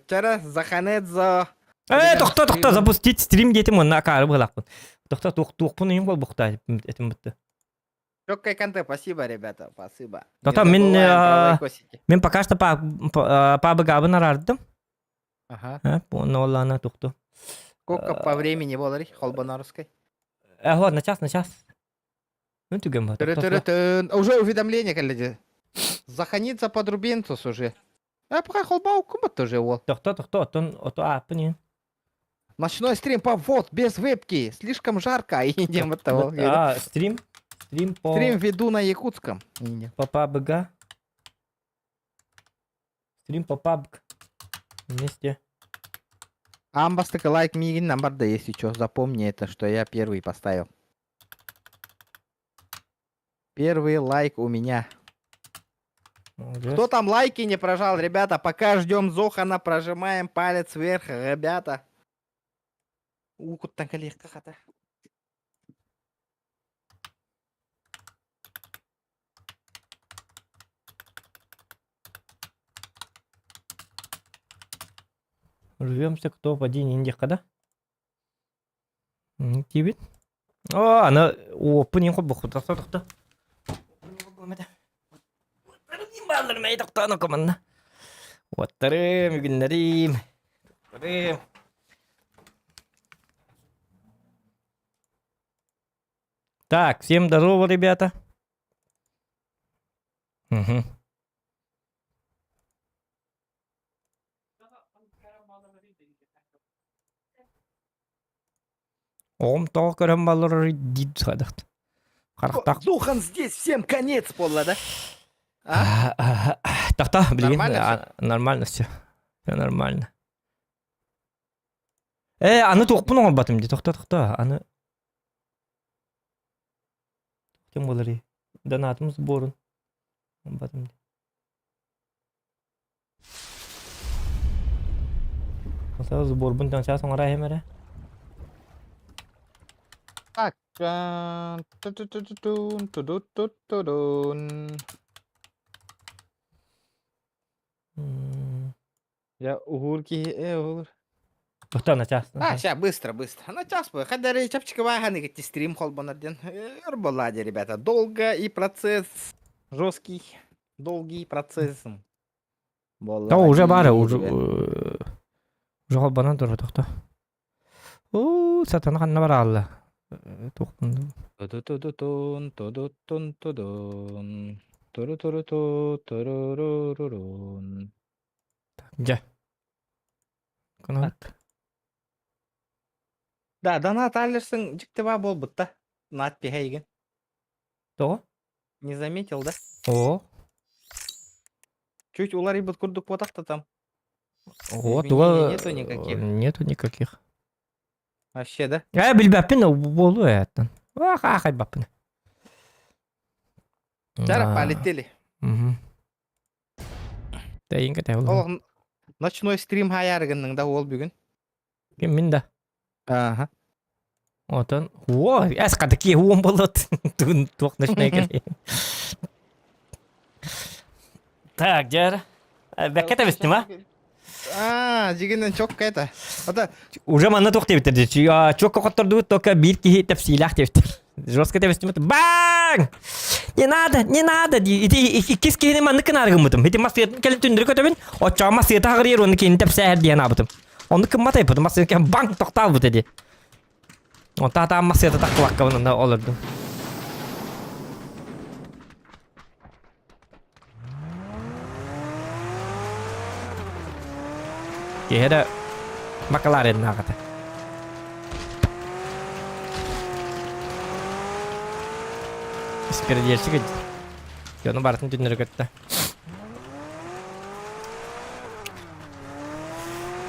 Чара Заханедзо. Э, тохто, тохто, запустить стрим диэтим уонна акаары быһалаахпын. Тохто, туох туохпун ыйым холбухта этим бытты. Четкий контент, спасибо, ребята, спасибо. Тото мин мин пока что пабыгабын арардым. Ага. Уонна оллаана тухту. Сколько по времени болар холбонорской? Э, вот, на час, на час. Ну, түгэн бар. Уже уведомление кэллэ Заханидзе подрубинцус уже. А пока холбау кумат тоже ол. Тохто, тохто, оттон ото ааппын иһин. Ночной стрим по вот, без вебки, слишком жарко. И идем от того. А, стрим? Стрим по... Стрим веду на якутском. По PUBG. Стрим по PUBG. Вместе. Амбастыка лайк мигин намбарда, если что, запомни это, что я первый поставил. Первый лайк у меня. Молодец. Кто там лайки не прожал, ребята? Пока ждем Зохана, прожимаем палец вверх, ребята. Укуттан калиэххэ хата. Рвемся к топ-1 индиха, да? Тиибит. О, аны уоппун иин холбохпут. Тохто, тохто. Баалларым эй тохтоону команна. Уоттарым, үгүннэрим. Уоттарым. Так, всем здорово, ребята. Угу. Оҕом тоҕо көрөн балларар дии садахт. Харахтаах. Зухан здесь всем конец буолла да? А? Тохто, билигин Нормально всё? нормально все. Все нормально. Э, аны туохпун оҥорботум дии, тохто, тохто, аны ким буоларый? Донатым сборун оҥорботум дии. Сборбун сейчас оҥоро иһим эрэ. Так. Ту-ту-ту-ту-тун, ту-ду-ту-ту-дун. Я уһуур киһи э уһуур. Тохтоо на час. А, ща, быстро, быстро. На час бы. Хадары чапчиковая стрим холбонор диэн. Өр буолла дии, ребята. Долго и процесс жесткий. Долгий процесс. Буолла То уже бары, дии, уже ребят. уже холбонон турар тохто. Уу, сатана ханна бараалла. Туохпун. Ту-ду-ту-ду-тун, ту-ду-тун-ту-дун. Туру-туру-ту, туру-ру-ру-рун. Дьэ. Канат. Да, донат аллерсың дьиктиба буолбут да. Надпиһа игин. Тоҕо? Не заметил, да? О. Чуть уларыйбыт курдук буотах там. О, Изменений туга нету никаких. Нету никаких. Вообще, да? Э, билбэппин буолуо эттэн. Ах, аахайбаппын. Чара, полетели. Угу. Тэйин кэтэһ Олох ночной стрим хаярыгынның да ол бүгүн. Ким мин да. Ага. Отон, о, эс катаки уон болот. Тун туох ночной кэлли. Так, дьэр. Бэккэ тэбистим, а? А, дьигинен чокка это. Ата Уже манна туох диэбиттэр дии. Чокка хоттордубут только биир киһи тэпсиилээх диэбиттэр. Жестко тэбистимит. Баң! Не надо, не надо дии. Ити иккис киһини маннык гынаары гыммытым. Ити массыйатын кэлин түндүрү көтөбүн. Оччоҕо массыйата хаҕырыйар уонна киһини тэпсээһэр диэн аабытым. Оннук кыммат айпытым. Массыйа кэм баҥ тохтообут эди. Онтон атаан массыйата тахтыбаккабын онно олордум. Киһи эрэ бакалариннаах этэ. Испирдиэччик дьону барытын түннэри көттө.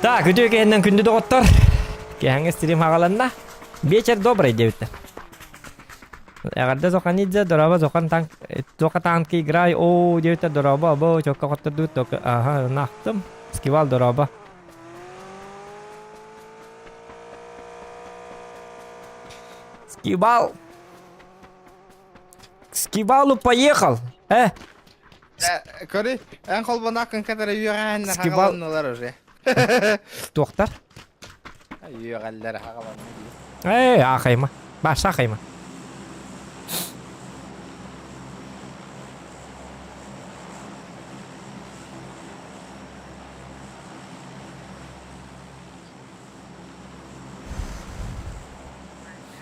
Так, үтүө киһиннэн күндү доҕоттор. Киһэҥҥэ стрим хаҕаланна. Вечер добрый диэбиттэр. Эҕэрдэ Зоханидзе, дорообо Зохан танк, Зоха танки играй, оо диэбиттэр дорообо, обо, чокка хоттордубут, только, ага, наахтым. Скивал дорообо. Скивал. Скивалу поехал. Э. Көрү, эн холбонааккын кытары үөҕэһэннэр Скибал хагаланнылар уже. туохтар? Үөҕэллэр хагаланна дии. Ээ, аахайма. Баша аахайма.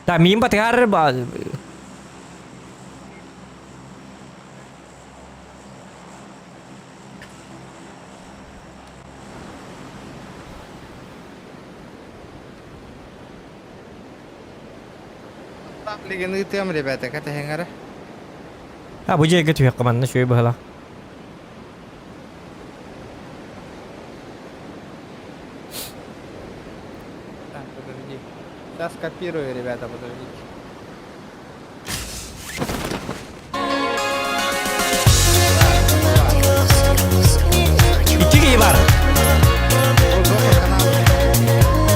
Так, миин батыһар ба... Билигин ыытыам, ребята, кэтэһиҥ эрэ. А, бу дьиэгэ түһүөххэ манна үчүгэй быһыылаах. Так, подожди. Сейчас копирую, ребята, подождите. Икки киһи баар.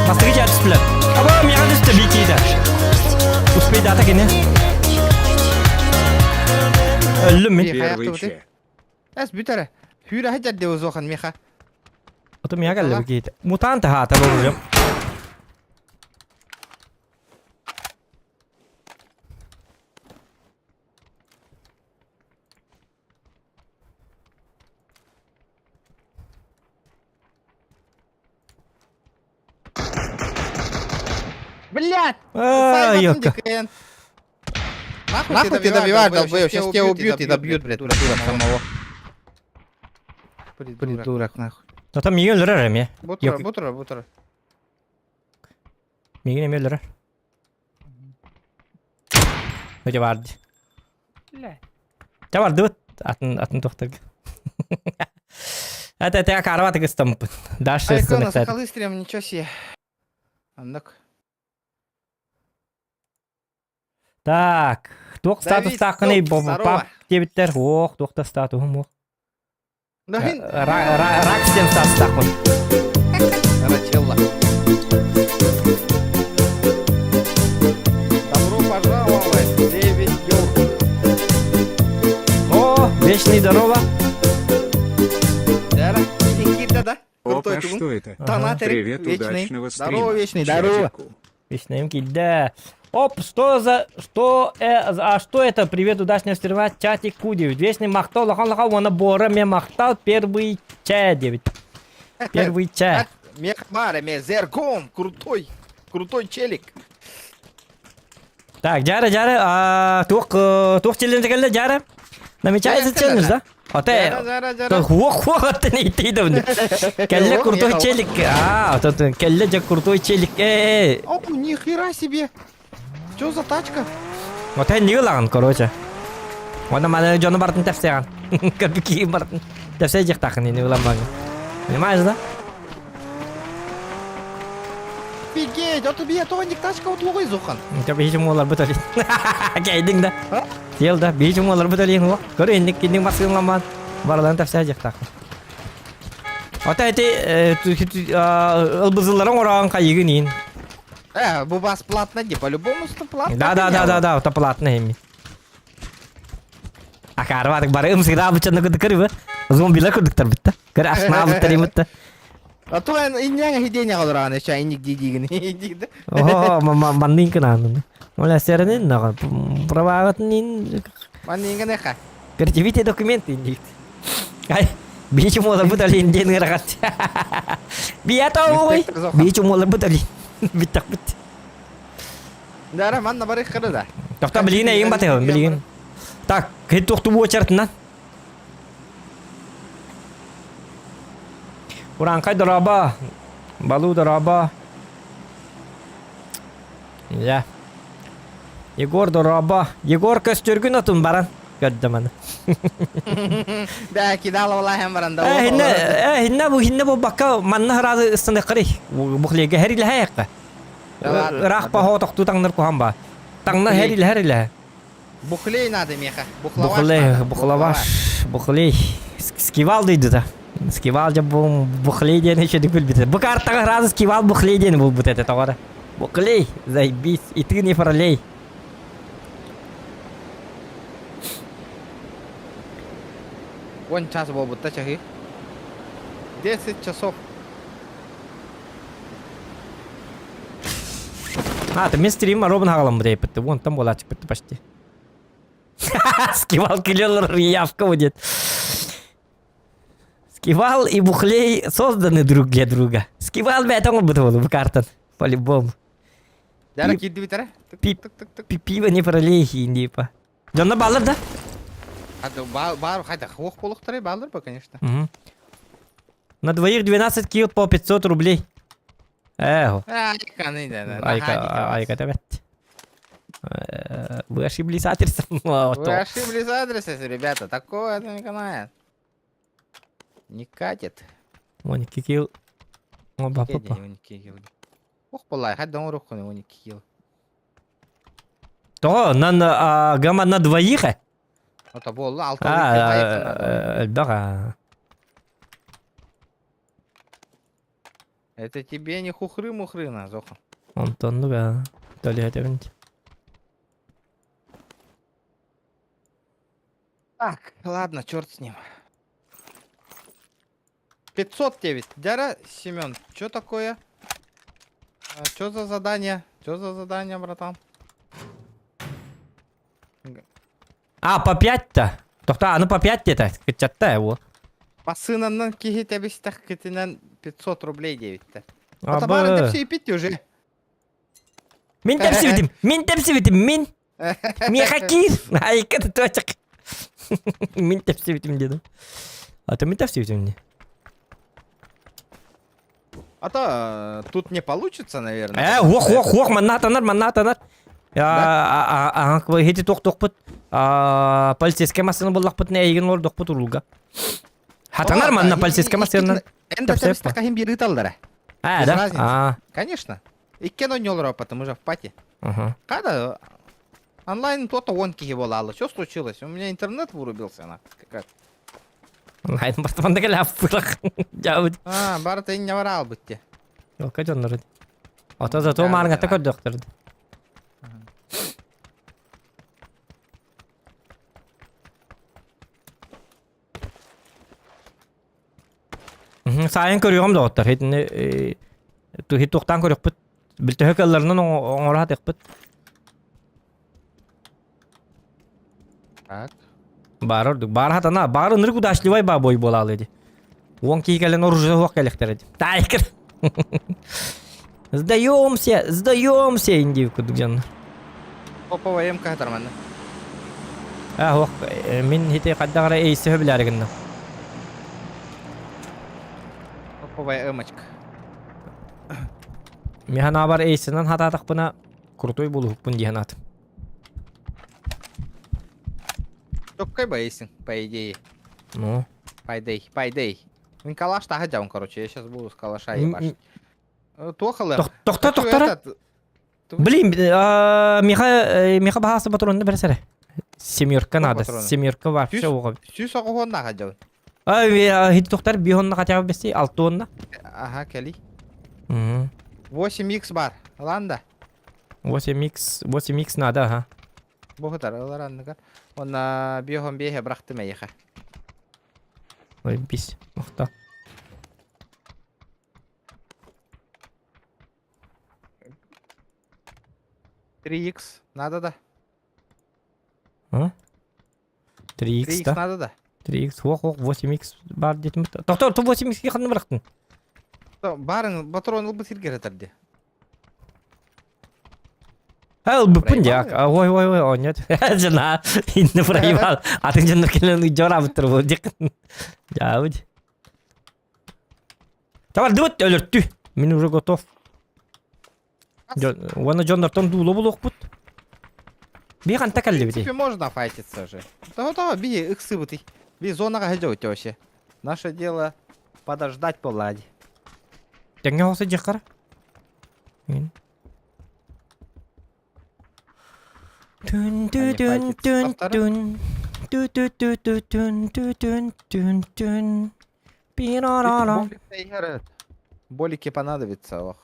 Бастакы чаар түстүлэр. Аба, миэхэ түстэ биир киһитэ. Успейдаата кини. Өллүм мин. Первый Ч. Эс бүтэрэ. Хүүрэ хадьар узохан миха. Ото миэхэ кэллэ бу киһитэ. Мутант хаата болужым. Блядь! Ай, ёпта. Нахуй ты добиваешь, долбоёб? Сейчас тебя убьют и добьют, блядь, придурок самого. Придурок, нахуй. Да там миигин өлөрөр эмиэ. Бутура, бутура, бутура. Миигин эмиэ өлөрөр. Өтө баар дии. Чэ бардыбыт. Атын атын туохтарга. Это это карават ыстаммыппын. Дальше Айкона, сахалыы стрим, ничего себе. Аннык. Так, туох Давид, статустааххыный здорово. пап диэбиттэр. Ох, туох да статуһум ох. Ну, хин... Рак диэн статустаахпын. Рачелла. Добро пожаловать, Дэвид Йорк. О, вечный здорово. Да, кирдэ да? Опа, Крутой тугун. что это? Донаторик Привет, вечный. удачного стрима. Здорово, вечный, здорово. Чатику. Вечный кирдэ. Оп, что за... Что... Э, а что это? Привет, удачного стрима, чатик Кудев. Вечный махтал, лахан лахан, уона бора ме махтал, первый чай, девять. Первый чай. Мехмара, ме зергом, крутой, крутой челик. Так, дьара, дьара, а, туох, туох челлендж кэллэ, дьара? Намечается челлендж, да? Оте, хуох хуох аттан иттейдовны. Кэллэ крутой челик. А, тут кэллэ же крутой челик. Э, О, нихера себе. Что за тачка? Вот не лаган, короче. Оны маны жону бартын тәпсеған. Кірпі бартын. Тәпсе жақтақын не уламбаңы. Понимаешь, да? Офигеть, а тебе тоник тачка вот лугай зухан. Бейжим олар бұт олин. Кәйдің да. Тел да, бейжим олар бұт олин. Көр ендік кендік масқынламан. Барларын тәпсе жақтақын. Ата эти ылбызыларын ораған қайығын ин. Э, бу бас платно, не по-любому что платно. Да, да, да, да, да, это платно эми. Акарватык бары ымсыгда бычаны кыды кырыбы. Зомбилар кырдыктар битті. Кыр ашна быттар имитті. А то инняң хидене қалыраған, эча инник дидигин. О, маннын кынанын. Оля серенин нага правагатын Маннын кынеха. Предъявите документы индик. Ай, бичу молар бутали инден гырагат. Бията ой. Бичу молар бутали. Биттак бит. Дара манна бары кыры да. Тохта билигин эйин батыгын билигин. Так, кит тохту бу очартынан. Уранкай дораба. Балу дораба. Я. Егор дораба. Егор көстөргүн отун баран. Көрдüm аны. Да, кидала валахем баран да. Э, хинне, э, хинне бу хинне бу бакка манна харазы ыстаны кырый. Бухлеге хәриле хәякка. Рах па тохту таңнар кухан ба. Таңна хәриле хәриле. Бухлей надо, меха. Бухлаваш. Бухлей, бухлаваш, бухлей. Скивал дейді да. Скивал жа бу бухлей ден еще дүкүл бит. Бу картага разы скивал бухлей ден бул бут это тогара. Бухлей, заебись, и ты не фарлей. 10 час буолбутта чаһыы. 10 часов. А, ты мен стрим ровно хаҕаламмыт эппитти. Вон там буолааччыппытты почти. Скивал килелер явка будет. Скивал и Бухлей созданы друг для друга. Скивал бэйэтэ оҥорбута буолу бу картан. По-любому. Дара киирдибит эрэ. Тык Пиво не пролей типа. Дьонно бааллар да? Баар хайдах уох буолуохтарай бааллар ба, конечно. На двоих 12 кило по 500 рублей. Эх. Айка, айка эбэт. Вы ошиблись адресом. Вы ошиблись адресом, ребята. Такого это не канает. Не катит. 12 килл. Оба, папа. Ох, была, хайда оҥоруоххун 12 килл. Тоҕо? На, на, гамма на двоих? Ото буолла, алта А, элбэх а. Это тебе не хухры-мухры, на, Зоха. Онтон да, төлөһөтөбүн. Так, ладно, черт с ним. 509. Дяра, Семен, что такое? Что за задание? Что за задание, братан? А, по 5-то? Тохта, аны по 5 где-то. Кычатта его. Бассынаннан киһи тэбистэххитинэн 500 рублей диэбиттэр. Ата баарын Абы. тэпсийбит уже. Мин тэпсибитим, мин тэпсибитим, мин. Миэхэ киир. Айка точек. Мин тэпсибитим дедим. А то мин тэпсибитим не. А то тут не получится, наверное. Э, уох, уох, уох, манна атанар, манна атанар. Хити туох-туохпут полицейская массыына буллахпытына эйигин олордохпут уруулга. Хатанар манна полицейская массыына. Эн тэпсибэтэххин биир ыыталлара. А, да? А. Конечно. Иккен ойнолоро потому что в пати. Когда онлайн то-то он киһи буолаалы. Что случилось? У меня интернет вырубился на. Как? Онлайн бартаманда кэлэ аппылах. Дьабыт. А, барыта инне бараал бытте. Окка дьоннору. Ото зато маарыҥатта көрдөхтөр. Сайын көрүөҕүм доҕоттор. Итини туохтаан көрүөхпүт. Билтэһэ кыалларынан оҥоро сатыахпыт. Так. Баар ордук. Баар хатана. Баар ынырык удачливай бабой буолаалы ди. Уон киһи кэлэн оружие суох кэлэхтэр ди. Тайкер. Сдаемся, сдаемся индив кудук дьон. Попова МК хатарманна. А, ох, мин хити хайдах эрэ эйсэһэ билээри гынным. Топовая эмочка. Мин санаабар эйсэнэн хатаатахпына крутой буолуһукпун дии санаатым. Чоккай боишься, по идее. Ну. Пайдей, пайдей. Мин калаш таһа дьабын, короче, я сейчас буду с калаша ебашить. Туохалы. Тохто, тохтора. Блин, Миха, Миха баһаасы патронны бэрсэрэ. Семерка надо, семерка вообще оҕо. Сүүс оҕоһуонна хадьабын. Ай, хит тохтар биһонна хотя бы бести, алтуонна. Ага, кэли. 8x бар, ылан да. 8x, 8x надо, ага. Бу хытар, ылар анныгар. Онна биохон биэһэ бырахтым эйиэхэ. Ой, бис, мохта. 3x надо да? А? 3x 3x да? надо да? 3x, ох, ох, 8x бар детим. Тоқтор, ту 8x ханны бырахтың? Барын патрон ылбыт сиргер этэрди. Эл бүппүн дьаак. Ой, ой, ой, онньот. Жана, инне проебал. Атын дьоннор кэлэн дьораабыттар бу дик. Дьаабыт. Табардыбыт өлөртү. Мин уже готов. Уонна дьоннортон дууло булуохпут. Би ханта В кэллибит. принципе, можно файтиться же. Того-того, би ыксыбытый. Би зонага хэдьэбит вообще. Наше дело подождать полади. Тэҥҥэ хоса дьахара. Түн тү Они түн файтятся түн со вторым? түн ту ту ту ту түн ту түн түн түн пирарара. Игорь, Болики понадобится, ох.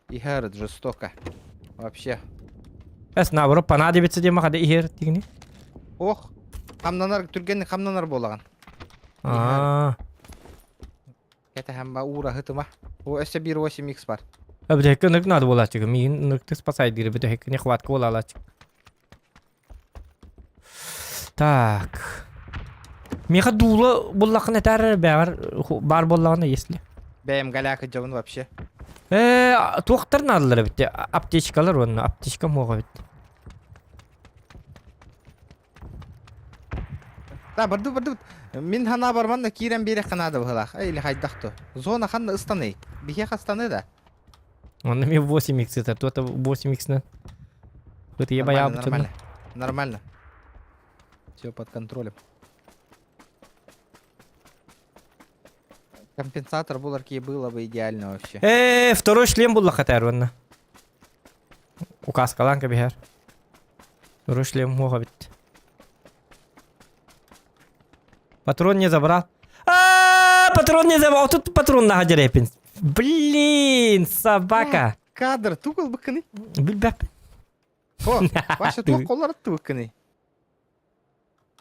Игорь жестоко. Вообще. Эс наоборот понадобится диэн махада иһэр тигини. Ох, хамнанар түргэнник хамнанар буолаҕын. Аа. Кэтэһэн ба уураһытыма. О, өссө биир 8x бар. А бүтэһиккэ ынырык наада буолааччыга. Миигин ынырыкты спасайдыыр бүтэһиккэ нехватка буолаалааччы. Так. Миэхэ дуула буллаххына этээр бэҕэр баар буоллаҕына если. Бэйэм голяка дьабын вообще. Ээ, туохтар наадалар эбит аптечкалар уонна аптечка муоҕа эбит. Да, барды барды. Мин хана барман да киирэн биэрэххэ наада быһылаах. Или хайдах то. Зона ханна ыстаный? Биһиэхэ ыстаны да. Онно мен 8 икс это, то 8 икс на. Вот я Нормально, нормально. Нормально. Все под контролем. Компенсатор буларки было бы идеально вообще. Э, второй шлем булла хатар онно. Указкалаан кэбиһэр. Второй шлем хуоха бит. Патрон не забрал. А, патрон не забрал. Тут патрон на дерепин. Блин, собака. Кадр тугул быкыны. Билбэп. О, Вася туох коллар тыбыккыны.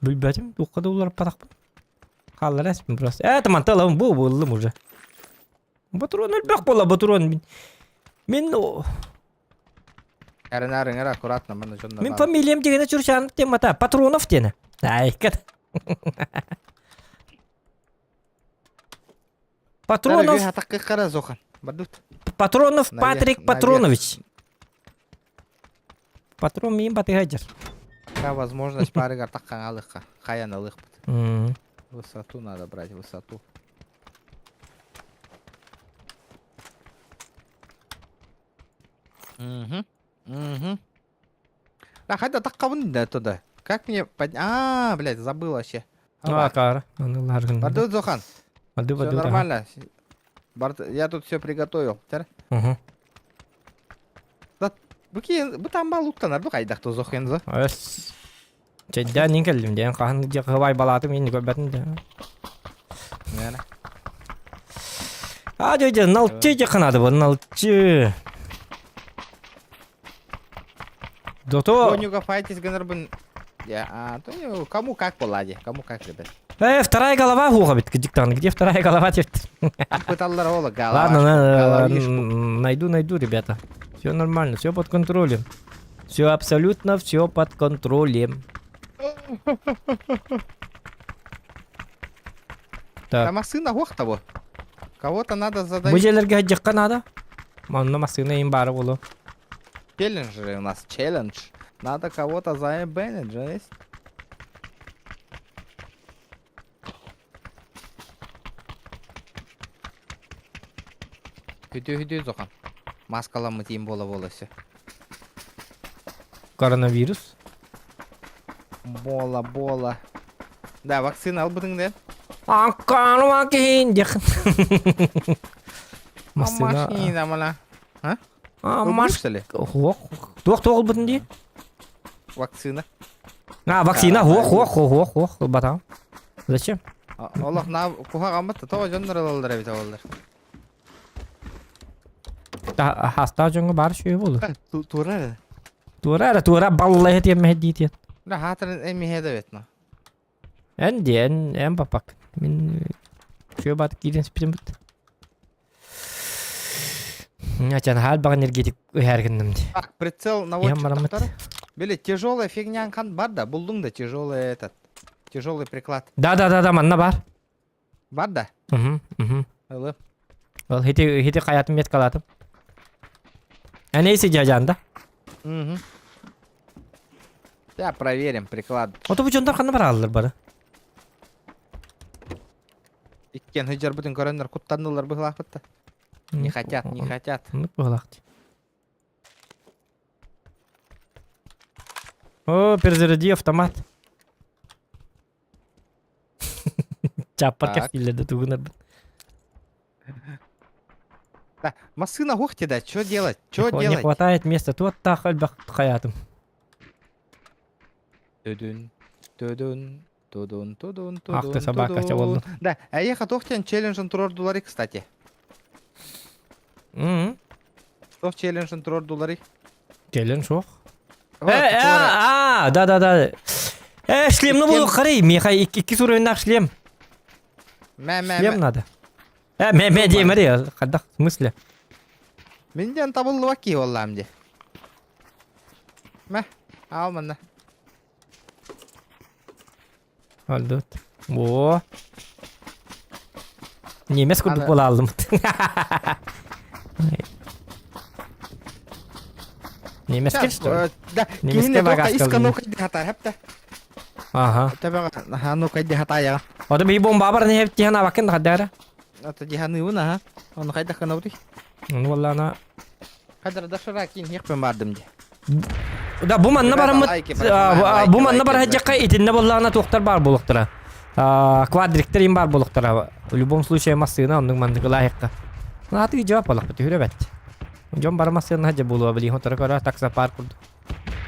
Билбэтим, туохха да улар патахпын. Хааллар эспин просто. Э, таманта ылабын бу ыллым уже. Патрон элбэх буола, патрон. Мин Мин Эрэнээр аккуратно манна дьонно Мин фамилиям дигэнэ Чурчанов темата, Патронов диэнэ. Айкат. Патронов. Патронов Патрик Патронович. Патрон миин батыһа Пока возможность парыгар таххаҥалыхха, хайан ылыхпыт. Высоту надо брать, высоту. Угу. Угу. А хотя так да туда. Как мне под... А, блядь, забыл вообще. А, кара. Бардут, Зохан. Все нормально. Я тут все приготовил. Угу. Да, бу там балуктанар бу хайдах тозохензо. Өс. Чэйдээн иин кэллим диэн хаһан дьахыбай балаатым иин көрбөтүм дэ. А дьэ дьэ налчы дьаханаады бу налчы. Дото. Конюга файтис гынарбын. Я, а, то кому как была кому как, ребят. Э, вторая голова хуха бит диктант. Где вторая голова теперь? Пыталлар ола голова. Ладно, найду, найду, ребята. Все нормально, все под контролем. Все абсолютно все под контролем. Так. Там сына ох того. Кого-то надо задавить. Бу дьиэлэргэ сылдьыахха наада. Манна массыына им баара буолуо. Челлендж же у нас, челлендж. Надо кого-то заебенить, жесть. Хүдүү-хүдүү зохан. Маскаламмыт им бола-бола все. Коронавирус? Бола-бола. Да, вакцина албытың да? Аккаруа киһин диэх. Массыына. Машина мала. А? А, маш... что ли? Хуох. Туох туох ылбытын дии? Вакцина. А, вакцина, хуох, хуох, хуох, хуох, ылбатаҕым. Зачем? Олох на куһаҕаммыт тоҕо дьоннор ылаллар эбит оллар. Хастаах дьоҥҥо баар сүөһү буолуо. Туора эрэ. Туора эрэ, туора баллайа тиэммэһэ диитиэн. Да, хаатырын эмиһэ да бет но. Эн диэн, эн папак. Мин сүө баат киирэн спитим бит. Ачан хаал баҕа энергетик ыһаар гынным ди. Так, прицел наводчик тахтар. Били тяжелая фигня хан бар да, булдуң да тяжелый этот. Тяжелый приклад. Да, да, да, да, манна бар. Бар да? Угу, угу. Ылы. Ол хити хити хайатын меткалатым. Әнейси дьадьаанда. Угу. Да, проверим приклад. Ото бу дьоннор ханна барааллар бары? Иккен хыдьарбытын көрөннөр куттаннылар быһылаахпыт да. Не хотят, не хотят. Оннук быһылаах О, перезаряди автомат. Чаппар кэфтииллэр тугунарбын. Да, массына хух да, что делать? Что Не делать? хватает места. Туот таах элбэх хаятым. Төдүн, төдүн, тудун, тудун, Ах ты тудун, собака, тудун. болду. Да, а ехать тохтен челленджин турордулары, кстати. М. Тох челленджин турордулары. Челлендж ох. Э, а, да, да, да. Э, шлемны буолу харый, миэхэ икки суруйуннаах шлем. Мэ, мэ, Шлем мэ. надо. Э, мэ, мэ диэмэри, хайдах, в смысле? Мин диэн табыллыбат киһи буоллаам дии. Мэ, аал манна. Өлдүт. Во. Немец курдук Аны- буола алдым. Немецкий, Сейчас, что ли? да, Немецкий киһини тоқта багаж иска калдым. ну кайди хата хепте. Ага. Тэбэҕэ ну кайди хатаайаҕа. Ода би бомба бар не хеп тиһэн абакын хадара. Ата диханыыбын аха. Ону хайдах гынабытый? Ну валлана. Хайдара дашара кин хиэхпин бардым ди. Да бу манна Ребята, бараммыт лайки прожимаем, лайки, бу манна лайки бар хадьякка итинне боллаана туохтар бар буолуктара. Квадриктер им бар буолуктара. В любом случае массыына оннук маннык ылаайыкка. Нааты жауап алахпыт үһүрэ бэт. Дьон бары массыына хадьа буолуа билии хотора көрө таксопарк курдук.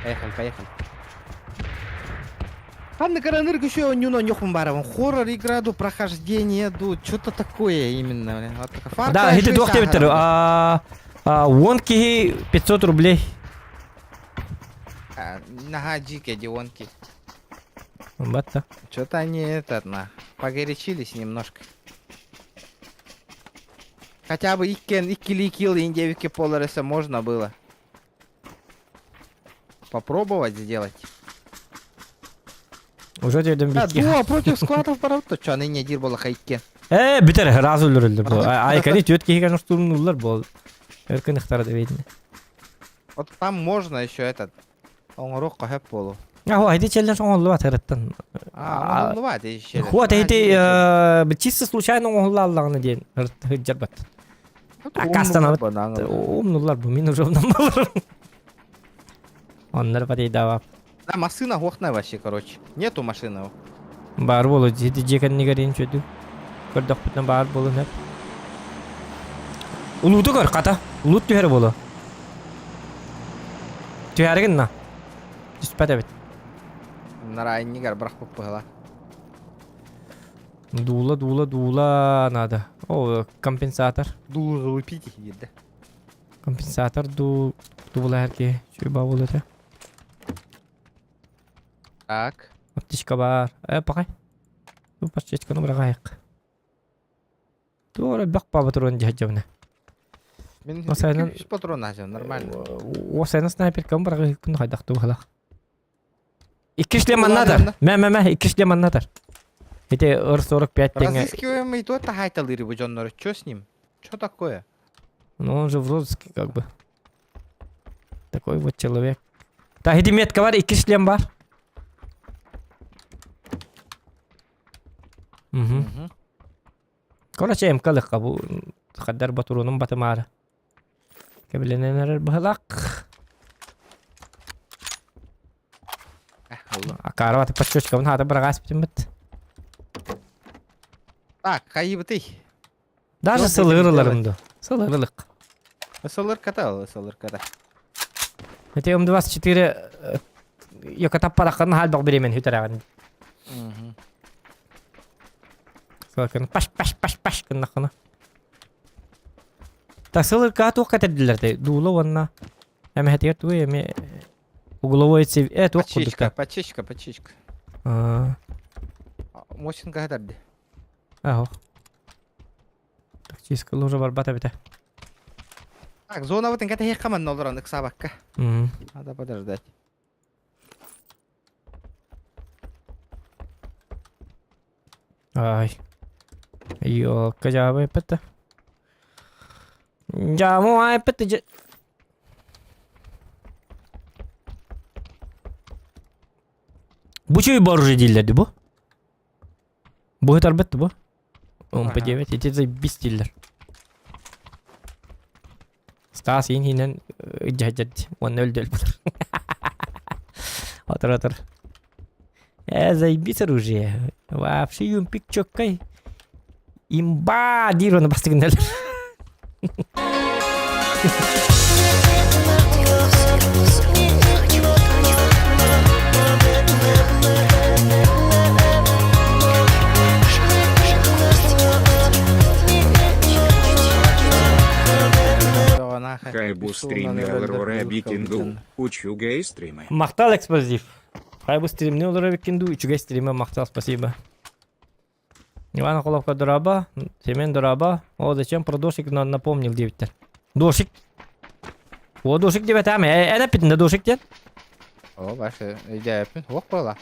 Поехали, поехали. Ханна караныр күшө онньуну онньохпун барабын. Хоррор игра ду, прохождение ду, что-то такое именно. бля. Вот такая. Far Да, Cry ити 6 туох диэбиттэр. ааһарым. Уон киһи 500 рублей. А, Наһаа дьиикэ ди уон киһи. Батта. Что-то они этот, на, погорячились немножко. Хотя бы иккен, иккили килл индевики полареса можно было. Попробовать сделать. Уже дедим Да, битки. дуо против складов барабыт, то аны не дир бола хайккен. Э, бүтэр, раз өлөрүллэр бу. Айкани түөт киһи гана штурмнуллар бол. Өркөн ыхтара дебейтин. Вот там можно еще этот. Оңорук хөп болу. Аху, айди челлендж оңоллубат ырыттан. А, оңоллубат еще. Хуат эти чисто случайно оңолла аллагына диэн хыджарбат. Акастанабыт. Умнулар бу, мин уже умнан болар. Оннор батыйдаба. Да, машина гохная вообще, короче. Нету машины. Баар буолу, дьиэ дьиэ кэннигэр чөдү. Көрдөхпүтүнэ баар буолун эп. Улууту көр, хата. Улуут түһэр буолу. Түһэригин на. Түспэт эбит. Нарайнигар бырахпыт быһыла. Дуула, дуула, дуула надо. О, компенсатор. Дуула залупите диирдэ. Компенсатор дуу дуулаһар киһи. Чуйба буолу этэ. Так. Аптечка баар. Э, пакай. Бу аптечканы быраҕайык. Туора бөх патрон дьаһдьабына. Мин Осайнан үс патрон азым, нормально. Осайна снайперкам быраҕыһыкпын хайдах туһалах. Икки шлем аннатар. Мэ мэ мэ икки шлем аннатар. Эти Р-45 тэҥэ. Разыскиваемый то тахайталыыр бу дьоннору. Чё с ним? Чё такое? Ну он же в розыске как бы. Такой вот человек. Так, иди метка бар, икки шлем бар. Угу. Короче, МК-лыкка бу хаддар батуруунум батымаары. Кэбилэнэн эрэр быһылаах. Акаарабаты подчёчкабын хаата быраҕаас бүтүммүт. Так, хайыбытый. Даже сылыыр ыларым ду. Сылыыр ылык. Сылыр ката, сылыр ката. Эти М24 йокатаппараххын хаалбах бириэмэн хүтэрэҕин. Сылыкын паш паш паш паш гыннаххына. Так сылыркаа туох кэтэрдилэр тэ дуула уонна эмэһэтигэр тугуй эми угловой цив э туох Подчечка, курдукта. подчечка, подчечка. Аа Мосинка кэтэрди. Аһо. Тактическая лужа барбата эбитэ. Так, зонабытын кэтэһиэххэ манна олорон ыксаабакка. Надо подождать. Ай. Ёлка дьаабы эппэтэ. Дьааму айппыт дьэ. Бу чүй боружи дииллэр ди бу. Бу ытарбыт бу. МП9 ити заебись дииллэр. Стас иин иһинэн дьэдьэт уонна өлдөл Отыр отыр. Э, заебись оружие. Вообще юмпик чоккай. Имба диир оны бастыгындалар. Хай бу стример Аврора Викинду, учугэй стримы. Махтал эксплозив. Хай бу стримни олоро Викинду, үчүгэй стриме махтал, спасибо. Иван Холовка дорообо, Семен дорообо. О, зачем про дошик напомнил диэбиттэр. Дошик. О, дошик диэбэтээм. Эн эппитин да дошик диэн. О, башы, өйдөөппүн. Ох буола.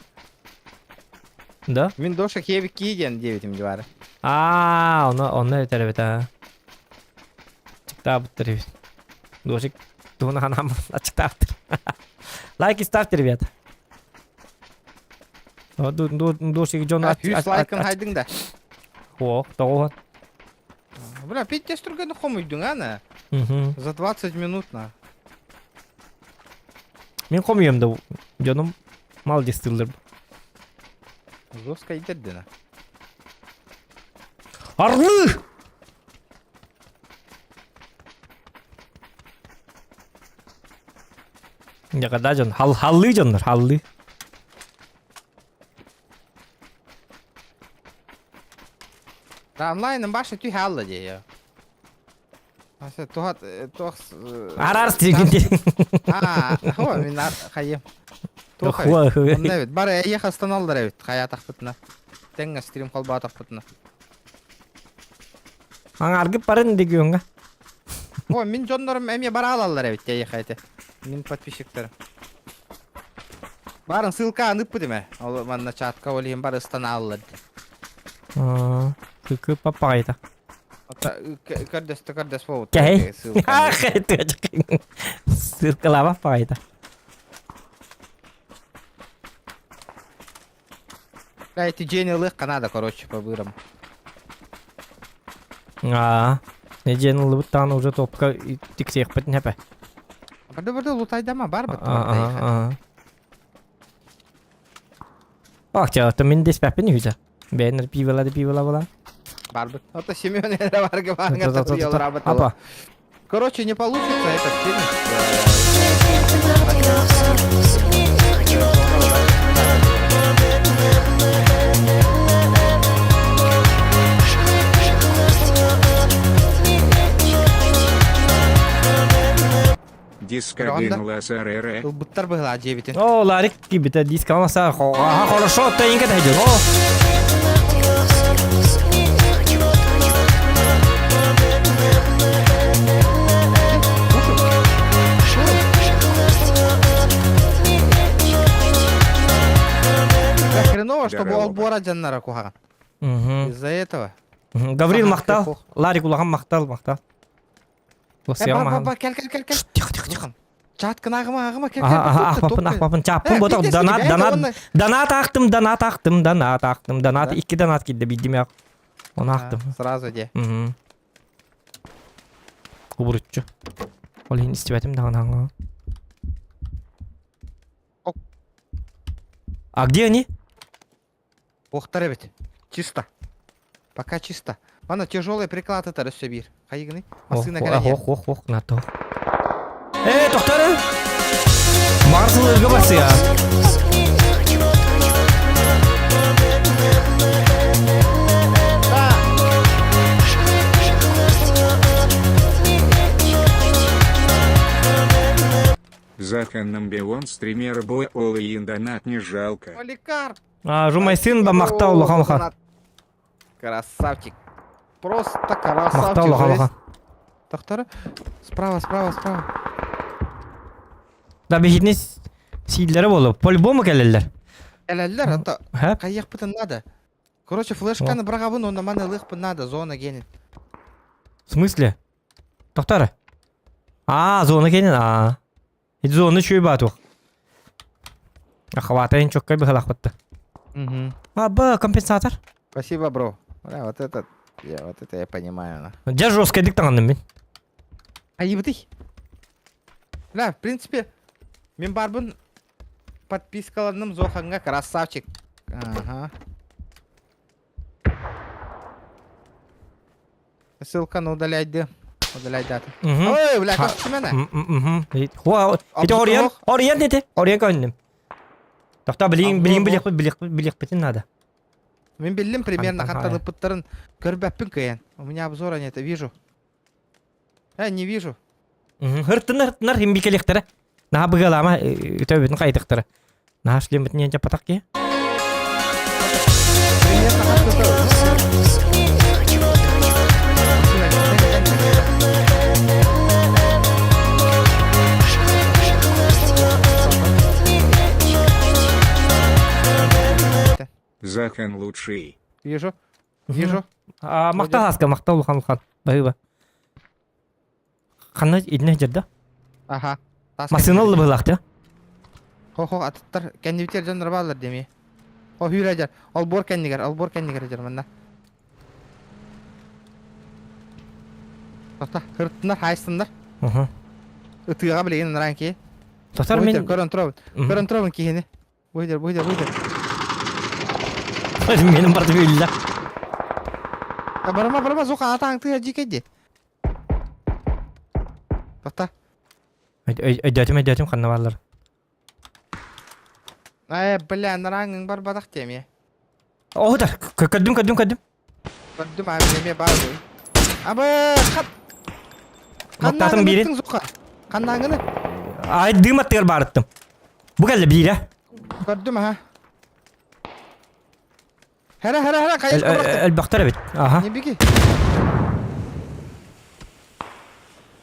Да? Мин дошик ебикки диэн диэбитим дьыбары. Аа, ону онно этэр эбит аа. Ачыктаабыттар эбит. Дошик туһуна ханаам ачыктаабыттар. Лайки ставьте, ребята. Дошик дьон Үс лайкын хайдың да. О, тоҕо Бля, пиздец түргені хомуйдуң ана. За 20 минут на. Мин хомуйам да дьонум молодец тыллар. Жестко идердина. Орлы! Дьэ, дьон, хал халлыы дьоннор, халлыы. Да, онлайным баша түһэ алла дии. Аса туһат туох Арар стигин. Аа, хо мин хайым. Туох Онно эбит. Бары эйиэхэ ыстаналлар эбит хайаатахпытына. Тэҥҥэ стрим холбоотохпутуна. Аңаргып барын дегиоҥҥа. О, мин дьоннорум эмиэ бараалаллар эбит эйиэхэ ити. Мин подписчиктарым. Барын ссылка аныппыт имэ. Ол манна чатка ол иһин бары ыстанааллар дии. Кыкы паппаҕайта. Көрдөстө көрдөс буолбут. Кэһэй. Ссылкалаабат паҕайта. Да, эти дьиэни ылыахха надо, короче, по-бырому. Аа, дьиэни ыллыбыт даҕаны уже топка тиксиэхпит нэпэ. Барды-барды лутайдама бар быт. Ах, ча, мин деспэппин үһү Бэйэнэр пивола да пивола була. Барбыт. Ото Семен эрэ барга барга Апа. Короче, не получится этот фильм. Дискадын ласарere. Ылбыттар быһылаа дьиэбитин. О, Ларик кибитэ диска маса. Ага, хорошо, тайынка тайден. О. Да хреново, чтобы ол буора дьаннара куһаҕан. Из-за этого. Гаврил махтал. Ларик улахан махтал, махтал. Ба, кел, кел, кел, кел. Тихо, тихо, тихо. Чаткын ағыма, ағыма, кел, кел. Ахпапын, ахпапын, чаппын боток, донат, донат, донат ахтым, донат ахтым, донат ахтым, донат, икки донат киирдэ бидим я. Оны ахтым. Сразу де. Кубуруччу. Ол иһин истибэтим даҕаны. А где они? Охтар эбит. Чисто. Пока чисто. Ана тяжелый приклад это өссө биир. Хайыгыный? Массыына кэлэн Ох, ох, ох, на то. Э, тохтары! Марсылырга барсыя. Заханным беон стример бой ол донат не жалко. Поликарп! А, Жумайсын ба махтал улахан улахан. Красавчик. Просто красавчик. Махтал улахан улахан. Тохтары. Справа, справа, справа. Да биһитини сииллэрэ буолуо. По-любому кэлэллэр. Кэлэллэр, ата Хэп. хайыахпытын надо. Короче, флешканы быраҕабын, онно маны ылыахпын надо, зона генин. В смысле? Тохтары. А, зона кенин, а. Зона үчүгэй баатуох. Ахватайын чоккай быһалаахпытта. Угу. А, б, компенсатор. Спасибо, бро. Бля, вот это, я, вот это я понимаю. На. Дьэ жесткайдык таҥынным мин. Айыбытый. Бля, в принципе, мин барбын подпискаланным Зоханга красавчик. Ага. Ссылканы удаляйды. Удаляй даты. Ой, бля, көстүмэнэ. Ити ориен, ориен ити, ориен көөннүм. Тохта билин билин билиэхпит билиэхпит билиэхпитин надо. Мин биллим примерно хатталыппыттарын көрбөппүн кыйан. У меня обзора нет, вижу. Э, не вижу. Хыртынар хыртынар хим бикелехтері. Наха быгалама өтөбүтүн кайтыктара. Наха шлембитин янча патак ки. Примерно хатталыппыт. Захан лучший. Вижу. Вижу. А, махтал аска, махтал улахан улахан. Баһыыба. Ханна итинэ дьэрдэ? Аха. Тас Массыына кэннигэр. ылла быһыылаах дии. Хо-хо, атыттар кэннибитигэр дьоннор бааллар дии О, хүүрэ дьэр. Олбуор кэннигэр, олбуор кэннигэр дьэр манна. Тота, хырыттыннар, хаайыстыннар. Уһу. Ытыаҕа билигин ынраан киһи. Тотар Бу мин... көрөн туробун. Көрөн туробун киһини. Бу дьэр, бу дьэр, бу дьэр. Менин барда үллэ. Барама, барама, зука атаң тыа дьикэ ди. Тота. Өйдөөтүм, өйдөөтүм, ханна бааллар. Э, бля, нараңың барбатах темие. Оһутар, көрдүм, көрдүм, көрдүм. Көрдүм, а эмиэ баар дуй. Абы, хат. Ноктаатым биирин. Зука. Ханнаангыны? Ай, дым аттыгар баарыттым. Бу кэллэ биирэ. Көрдүм, аха. Хара, хара, хара, хайыс Элбэхтэр эбит. Аха. Не беги.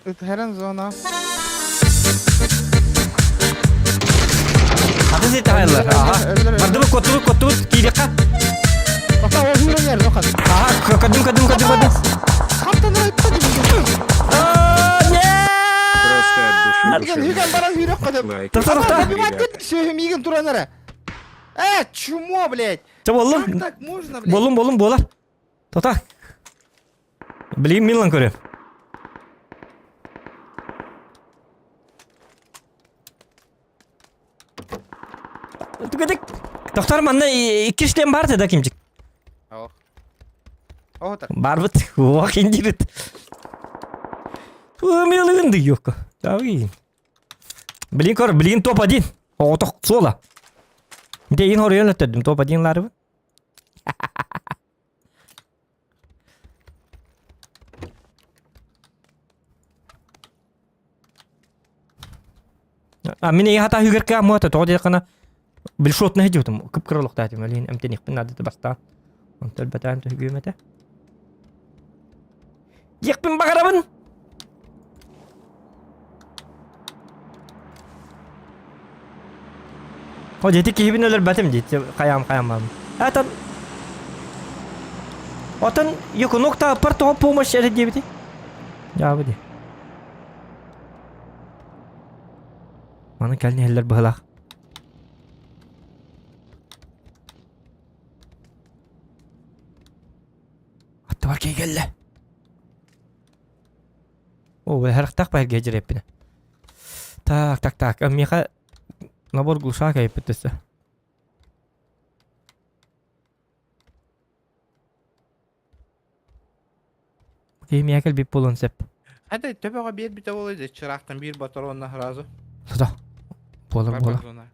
Ыт зона. Аты сите хайалар. Аха. Бардыбыт, коттубут, коттубут, киириэххэ. Тоқта, ол хүрен ер, тоқат. Аха, көрдүм, көрдүм, көрдүм, көрдүм. Қаптан айтты Просто от души Үгэн, үгэн баран хүрек қадып. Лайк. Тоқта, тоқта. Ребята. Сөйім иген туран ара. Э, чумо, блядь. Чэ, боллум. Как так можно, блядь? Боллум, боллум, буолар. Тота. Билигин Милан көрүөм. Түгедик. Тохтор манна икки шлем бар да кимчик. Ох. Оотар. Барбыт. Уох индирит. Милыгынды юкка. Давай. Блин көр, блин топ-1. Оҕотох суола. Дэ ин хоруйан өттөрдүм топ-1 ларыбы. А мин эйиэхэ хата үгэркэ аммыата тоҕо диэххинэ билшотна сылдьыбытым кып-кыра олохтоох этим ол иһин эмтэниэхпин наада бастаан онтон өлбөтөөн түһүгүөм этэ диэхпин баҕарабын О дьэ ити киһибин өлөрбөтүм дии хайаам хайаамаабын Этан Отон Якунок тааппар тоҕо помощь эрэ диэбити Дьаабы дии Маны кэлин иһэллэр быһылаах. Аттыбар киһи кэллэ. О, харахтаах баһырга дьирэппинэ. Так, так, так. Миэхэ набор глушак айыппыт өссө. Киһи миэхэ кэлбит буолуон сөп. Хата төбөҕө биэрбитэ буолуо дии, чыраахтан биир ботороонна сразу. Сото. Буолар буолар. Зона.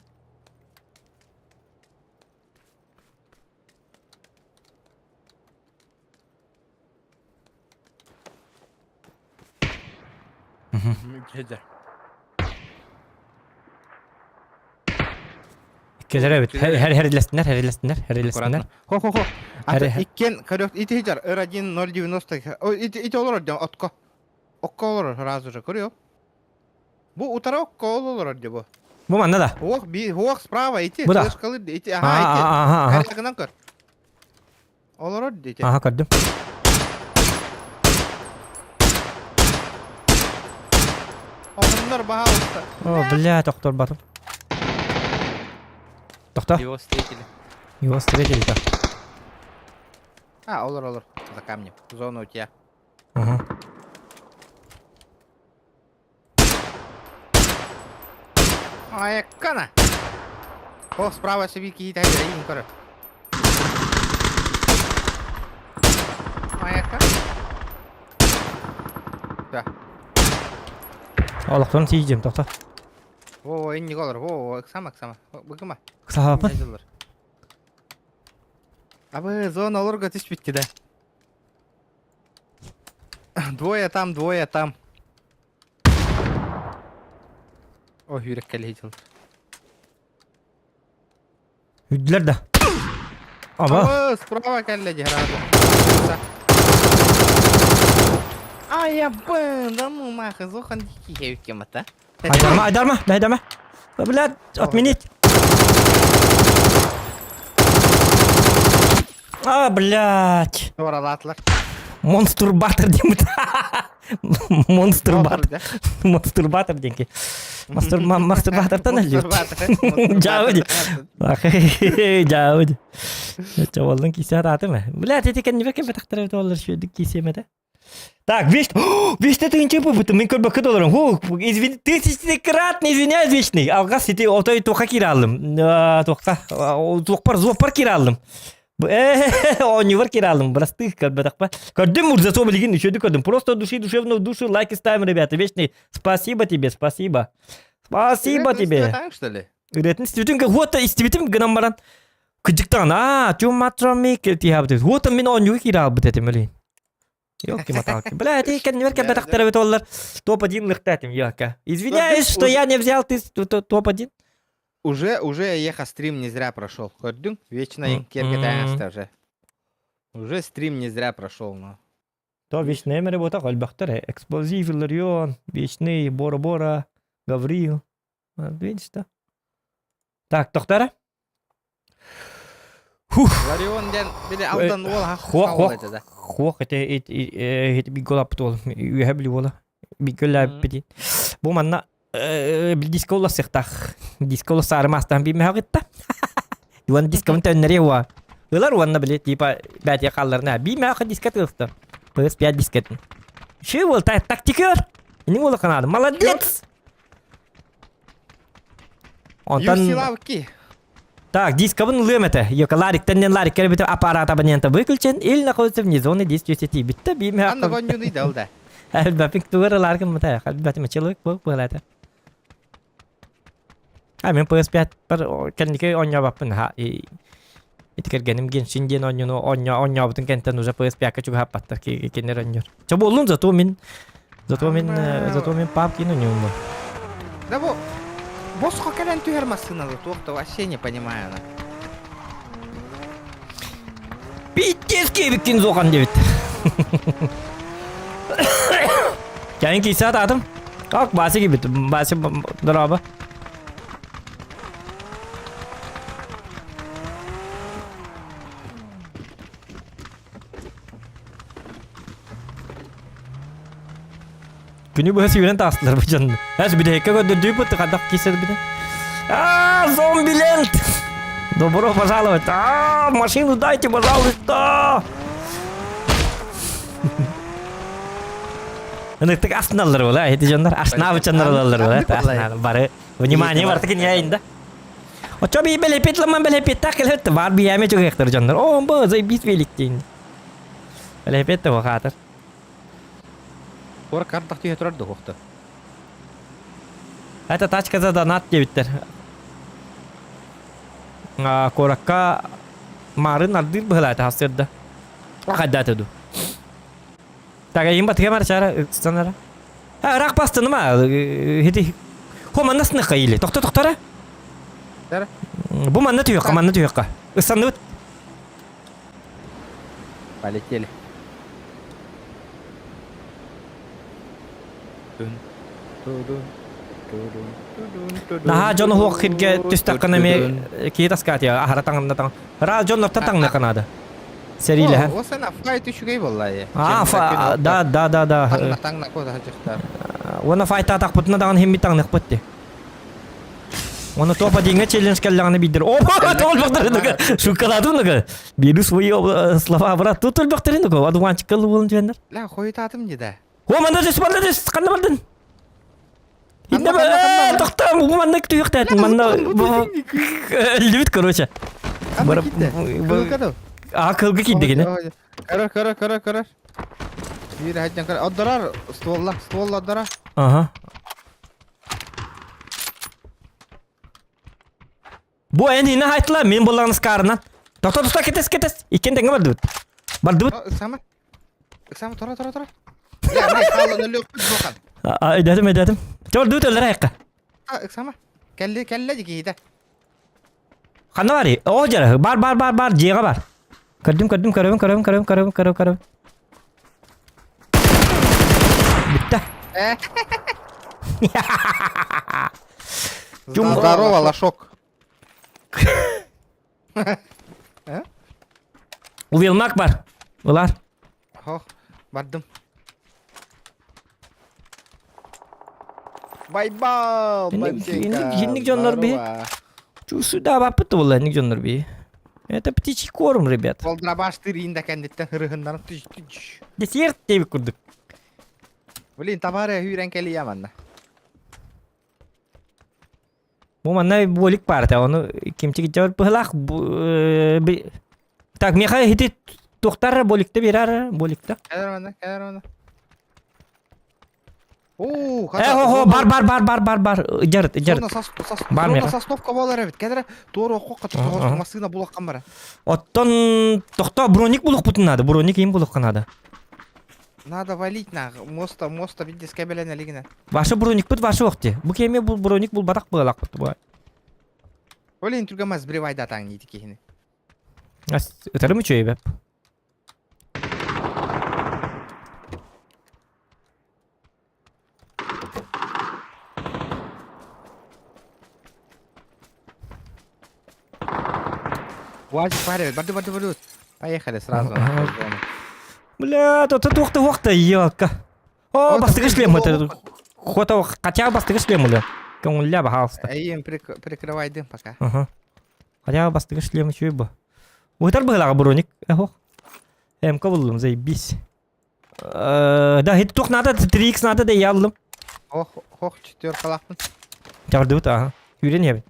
Кэдэ. Иккилэр эбит. Хэрилэстинэр, хэрилэстинэр, хэрилэстинэр. Хо-хо-хо. Иккен көрөх ити хижар R1 0.90. Ити ити олорор дьон отко. Окко олорор сразу же көрүө. Бу утара окко олорор дии бу. Бу манна да. Хуох би хуох справа ити. Бу да. Флешкалы ити аха ити. Аха, аха. Гынан көр. Олорор дии ити. Аха көрдүм. Оҕоннор баһаалыста. О, бля, тохторбатым. Тохто. Его встретили. Его встретили так. А, олор, олор. За камнем. Зона у тебя. Ага. Ай, кана. О, справа себе какие-то көрө. Айакка. Да. Олохторун тиийдим, тохто. Во, во, инник олор. Во, во, ыксама, ыксама. Быкыма. Ыксаһааппын. Абы, зона олорго түспүттү да. Двое там, двое там. О, хүрек кэлиһи Үрдүлэр да. Аба. О, справа кэллэ дии сразу. Ай, я б, да ну нахуй, зохан дикий кем-то. Айдарма, айдарма, айдарма. Блядь, отменить. А, блядь. Туоралаатылар. Монстурбатор диэн Монстурбатор. Монстурбатор диэн Мастур мастурбатортан өлүөт. Дьаабы. Дьаабы. Чаваллын кисе атаатым. Блядь, эти кэннибэ кэбэтахтар эбит олар шүйдүк кисиэм этэ. Так, вещь, вещь ты ничего бу мен көрбөккө долларым. Ху, извини, тысячнократно извиняюсь вечный. Алгас ити отой туха кире алдым. Туха, туохпар зуоппар кире алдым. Оонньуубар кире алдым. Бырастыы көрбөтөхпө. Көрдүм Мурзато билигин үчүгэй көрдүм. Просто души душевную душу лайки ставим, ребята. Вечный. Спасибо тебе, спасибо. Спасибо тебе. что ли? Ырыатын истибитим, вот истибитим гынан баран. Кыдьыктаҕын, аа, тюматроми тиһабыт. Вот мин оонньууга киирэ албыт этим, блин. Ёлки-моталки. Бля, ты кэннибэр кэлбэтэхтэр эбит оллар. Топ-1 лыхтаатым, ёка. Извиняюсь, что я не взял ты топ-1. Уже, еха стрим не зря прошел. Көрдүң? Вечно кергетаҥаста уже. Уже стрим не зря прошел, но. То вечный эмere бота элбэхтэр. Эксплозив, Илларион, Вечный, Бора-Бора, Гаврил. Видишь, да? Так, тохтара? Фух. Ларион диэн били Алдан уол Хуох, хуох. Хуох, это это биголап туол. Үөһэ били буола. Бикөллээбиппитин. Бу манна диско улассыхтаах. Диско улассаары маастаан биимэһэҕитта. Уон дискабын төннөрүө уа. Ылар уонна били типа бээтиэ хаалларына биимэхэ диска тыылта. PS5 дискетин. Ши уол тактикер. Ини уола канаады. Молодец! Онтон Юсилавки. Так, дискабын ылыам этэ. Йока лариктан ларик кэлбитэ аппарат абонента выключен или находится вне зоны действия сети. Бүтта биимэ Анна воннюны да да. Элбэпин тугар ылааргын мата. Элбэтим человек был был это. А мен PS5 бар кэнники оонньообаппын ха ити кэргэним Геншин диэн оонньууну оонньообутун кэнтэн уже PS5-ка чугаһаппаттар кинилэр оонньуур. Чэ буоллун зато мин зато мин зато мин папкин оонньууммун. Да бу босхо кэлэн түһэр массыыналы туох да вообще не понимаю она. Пиздец киэбиккин зохан диэбит. Кэлин киирсэ атаатым. Ок, Бася киирбит. Бася дорообо. Күнү быһа сүүрэн таастылар бу дьон. Эс бүтэһиккэ көрдөрдүүбүт хадах киирсэрбитин. А, зомби-ленд! Добро пожаловать! А, машину дайте, пожалуйста! Ыныктык астыналлар була, эти дьоннор ашнаабычаннар олаллар була, бары внимание бартык иньяйында. Очо би белепет ламан белепет так келет бар бияме чугектер дьоннор. О, бу заебись велик дейин. Белепет те хатыр. Ор картах түйе турар духухта. Это тачка за донат диэбиттэр. Куоракка маарын ардыыр быһылаата хасырда. Хайдаата ду. Так, им батыга марчара ыксанара. А, ыраах бастыныма. Хити Хо манна сыныхха или. Тохто тохтора. Бу манна түһүөххэ, манна түһүөххэ. Ысанныбыт. Полетели. Наһаа дьон уһуох хиргэ түстэххинэ эмиэ киһи таскаатыйа аһара таҥна таҥ. Ра дьоннортон таҥныахха наада. Сэриилэһэн. О, сана файт үчүгэй буолла А, фа, да, да, да, да. Таҥна таҥна кода хачыхтар. Уонна файтаатахпытына даҕаны химмит таҥныахпыт дии. Уонна топ одиҥҥа челлендж кэллэҕинэ биирдэр опа толбохторун шуккалаатым нуга беру свои слова брат тут толбохторун нуга одуванчикка буолан түһэннэр Ля хойутаатым дии да. О манна түс манна түс ханна бардын Инна тохтоо бу манна түһүөхтээтин манна өллүбүт короче А кылга киирдэ кини Көрөр көрөр көрөр көрөр Биир хаджан көрөр Оддорор стволла стволла оддорор Ага Бу эн ине айтла мен боллаҕын скарынан. Тохто тохто кетес кетес. Иккен тэҥҥэ бардыбыт. Бардыбыт. Ыксама. Ыксама тура тура тура. Өйдөөтүм өйдөөтүм. Чордубут өлөр айыкка. Ыксама. Кэлли кэллэ дикиһитэ. Ханна барый? Оо дьара бар бар бар бар дьиэҕэ бар. Көрдүм көрдүм көрөбүн көрөбүн көрөбүн көрөбүн көрөбүн көрөбүн. Бүттэ. Здорово, лошок. Увелмак бар. Ылар. Хох, бардым. Байбал, Хинник дьоннор би. Чусуда баппыт буолла хинник дьоннор би. Это птичий корм, ребят. Ол драбаш тыриин да кэнниттэн хырыһыннаран түш түш. Десерт диэбит курдук. Блин, табаары үүрэн кэлиэ манна. Бу манна буолик баар ону кимчик дьабар быһылаах Так, миэхэ ити туохтар боликта биэрэр боликта. Кэлэр манна, кэлэр манна. Оо, Э, хо, хо, бар, бар, бар, бар, бар, бар, жарыт, жарыт. Бар миэхэ. Сосновка болар эбит. Кэлэр туора окко Аха. массыына булаххан бара. Оттон тохто броник булукпутун надо, броник им булукка надо. Надо валить на моста, моста видишь, кэбэлэн элигинэ. Ваша броникпыт ваша охте. Бу кеме бу броник бул батак быалакпыт бу. Олин түргө сбривайда таң нити кихини. Ытарым үчөй бэп. УАЗик парень, барды барды барды. Поехали сразу. Бля, то туохта уохта елка. О, бастыгы шлем это. Хота хотя бастыгы шлем или. Көңүллэ баһаалыста. Эйим прикрывай дым пока. Ага. Хотя бастыгы шлем үчүгэй бу. Уытар быһылаҕа броник. Эхох. МК буллум, заебись. Да, хит туох надо, 3x надо да я алдым. Ох, ох, четверкалаахпын. Чабардыбыт, ага. Үүрэн иһэбин.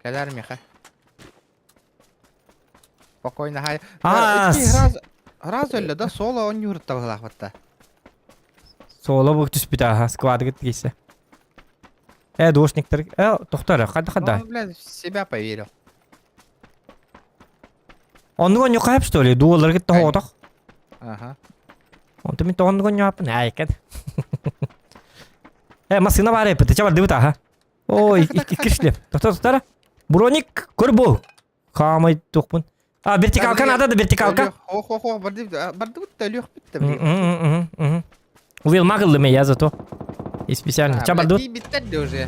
Кэлэр миэхэ. Спокойно, хай. А, Раз, раз өллө да соло онньуурутта быһылаахпытта. Соло бу түспүт аха, складыгыт кисе. Э, дошниктер, э, тохтор, хада хада. Он, блядь, в себя поверил. Оннуга ньукаап что ли? Дуоларгыт тоһоотох. Ага. Онто мин тоҕоннуга ньуаппын, айкан. Э, массыына баар эппит, чабардыбыт аха. Ой, икки шлем. Тохтор, тохтор. Броник, көр бу. Хаамай туохпун. А, вертикалка надо да, вертикалка. Ох, ох, ох, бардыбыт да өлүөх бүттэ, блин. Увел магыллым я зато. И специально. Ча бардыбыт. Биттер де уже.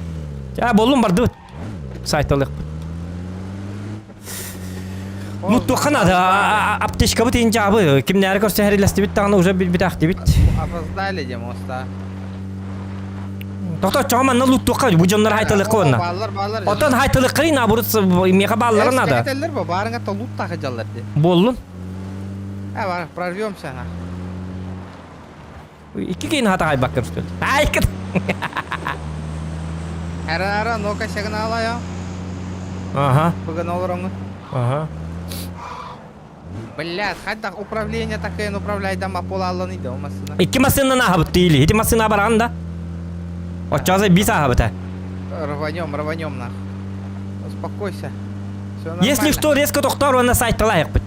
Ча боллум бардыбыт. Сайт алык. Ну туохха надо, аптечкабыт иин жабы. Кимнээри көрсө хэрилэстибит даҕаны уже билбитахтибит. Опоздали де моста. Тохто чоҕо манна луттуохха бу дьоннор хайталыкка уонна. Бааллар, бааллар. Оттон хайталыккы наоборот миэхэ бааллара надо. Кетеллер бу, баарыңа то лут тахы жаллар ди. Буоллун. А, бар, прорвемся на. Икки кейин хата хайбаккын что ли? Ай, кыт. Ара ара, нока сигнала я. Ага. Бүгін олорыңы. Ага. Блядь, хайдах управление такое управляй дама пола алланы да массына. Икки массыынан аһабыт тиили. Ити массыына баран да. Оччоҕо бис аһабыта. Рванем, рванем нах. Успокойся. Все нормально. Если что, резко тохтор уонна сайталайықпыт.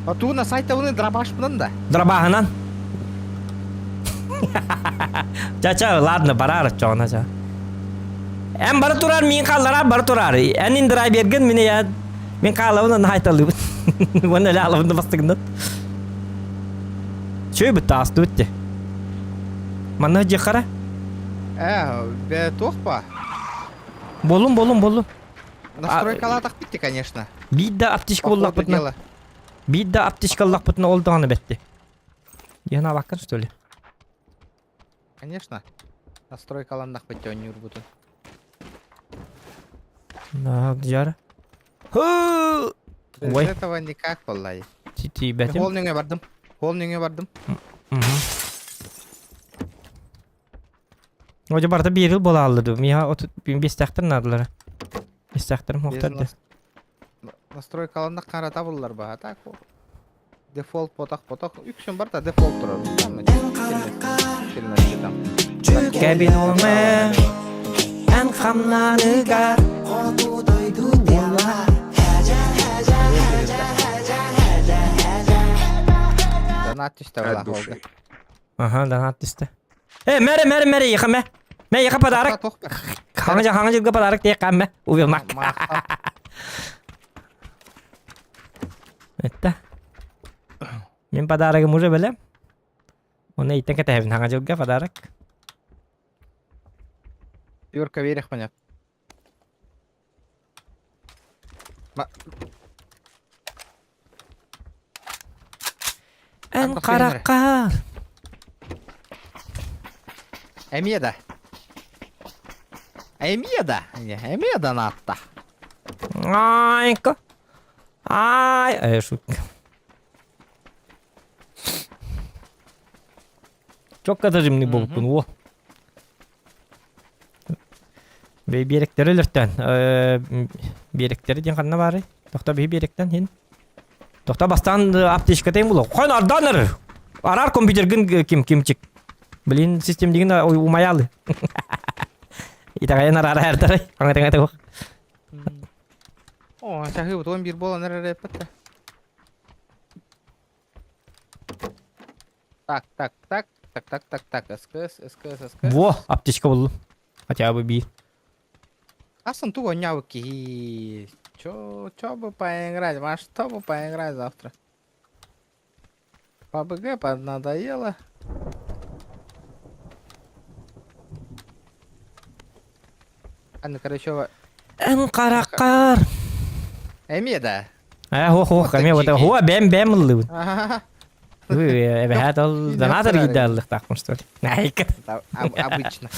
А ту на сайта уны дробашпынан да. Дробаһынан. Ча-ча, ладно, барар чоҕуна ча. Эн бары турар, мин хаалларар бары турар. Эн индирай берген, мин я мин хаалабын аны хайталыбын. Уонна эле алабын да бастыгынан. Чөй бит таасты битте. Манна дьихара. Э, бе туох па. Болун, болун, болун. Настройкалаатах битти, конечно. Биир да аптечка По ходу буллахпытына. дела. Биир да аптечкаллахпытына ол даҕаны бэтти. Диэн абаккын что ли? Конечно. Настройкаланнах битти онньуур бутун. Дьара. Хы! Без Ой. этого никак боллай. Ти бэтим. Хол нөҥө бардым. Хол нөҥө бардым. Оҗа барда бирил бола алды. Миха от бестәхтер надылар. Бестәхтер мохтар. Настройкаланнах карата буллар ба. Так. Дефолт потах потах. Үксүн бар да дефолт турар. Кабиноме эн хамнаныгар. Донат түстэ От була души. Ага, донат түсті. Э, мэре, мэре, мэре, еха мэ. Мэ, еха подарок. Хаңа хаңа жылга подарок тие кам мэ. Увелмак. Это. Мин подарогым уже белем. Оны иттен кәтәһебин хаңа жылга подарок. Юрка верих понят. хараххар. Эмиэ да. Эмиэ да. Эмиэ да наатта. Айка. Ай, э, шутка. Чокка зажимный буолбуппун, о. Биэрэктэри өлөртөн. Биэрэктэри диэн ханна баарый? Тохто биһи биэрэктэн хин. Тохто бастаан аптечкатын булу. Хон арданыр. Арар компьютергын ким кимчик. Блин, систем деген умаялы. Итагайын арара эрдары. Аңа тох. О, чахы вот он бир болан эрэр эппетте. Так, так, так, так, так, так, так, СКС, СКС, СКС. Во, аптечка буллум. Хотя бы биир. Асан тугу оонньообут киһи. Чё, чё бы поиграть? Во что бы поиграть завтра? PUBG поднадоело. Анна Карачева. Эн хараххар. Эмиэ да. Э, хо хо, эмиэ вот хо бэм бэм ыллыбын. Эбэһээт ол донатор киирдэ аллыхтаахпын что ли? Найка. Обычно.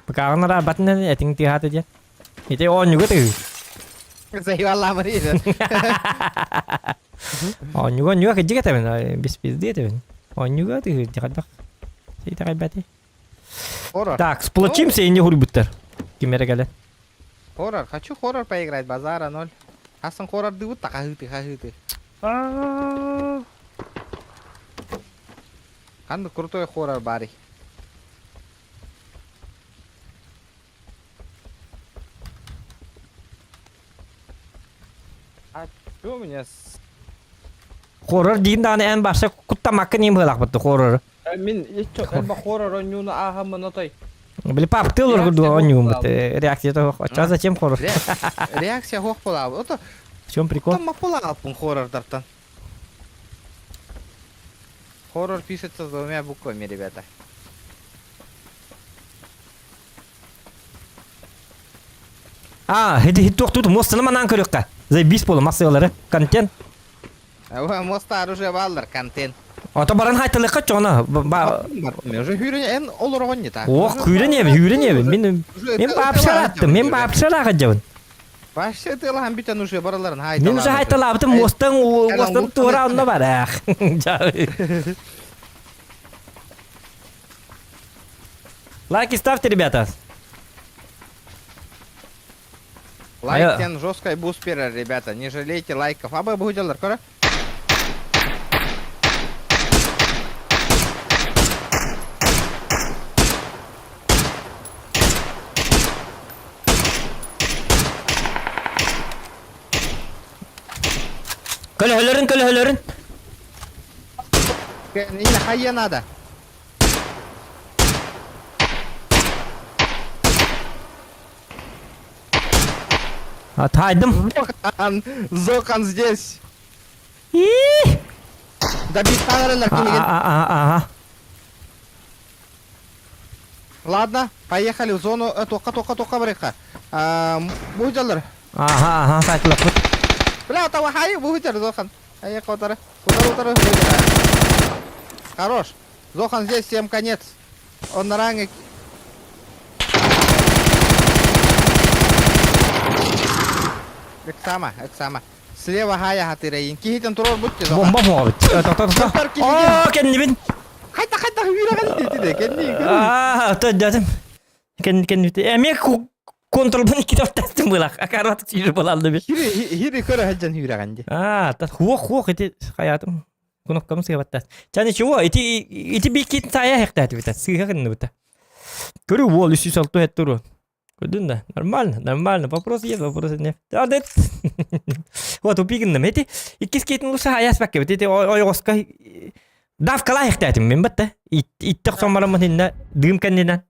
Быкааҕын араабатын этиҥ тыаһаата диэн. Ити оонньууга тыһыы. Заебала Мария. Оонньууга оонньууга кырдьык этэбин, без пизды этэбин. Оонньууга тыһыы хайдах итэҕэйбэти. Хоррор. Так, сплочимся и не хуруйбуттар. Ким эрэ кэлэн. Хоррор. Хочу хоррор поиграть, базара ноль. Асан хоррор дыбыт та хаһыты хаһыты. Ханнык крутой хоррор баарый? А чё у меня с... Хоррор диин даҕаны эн барса куттамаккын иим быһыылаахпыт хоррор. Мин иччо элбэх хоррор оонньууну ааһаммын отой. Били паптыы олоргур дуо оонньууммут реакция Оччоҕо зачем хоррор? Реакция суох буолаабыт. Ото В чем прикол? Куттаммат буолаалпын хоррордартан. Хоррор пишется с двумя буквами, ребята. А, хити туох мостаны манан көрүөххэ. Заебись буолу массыалары. Контент. Моста оружие бааллар, контент. Ото баран хайтылыкка чоно. Уже хүрен эн олорогон не так. Ох, хүрен эби, хүрен эби. Мен мен баапшалаттым, мен баапшалаға жабын. Вообще тылахан бүтэн уже бараларын хай. Мен уже хайталаабытым мостан мостан туора онно бар. Лайки ставьте, ребята. Лайк тен жесткой буспера, ребята. Не жалейте лайков. Абы буделар, кора? Көлөһөлөрүн, көлөһөлөрүн. Не хайа надо. Тайдым. Зохан, Зохан здесь. И! Добить Ага. Ладно, поехали в зону. Тока, тока, тока, барыха. Буделер. Ага, ага, сайтылаппыт. Бля, того хай, будер, Зохан. Ай, котары. Утары, утары, Хорош. Зохан здесь, всем конец. Он на ранге. Эксама, эксама. Слева хая хатырайын. Кихитен турор будьте, Зохан. Бомба моҕобут. О, кэннибин. Хайта, хайта, хүрэ дити кэнни. Аа, то дядым. Кен кен эмиэ контролбун икки тастым былах. Акарат сүүрү балалды бир. Хири хири көрө хаджан хүрэгэнди. Аа, та хуох хуох ити хаятым. Кнопкам сыгабаттас. Ча ничего, ити ити бикит сая хектат бит. Сыга гынны бит. Көрү уол 306 хеттуру. Көрдүн да, нормально, нормально. Вопрос есть, вопрос нет. Да, Вот упигинным. Эти иккис кетин луса аяс бакка бит. Эти ойгоска давкала хектатым мен битте. Иттек сомарым хинне дым кэннинен.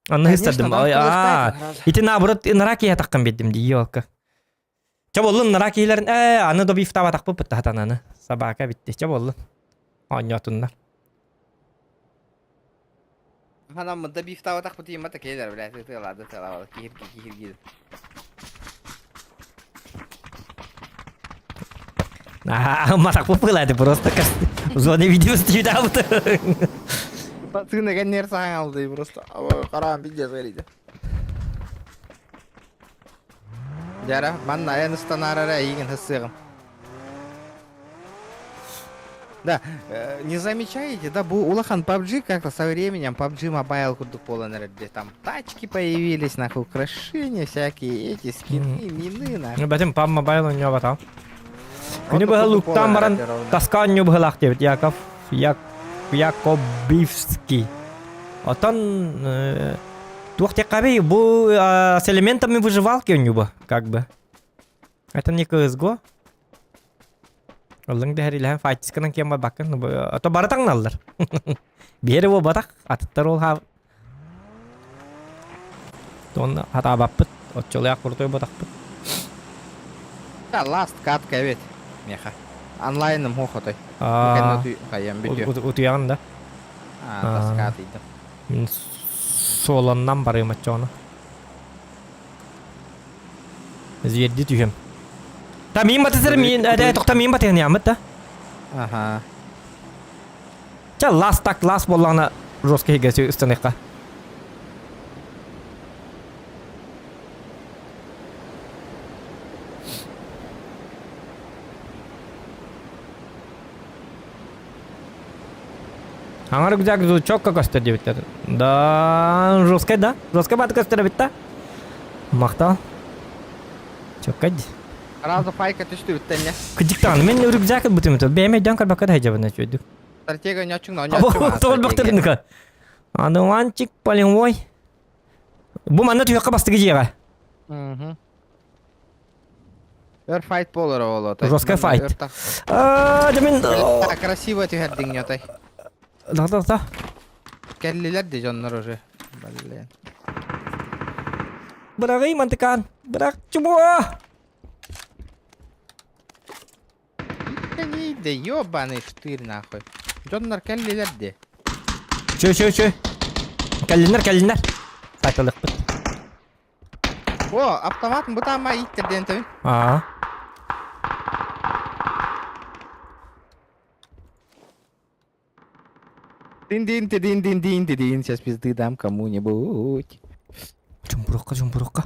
Анны хыстардым. Аа, ити наоборот нара киһи таххан биэрдим дии елка. Чэ боллун нара киһилэрин ээ аны добивтаабатахпыт бытта хатананы. Собака битти. Чэ боллун. Оонньоотуннар. Ханаммын добивтаабатахпыт иимата киһилэр блядь ытыалаады ытыалаабат киһирги киһирги. Матахпы пылады просто зона видимости даабыт. Тыына кэннер саҥа алды просто. Хараан пиздец говорите. Дьара, манна айан ыстанаарара эйигин хыссыаҕым. Да, не замечаете, да, бу улахан PUBG как-то со временем PUBG Mobile курдук буолан эрэр дии. Там тачки появились, нахуй, украшения всякие, эти скины, мины, нахуй. Ну, бэтим PUBG Mobile онньо батал. Күнү быһа луктаан баран таска онньо быһылаах диэбит Яков Як Якобивский. Отон туох диэххэ бу с элементами выживалки онньуба как бы. Это не CSGO. Ыллыҥ дэһэр илэһэн файтисканан киэн барбаккын, а то бары таҥналлар. Биэри буолбатах, атыттар ол хаа Тон хатаабаппыт, оччолоох курутуй ботахпыт. Да, last катка эбит меха. Онлайным хохотой. Утуйаҕын да? А, таскаатыйдым. Мин суоланнан барыым оччоҕуна. Зверди түһүм. Та миин батысыр миин э тохта миин батыһын ямыт да. Аха. Ча лас так лас боллаҕына жестко хигesi ыстаныахха. Аңар рюкзак четко көстөр диэбиттэр. Да, жесткай да? Жесткай баты көстөр эбит да? Махтал. Четко ди. Сразу пайка түстү бүттэнне. Кыдьыктаан, мен рюкзак бутым то. Бэйэм өйдөөн көрбөккө да хадьабын өчөйдүк. Стратегия ньочуҥ ньочуҥ. Тоҕолбохтор Ануанчик полевой. Бу манна түһүөххэ бастакы дьиэҕэ. Өр файт буолар ол отой. Жесткая файт. Аа, дэмин Красиво түһэрдиҥ ньотой. Да да да. Кэллилэр де дьоннор уже. Блин. Быраҕый мантыкаан. Бырах чубуа. Да ёбаный штырь нахуй. Дьоннор кэллилэр де. Чө чө чө. Кэллиннэр кэллиннэр. Файталыхпыт. О, автомат бытаама ииттэр диэн тэбин. Аа. Дин-дин дин дин дин дин сейчас пизды дам кому-нибудь. Чумпурукка, чумпурукка.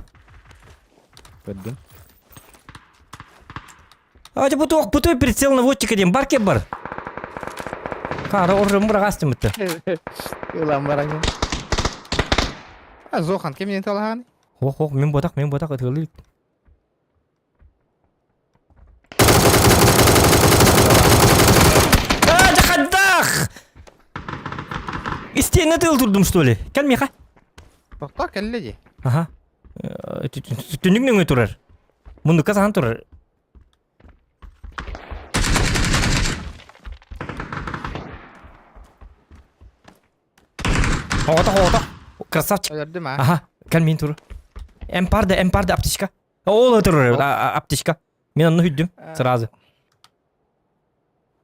Көрдүм. А, бу туох бутуй прицел наводчика диэн бар кеп бар. Кара оррым бырагас тимитте. Ылан бараҥын. А, Зохан, ким талаһаҕын? Ох, ох, мин ботах, мин ботах ытылы. А, жахадах! Истиэнэ тыл турдум, что ли? Кэл миэхэ. Тохтоо кэллэ дии. Аха. Түннүк нөҥүө турар. Муннукка саһан турар. Оҕото, оҕото. Красавчик. Өлөрдүм а. Аха, кэл мин тур. Эмпарда, эмпарда аптечка. Ол турар, аптечка. Мен онно хүддүм сразу.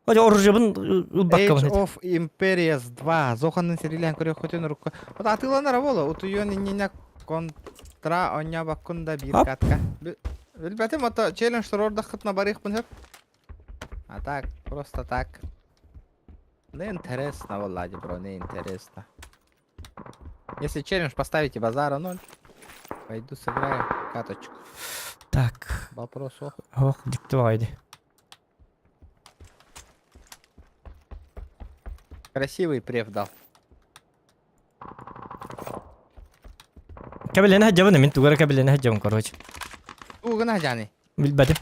Хотя оружиебын ылбаккабын. Age of Imperials 2 Зоханын сэрилээн көрүөххүтүн урукку. Вот атыыланара буолуо. Утуйуон иннинэ контра оонньообоккун да биир катка. Билбэтим, ото челлендж туруордаххытына барыахпын сөп. А так, просто так. Не интересно, Влади, бро, не интересно. Если челлендж поставите базара ноль, пойду сыграю каточку. Так. Вопрос ох. Ох, диктовайды. Красивый прев дал. Кэбилэни хадьабын, мин тугара кэбилэни хадьабын, короче. Тугuna жани. Билбэтим.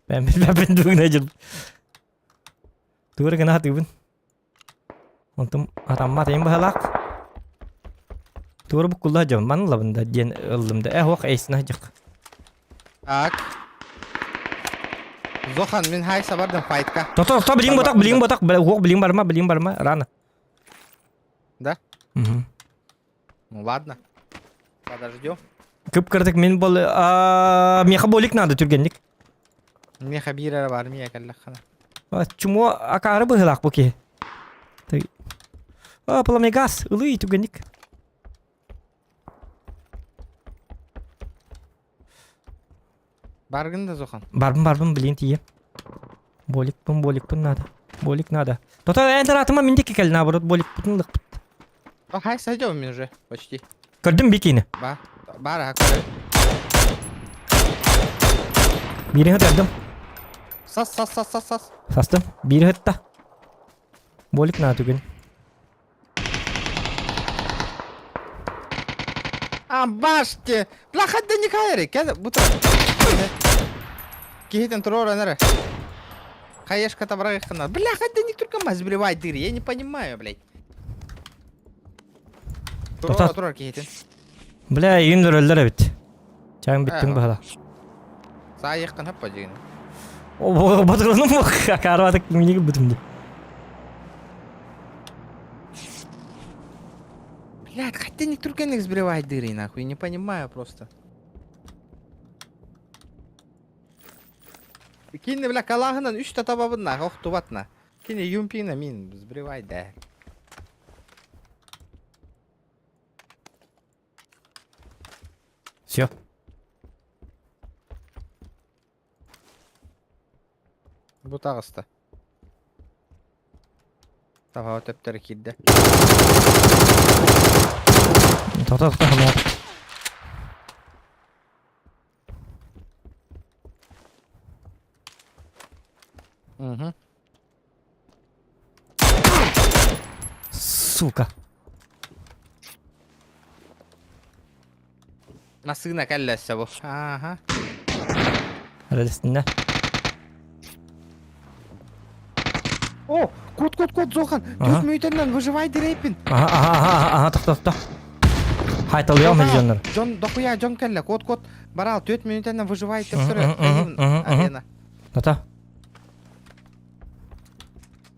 Мен билбэппин тугуна жыл. Тугара гына хатыыбын. Онтум атаммат эйин быһалаах. Туора буккулла дьон ман ылабын да диэн ыллым да. Э ох эйсин дьык. Так. Зохан, мин хай сабардым файтка. Тото, то билин ботак, билин ботак, ох билин барма, билин барма, рано. Да? Угу. Ну ладно. Подождем. Кып-кырдык мин бол меха болик надо түргенник. Меха биир бар мия кэллэххана. Чумо акаары быһылаах бу киһи. А, пламегаз, ылый түгенник. Баргын да Зохан. Барбын, барбын, билин тиийэ. Боликпын, боликпын надо. Болик надо. Тото эн таратыма мин диэки кэл, наоборот, боликпытын ылыхпыт. А, хай сойдем мен уже, почти. Көрдүм бикини. Ба, бар, а, көрө. Биирин хытырдым. Сас, сас, сас, сас, сас. Састым. Биири хытта. Болик надо түгүн. А, баште! Бля, хадда не кайры, кәді, бұта. Кихитен турор анара. Хаешка табрага хана. Бля, хадда не только мазь блевай дыры, я не понимаю, блядь. Турор, турор кихитен. Бля, үйін өрөллөр эбит. Чайын бүттүң баһала. Саайыққан хаппа деген. О, батырыным карватык миниги бүтүмдү. Блядь, хотя не түркенник сбривает дыры, нахуй, не понимаю просто. Кине, бля, калагынан үч татабабын нах, охтубатна. Кине юмпина мин сбривай да. Все. Бу таҕыста. Таба төптөрү киирдэ. Тоқта тоқта хамат. Угу. Сука. Массыына кэллэ өссө бу. Ааха. Радостно. О, кот, кот, кот, Зохан, Ага. төрт мүйтеннен выживай дирэйпин. Ага, ага, ага, ага, тоқта, тоқта. Хайталыам миллионнар. Дьон, дохуя, дьон кэллэ, кот, кот, барал, төрт мүйтеннен выживай Мгм, төптөрө. мгм, мгм, мгм. Арена. Тоқта.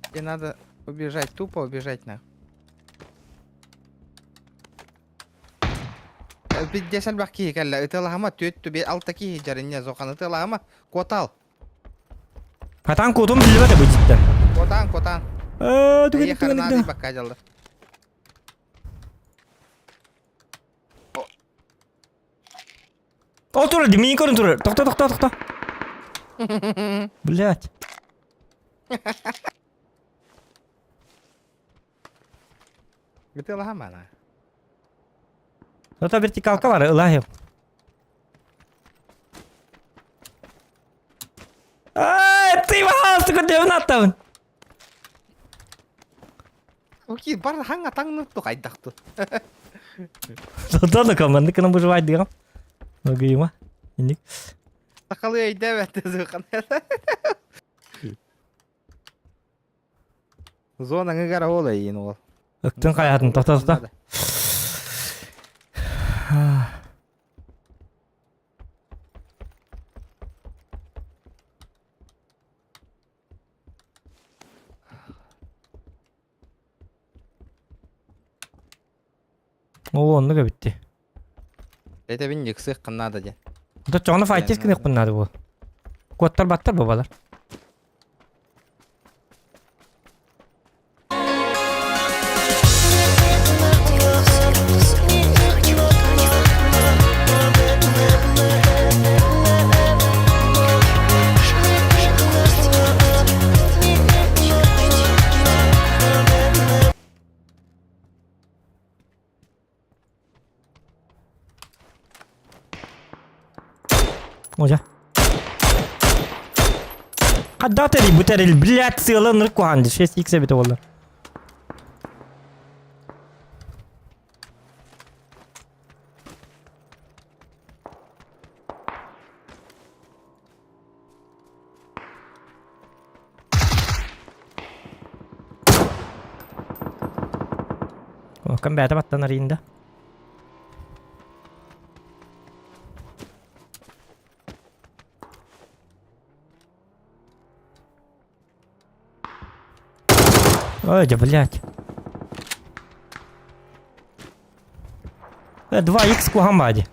Тебе надо убежать, тупо убежать нахуй. Пиздец элбэх киһи кэллэ, ытыалаһыма түөрт түбэ алта киһи дьарынньа Зохан ытыалаһыма, куотал. Хатан куотум биллибэт бу дьиттэн. Куотаан, куотаан. Ээ, түгэн Эйиэ түгэн харнаады бакка дьалла. Ол турар, миин көрөн турар. Тохто, тохто, тохто. Блять. Ытыалаһыма ана. Ото вертикалка бар, ылаһым. Ай, ты пожалуйста, куда аттабын? Окей, бар хаңа таҥнып тух айдахту. Тото команды кына выживать дигам. Огыйма. Иник. Сахалы өйдөөбөт зыхан. Зона ыңыгара ол эйин ол. Ыктын хайатын тохто тохто. Оо, оннук эбитти. Этэбин ыксыаххын наада диэн. Оччоҕуна файтис гыныахпын наада буол. Куоттар баттар бабалар. Оля. Хадда тэрий бу тэрил, блядь, сыала ынырык куһаан дии, 6x эбитэ буолла. Ком бэйэтэ баттан арыйын да. Ой, да блядь. 2х кугамади.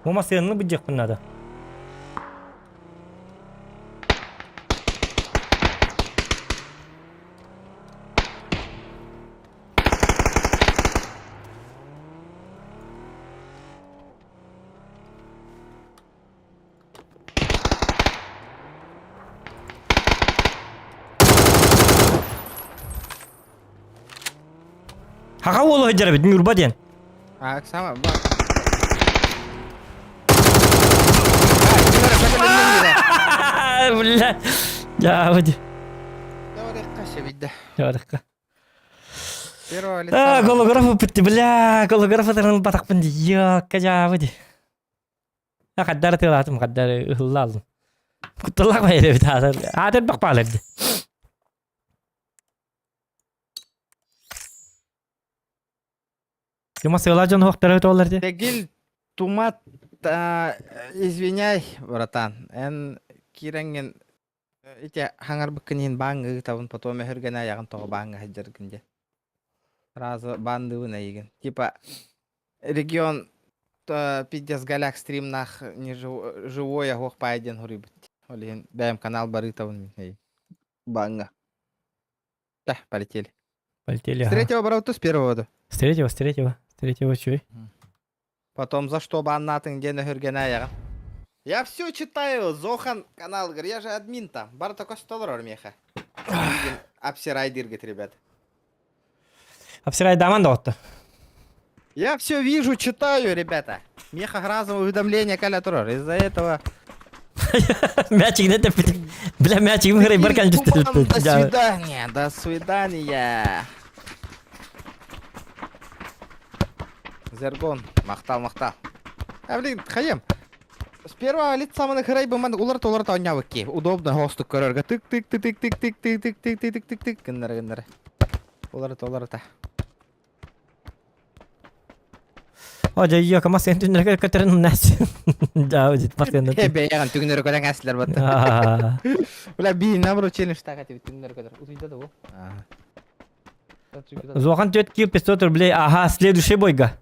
Бу массыынаны быдьыахпын наада. Хаха уолу сылдьар эбит, Ньурба диэн. А, сама. Бля. Дьаабыт. Дьаабыт. А, голограф ыппытты, бля, голограф ытырын батахпын ди, йокка дьаабы ди. Хаддар тылаатым, хаддар ыһылла алдым. Кутталлах байыр эбит аатыр. Аатыр бак баалар ди. Тима сыала дьон хуохтара туоллар ди. Тегил тумат извиняй, братан. Эн киирэҥҥин ити хаҥарбыккын иһин бааҥҥа ыытабын, потом өһүргэнэ айаҕын тоҕо бааҥҥа сылдьаргын диэн. Сразу баандыыбын эйигин. Типа регион пиздец голяк стримнах не живой оһуох паай диэн хоруйбут. Ол иһин бэйэм канал барыытабын мин эйигин. Бааҥҥа. Да, полетели. Полетели, С третьего брал с первого да. С третьего, с третьего. С третьего чуй. Потом за что баннатын диэн өһүргэнэ айаҕын. Я все читаю, Зохан канал, я же админ там. Бар такой столар меха. Обсирай дыргать, ребят. Обсирай даман да Я все вижу, читаю, ребята. Меха разом уведомление каля турар. Из-за этого... Мячик не тэппит. Бля, мячик мырай баркан До свидания, до свидания. Зергон, махтал, махтал. А, блин, хаем. С первого лица мы на бы ман улар толар таонявыки. Удобно хостук көрөргө тык тык тык тык тык тык тык тык тык тык тык тык гыннара гыннара. Улар толар та. О, дьэ, йо, кама сен түннэргэ көтөрөн нэс. Да, дит пасыны. Бэйэҕин түгүнөрө көрөн әслер батта. Бля, би наоборот челлендж так этибит түгүнөрө көтөр. Утуйда да бу. Зохан 4 килл 500 рублей. Ага, следующий бойга.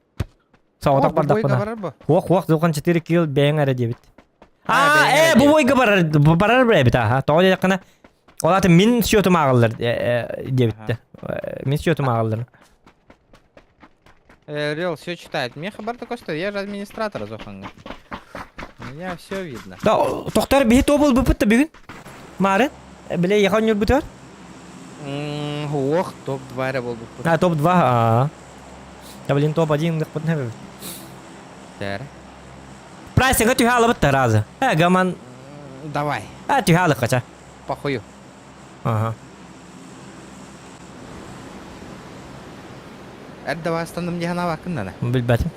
Саҕатах бардахпына. Хуох, хуох, Зохан 4 килл бэйэҥ эрэ диэбит. А, э, бу бойга барар, барар бэбит, аха. Тоҕо диэтэххинэ, ол аты мин счетум ааҕыллар диэбиттэ. Мин счетум ааҕыллар. Рел все читает. Мне хабар такой, что я же администратор Зоханга. У меня все видно. Да, тохтор биһи тобул быпыт да бүгүн. Мары, биле яхан юрбутар? Ох, топ-2 эрэ буолбуппут. А, топ-2, аа. Да, блин, топ-1 гыппытын хэбэбит. Тэр. Прайсыга түһэ алабыт да разы. Э, гаман... Давай. А, түһэ алыккача. Похую. Ага. Эр давай станным дии санаабаккын да? Билбэтим.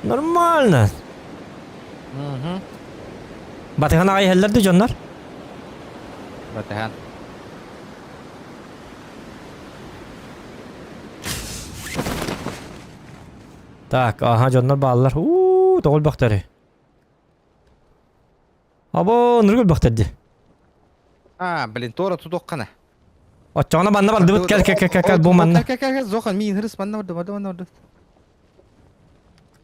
Нормально. Угу. Батыхан аҕай иһэллэр да дьоннор? Батыхан. Так, аха дьоннор бааллар. Уу, тоҕо өлбөхтөрүй? Або, ныргы өлбөхтөр дии. А, блин, туора тутуоххана. Оччоҕуна манна бардыбыт кэл кэл кэл кэл бу манна. Кэл кэл кэл Зохан миин хырыс манна барды барды манна барды.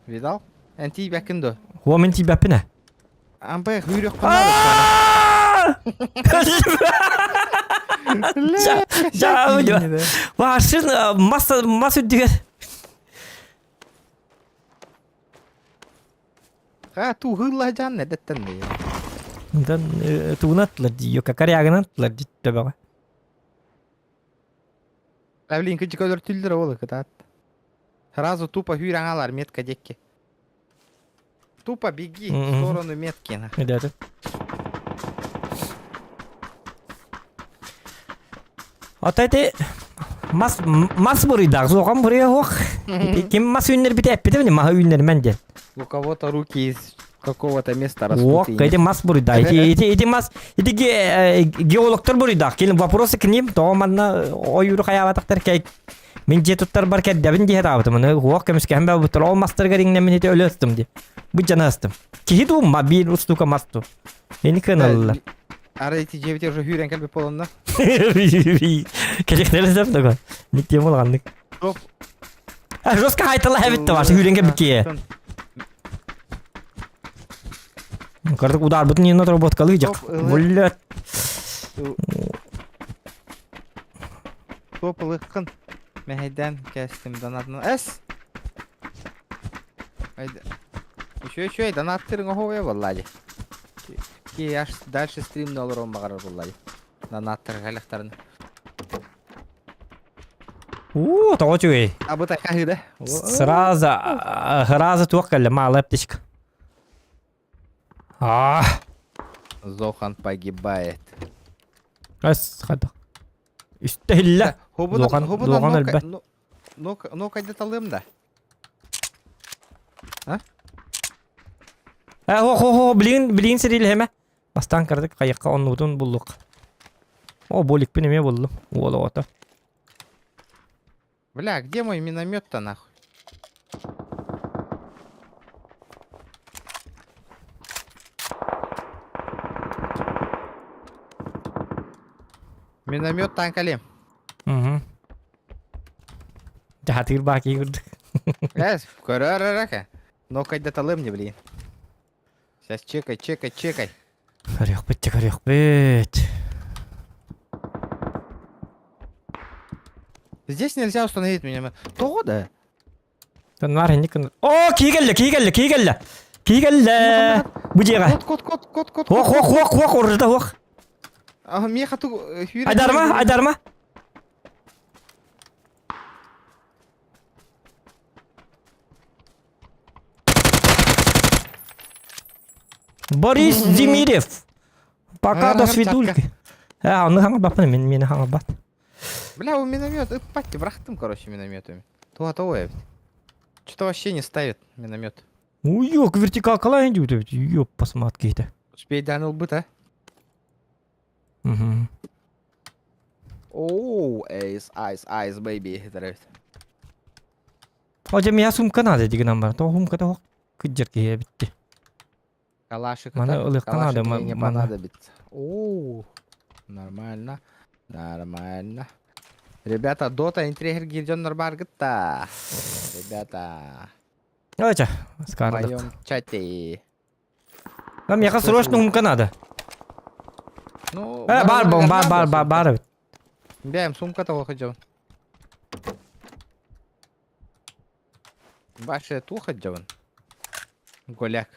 Видал? Эн тиийбэккин дуо? Хуо мин тиийбэппин ээ. Ампай хүйрөх Вашын мас мас үрдүгэр. Ха тууһуулла жан эдэттэн дии. Онтон тугунан аттылар дии, какарягынан аттылар дии төбөҕө. А блин, кыжык өлөртүллэр ол кытаат. Сразу тупо хүүрэн метка декки. Тупо беги в сторону метки. На. Эдэтин. Ата ити мас мас буруйдаах суоҕам буруйа суох. Ким мас үүннэрбитэ эппитим маһы үүннэрмэн диэн. У кого-то руки из какого-то места растут. Уох, ити мас буруйдаах. Ити ити ити мас ити геологтар буруйдаах. Кини вопросы к ним, тоҕо манна ойууру хайаабатахтар кэй Мин дьиэ туттарбар кэрдэбин дии сатаабытым, аны уох көмүскэһэн баабыттар, ол мастарыгар иҥнэммин ити өлө ыстым дии. Бу дьаны астым. Киһи дуу, ма биир устуука мас дуу. Мени кыаналлар. Ара ити дьиэбитигэр уже хүүрэн кэлбит буоланна. Кэлиэхтэрэ сөп такой. Никтиэм улаханнык. Топ. Жестко хайтала эбит ваш хүүрэн кэлбит киһи. Кырдык ударбытын иһин отработкалыы дьак. Блядь. Топ ылыккын. Мэһэйдээн кээстим донатынан. Эс! Үчүгэй үчүгэй донаттырыҥ оһуобайа буолла дии. Ки аж дальше стримни олоруон баҕарар буоллай. Нанааттар кэлэхтэрин. Уу, тоҕо үчүгэй. Абытай хаһыыда. Сразу, сразу туох кэллэ, малая птичка. А, Зохан погибает. Ас, хата. Үстэ Хобунан, Зохан өлбөт. Ну, кайдаталым да. А? Э, хо, хо, хо, билигин, билигин сирилэһэмэ. Бастаан кырдык хайыкка оннубутун буллук. О, боликпин эмиэ буллум. Уол оҕото. Бля, где мой миномет-то нахуй? Миномет танкалем. Угу. Дьаһатыыр баакии курдук. Эс, көрөр Но кайдаталым не, блин. Сейчас чекай, чекай, чекай. Көрүөхпүт, көрүөхпүт. Здесь нельзя установить миномет. Того да. Тоннар инник О, киһи кэллэ, киһи кэллэ, киһи кэллэ. Киһи кэллэ. Бу дьиэҕэ. Кот, кот, кот, кот, кот. Ох, ох, ох, ох, урда, ох. А, меха ту... Айдарма, айдарма. Борис Демирев. Пока до свидульки. А, он хаҥарбаппын, мин мени хаҥарбат. Бля, у миномет, ыппат, бырахтым, короче, минометами. То то ведь. Что-то вообще не ставит миномет. Уйок, вертикалкалаан дии Ёп, посмотри киһитэ. Успей ылбыт, а? Угу. Оу, эйс, айс, айс, baby. Это О, дьэ, миэхэ сумка надо дигинэн бар. Тоҕо сумка тоҕо кыдьар киһи эбитти. Калашик. Маны ылыахха надо, мне не маны. понадобится. Оу, нормально, нормально. Ребята, дота интриги дьоннор бааргыт-та. Ребята, Ача, в скардык. моем чате. А миэхэ срочно сумка надо. Ну, Э, бар, бар, бар, бар, бар, бар эбит. Бэм, сумка того хотел. Баше туха дьон. Голяк.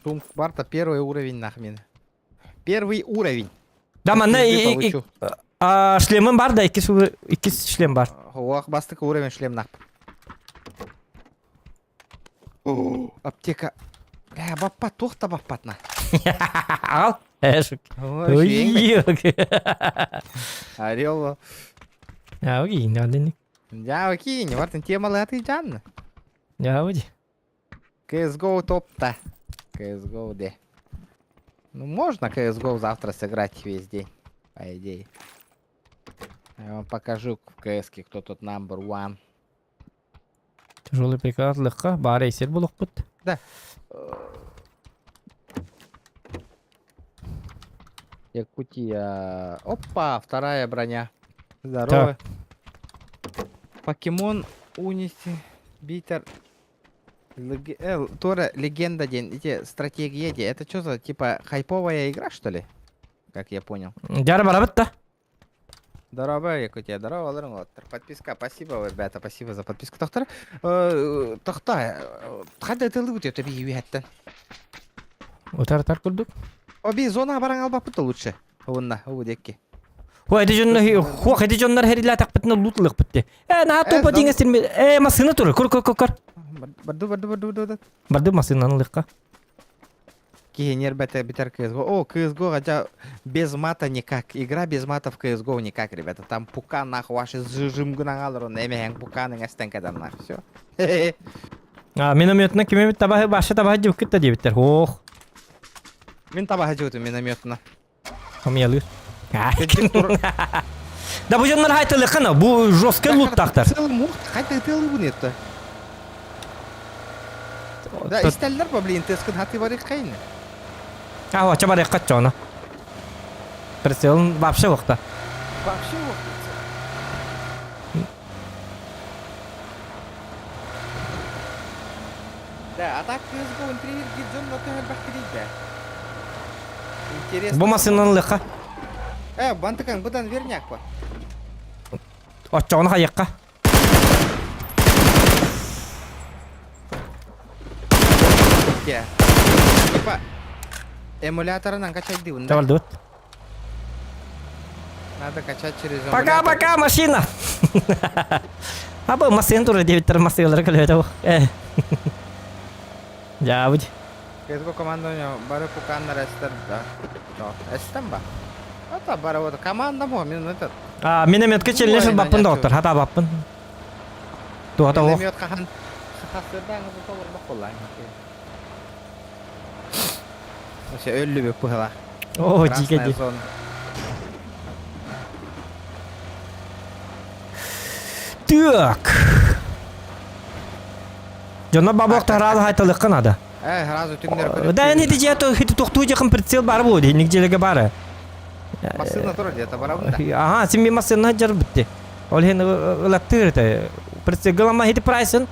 Сумка Барта первый уровень нахмин. Первый уровень. Да, манна Пизды получу. а, шлемым бар да, икки икки шлем бар. Ох, бастык уровень шлем нах. О, аптека. Бля, баппат, туох да баппат на. Ал. Э, шук. Ой, Ой, Орел. Я окей, надо не. Я окей, не вартын темалы аты жан. Я оди. CSGO топ-то. CSGO де. Ну, можно CSGO завтра сыграть весь день, по идее. Я вам покажу в CS, кто тут number one. Тяжелый приклад легко, бар эсер булукпут. Да. Якутия. Опа, вторая броня. Здорово. Покемон Унити Битер. Тора Легенда день. Эти стратегия. Это что за типа хайповая игра, что ли? Как я понял. Дьэ барабыт да. Здорово, Якутия. Здорово, Ларин Подписка. Спасибо, ребята. Спасибо за подписку. Доктор. Тохта. Хада ты лут это би үһэттэн. Утар тар курдук. Оби зона баран албаппыт лучше. Онна, уу декки. Хо эти дьоннор хо эти дьоннор хэрилэ тахпытына лут ылыахпыт. Э, на топа Э, диҥэ сирми. Э, массыына турар. Көр көр көр көр. Барду, барду, барду, барду. Барды массыынаны ылыахха. Киһи бэтэ битер CSGO. О, CSGO, хотя без мата никак. Игра без мата в CSGO никак, ребята. Там пука нахуй, ваши зажим гнагалар, он эмэхэн пукан эстен нах. Все. А, минометна кимемит табахы башы табахы дьуккит да диэбиттэр. Ох, Мин табаһы дьууту минометна. хамыялыр. Да бу дьоннор хайтылыххана, бу жесткий лут тахтар. Целый мух, хотя ты лыбын это. Да, истәлләр ба, блин, тескын хаты бар иккәйне. А, чабар яккат чона. Прицелын вообще вакта. Вообще вот. Да, а так CSGO интригер гидзон но ты бахтиридә. Интересно. Бу массыынаны ылыахха. Э, бантыкан будан верняк ба. Оччоҕуна хайыахха. Типа. Эмуляторынан качайдыбын да. Табардыбыт. Надо качать через эмулятор. Пока-пока, машина! Аба массыын турар диэбиттэр массыылары көлөтө. Дьаабыт. КСГО командование бары пуканнар эстер да. Эстен ба. Это бары вот команда мо мин этот. А, минометка челлендж баппын доктор, хата баппын. Туата ох. Миномет хахан хасырдан толор бакуллай. Вообще өллүбүк быһыла. О, дьиикэ Красная дии. зона. Так. Дьонно бабок тараалы хайталыкка надо. Э, сразу түҥнэр көрүп. Да, эн ити дьиэ хити тохтуу дьахын прицел бар буо дии, нигдьэлэгэ бары. Массыына турар диэта барабын да. Ага, син ми массыына дьар битти. Ол иһин ылаттыыр это. Прицел хити прайсын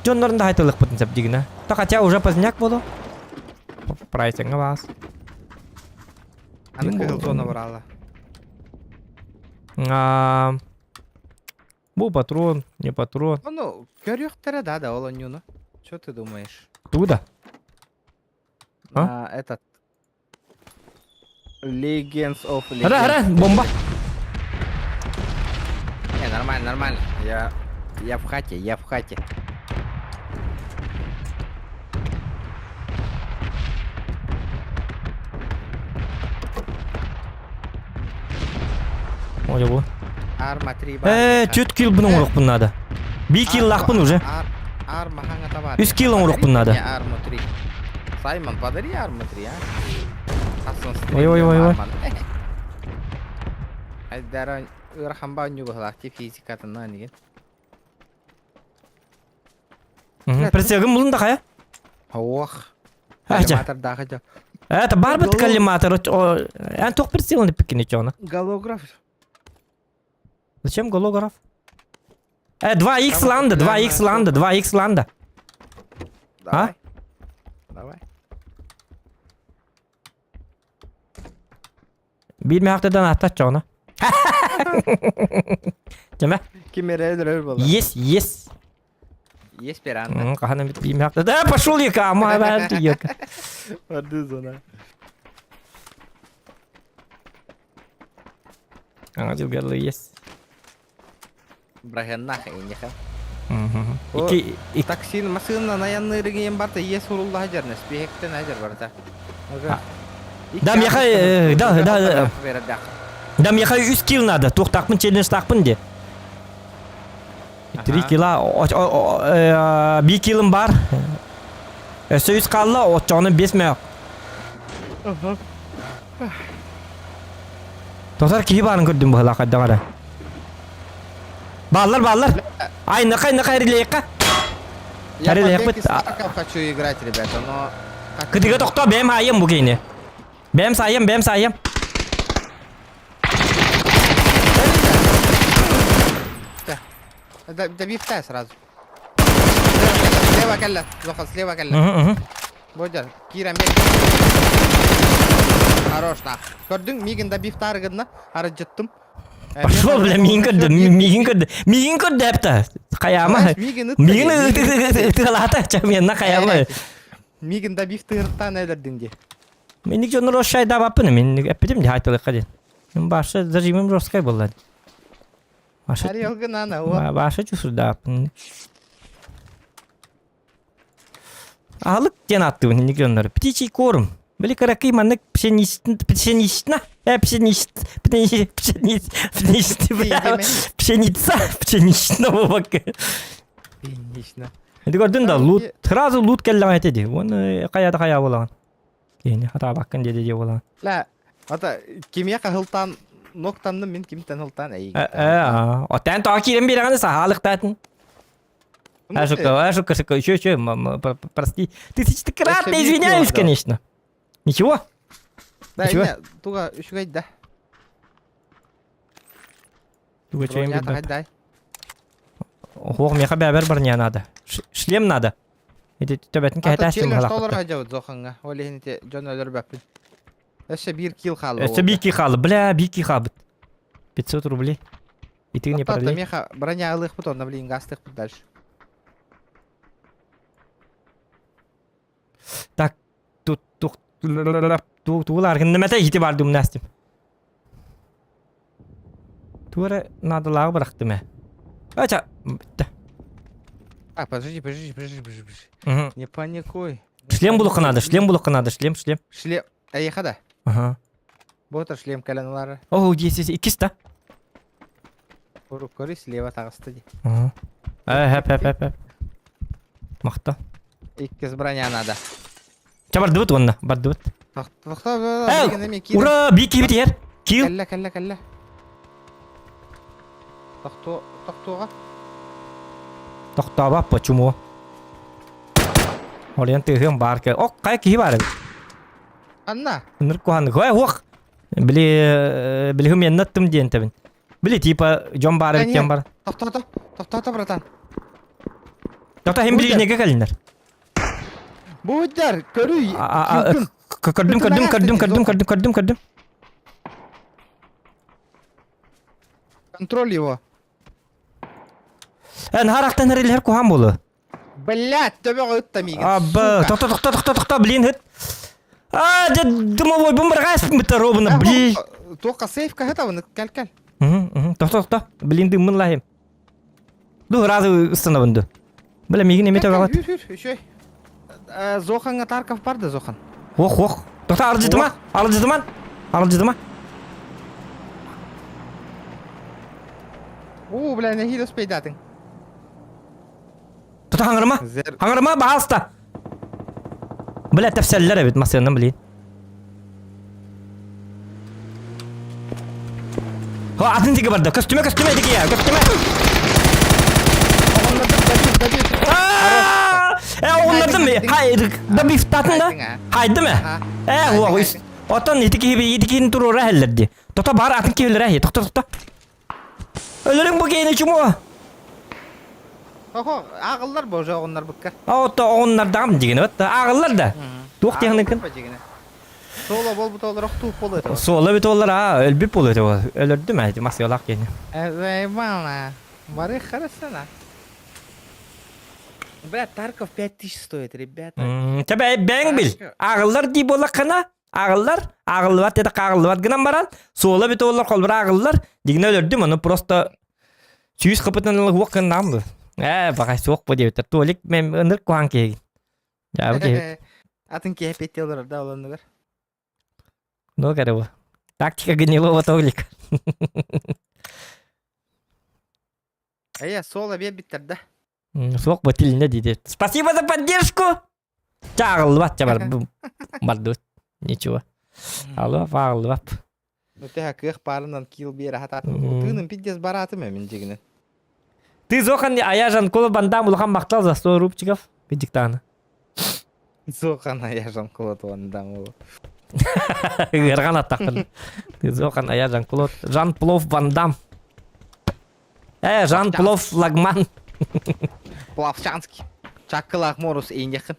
дьоннорун да хайталыкпытын сеп дигина. Та хотя уже поздняк буолу. Прайсыңа баас. Аны кыһыл зона барала. А, Бу патрон, не патрон. Ну, көрүөхтэрэ да да ол онньууну. Что ты думаешь? Туда. А? А, этот Legends of Legends. Ара, ара, бомба. Не, нормально, нормально. Я в хате, я в хате. Ой, бу. Арма 3 Э, түт килл бұның оңырықпын надо. Би килл лақпын уже. Арма хаңа табар. Үс килл оңырықпын надо. Арма 3. Саймон, подари арма 3, а? Ой, ой, ой, ой. Айдара ырхамба нюбахлахти физикатынан деген. Прицелгім бұлын да қая? Ох. Ача. Коллиматор даха жа. Это бар бит коллиматор. Эн тоқ прицелын деп піккені чоны. Голограф. Зачем голограф? 2х ланда, 2х ланда, 2х ланда. Давай. Давай. Бир мехтадан аттат чоны. Жеме? Кимере өлөр болду. Есть, есть. Есть пиранда. Кахана бит бир мехта. Да, пошел яка, ама бәрді яка. Барды зона. Аңа жылгарлы есть. Брахеннах инеха. Ики, ики. Таксин масына наяннырыгын барта ес урулла хажарна спехектен хажар барта. Да, меха, да, да, да, меха үс килл надо, туқтақпын, челлендж тақпын де. 3 килла, 1 киллым бар. Өсө үс қалла, отчоғыны 5 мех. Тосар киһи баарын көрдүм быһылаах хайдах эрэ. Бааллар, бааллар. Ай, нақай, нақай, релейка. Я Релейк по бит. Беки Старков хочу играть, ребята, но... Кытыга тохто, бэм айым бу кейни. Бэм сайым, бэм сайым. Добив сразу. Слева кэллэ, Зоха, слева кэллэ. Бодя, Кира мек. Хорош, нах. Көрдүң, мигин добив тарыгына, арыжыттым. Пошел, бля, миин көрдү, миин көрдү, миин көрдү әпті. Қаяма. Мигин Миин ытыгалата, чаменна қаяма. Мигин добив тырыттан әлердин де. Мен ник жонор ошай да баппын, мен әппетим де айтылыққа ден. Мен башы зажимым жорсткай болды. Башы, Арелгын ана, о. башы чусурдаппын. Алык ден атты ник жонор. Птичий корм. Били каракый маннык пшенична, пшенична, пшенич, пшенич, пшенич, пшеница, пшенична бабак. Пшенична. Эти көрдүн да лут, сразу лут келлең этеди. Оны каяда кая болаган. Кейини хата баккын деди де болаган. Ла, ата кимия хылтан ноктанны мен кимтен хылтан әйиг. Э, отан та кирен биргән сахалык татын. А шутка, шутка, еще, еще, прости. Тысячекратно извиняюсь, конечно. Ничего? Да, Ничего? туга үчүгэй да. Туга чайым Броня дай. Ох, меха бәбер бар не надо. Шлем надо. Эти төбәтен Ата кәһәтәстем челлендж халак. толор хажабыт зоханга. Ол те жон өлөр бәппин. Өссө бир килл халы. Өссө бир килл халы. Бля, бир килл хабыт. 500 рублей. И ты не Ата пролей. меха броня алых бут, онда блин гастых бут дальше. Так, тут тут Тугулар гыннымата ити бар думнастым. Туора наадалааҕы бырахтым ээ. Ача, бүттэ. Так, подожди, подожди, подожди, подожди, подожди. Мгм. Не паникуй. Шлем булуохха наада, шлем булуохха наада, шлем, шлем. Шлем. Эйиэхэ да. Ага. Буотар шлем кэлэн ылаары. Оо, дии, иккис да. Уруккары слева таҕыста дии. Ага. Э, хэп, хэп, хэп, хэп. Махта. Иккис броня надо. Ча бардыбыт уонна, бардыбыт. Э, ура, бии киһибит иһэр. Киил. Кэллэ, кэллэ, кэллэ. Тохтуо, тохтуоҕа. Тохтообо, почему? Олен тыһыам баар кэ. Ок, хайа киһи баар эбит. Анна. Ынырык куһаҕан. Ой, уох. Били, билигин меннаттым диэн тэбин. Били типа дьон баар эбит диэн бар. Тохтоото, тохтоото, братан. Тохто, хим ближнеге кэлиннэр. Буйдар, көрүй. Көрдүм, көрдүм, көрдүм, көрдүм, көрдүм, көрдүм, көрдүм. Контроль его. Эн харахтан эрилер куһаан болу. Блядь, төбөҕө ытта миигин. Абба, тохто, тохто, тохто, тохто, блин, хыт. А, дьэ, дымовой бу бырҕаас ровно, блин. Туохха сейфка хытабын, кэл кэл. Тохто, тохто, блин, дыммын лаһым. Ду, разы ыстанабын ду. Бля, миигин эми төбөҕөт. Үр, үр, үчүгэй. Зоханга Тарков бар да, Зохан? Ох, ох. Тохто, аралдьытыма, аралдьытыма, аралдьытыма. Уу, бля, нэһиилэ успейдатыҥ. Тута хаҥырыма. Хаҥырыма, баһаалыста. Бля, тэпсэллэр эбит массыынам, блин. О, атын диги барда. Көстүмэ, көстүмэ диги я, көстүмэ. Э, оҕуннардым. Хай, да бифтатын да. Хайдым э. Э, уо, отон ити киһи ити киһини туруора хеллерди. Тото бар атын киһилere Тохто, тохто. Өлөрүҥ бу киһини чумуо. Охо, ааҕыллар боже оҕуннарбыкка. Ото оҕуннардаҕым дигини бат. Ааҕыллар да. Туох диэхиныкын? Суола буолбут олорох тууп буолуо этэ. Суола бит олар аа, өлбүт буолуо этэ. Өлөрдүм ээ, масыалаах киһини. Заебала. Бары харасана. Бля, Тарков 5000 стоит, ребята. Тебе бэҥ бил. Ааҕыллар дии буоллаххына, Ааҕыллар, ааҕыллыбат диэтэ ааҕыллыбат гынан баран, суола бүтэ олор холбура ааҕыллар, дигинэ өлөрдүм, ону просто сүүс кыпытын ылы уох гыннаам бу. Ээ, баҕай суох бу диэбиттэр. Толик мен ынырык куһаан киһигин. Дьаабы киһи. Атын киһи петти олорор да олоннугар. Ну, кэрэ бу. Тактика гнилого Толика. Эйэ, суола биэрбиттэр да. Суох бу тилинэ диде. Спасибо за поддержку! Чааҕыллыбат ча бар бардыбыт. Ничего. Алло, ааҕыллыбат. Ну тэһэ кыах баарынан киил биэрэ хатаатым. Тыыным пиздец бараатым эмин дьигинен. Ты Зохан а я Жанкулов Бандам улахан махтал за 100 рубчиков. Диктана. Зохан а я Жанкулов Вандам. Ыархан аттахтын. Ты Зохан а я Жанкулов. Жан Плов Вандам. Э, Жан Плов Лагман. Плавчанский. Чаккылаах Морус ииньэххин.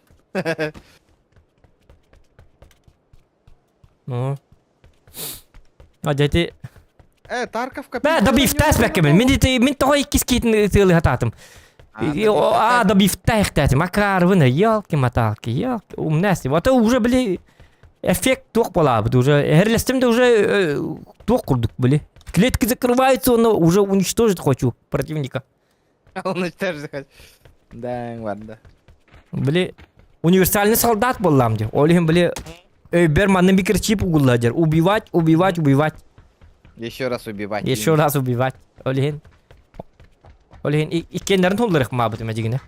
Ну. А дети... Э, Тарковка... Бэ, да бифтас бэккэбин. Мин ити мин тоҕо иккис киитин тыалы хатаатым. А, да бифтайхтаатым. Акаарбын, елки-маталки, елки, умнасти. Вот уже, били, эффект туох буолаабыт уже. Эһэрлэстим да уже туох курдук, били. Клетки закрываются, он уже уничтожить хочу противника. Уничтожить хочу. Да, ладно. Били, универсальный солдат буоллаам дии. Ол иһин, били, өйбөр манна микрочип угулла дьэр. Убивать, убивать, убивать. Еще раз убивать. Еще раз убивать. Ол иһин. Ол иһин иккиэннэрин тулларых маабытым эдьигинэ.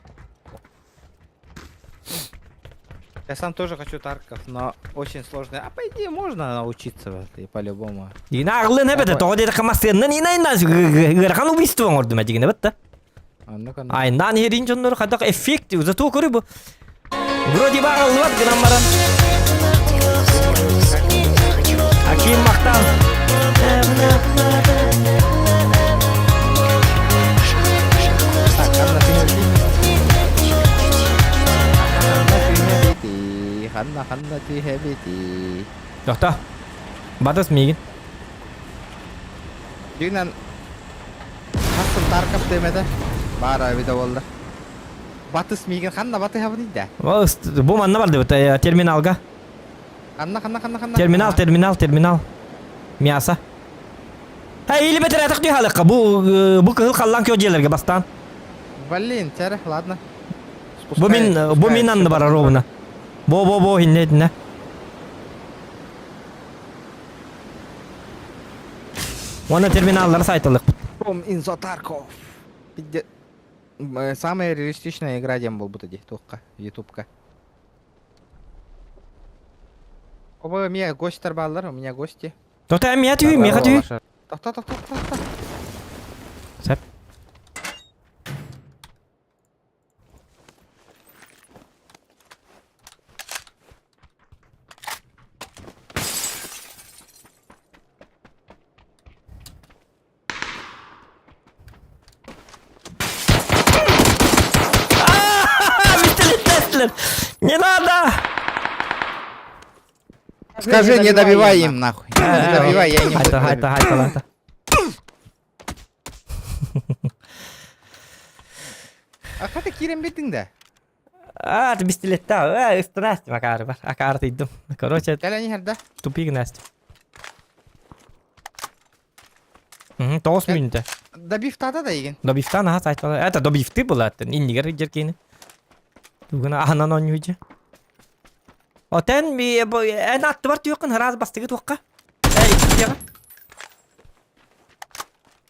Я сам тоже хочу Тарков, но очень сложно. А по идее можно научиться вот, и по-любому. Дигинэ аҕыллыан эбэтэ тоҕо диэтэххэ массыыннан инайна ыарахан убийство оҥордум дигинэ бытта. Айнаан иһэрин дьоннору хайдах эффект зато көрү бу. Вроде бы аҕыллыбат гынан баран. Аким махтал. Ханна ханна түһэбити. Тохто. Батыс миигин. Дьиҥинэн хастын Тарков диэмэтэ. Баара эбитэ буолла. Батыс миигин ханна батыһабын да? Бу манна бардыбыт терминалга. Ханна, ханна, ханна, ханна? Терминал, терминал, терминал. Мясо. Эй, или бэтэрэтэх дии халыкка. Бу бу кыһыл халлаан көө дьиэлэргэ бастаан. Блин, тәрэ, ладно. Бу мин бу мин анны барар ровно. Бо бо бо инне инне. Уонна терминаллары сайталыкпыт. Ром Инзо Тарков. Самая реалистичная игра диэн буолбута дии туохха, ютубка. Оба у меня гости бааллар, у меня гости. Тота миэ түһүй, миэхэ түһүй. Тохто, тохто, тохто. Сөп. Пистолет Не надо! Скажи, не добивай им нахуй. Не добивай, я не буду. Хайта, хайта, хайта, хайта. А хата киирэн биэрдиҥ да? А, ты пистолеттаа. Э, ыстынаастым акаары бар. Акаары тыйдым. Короче, Кэлэн иһэр да? тупик Настя. Тоҕус мүнүүтэ. Добивтаата да игин. Добивтаан аха сайтала. Это добивты была иннигер дьэркиини. Тугуна аһынан оонньууйдьа. Отен ми эн аттыбар түөххүн ыраас бастыгы туохха. Эй, иккиэҕэ.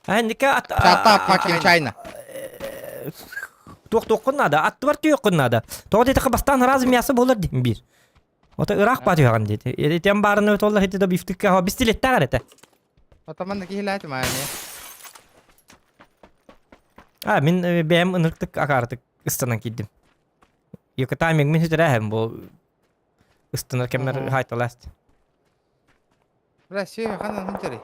Энника ат Чата fucking China. Туох туоххун наада, аттыбар түөххүн наада. Тоҕо диэтэххэ бастаан ыраас мясо буолар диэн биир. Ото ыраах баа түһэҕин диэти. Этиэн баарына өтөллөр ити да бифтикка хо бистилеттээҕэр этэ. Отаман да киһилээтим аа эмиэ. А мин бэйэм ынырыктык акаартык ыстанан киирдим. Йокотамик мин сүтэрээһэм бу ыстанар кэмнэр хайталаст. Бля, сүйэ ханан хынчарый?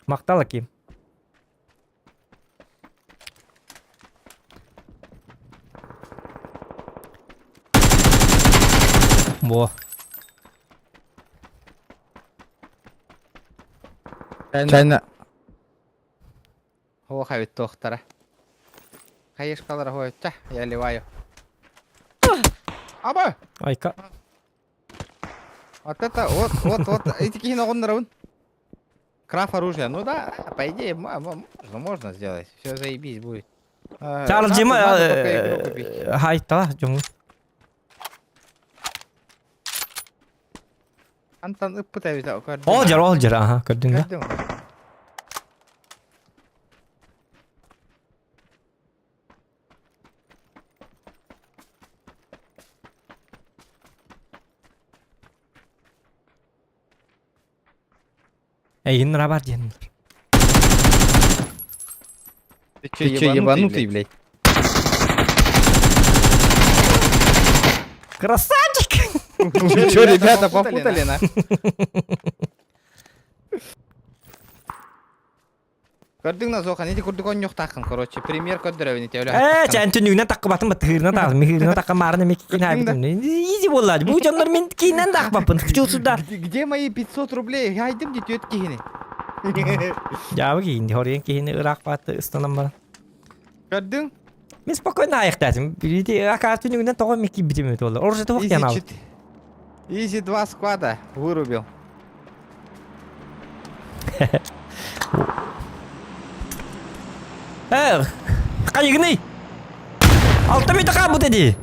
Махтал Аким. Во. Чайна. Оха эбит туохтара. Хайышкалара хойтта, я ливаю. Аба! Айка. Вот это, вот, вот, вот, эти киһини оҕуннарабын. Краф оружия. Ну да, по идее, можно, можно сделать. Все заебись будет. Чарльз Надо, Дима надо только игру купить. хайта дьоҥу. Антон ыппыт эбит көрдүм. Ол дьар, ол дьар, аха, көрдүҥ да. Көрдүм. Эйигин бар диэн. Ты че, ебанутый, блядь? Красавчик! Вы че, ребята, попутали, на? Көрдүҥ на Зохан, ити курдук онньуохтааххын, короче, пример көрдөрөбүн ити өлө Ээ, чэ, түннүгүнэн таххыбатын баттыһыырынан таҕыс, михыырынан тахха маарына мен киин хаайбытым. Изи буоллаачы. Бу дьоннор мин кииннэн да ахпаппын. Чулсуда. Где мои 500 рублей? Хайдым ди түөт киһини. Дьаабы киһини, хоруйан киһини ыраах баатты ыстанан баран. Көрдүҥ? Мин спокойно айахтаатым. Ити акаар түннүгүнэн тоҕо мен киирбитим эбит буолла. Оружие туох диэн Изи аал. чит. Изи два склада вырубил. Эх, хайыгыный? Алта мүйтэ хаалбыт дии.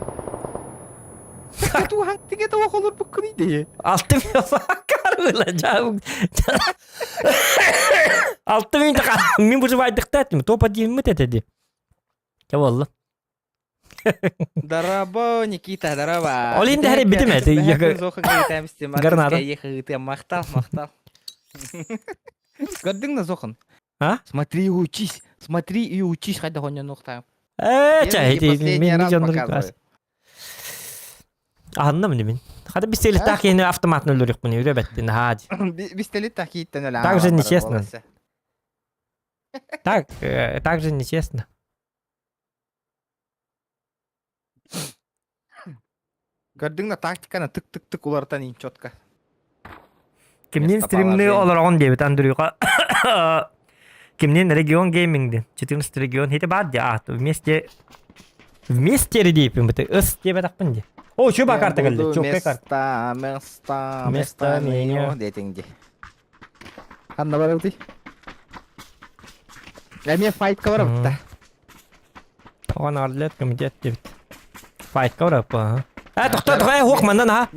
Туһан тиге того холорбуккун дии. Алта карыла жабык. Алта мүйтэ мин выживайдыктаатым. Топ один мыт этэ дии. Чэ буолла. Здорово, Никита, здорово. Ол инде хәрі бітім әті. Гарнада. Мақтал, мақтал. Көрдің на Зохан? А? Смотри и учись. Смотри и учись. Хайда хонья нухта. Э, чай, мен миллиондор Аһынным мин. Хада бистелеттах киһини автоматын өлөрүөхпүн үрэ бэттин хаади. Бистелеттах кииттен өлө. Так же нечестно. Так, так же нечестно. Көрдүҥ да тактиканы тык-тык-тык уларытан иин четко. Кимниин стримныы олороҕун диэбит Андрюха. Кимнин регион гейминг дин. 14 регион хити бар ди аат. Вместе вместе редейпин быты. Ыс диэбэтахпын ди. О, чү ба карта келди. Чоккай карта. Места, места, Места места меня. меня. Дейтинг ди. Ханна барабыты? Эмиэ файтка барабытта. Оған арлет комитет дебит. Файтка барап. Э, тохто, тохто, хук манна наха.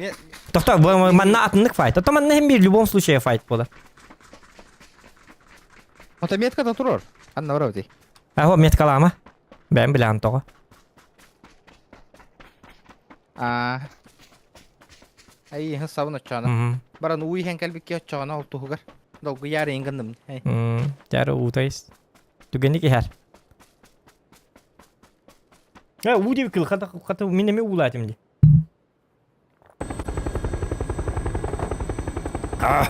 Тохто, манна атыннык файт. Ото манна хим бир в любом случае файт болар. Ото меткада турар. Ханна барабыты. Ахо меткалама. Бәм билан тоҕо. Аа. Ай, иһин сабын оччоона. Баран уу иһэн кэлбиккэ оччоҕуна ол туһугар. Долгуйаар иһин гынным. Тяра уутайс. Түгэнник иһэр. Э, уу диэбит кыл хата хата мин эмиэ уулаатым дии. А!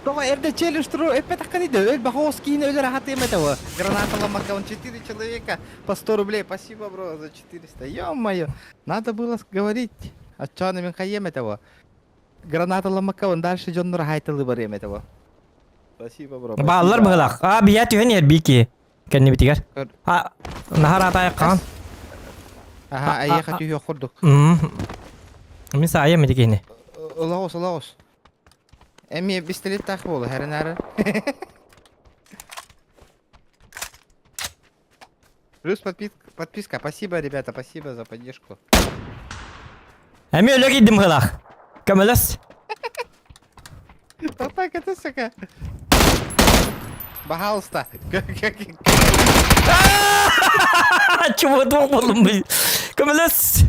Тоҕо эрдэ челлендж туру эппэтэххиний да өл бахоос киин өлөр аһатыам этэ во. Граната ломака, он 4 человека по 100 рублей. Спасибо, бро, за 400. Ё-моё, надо было говорить. Оччону мин хайыам этэ во. Граната ломака, он дальше дьоннор хайтылы барыам этэ во. Спасибо, бро, Бааллар спасибо. быһылах. А, бия түһэн иһэр бики. Кэннибитигэр. А, нахар атайық хаан. Аха, айыха түһүөх курдук. Мин саайам ити киһини. Ылаҕыс, ылаҕыс. Эмиэ бистилиттаах буолу, хэрин Плюс подписка. Спасибо, ребята, спасибо за поддержку. Эмиэ өлө киирдим быһылаах. Көмөлөс. Так это сука. Пожалуйста. Чего туох буоллум бу? Көмөлөс.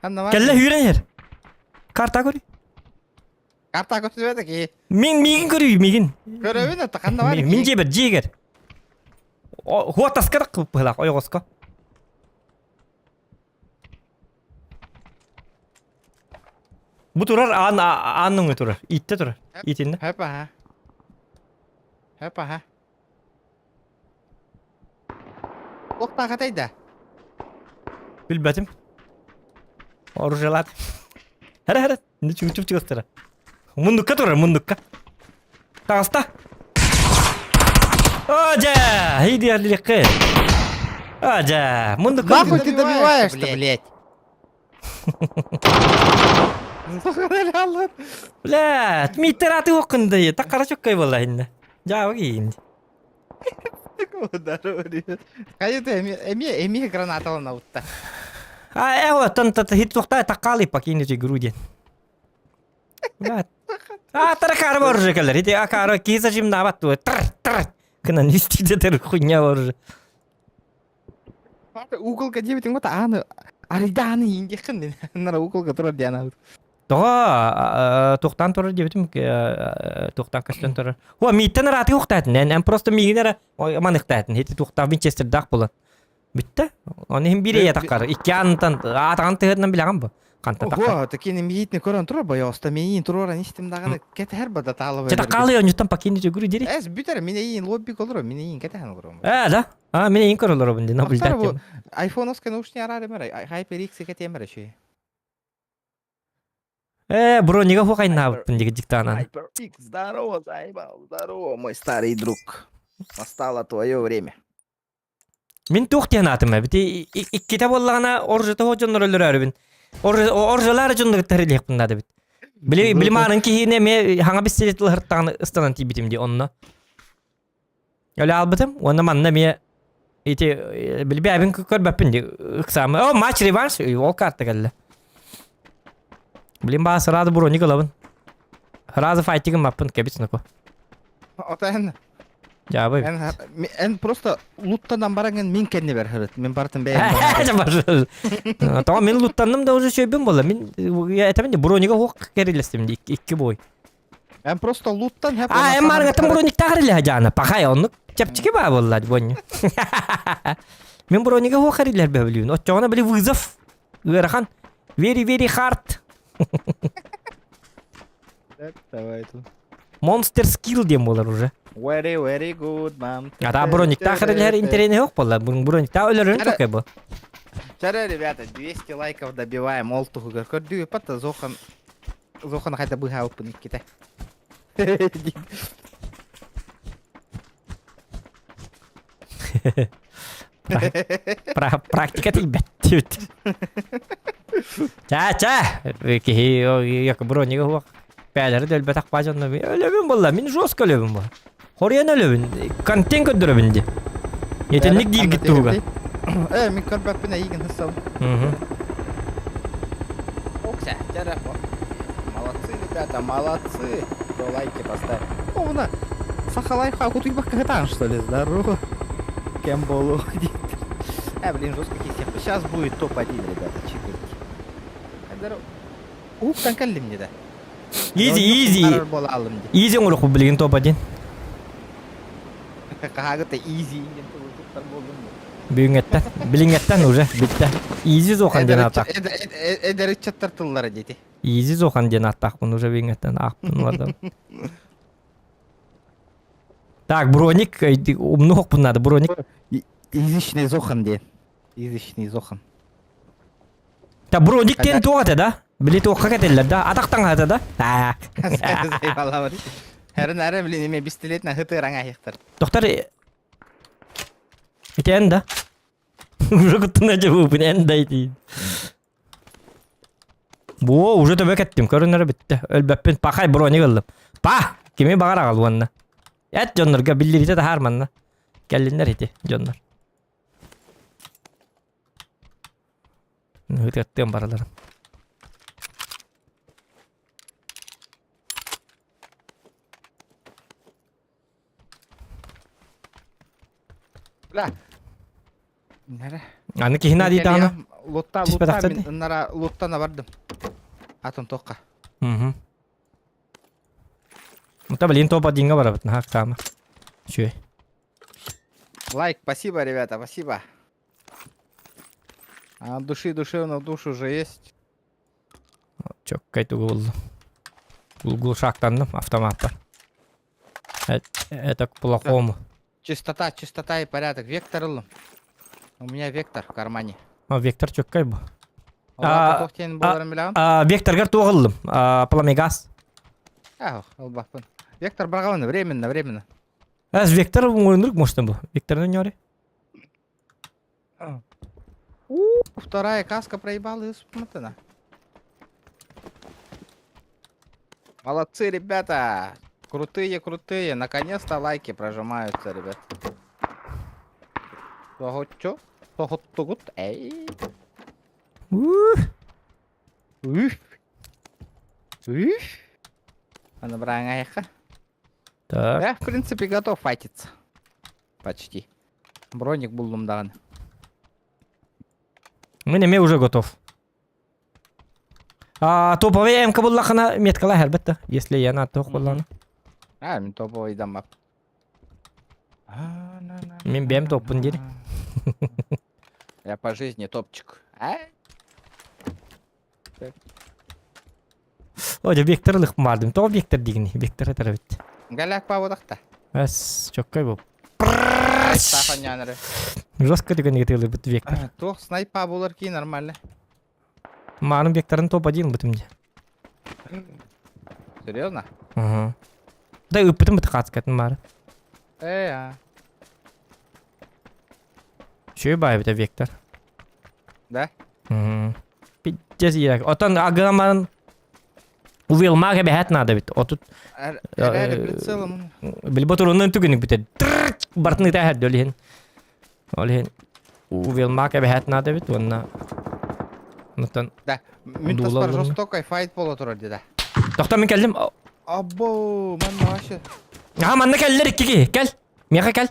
Кэллэ үүрэн иһэр. Карта көрүй. Карта көстүбэтэ ки. Мин миигин көрүй, миигин. Көрөбүн это ханна бар. Мин дьиэбэр, дьиэгэр. Хуа таска быһылаах ойоҕоско. Бу турар аан аан турар. Ииттэ турар. Иитиннэ. Хөп аха. Хөп аха. Туохтаахатай да? Билбэтим. Оружиялаат. Хара хара. Чүп чүп Мундукка турар, мундукка. Таҕыста. О, дьэ! Иди аллиликке. А, дьэ! Мундукка. Нахуй ты добиваешь-то, блядь? Блядь, миттер аты оккунда, так хорошо кай была инна. Жаа кийин. Здорово, ребят. Хайы эми эми граната утта. А, э, тан та хит тухта такали покинуть игру ден. Блядь. А, таракар оружие калер. Ити акара киза жим нават ту. Тр тр. Кына не истиде хуйня оружие. Уголка дебитин гота аны ариданы индихин нара уголка турар диана. Тоҕо туохтан турар диэбитим туохтан көстөн турар. О, мииттэн ыраатыы уохтаатын. Эн просто миигин эрэ маныхтаатын. Ити туохтаах Винчестердаах буолан. Бүттэ. Оны иһин биир эйэ таххар. Икки аанытан аатаҕын тыһытынан билэҕин бу. Хантан таххар. Ого, такие миитни көрөн турар боёста миин тураран истим даганы кетер бада таалып. Чэ таккаалы онньуттан покинуть игру дири. Эс бүтер мин эйин лобби колоро мин эйин кетен олором. Э, да? А, мин эйин көрөлөрөбүн ди наблюдать. Айфоновская наушник арары мэр, HyperX кетемер еще. Э, бронига хуайнаабыппын диги диктанан. HyperX, здорово, заебал, здорово, мой старый друг. Настало твое время. Мин туох диэн аатым эбит. Иккитэ буоллаҕына оружиета дьоннор өлөрөөрүбүн. Оружиялар дьоннор тарилиэхпин наада эбит. Били били маанын киһини эмиэ хаҥа пистолет ылыһыртаҕына ыстанан тиийбитим дии онно. Өлө албытым уонна манна эмиэ ити билбээбин көрбөппүн дии ыксаамы. О, матч реванш ол карта кэллэ. Блин, баа сразу броник ылабын. Сразу файтигым баппын кэбис нако. Отан. Дьаабы. Эн, эн просто луттанан бараҥын мин кэннибэр сырыт. Мин бартын бэйэм. Тоҕо мин луттанным да уже сөйбүн буолла. Мин этэмин бронига хуох кэрилэстим икки бой. Эн просто луттан хэп. А, эн маргаттан брониктаах эрилэһэ дьаана. Пахай оннук чэпчэки баа буолла бонню. Мин бронига хуох эрилэр бөбүлүүн. Оччоҕуна били вызов ыарахан. Very very hard. Давай тут. Monster skill диэн буолар уже. Very very good, ma'am. А брониктаах эрилэр интэриэһэ суох буолла. Брониктаах өлөрөрүн токой бу. Вчера, ребята, 200 лайков добиваем, ол туһугар көрдүү пата Зохан Зохан хайда быһаабыппын иккитэ. Практика тиийбэт диэбит. Ча ча киһи як бронига хуох пээлэри да өлбөтөх баа дьонно өлөбүн буолла мин жестко өлөбүн буолла хоруйан өлөбүн контент көрдөрөбүн ди итинник дииргит туһуга Э, мин көрбөппүн эйигин хыссабын. Окся, Молодцы, ребята, молодцы. Кто лайки поставил. О, мына Сахалайха кутуйбакка хытаан, что ли? Здорово. Кем болу А, блин, жестко кисех. Сейчас будет топ-1, ребята, чекайте. Здорово. Ух, кэллим мне да. Изи, изи. Изи оҥоруохпут билигин топ-1. Хаһаагыта изи Бүгүҥҥэттэн, билиҥҥэттэн уже бүттэ. Изи зохан диэн ааттаах. Эдэр ыччаттар тыллара дети. Изи зохан диэн ааттаахпын уже бүгүҥҥэттэн аахпын бардым. Так, броник, умнуохпун надо, броник. Изичный зохан диэн. Изичный зохан. Та броник диэн туох этэ да? Били туохха кэтэллэр да? Атах таҥаһата да? Так. Эрин эрэ блин эме бистилетна хытыраҥ ахихтар. Доктор ити эн да? Уже куттана жабыпын эн да ити. Бу уже төбө кеттим көрүнөрө бүттэ. Өлбөппүн пахай броник ыллым. Па! Кими баҕар аҕал уонна. Эт дьоннорго биллирите таһаар манна. Кэллиннэр ити дьоннор. Ыытыаттыам барыларын. Бля. Нere? Аны киһини адыйдаҕына Лутта, лутта мин ыннара луттана бардым. Атын тоққа. Угу. Та блин топ одинга барабыт наһаа хаама. Үчүгэй. Лайк, спасибо, ребята, спасибо. А от души душевно душ уже есть. Чоккай тугу буллум. Глушактанным автоматтар. Это к плохому. Чистота, чистота и порядок. Вектор ыллым. У меня вектор в кармане. А, вектор чоккай бу. А, а, векторгар туох ыллым? Пламегаз. Ах, ылбаппын. Вектор браҕабын, временно, временно. Әз Вектор муйнур мощно бу. Викторны ньори. Вторая каска проебала и смотана. Молодцы, ребята! Крутые, крутые. Наконец-то лайки прожимаются, ребят. Тоһоччу? Тоһоттугут? Эй. Ух. Үф. Үф. Аны браҥайха. Так. Я, в принципе, готов файтиться. Почти. Броник буллум даҕаны. Мин эмиэ уже готов. А, топовый МК буллахына меткала әлбәттә, если я на тоқ булланы. А, мин топовый даммап. Мин бэм топпун дири. Я по жизни топчик. А? О, дьэ Виктор ылык бардым. Тоҕо Виктор дигини? Виктор этэр эбит. Галяк паводахта. Эс, чоккай бу. Сафанянары. Жестко түгэнигит ылыбыт Виктор. Туох снайпа булар ки нормально. Маным Викторын топ-1 бытым дьэ. Серьезно? Ага. Да ыппытым быт хаацкатын мары. Э, а. Үчүгэй баайбыта Виктор. Да? Мм. Пиздец иирак. Оттон агыламан Увелмаах эбэһээт наада эбит. Отут Эрээри прицелом. билбо турунан түгүнүк бүтэр. Бартын ытаа хэрдэ ол иһин. Ол иһин Увелмаах эбэһээт наада эбит уонна Онтон Да. Мин таспар жестокой файт буола турар дии да. Тохтоо мин кэллим. Або, манна вообще. Аа манна кэллэр икки киһи. Кэл. Миэхэ кэл.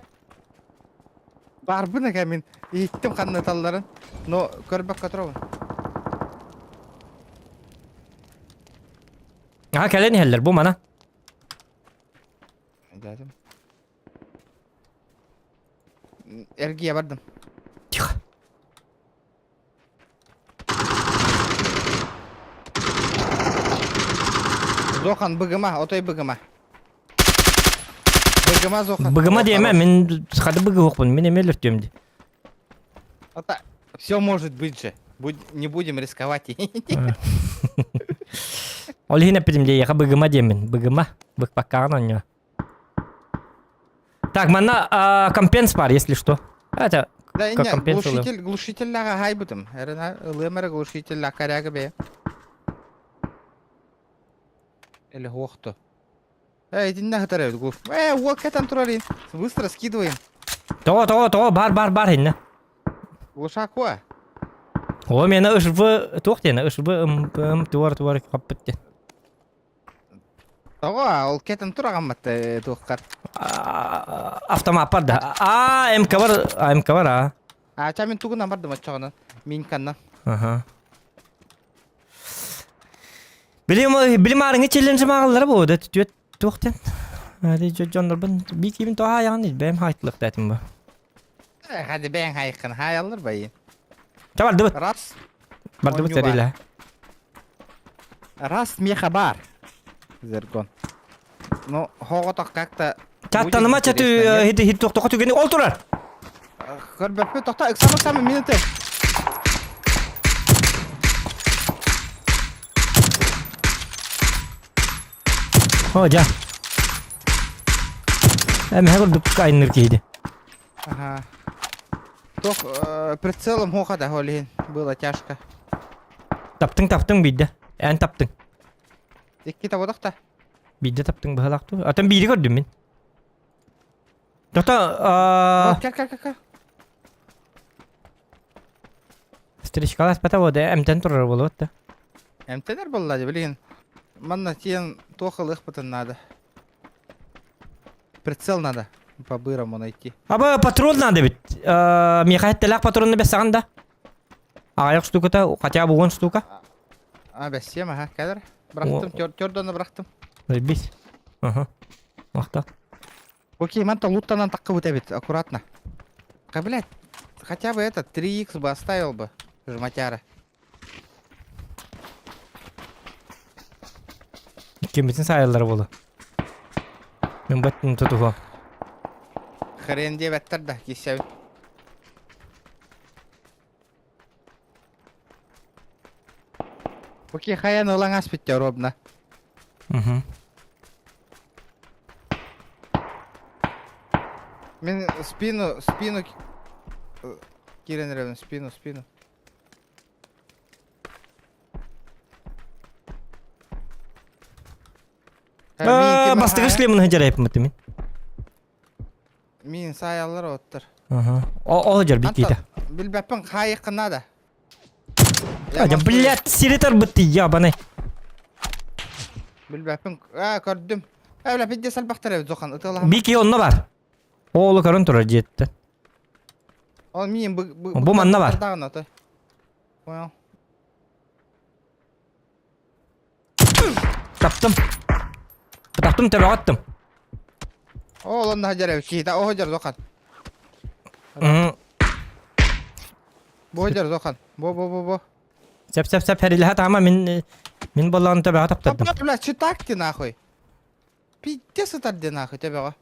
Барбын эгэ мин иһиттим ханнаталларын, но көрбөккө туробун. Аха кэлэн иһэллэр бу мана. Дядям. Эргийэ бардым. Тихо. Зохан быгыма, отой быгыма. Быгыма Зохан. Быгыма диэмэ, мин хады быгыһуохпун, мин эмиэ өлөртүөм дии. Это все может быть же. Будь, не будем рисковать. Ол иһин эппитим дии, яха быгыма диэммин. Быгыма. Быкпаккаҕын онньо. Так, манна а, компенс бар, если что. Это Да, как не, компенс ылыам. глушитель, глушителлээҕи аһайбытым. Эрэн ылыам эрэ глушителлээх коряга бэйэ. Или хуохту. Э, итиннэ хытар эбит глуш. Э, уол кэтэн турар ин. Быстро скидываем. Тоҕо, тоҕо, тоҕо, бар, бар, бар иннэ. Глушакуа. О, мені ышбы, туох диэн, ышбы, ым, ым, туар, туар, хаппыт диэн. Тоҕо ол кэтэн тураҕаммат туоххар. Автомаппар да. А, МК бар, МК бар, а. А, ча мин тугунан бардым оччоҕунан. Минканнан. Ага. Билим, билим арыҥы челлендж мааҕаллара бу, да түөт туохтан. Adi дьоннорбун би кибин тоҕа аяҕын бэйэм хайтлык дэтим бу. Hadi бэйэҥ хайыккын хаайаллар байы. Ча бардыбыт. Раз. Бардыбыт сэрилэ. Раз меха бар. Зергон. Ну, хоҕотох как-то... Чаттаныма чаты хит хит тохтоко түгени ол турар. Көрбөппүт тохто ыксама ыксама минуты. О, жа. Эмэ курдук айныр киһиди. Ага. Тох прицелом хоха да холин было тяжко. Таптың таптың биирдэ. Эн таптың. Икки табодох та. Биирдэ таптың быһалаах туу. Атын биири көрдүм мин. Тота Кел кел кел кел. Стричкалас пата вот эмтэн турар буолуот да. Эмтэнэр буолла дии билигин. Манна тиэн туох ылыахпытын надо. Прицел надо по-бырому найти. Аба патрон надо ведь. Миэхэ этtelээх патронны бэссэҕин да? Аҕыйах штуката, хотя бы 10 штука. А, бэссиэм, аха, кэлэр. Бырахтым, төрдөнө бырахтым. Бис. Ага. Махта. Окей, манта луттанан таххыбыт эбит, аккуратно. Ха, блядь, хотя бы этот 3х бы оставил бы, жматяра. Кимбитин саайаллара буолуо. Мин баттын тутуһуом. Хрен диэбэттэр да, киссэбит. Окей, хайан ылан аспит ровно. Угу. Мин спину, спину киирэн эрэбин, спину, спину. Бастакы шлемын сылдьар мин. Мин саайаллар оттор. Ага. О, дьэр бикиитэ. Билбэппин хаайыххын надо. Адя, блядь, сири тарбытты, ябаный. Билбэппин, аа, көрдүм. Э, бля, пиздец албахтар эбит зохан, ытыалаһам. Бики онно бар. Оолу көрөн турар дьиэттэн. Ол миин Бу манна бар. Понял. Таптым. Таптым төбөҕө аттым. Ол онно сылдьар эбит киһитэ, оһо дьар зохан. Бу дьар зохан. Бу бу бу бу. Сеп сеп сеп хэрилэһэ таама мин мин боллоон төбөҕө таптардым. Бля, читак ты нахуй. Пиздец сытар де нахуй төбөҕө.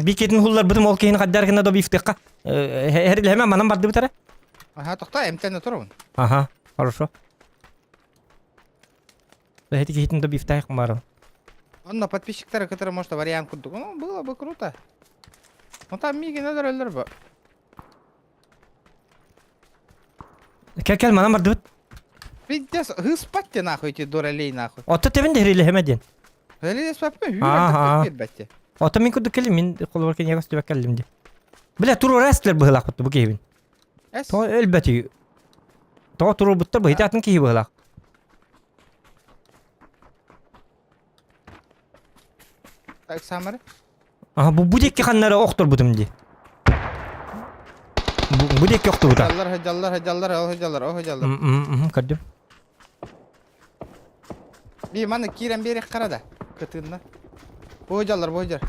Бикетин хулларбытым ол киһини хаддар гына добивтыхха. Хэрилэһэмэ манан бардыбыт эрэ. Ага, тохто эмтэн турабын. Ага, хорошо. Эти киһитин добивтаах барым. Онно подписчиктары которые может вариант курдук. Ну, было бы круто. Ну там миги надо бу. Кел кел манан бардыбыт. Пиздец, спать ты нахуй эти дуралей нахуй. Отто тебин дэрилэһэмэ диэн. Реле спаппы, Ага. бәтте. Ото мин курдук кэлим, мин холобур киниэхэ көстүбэт кэллим дии. Бля, туруорастылар быһыылаах бу киһибин. Эс. Тоҕо өлбөтүй? Тоҕо туруорбуттар быһыта атын киһи быһыылаах. Так, самары. Аха бу бу диэки ханнары охторбутум дии. Бу, бу диэки охтубута. Дьаллар, дьаллар, дьаллар, ол дьаллар, ол дьаллар. Көрдүм. Би маны киирэн биэриэх хара да. Кытынна. Бу дьаллар, бу дьар.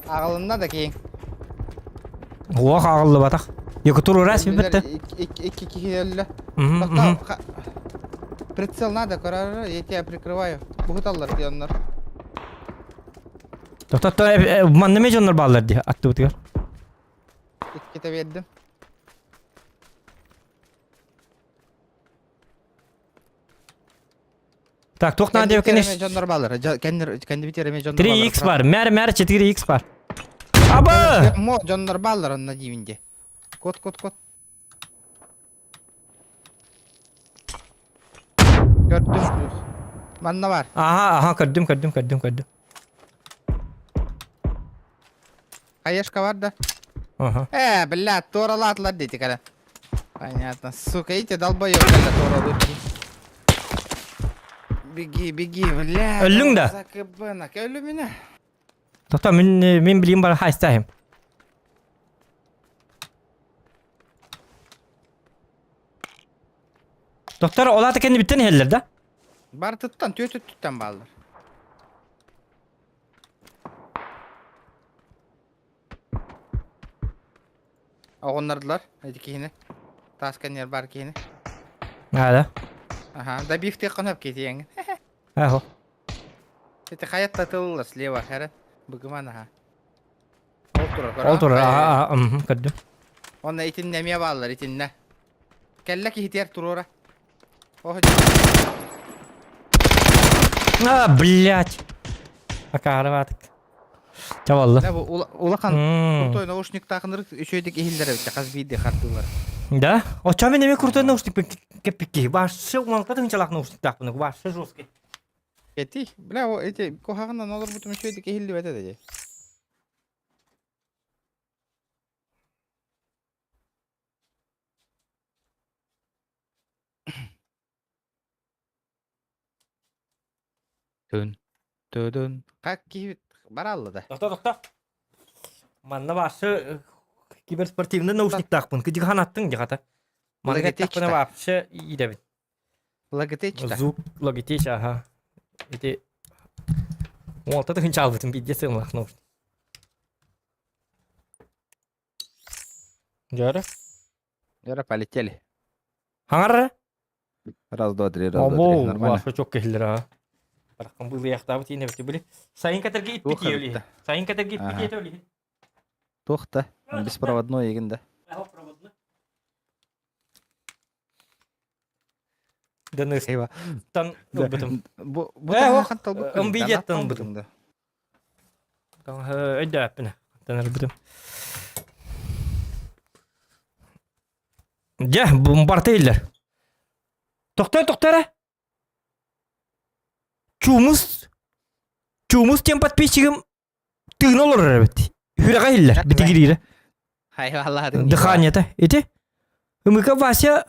Аҕалынна да киин. Уох аҕаллыбатах. Якутур раз битте. Икки киһи өллө. Прицел надо, корара, я тебя прикрываю. Бугуталлар дионнор. Тохтотто манна ме дьоннор бааллар дии аттыбытыгар. Иккитэ биэрдим. Так, туох наада диэбиккин Дьоннор бааллар. Кэннибит эме дьоннор 3x бар. Мэр мэр 4x бар. Аба! Мо дьоннор бааллар онно диибин дии. Кот кот кот. Көрдүм. Манна бар. Аха, аха, көрдүм, көрдүм, көрдүм, көрдүм. Хаешка бар да. Аха. Э, бля, туоралаатылар дети кара. Понятно. Сука, эти долбоёб когда туоралыыр. Беги, беги, бля. Өллүҥ да? ЗКБ, өлүмүнэ. Тоқта, мин, мин билим бар хайстаһым. Доктор, ол аты кэннибиттэн иһэллэр да? Бартыттан, түөтүттүттэн бааллар. Оҕуннардылар ити киһини. Таас кэннигэр баар киһини. Аада. Аха, добивтыаххын сөп киһи Ахо. Ити хайатта тыллар слева, хара. Быгыман аха. Ол турар, Ол турар, аха, аха, көрдүм. Онно итиннэ эмиэ бааллар, итиннэ. Кэллэ киһитигэр туруора. А, блядь. Акаарыбаатык. Чабалла. Да, бу улахан крутой наушниктаахыныр үчүгэйдик иһиллэр эбит хас биирдии хардыылар. Да? Оччо мен эмиэ крутой наушник кэппикки. Башы умалта тыһынчалаах наушниктаахпын. Башы жесткий. Эти, бля, эти куһаҕаннан олорбутум үчүгэйдик иһиллибэтэ да дии. Түн, түдүн. Как киһи баралла да. Тохто, тохто. Манна башы киберспортивный наушниктаахпын. Кыдьык ханаттың дьахата. Манна кэттахпына вообще идэбин. Logitech да. Звук Logitech, ага. Эти Уолта тыһынчаалбытын биирдэ сыымлах наушник. Дьөрө. Дьөрө полетели. Хаҥар Раз, два, три, раз, два, три. Нормально. Башы чок киһилер а. Бараккан быылыяхтаабыт иинэ бити били. Сайын кэтэргэ иппит ели. Сайын кэтэргэ иппит ели. Туох да. Беспроводной егин да. Дыныш. Тан ылбытым. Бу бу Ымбидеттан ылбытым. Өйдөөппүнэ. Тан ылбытым. Дьэ, барта иһиллэр. Тохтоо, тохтоо эрэ. Чуумус, Чуумус диэн подписчигым тыына олорор эбит. Сүрэҕэ иһиллэр, битигириирэ. Дыханиета. Ити Ымыка Вася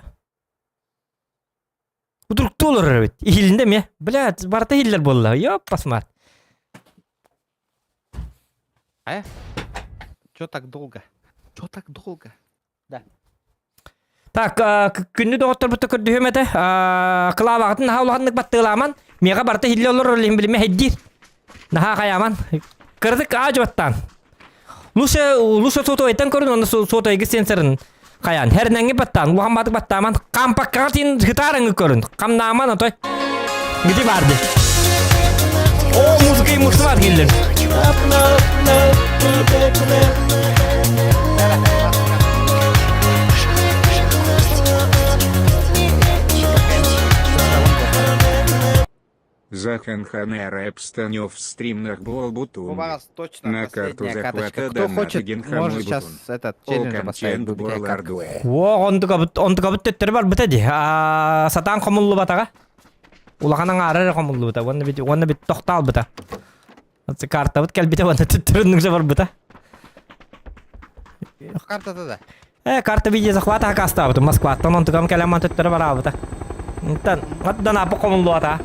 утуруктуу олорор эбит. Иһилинде эмиэ. Блядь, барыта иһиллэр буолла. Ёппасмар. А? Чё так долго? Чё так долго? Да. Так, күндү доҕотторбутта көрдөһүөм этэ. Кылаабаҕытын наһаа улаханнык баттыылааман, миэхэ барыта иһиллэ олорор илин билимэ хэйдиир. Наһаа хайааман. Кырдык аа дьыбаттаан. Лучше, лучше сотовайтан көрүн, онно сотовайгы сенсорын хайаан. Хэрнэҥи баттаан, улахан баатык баттааман, кампаккаҕа тиин хытаарыҥы көрүн. Хамнааман отой. Гити барды. О, музыка и музыка бар келдер. Заханхане рэп станев стримнах болбутун. точно На карту последняя захвата каточка. Кто хочет, может сейчас этот челлендж поставить. О, онтукабыт төттөрү барбыта ди. Сатаан хомуллубатаҕа. Улахан аҥаара эрэ хомуллубута. Уонна бит уонна бит тохтоолбута. Картабыт кэлбитэ уонна төттөрү барбыта. Картата да. Э, карта видео захвата хакастаабытым Москваттан онтукам кэлэн төттөрү бараабыта. Онтон аттан апы хомуллуата.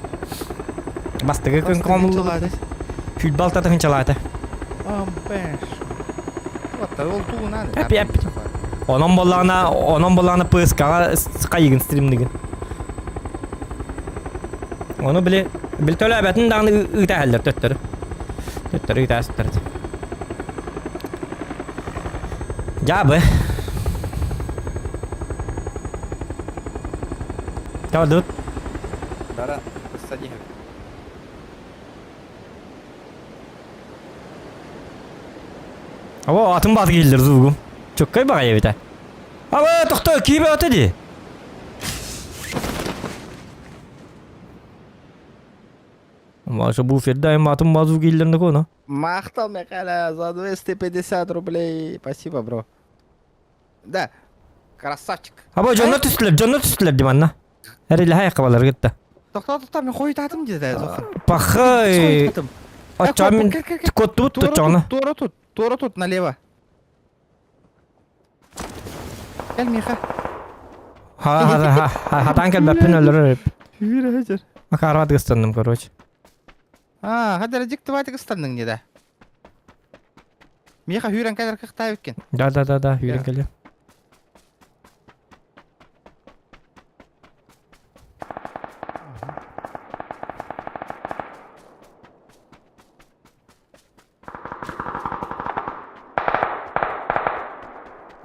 Бастакы күн хомуллубут. Футбол татыһынчалаата. Эпи эпи. Онон боллаҕына, онон боллаҕына ПСК-ҕа хайыгын стримныгын. Ону били били төлөөбөтүн даҕаны ыытаһаллар төттөрү. Төттөрү ыытаастар. Дьаабы. Тавадут. Дара, садиһ. О, атын бааты келдер звугум. Чөккөй баҕайы эбитэ. Аба, тохто, киибе аты ди. Маша бу ферда атын базу келдерне коно. Махтал, Михаила, за 250 рублей. Спасибо, бро. Да, красавчик. Аба, дьоннор түстүлэр, дьоннор түстүлэр дим анна. Эрилэһэ айқабалар гытта. Тохто, тохто, мен хойутаатым деді. Пахай. Оччоҕо мин куоттубут туччоҕуна. Туора тут, туора тут, налево. Кел, Миха. Ха хатаан кэлбэппин өлөрөр. Макарова дыгыстанным, короче. А, хадара дьиктибатик ыстанныҥ дии да. Миэхэ хүүрэн кэлэр кыахтаабыккын. Да, да, да, да, хүүрэн кэлиэм.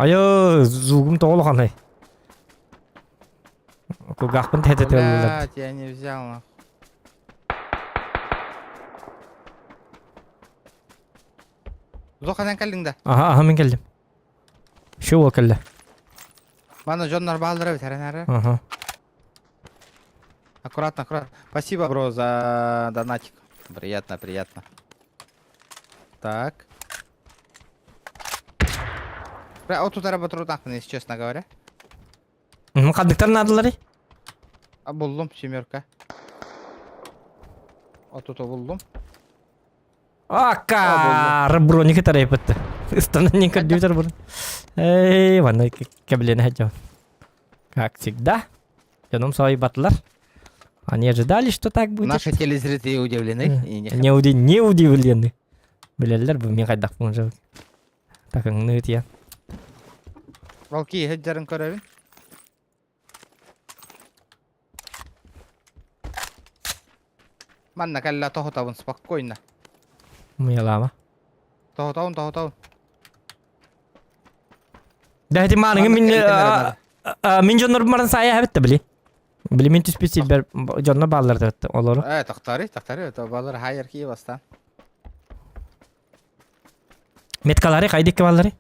Айы, звугум тоҕо улаханай. Кулгаахпын тэһэтэ ыллылар. Блядь, я не взял нахуй. Зоханан кэллиҥ да? Аха, аха мин кэллим. Şu уол кэллэ. Мана дьоннор бааллара эбит эрэн Аха. Аккуратно, аккуратно. Спасибо, бро, за донатик. Приятно, приятно. Так. Бля, вот тут работаю, если честно говоря. Ханныктар наадаларый? А буллум, семерка. Вот тут буллум. Акар броники тарайпытты. Ыстанан не компьютер бұрын. Эй, ванна кәбілене хәджа. Как всегда. Дьонум батылар. Они ожидали, что так будет. Наши телезрители удивлены. И не Не, уди не удивлены. Билэллэр бу мен хайдах буҥ Такыңны тия. Волки хеджерин көрөбүн. Манна кэллэ тоһутабын спокойно. Мыялаама. Тоһутабын, тоһутабын. Да эти мааныгы мин мин дьоннорбун баран саайа эбит били. Били мин түспүт сирбэр дьоннор бааллар да олору. Э, тохтори, тохтори, это балар хайыр кии бастан. Меткалары хайдикки баллары?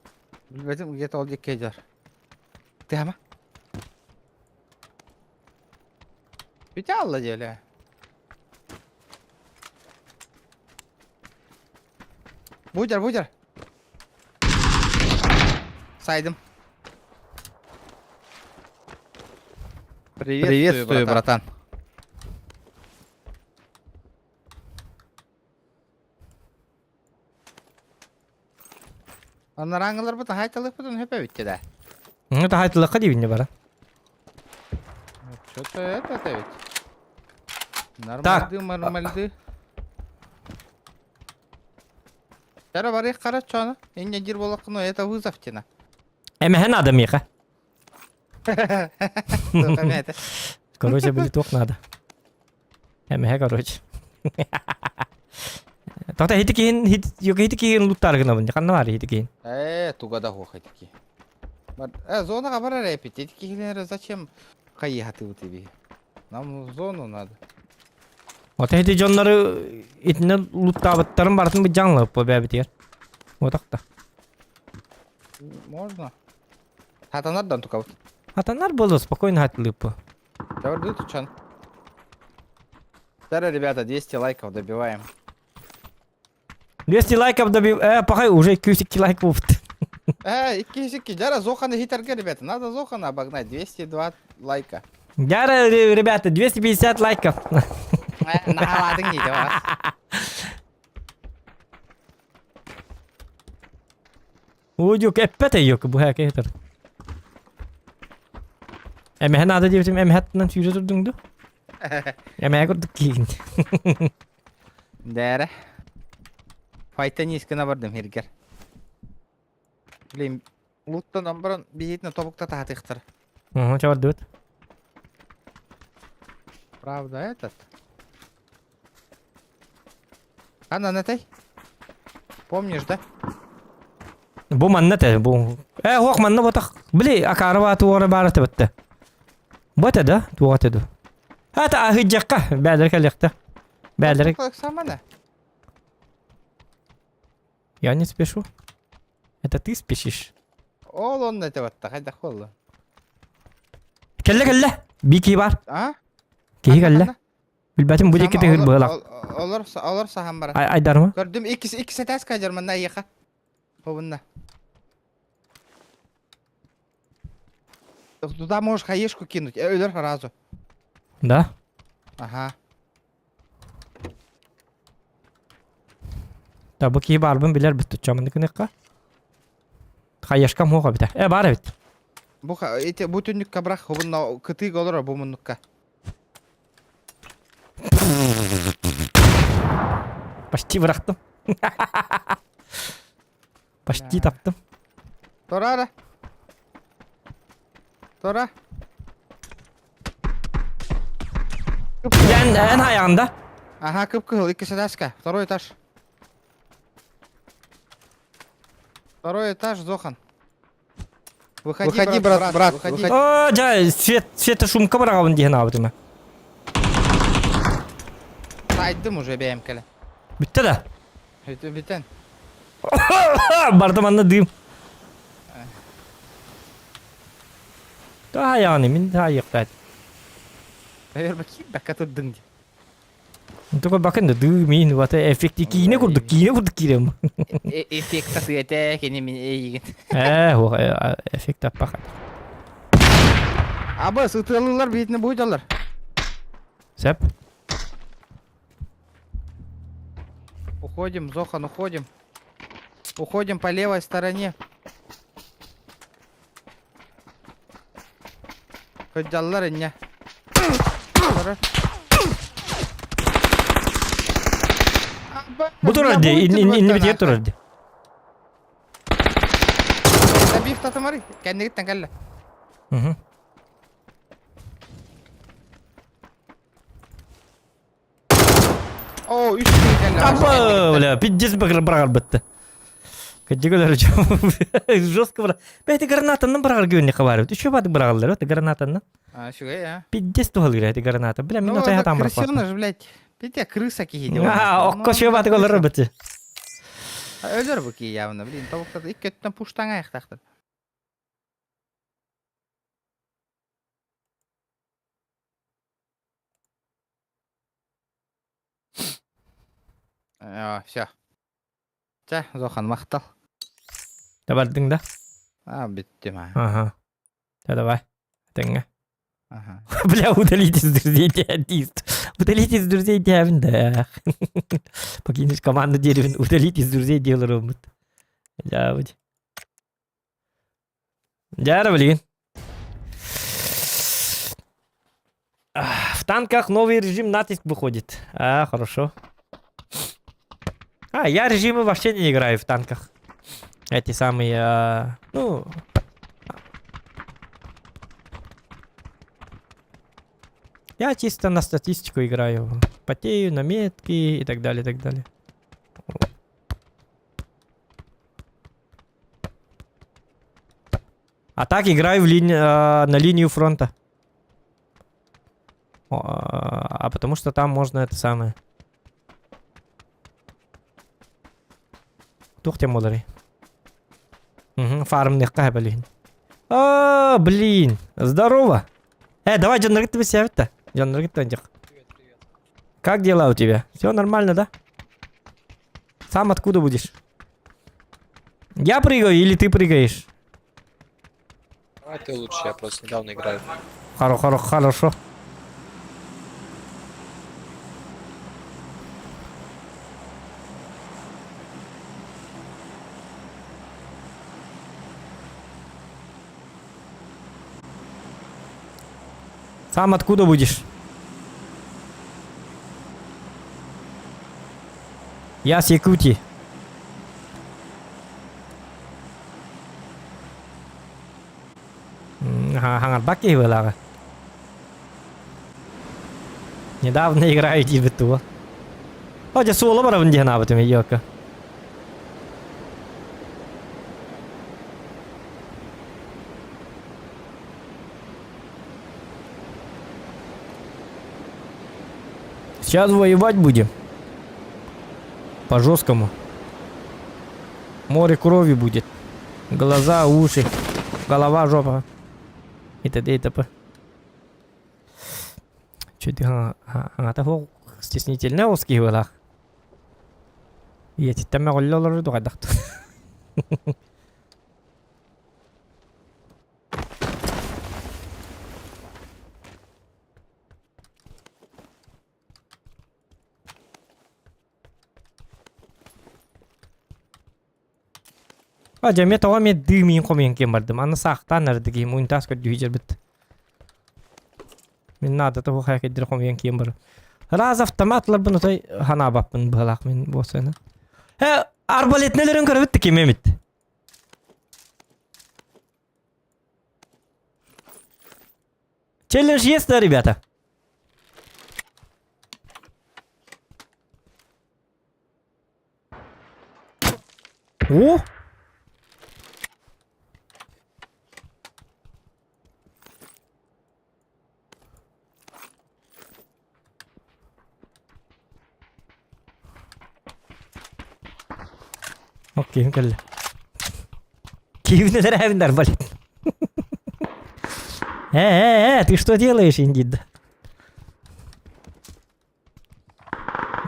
Билбэтим, где-то ол дикке дьар. Тема. Бүтэ алла диэлэ. Будер, будер. Сайдым. Приветствую, братан. Анараңыларбытын хайталыхпытын хөпөбүттэ да. Ну, это хайталыкка диибинне бара. Что-то это это ведь. Нормальды, нормальды. Кара барых кара чоно. Инне дир болакыно, это вызов тена. Эмэһэ надо миэхэ. Короче, билиток надо. Эмэһэ, короче. Тоқта хити киһин хити киһин луттар гынабын. Ханна бар хити киһин? Э, туга да хуох хити Э, зонаға барар эпит. Эти киһилер зачем хайыхаты би? Нам в зону надо. Ота хити дьоннору итинне луттаабыттарын барытын быдьаҥлап по бэбитигэр. Отақта. Можно. Хатанардан тукабыт. Хатанар было спокойно хатылыппы. Давай тучан. Зараз, ребята, 200 лайков добиваем. 200 лайков добив... Э, пахай, уже 202 лайк буолбут. Э, икки Дьэ, Зохана хитерге, ребята. Надо Зохана обогнать. 202 лайка. Дьэ, ребята, 250 лайков. Э, наладың не вас. Удюк, эппет yok бу хэке хитер. Эмэһэ надо диэбитим эмэһэттэн сүүрэ турдуҥ ду? Эмэһэ курдук киигин. Дээрэ. Файта низкина бардым хиргер. Блин, луттан баран биһитинэ тобукта таһатыахтар. Угу, чэ бардыбыт. Правда этот? Ханна этэй? Помнишь, да? Бу манна те, бу. Э, ох, манна ботах. Били, акары баа туора баара тебетте. Бу этэ да, туоҕа этэ ду. Ата аһыйдьахха, бээлери кэлиэхтэ. Бээлери. Самана. Я не спешу. Это ты спешишь. Ол онно этэ батта, хайдах буолла? Кэллэ кэллэ. Би киһи бар. А? Киһи кэллэ. Билбэтим бу диэки тыгыр быһылаах. Олор олор саһан баран. Айдарма. Көрдүм иккис иккис этээс кадьар манна айыха. Хобунна. Туда можешь хаешку кинуть, өлөр сразу. Да? Ага. Да бу киһи баарбын билэр бит туччамын кыныкка. Хаешкам хуоха битэ. Э баар эбит. Бу эти бу түннүккэ бырах, хобунна кытыыга олорор бу муннукка. Почти бырахтым. Почти таптым. Тора ара. Тора. Эн, эн айаҕында. Ага, кып-кыһыл, икки этажка, второй этаж. Второй этаж, Зохан. Выходи, Выходи, брат, брат, брат, брат, выходи. выходи. О, дьэ, свет, света шумка быраҕабын диэн аабытыма. Сайдым уже бэйэм кэлэ. Бүттэ да? Бүтэн. Бардым анна дым. Таайаҕын мин таайыахтаат. Бэйэр бакка турдуҥ дии. Только бакын да дыы мин вата эффекти киинэ курдук киинэ курдук киирем. Эффект тыэтэ кини мин эйигин. Э, эффект аппаха. Абы сытыалылар биитine буйдалар. Сөп. Уходим, Зохан, уходим. Уходим по левой стороне. Сылдьаллар инньэ. Бу турар дии, иннибитигэр турар дии. Биир татымары, кэннигиттэн кэллэ. О, үс киһи кэллэ. Апа, бля, пиздец быраҕарбытты. Кадьыгалар жестко быра. Бэйти гранатаннан быраҕар күөннэ хабарыбыт. Үчү баадык быраҕаллар, это гранатаннан. А, үчүгэй, а. Пиздец туһалыыр эти граната. Бля, мин Ну, отой это хатаан бырахпаппын. крысёныш, блядь. Петя крыса киһи диэн. А, окко үчү баадык олорор быты. Өлөр бу киһи явно, блин, тобуктата икки өттүнэн пуштаҥа айахтаахтар. Все. Чэ, Зохан, махтал. Табардыҥ да? А, бүттүм, а. Ага. Да давай. Тэҥҥэ. Ага. Бля, удалить из друзей диадист. Удалить из друзей диабин да. Покинешь команду деревин, удалить из друзей деларомут. Дьэ, Дьэ, блин. В танках новый режим натиск выходит. А, хорошо. А, я режимы вообще не играю в танках. Эти самые, ну... Я чисто на статистику играю. Потею, на метки и так далее, и так далее. А так играю на линию фронта. А потому что там можно это самое. Туох тем буоларый. Угу, фармныхха блин. А, блин, здорово. Давай, дьонноргут ты Дьонноргут Как дела у тебя? Все нормально, да? Сам откуда будешь? Я прыгаю или ты прыгаешь? Давай ты лучше, я просто недавно играю. Хоро, хоро, хорошо. Сам откуда будешь? Я с Якутии. Хаҥарбак киһи быһыылааҕа. Недавно играю диэбит туга. О, дьэ суола барабын диэн аабытым Йока. Сейчас воевать будем. По жесткому. Море крови будет. Глаза, уши, голова, жопа. И т.д. и т.п. Чуть аҥата суох стеснительнэй оҕус киһи быһыылаах. Ийэтиттэн мөҕүллэ олорор дуу хайдах А дьэ эмиэ тоҕо эмиэ дыы миин хомуйан киэн бардым. Аны саахтаан эрдэ киһим унитаз көрдүү дьэрбит. Мин наадата суох хайакайдары хомуйан киэн барым. Раз автомат ыларбын отой ханаабаппын быһалаах мин буосуна. Э, арбалетнелерин көрөбүт ким эмит. Челлендж есть, да, ребята? О! Окей, кэллэ. Киевнелер эбиннэр болит. Э, э, э, ты что делаешь, Индид?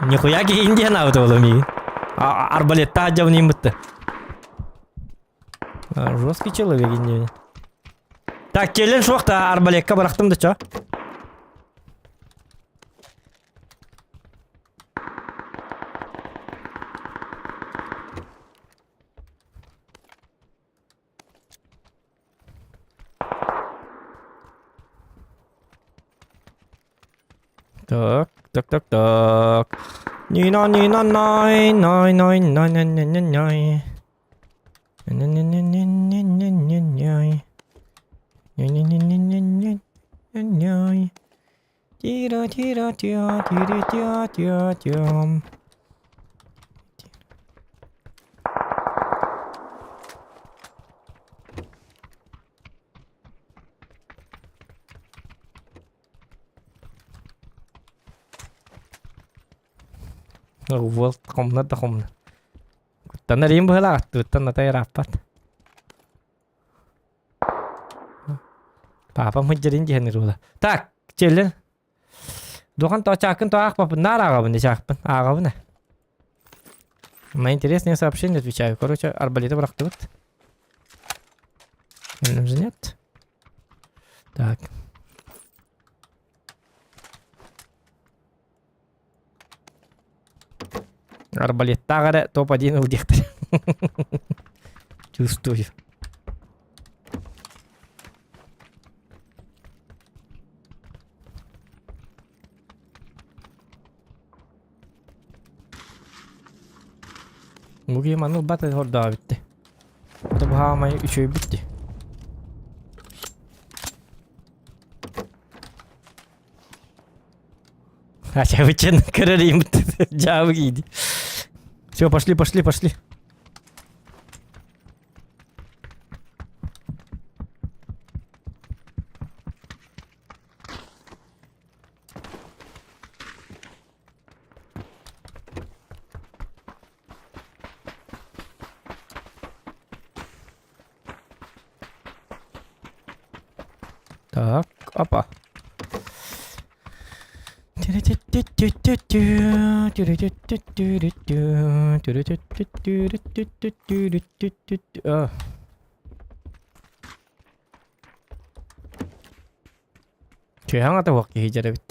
Нихуя ки Индия наабыт буолуо миигин. Арбалеттаах дьабыныйым бытты. Жесткий человек Индия. Так, келин суох та арбалекка бырахтым да чо. Так, так, так, так. Нина, Нина, най, най, най, най, най, най, най, най. Най, най, най, най, най, най, най, най. Най, най, най, най, най, най, най, най. Тира, тира, тя, тири, тя, тя, тям. Уол хомно да хомно. Куттанар иин быһылаах аттыбыттан атай ырааппат. Папам сылдьарын диэн ыруола. Так, челлен. Духан то чаакын то аахпаппын, наар ааҕабын чаакпын, ааҕабын ээ. На интересные сообщения отвечаю. Короче, арбалеты бырахтыбыт. же нет. Так. Арбалеттаах эрэ топ-1 ылдиэхтэр. Чувствую. Бу киһи маннык бат хордоо бүтте. Это баһаамай үчүгэй бүтте. Ачабычын көрөр Дьаабы кииди. Все, пошли, пошли, пошли. Так, опа. Чыһаҥ атыһуох киһи дьэрэбит.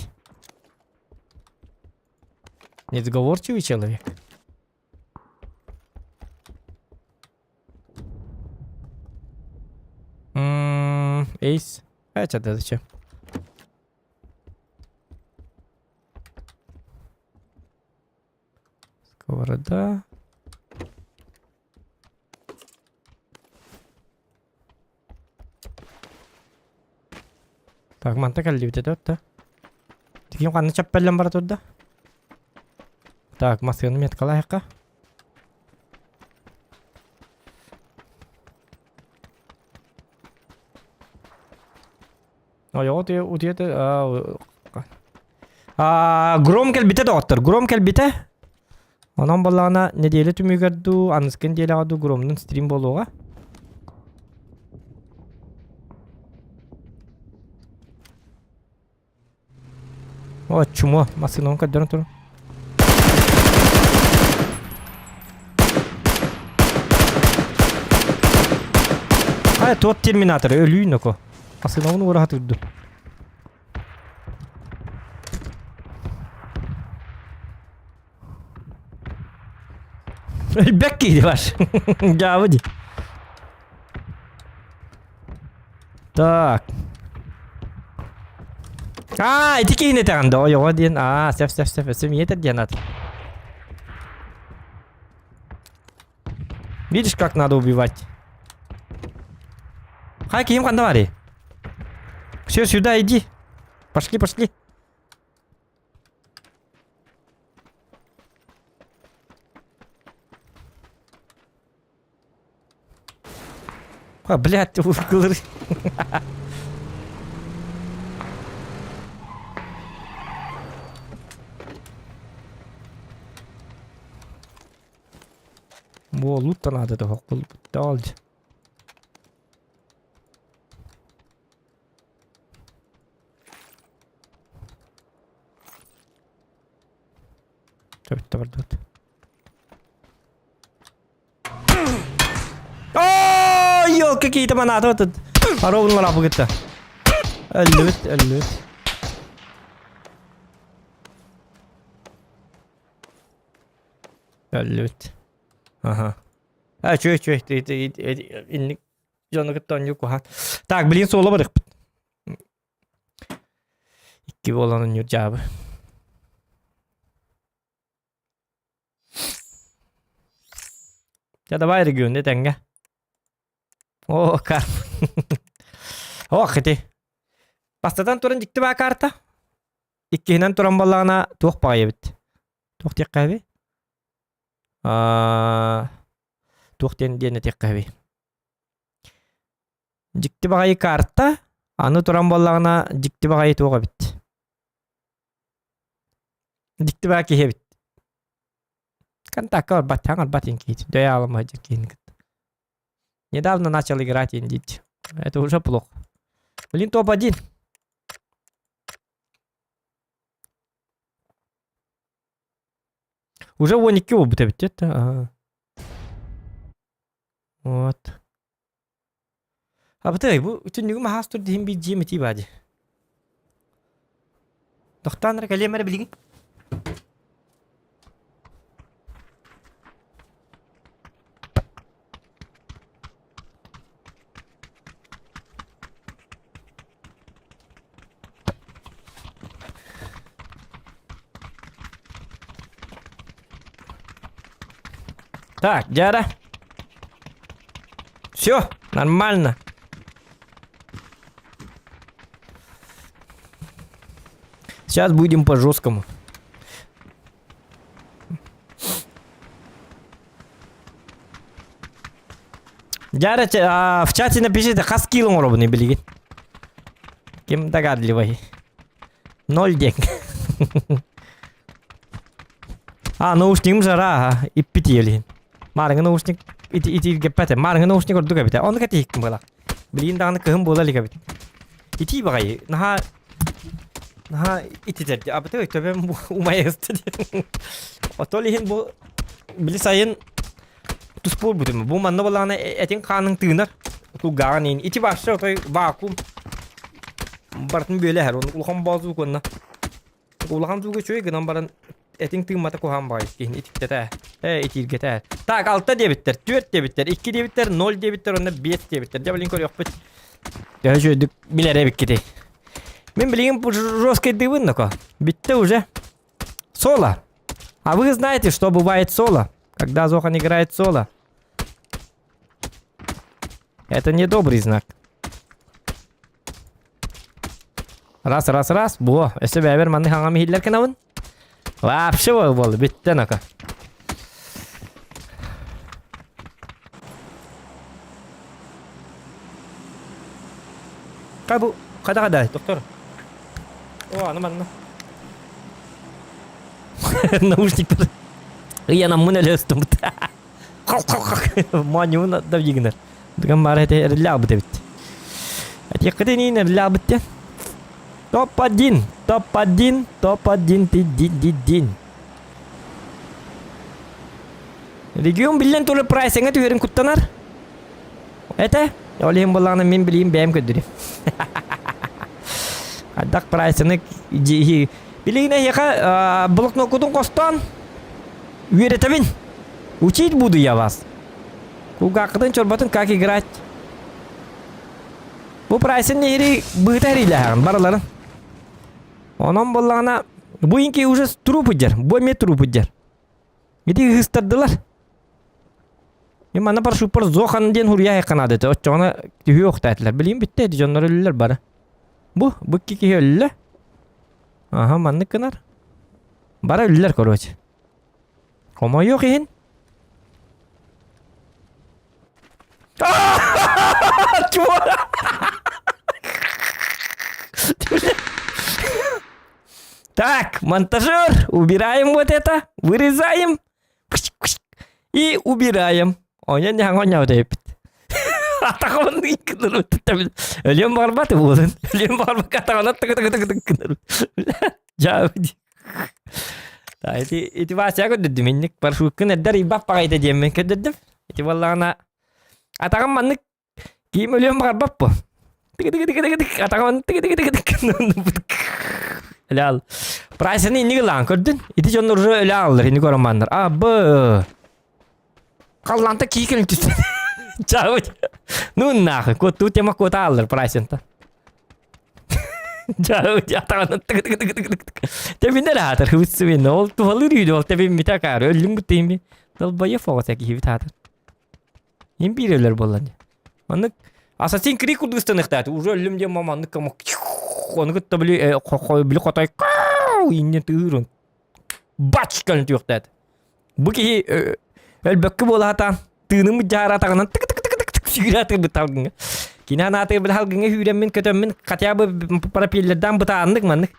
Несговорчивый человек. Эйс. А это зачем? Сковорода. Так, манта кэллибит этэ да. Тиким ханна чаппеллен бара турда? Так, массыыны меткалаһыахха. Ойоҕо утуйа а Гром кэлбитэ доҕоттор, Гром кэлбитэ. Онон буоллаҕына нэдиэлэ түмүгэр дуу, аныскы нэдиэлэҕэ дуу Громнун стрим буолуоҕа. О, чмо, массыынаны көрдөрөн турун. Ай, тот терминатор, өлүү ноко. Массыынабын уораха турду. Өлбөк киһи бар. Дьаабы ди. Так. Аа, ити киһини этэҕин да ойоҕо диэн. Аа, сөп сөп сөп өссө миэтэр диэн ат. Видишь, как надо убивать? Хай, киһим ханна барый? Все, сюда иди. Пошли, пошли. А, блядь, уркылыр. Во, лут-то надо того, дал. Төбүттэ бардыбыт. Оо, ёлка какие-то манааты тут. Ровно лапы кытта. Өллүбүт, өллүбүт. Өллүбүт. Ага. А, чуй, чуй, инник дьону кытта онньуу куһаан. Так, блин, суола барыахпыт. Икки буолан онньуур дьаабы. Дьэ, давай регион тэҥҥэ. О, карп. Ох, ити. Бастатан туран дьикти баа карта. Иккиһинэн туран буоллаҕына туох баҕайы эбит. Туох диэххэ эбий? Туох диэн диэн этиэххэ эбий? Дьикти баҕайы карта, аны туран буоллаҕына дьикти баҕайы туох эбит. Дьикти баҕайы киһи эбит. Контакка барбат, хаҥарбат иин киһи. Дөйө аламмат дьик киһини кытта. Недавно начал играть индить. Это уже плохо. Блин, топ-1. Уже 12 буолбут эбит дии. Вот. Абытай, бу түннүгүм аһаас тур диһин биир дьиэм итии баа дии. Тохтоон эрэ кэлиэм эрэ билигин. Так, дядя. Все, нормально. Сейчас будем по жесткому. Дьэ, в чате напишите, хас кило оҥоробун билигин. Ким догадливый? Ноль диэн. А, наушнигым жара, ага, иппит иэлиһин. Маарыҥы наушник ити итииргэппэтэ. Маарыҥы наушник ордук эбитэ. Оннук этиһиккин буолар. Билигин даҕаны кыһын буола илик эбит. Итии баҕайы, наһаа наһаа ититэр. Абытай төбөм умайыста диэн. Отол иһин бу били сайын Туспуор бүтүм. Бу манна буоллаҕына этиҥ хааныҥ тыынар. Кулгааҕын иин. Ити вообще отой вакуум. Барытын бүөлэһэр. Оны улахан боозук уонна улахан звуга үчүгэй гынан баран этиҥ тыыммата куһаҕан баҕайы киһини итиктэтэ. Э, итииргэтэ. Так, алта диэбиттэр, түөрт диэбиттэр, икки диэбиттэр, ноль диэбиттэр, уонна биэс диэбиттэр. Дьэ, билин көрүөхпүт. Төһө үчүгэйдик билэр эбиккитий. Мин билигин жесткайдыыбын ноко. Бүттэ уже. Соло. А вы знаете, что бывает соло, когда Зохан играет соло? Это не добрый знак. Раз, раз, раз. Бу, өссө бэбэр манны хаҥам иһиллэр кынабын. Вообще бол бол, бүттэн ака. Кай бу, када када, доктор. О, аны манна. Наушниктар. Ыйанаммын эле ыстымыт. Моонньубун да гынар. Дыган баара этэ эриллаабыт эбит. Этиэххитин эриллаабыт диэн. Топ-1, топ-1, топ-1, ти ди ди дин. Регион биллэн турар прайсыңа түһэрин куттанар. Этэ, ол иһин буоллаҕына мин билиим бэйэм көрдөрүм. Хайдах прайсыны билигин эһиэхэ блокноккутун хостоон үөрэтэбин. Учить буду я вас. Кулгааххытын чорботун как играть. Бу прайсын нэһири быыта эрийлэһэҕин барыларын. Онон буоллаҕына бу инки уже труп дьэр, бу эмиэ труп дьэр. Ити ыһыстардылар. Мин манна парашюппар Зохан диэн хуруйа айханаады этэ. Оччоҕуна түһүө охтаатылар. Билигин бүттэ ити дьоннор өллүлэр бары. Бу, бу икки киһи өллө. Аха, маннык гынар. Бары өллүлэр, короче. Хомойуох иһин. Чего? Так, монтажер, убираем вот это, вырезаем и убираем. Оня не оня вот Атаҕын Өлүөн барбат буолун. Өлүөн барбакка атаҕынан тыгы тыгы тыгы тыгы Дьаа ити ити Вася көрдөрдүм инник парашюткын эрдэр ыйбат баҕайыта диэммин көрдөрдүм. Ити буоллаҕына атаҕым маннык киим өлүөн баҕарбат бу. Тыгы тыгы тыгы тыгы тык атаҕым тыгы тыгы тыгы тык Өлөал. Прайсаны инник ылаан көрдүн. Ити дьоннор уже өлө ааллар инник ороманнар. А б Халланта киикин түстэ. Чаабыт. Ну нахуй, куоттуу тема куота ааллар прайсента. Тэбинэр аатар хыбытсыбин ол туһалыыр үйдө ол тэбиммитэ акаары өллүҥ бутыйми долбоев оҕо киһибит аатар им биир өлөр буоллан маннык Assassin's Creed курдук ыстаныахтаат уже өллүм диэн маннык ону кытта били били хотой иннин тыырын бач кэлэн түөхтээт бу киһи өлбөккө буола сатаан тыыным дьаара атаҕынан тык тык тык тык тык сүүрэ атырбыт Кини анаатыгар били халгыҥҥа сүүрэммин көтөммүн хотя бы пропеллердаан бытааннык маннык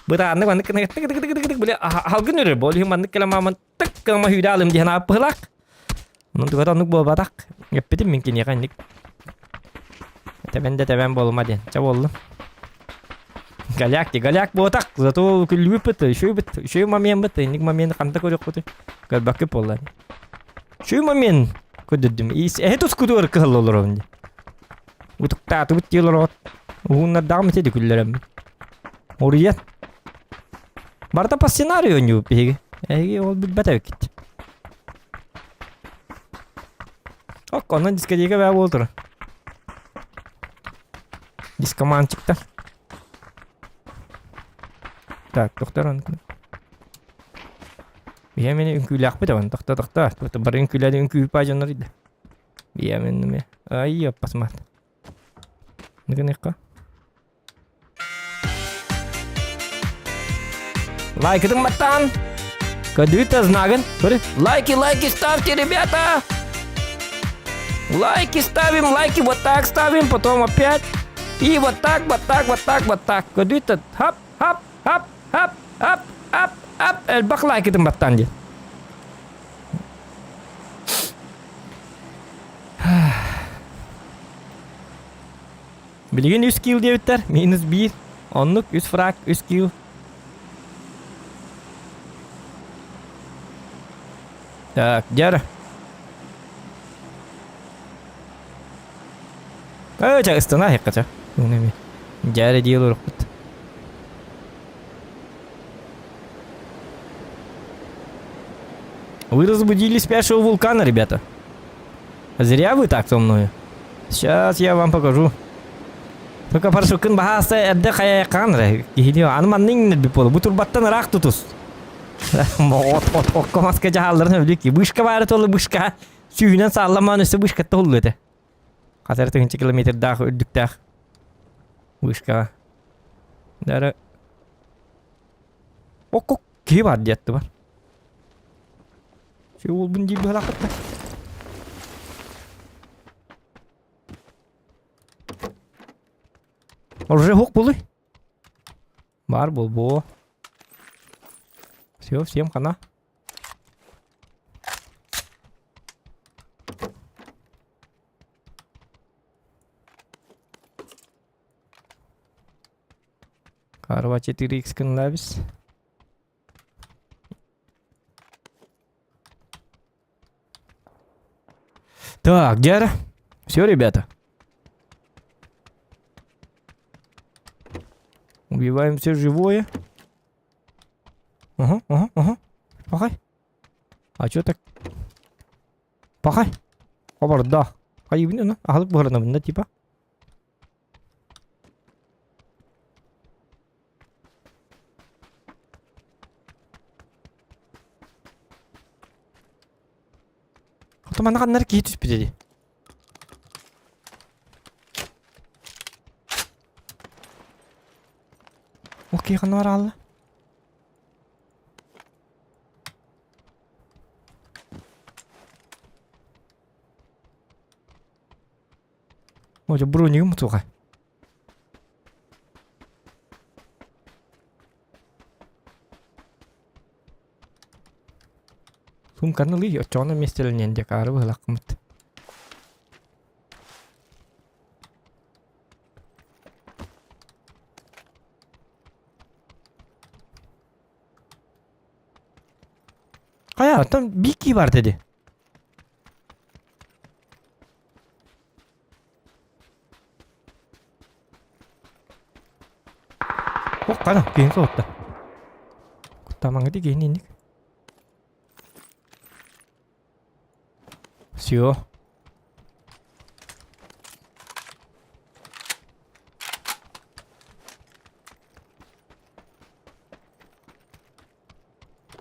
бытааннык маннык тык тык тык тык тык били халгын үрэр бу ол иһин маннык кэлэн мааман тык гыма сүүрэ алым диэн ааппыһылаах онон тугата оннук буолбатах эппитим мин киниэхэ инник тэбэн да тэбэн буолума диэн чэ буоллум Голяк ти голяк буотах, зато күллүбүт үчүгэй үчүгэй момент инник момент ханта көрүөхпүтүй көрбөккө буолла Үчүгэй момент көрдөрдүм. Эһи тускутугар кыһалла олоробун дии. Утуктаатыбыт дии олороҕут. Уһууннардаҕым ити күллэрэммин. Уруйан. Барыта по сценарию оонньуубут биһиги. Эһиги ол билбэт эбиккит. Ок, онон дискотека баа буола турар. Дискоманчиктар. Так, тохтор он. Биһиэ мени үҥкүүлээхпит абан тохто тохто бары үҥкүүлээди үҥкүү дьоннор иде. Биһиэ мен ай оппасмат. Ныгыныхха. Лайкытын баттаан. Көдүүт знагын. Көрі. Лайки, лайки ставьте, ребята! Лайки ставим, лайки вот так ставим, потом опять. И вот так, вот так, вот так, вот так. Көдүүт хап, хап, хап, хап, хап, хап, хап. Элбэх лайкытын баттаан диэн. Билигин үс килл диэбиттэр, минус биир. Оннук үс фраг, үс килл. Так, дьэр. Э, ча ыстана хеккача. Дьэрэ диэл урукпут. Вы разбудили спящего вулкана, ребята. Зря вы так со мной. Сейчас я вам покажу. Только парашюткын баһааса эрдэ хайайкаан эрэ киһини аны маннык иҥнэрбит буолла. Бу турбаттан ыраах тутус. От окко маска дьаһалларын өлүк. Вышка баары толы вышка. Сүүһүнэн саалламаан өссө вышкатта уллу этэ. Хатар тыһынча километрдаах үрдүктээх вышкаҕа. Дары Окко киһи бар диэтти бар. Чи уолбун дии быһалаахпытта. Уже хук булуй. Бар был Все, всем хана. Карва 4x гынлабис. Так, где? Все, ребята. Убиваем все живое. Ага, ага, ага. Пахай. А чё так? Пахай. Хоборда. Хайыбын, аһылык буһарынабын типа. Хоту манна ханнар киһи түспүтэ дии. Ол киһи ханна бараалла? О, бронигым туға. Сумканы ылыы, оччоҕуна миэстэлэниэн диэки аары быһылаххыммыт. Хайа, оттон биир бар dedi. Ох, қара, кейін соғытты. Куттамаңы кейін инник. Все.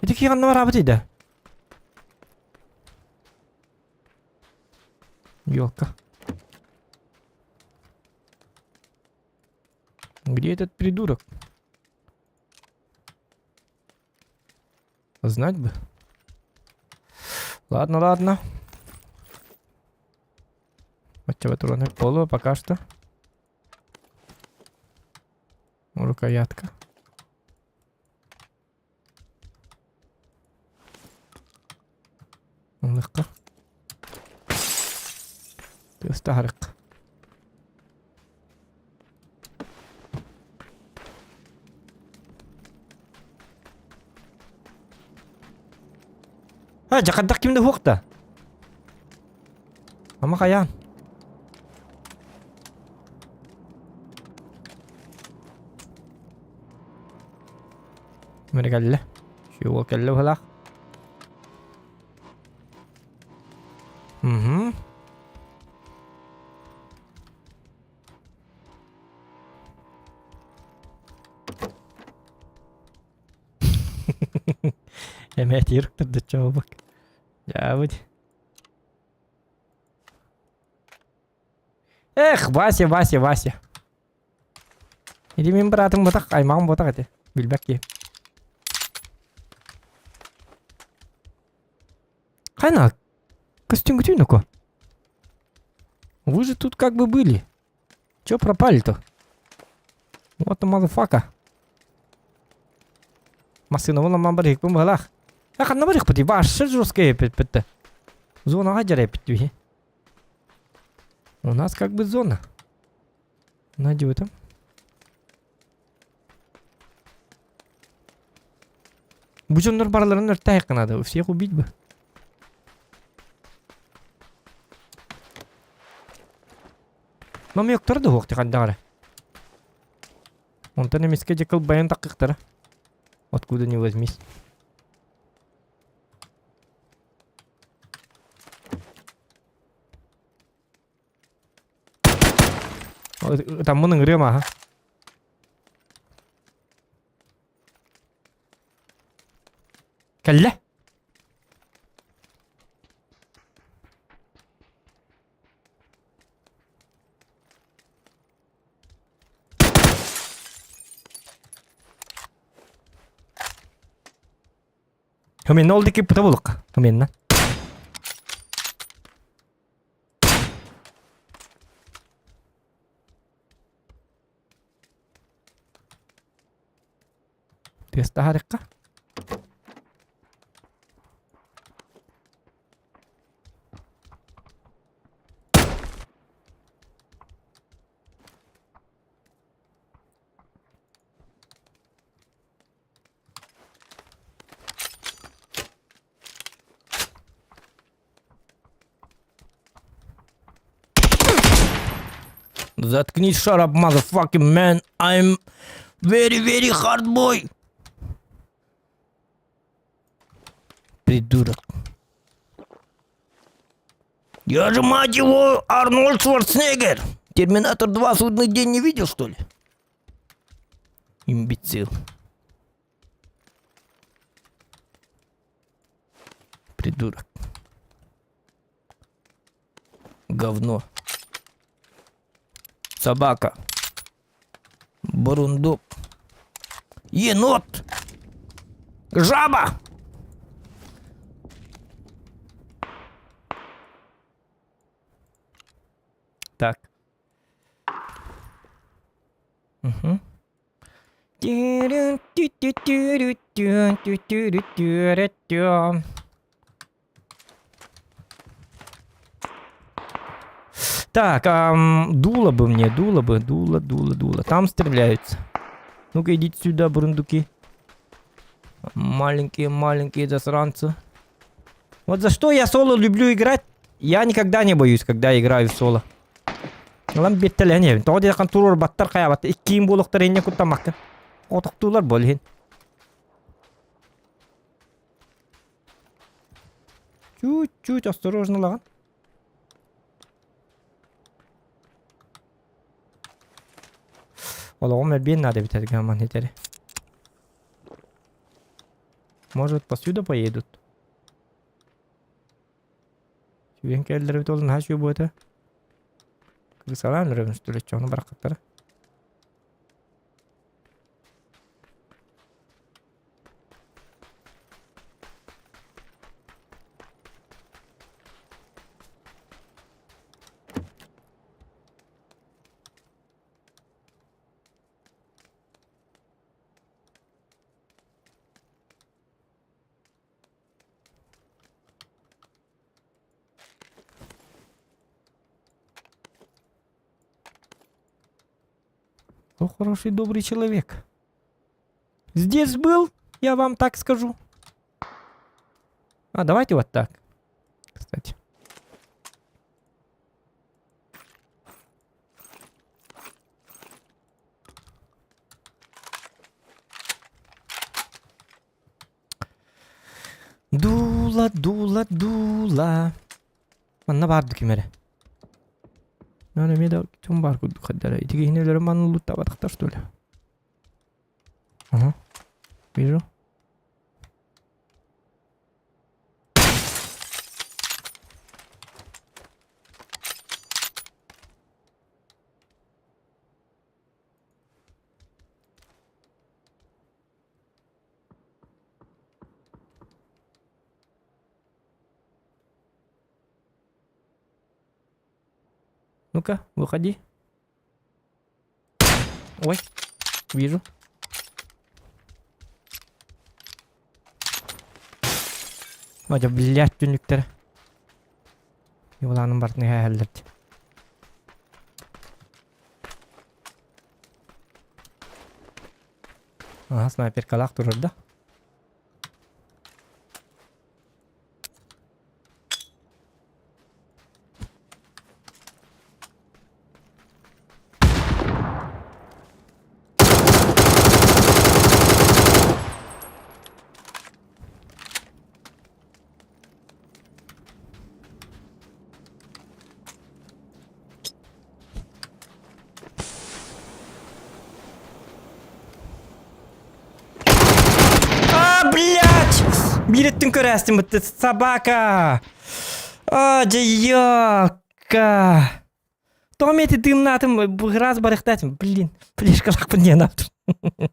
Ити киһи бар абыт иде. Елка. Где этот придурок? Знать бы. Ладно, ладно. Вот полу пока что. Рукоятка. Оннукка. Тыастаһарык. А, жакардак кимде хуокта? Ама каян? Мені кэллэ. Үчүгэй уол кэллэ быһалаах. Угу. Эмээтиир турдуччу Дьаабыт. Эх, Вася, Вася, Вася. Ити мин быраатым ботах, аймаҕым ботах этэ. Билбэт киһи. Хайна, костюм ко. Вы же тут как бы были. Чё пропали-то? Вот motherfucker. Массыына буолан барыһыкпын быһалаах. А ханна барыахпытый? Вообще жесткая эппит Зонаҕа дьарайппит У нас как бы зона. Найди там. Бу дьоннор барыларын өртәйххэ надо. Всех убить бы. Намёктар да хуох хайдаҕара. Онтон эмискэ дьэ кылбайан таххыктара. Откуда ни возьмись. Таммын ыҥырыам аха. Кэллэ. Хоминна ол диэки пыта булукка. Хоминна. Тыас таһаарыахха. Заткнись, shut up, motherfucking man. I'm very, very hard boy. Придурок. Я же, мать его, Арнольд Шварценеггер. Терминатор 2 судный день не видел, что ли? Имбецил. Придурок. Говно. Собака. Бурундук. Енот. Жаба. Так. Угу. Так, дуло бы мне, дуло бы, дуло, дуло, дуло. Там стреляются. Ну-ка, идите сюда, бурундуки. Маленькие-маленькие засранцы. Вот за что я соло люблю играть, я никогда не боюсь, когда играю в соло. Ылан биэттэлэһэн иһэбин. Тоҕо диэтэххин туруорбаттар хайаабаттар. Иккиин буолуохтар инньэ куттаммакка. Отохтуулар буол иһин. Чуть-чуть осторожно ылаҕын. Олоҕум элбиэн наада эбит эргаман итэри. Может, посюда поедут? Сүүрэн кэллэрбит ол наһаа үчүгэй буолуо этэ. Кыргысалаан өлөрөбүн что ли, ону бараххаттара. О, хороший добрый человек. Здесь был, я вам так скажу. А, давайте вот так. Кстати. Дуула, дуула, дуула. Манна баар ким эрэ. Наны эмиэ да дьон баар курдук хайдара. Ити киһини өлөрөн манна луттаабатахтар что ли? Ага. Вижу. Ну-ка, выходи. Ой, вижу. Вадя, блядь, түннүктэрэ. Юлааным бартын иһэллэрди. Ага, снайперкалаах турар да? Биир өттүн көрөөстүм бытты собака! А, дьайыакка! Тоҕо эти дымнаатым быраас барыхтаатым. Блин, флешкалаахпын диэн аптым.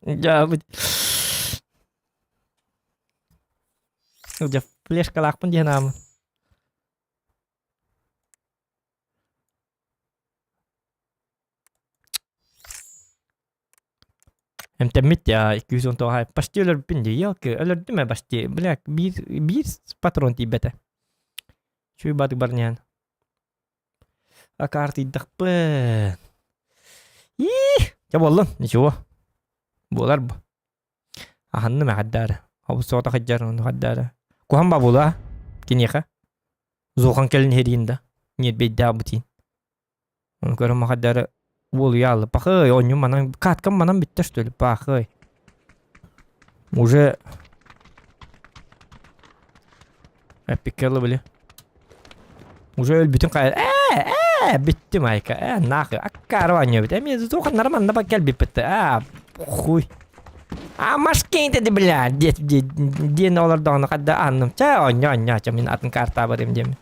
Дьаабыт. Дьэ, флешкалаахпын диэн аамын. Эмтэммит я 219 почти өлөрбүн дии елки өлөрдүм ээ почти бля биир биир патрон тиийбэтэ чуй бадык барниан акаартыйдахпын ии дьэ буоллун ничего буолар бу аһанным эҕэрдээри обус соҕотох сылдьар ону эҕэрдээри куһан бабула киниэхэ зохан кэлин иһэриин да ньиэрбэйдээх бутин Ону көрөн махадары уолуйаалы. Пахай, оонньуу манан, каткам манан бүттэ что ли? Пахай. Уже эпиккелы били. Уже өлбүтүн кай. Э, э, бүттүм айка. Э, нахуй. Аккары оонньуу бит. Эми туханнары манна бак келбиппит. А, хуй. А машкин деди бля. Дет диэн олордоҕуна хадда анным. Чэ, оонньуу оонньуу, чэ мин атын карта барым диэм.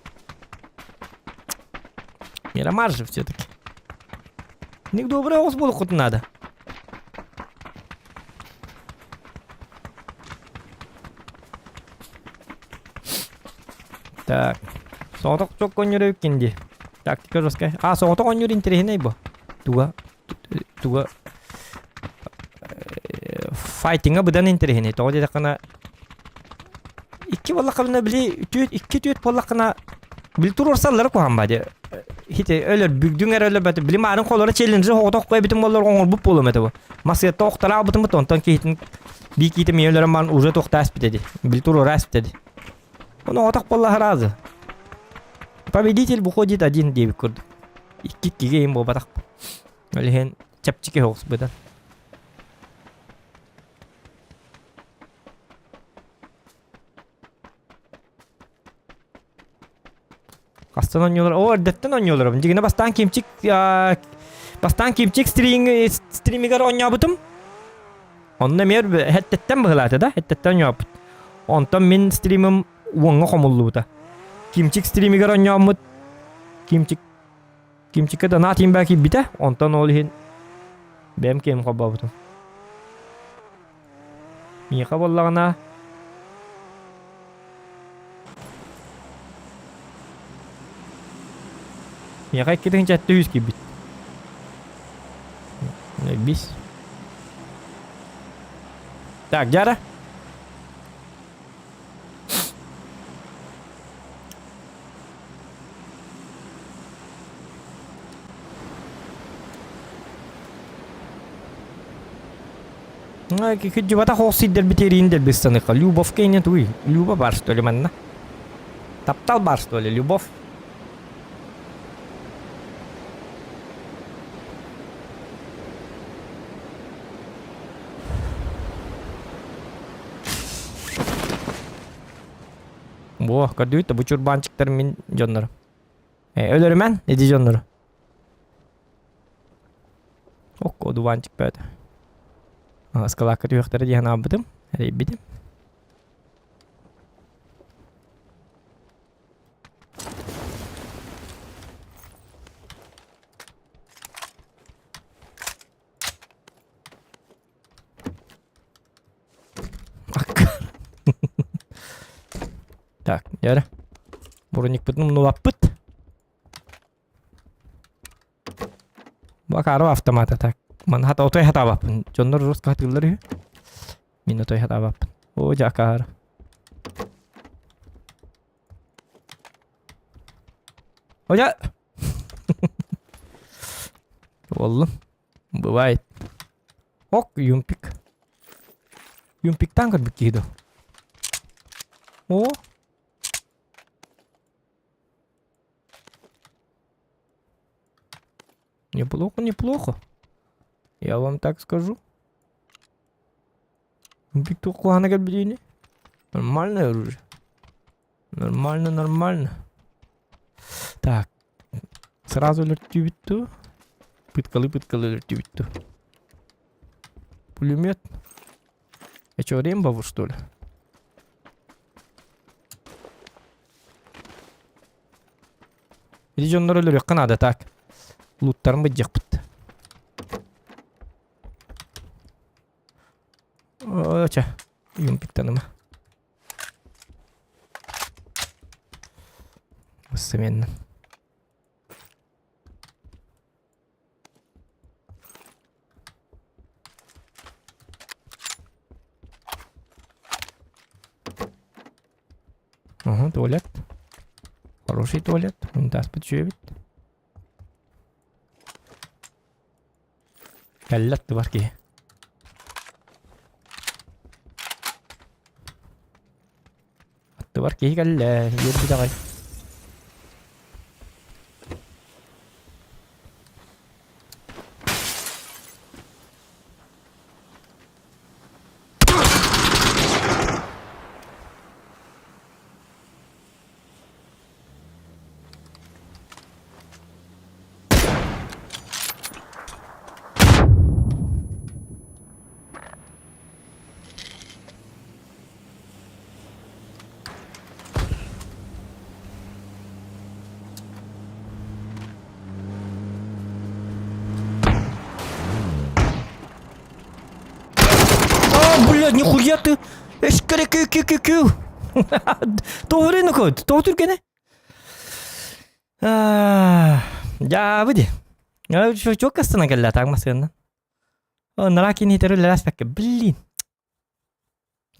Мирамар же все-таки. Ник добрый оҕус буолуоххутун наада. Так. Соҕотох чок оонньуур эбиккин дии. Тактика жесткая. А, соҕотох оонньуур интэриэһинэй бу. Туга туга файтинга быдан интэриэһинэй. Тоҕо диэтэххинэ икки буоллаххына били түөрт икки түөрт буоллаххына били туруорсаллара куһаҕан баа дии хите өлөр бүгдүҥ эрэ өлөрбөт били маарын холоро челленджи оҕотох эбитим буоллар оҥорбут буолуом этэ бу масыатта охтора албытыммыт онтон киһитин бии киитим ийэ өлөрөн баран уже туохтаа испитэ дии били туруора испитэ дии ону оҕотох буолла сразу победитель выходит один диэбит курдук икки иккигэ иһин буолбатах ол иһин чэпчэки соҕус быдан Хастан оонньуулар? Оо, эрдэттэн оонньууларым. Дьигинэ бастаан Кимчик бастаан Кимчик стрим стримигэр оонньообутум. Онно эмиэ эрдэттэн быһылаата да, эрдэттэн оонньообут. Онтон мин стримим уоҥҥа хомуллубута. Кимчик стримигэр оонньооммут Кимчик Кимчиккэ донат имбэ киирбитэ, онтон ол иһин бэйэм киэм холбообутум. Миэхэ буоллаҕына Миэхэ 2700 киирбит. Бис. Так, Дьара. Кырдьыбатах ол сирдэрбит эриин дэлби ыстаныахха. Любовка инньэ тугуй? Люба баар что ли манна? Таптал баар что ли? Любовь? Во, көрдүгүт да бу чурбаанчыктар мин дьоннорум. Э, өлөрүмэн, иди дьоннору. Окко дубаанчык бөөтө. Ыскалаакка түһүөхтэрэ диэн аабытым, эрэйбитим. Так, дьэ Броникпытын умнулаппыт. Бакаров автомата так. Ман хата отой хатаабаппын. Дьоннор жестко хатыыллар үһү. Мин отой хатаабаппын. О, дьакаар. Оля! Боллум. Бывает. Ок, юмпик. Юмпиктан көрбүт киһи доо. О! Неплохо, неплохо. Я вам так скажу. Юмпик туох кэлбитини. Нормальное оружие. Нормально, нормально. Так. Сразу өлөртүүбүт дуу? Пыткалы-пыткалы өлөртүүбүт дуу? Пулемет? Я что, Рембову, что ли? Ити дьоннору өлөрүөххэ наада так. Луттарын быдьыахпыт. Оча, юмпиктаныма. Современно. Ага, туалет. Хороший туалет. Унитаз подчуевит. Кэллэ аттыбар киһи. Аттыбар киһи кэллэ, үөрбүт аҕай. А, блядь, нихуя ты! Эшкере-кю-кю-кю-кю! Тоҕо код? Тоҕо түргэнэ? Дьаабы дии. Чуок астына кэллэ таҥ массыыннан. Нара кини иһитэр Блин.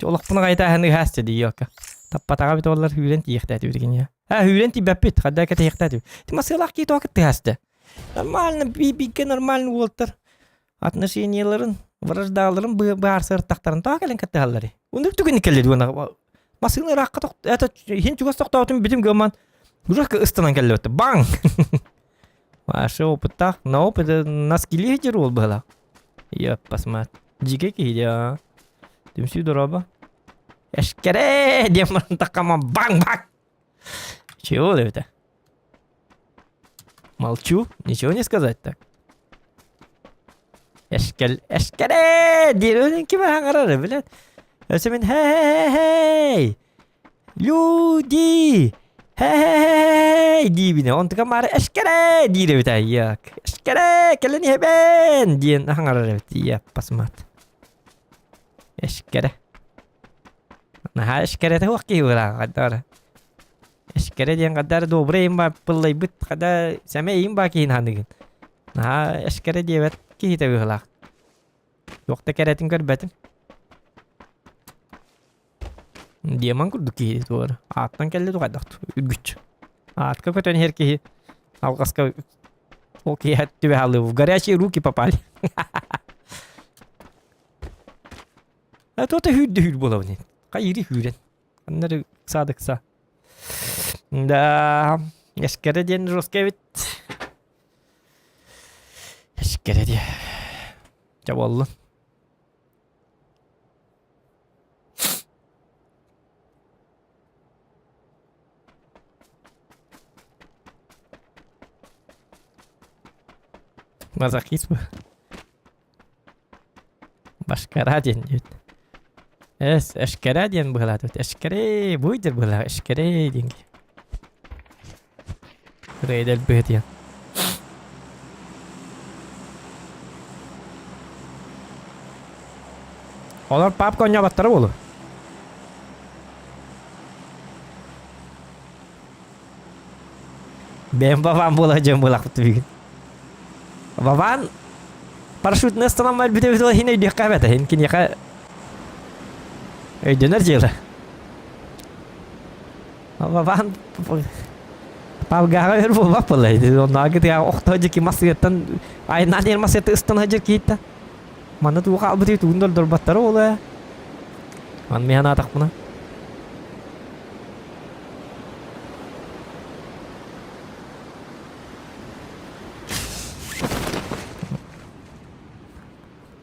Олохпун аҕай ыһаасчы дии ёка. Таппатаҕа бит оллар хүүрэн тиийэхтээтибит киниэ. А хүүрэн тиийбэппит, хадда кэтэһиэхтээтибит. Ти массыылаах кии тоҕо кыттыһаасты. Нормально, бииргэ нормально уолтар отношенияларын, враждаларын быһаарсыартахтарын тоҕо кэлэн кыттыһаллар. Ундук түгэн кэллэр уона массыына ыраахха тох это хин чугас тохтоотум бүтүм гымман Гужака ыстанан кэллэбит. Баң! Ваше опыттаах, на опыт на скилле дьер уол быһалаах. Йаппасмат. Дьигэ киһи дии Түмсүү дороба. Эшкерэ диэн баран такама баң-баң! Чего это? Молчу, ничего не сказать так. Эшкел, эшкерэ диир ким хаҥарар, блядь. Өссө мин хэй Люди! Хэй диибинэ, онтука маары эшкерэ диир эбит айыак. Эшкерэ, кэлэн иһэбэн диэн хаҥарар эбит. Иэппасмат. Эшкерэ. Наһаа эшкерэтэ суох киһи буолаа, хайдах Эшкерэ диэн хаддар добрый им ба пыллайбыт хада сэмэй им ба киһин ханыгын. Наһаа эшкерэ диэбэт киһитэ быһыылаах. Туох да кэрэтин көрбөтүм. Демон курдук киһи туора. Ааттан кэллэ тугайдах үргүччү. Аатка көтөн иһэр киһи алҕаска ол киһи түбэһэ в горячие руки попали. А то-то хүүрдэ хүүр буолабын. Хайыри хүүрэн. Аннары ыксаадыкса. Да, эскэрэ диэн жестко эбит. Эскэрэ диэ. Чэ буоллун. Мазохизм. Башкара диэн диэбит. Эс, эшкэрэ диэн быһалаатыбыт. Эшкэрэ, буйдер быһалаа, эшкэрэ диэн. Рейдер быһытыйан. Олор папка оонньооботторо буолуо. Бэйэм бабаан буола дьон буолахпыт бүгүн. Бабаан парашютный ыстанан өлбүтэ эбит ол иһин өйдүөххэ эбэтэ. Иһин киниэхэ өйдөнөр дьыала. Бабаан Палгаҕа өр буолбат буолла. Оннооҕу кытыга охто дьики массыыттан айнаан иһэр массыыта ыстан сылдьар киһиттэн. Манна тугу хаалбытый тугун дордорбаттара буолуо. Ман миһан аатахпына.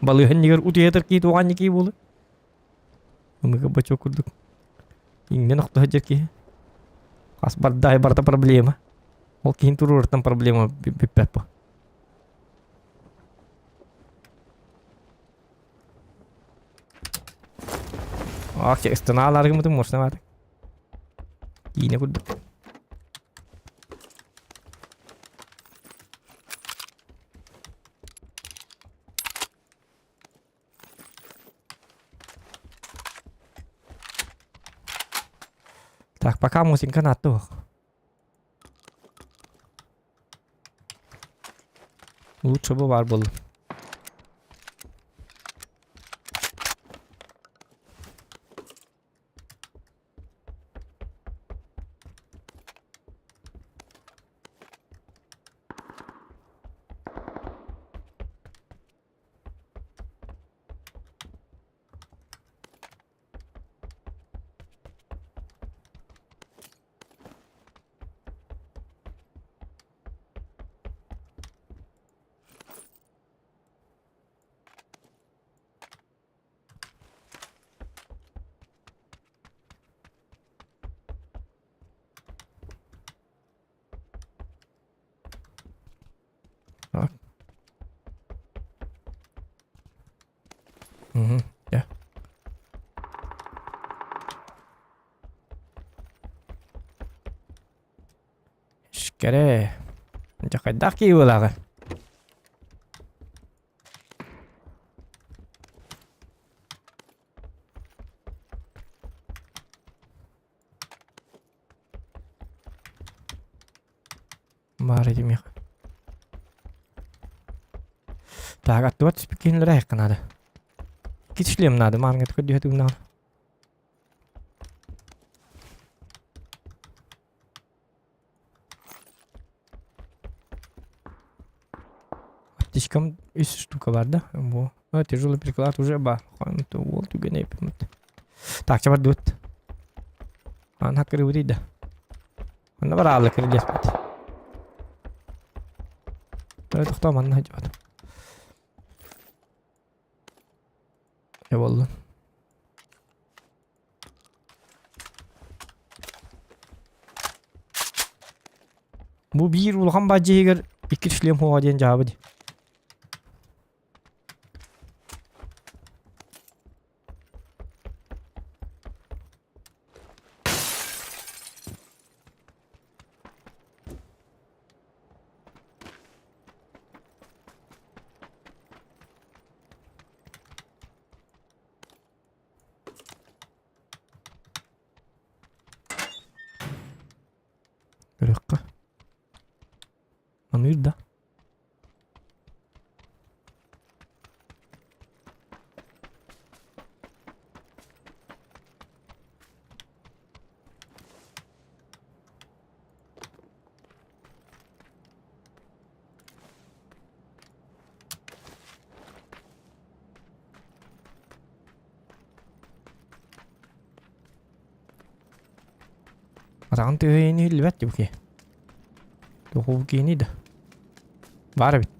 Балыыһа иннигэр утуйа киһи туоҕан киһи буолуо. Ымыга бачок курдук. Иҥнэн охто сылдьар киһи. Хас бардаай барыта проблема. Ол киһин туруорартан проблема бүппэт бу. Ах, ыстынааларгымытын муосна бааты. Киинэ курдук. Так, пока мусинка нааттуох. Лучше бы бар был. Так. Угу, yeah. Шкере. Дьэ хайдах киһи буолаҕын? Баар этимиэх. Так, аттыбар түспүт киһинилэрэ айахха наада. Икки шлем наада, маарыҥҥа көрдүһэ тыыннаҕына. Аптечкам үс штука бар да? Во. А, тяжелый приклад уже ба. Уол түгэн эпимит. Так, чабар дуот. Ан хакыры да. Манна бараалла кирилиэспит. Тохтоо манна сылдьыбат. Дьэ буоллун. Бу биир улахан баадьы иһигэр икки шлем хуоҕа диэн дьаабы дии. Көрүөххэ. Маныыр да. Атаҕын тыаһын иһиллибэт дии Туох киһиний да? Баар эбит.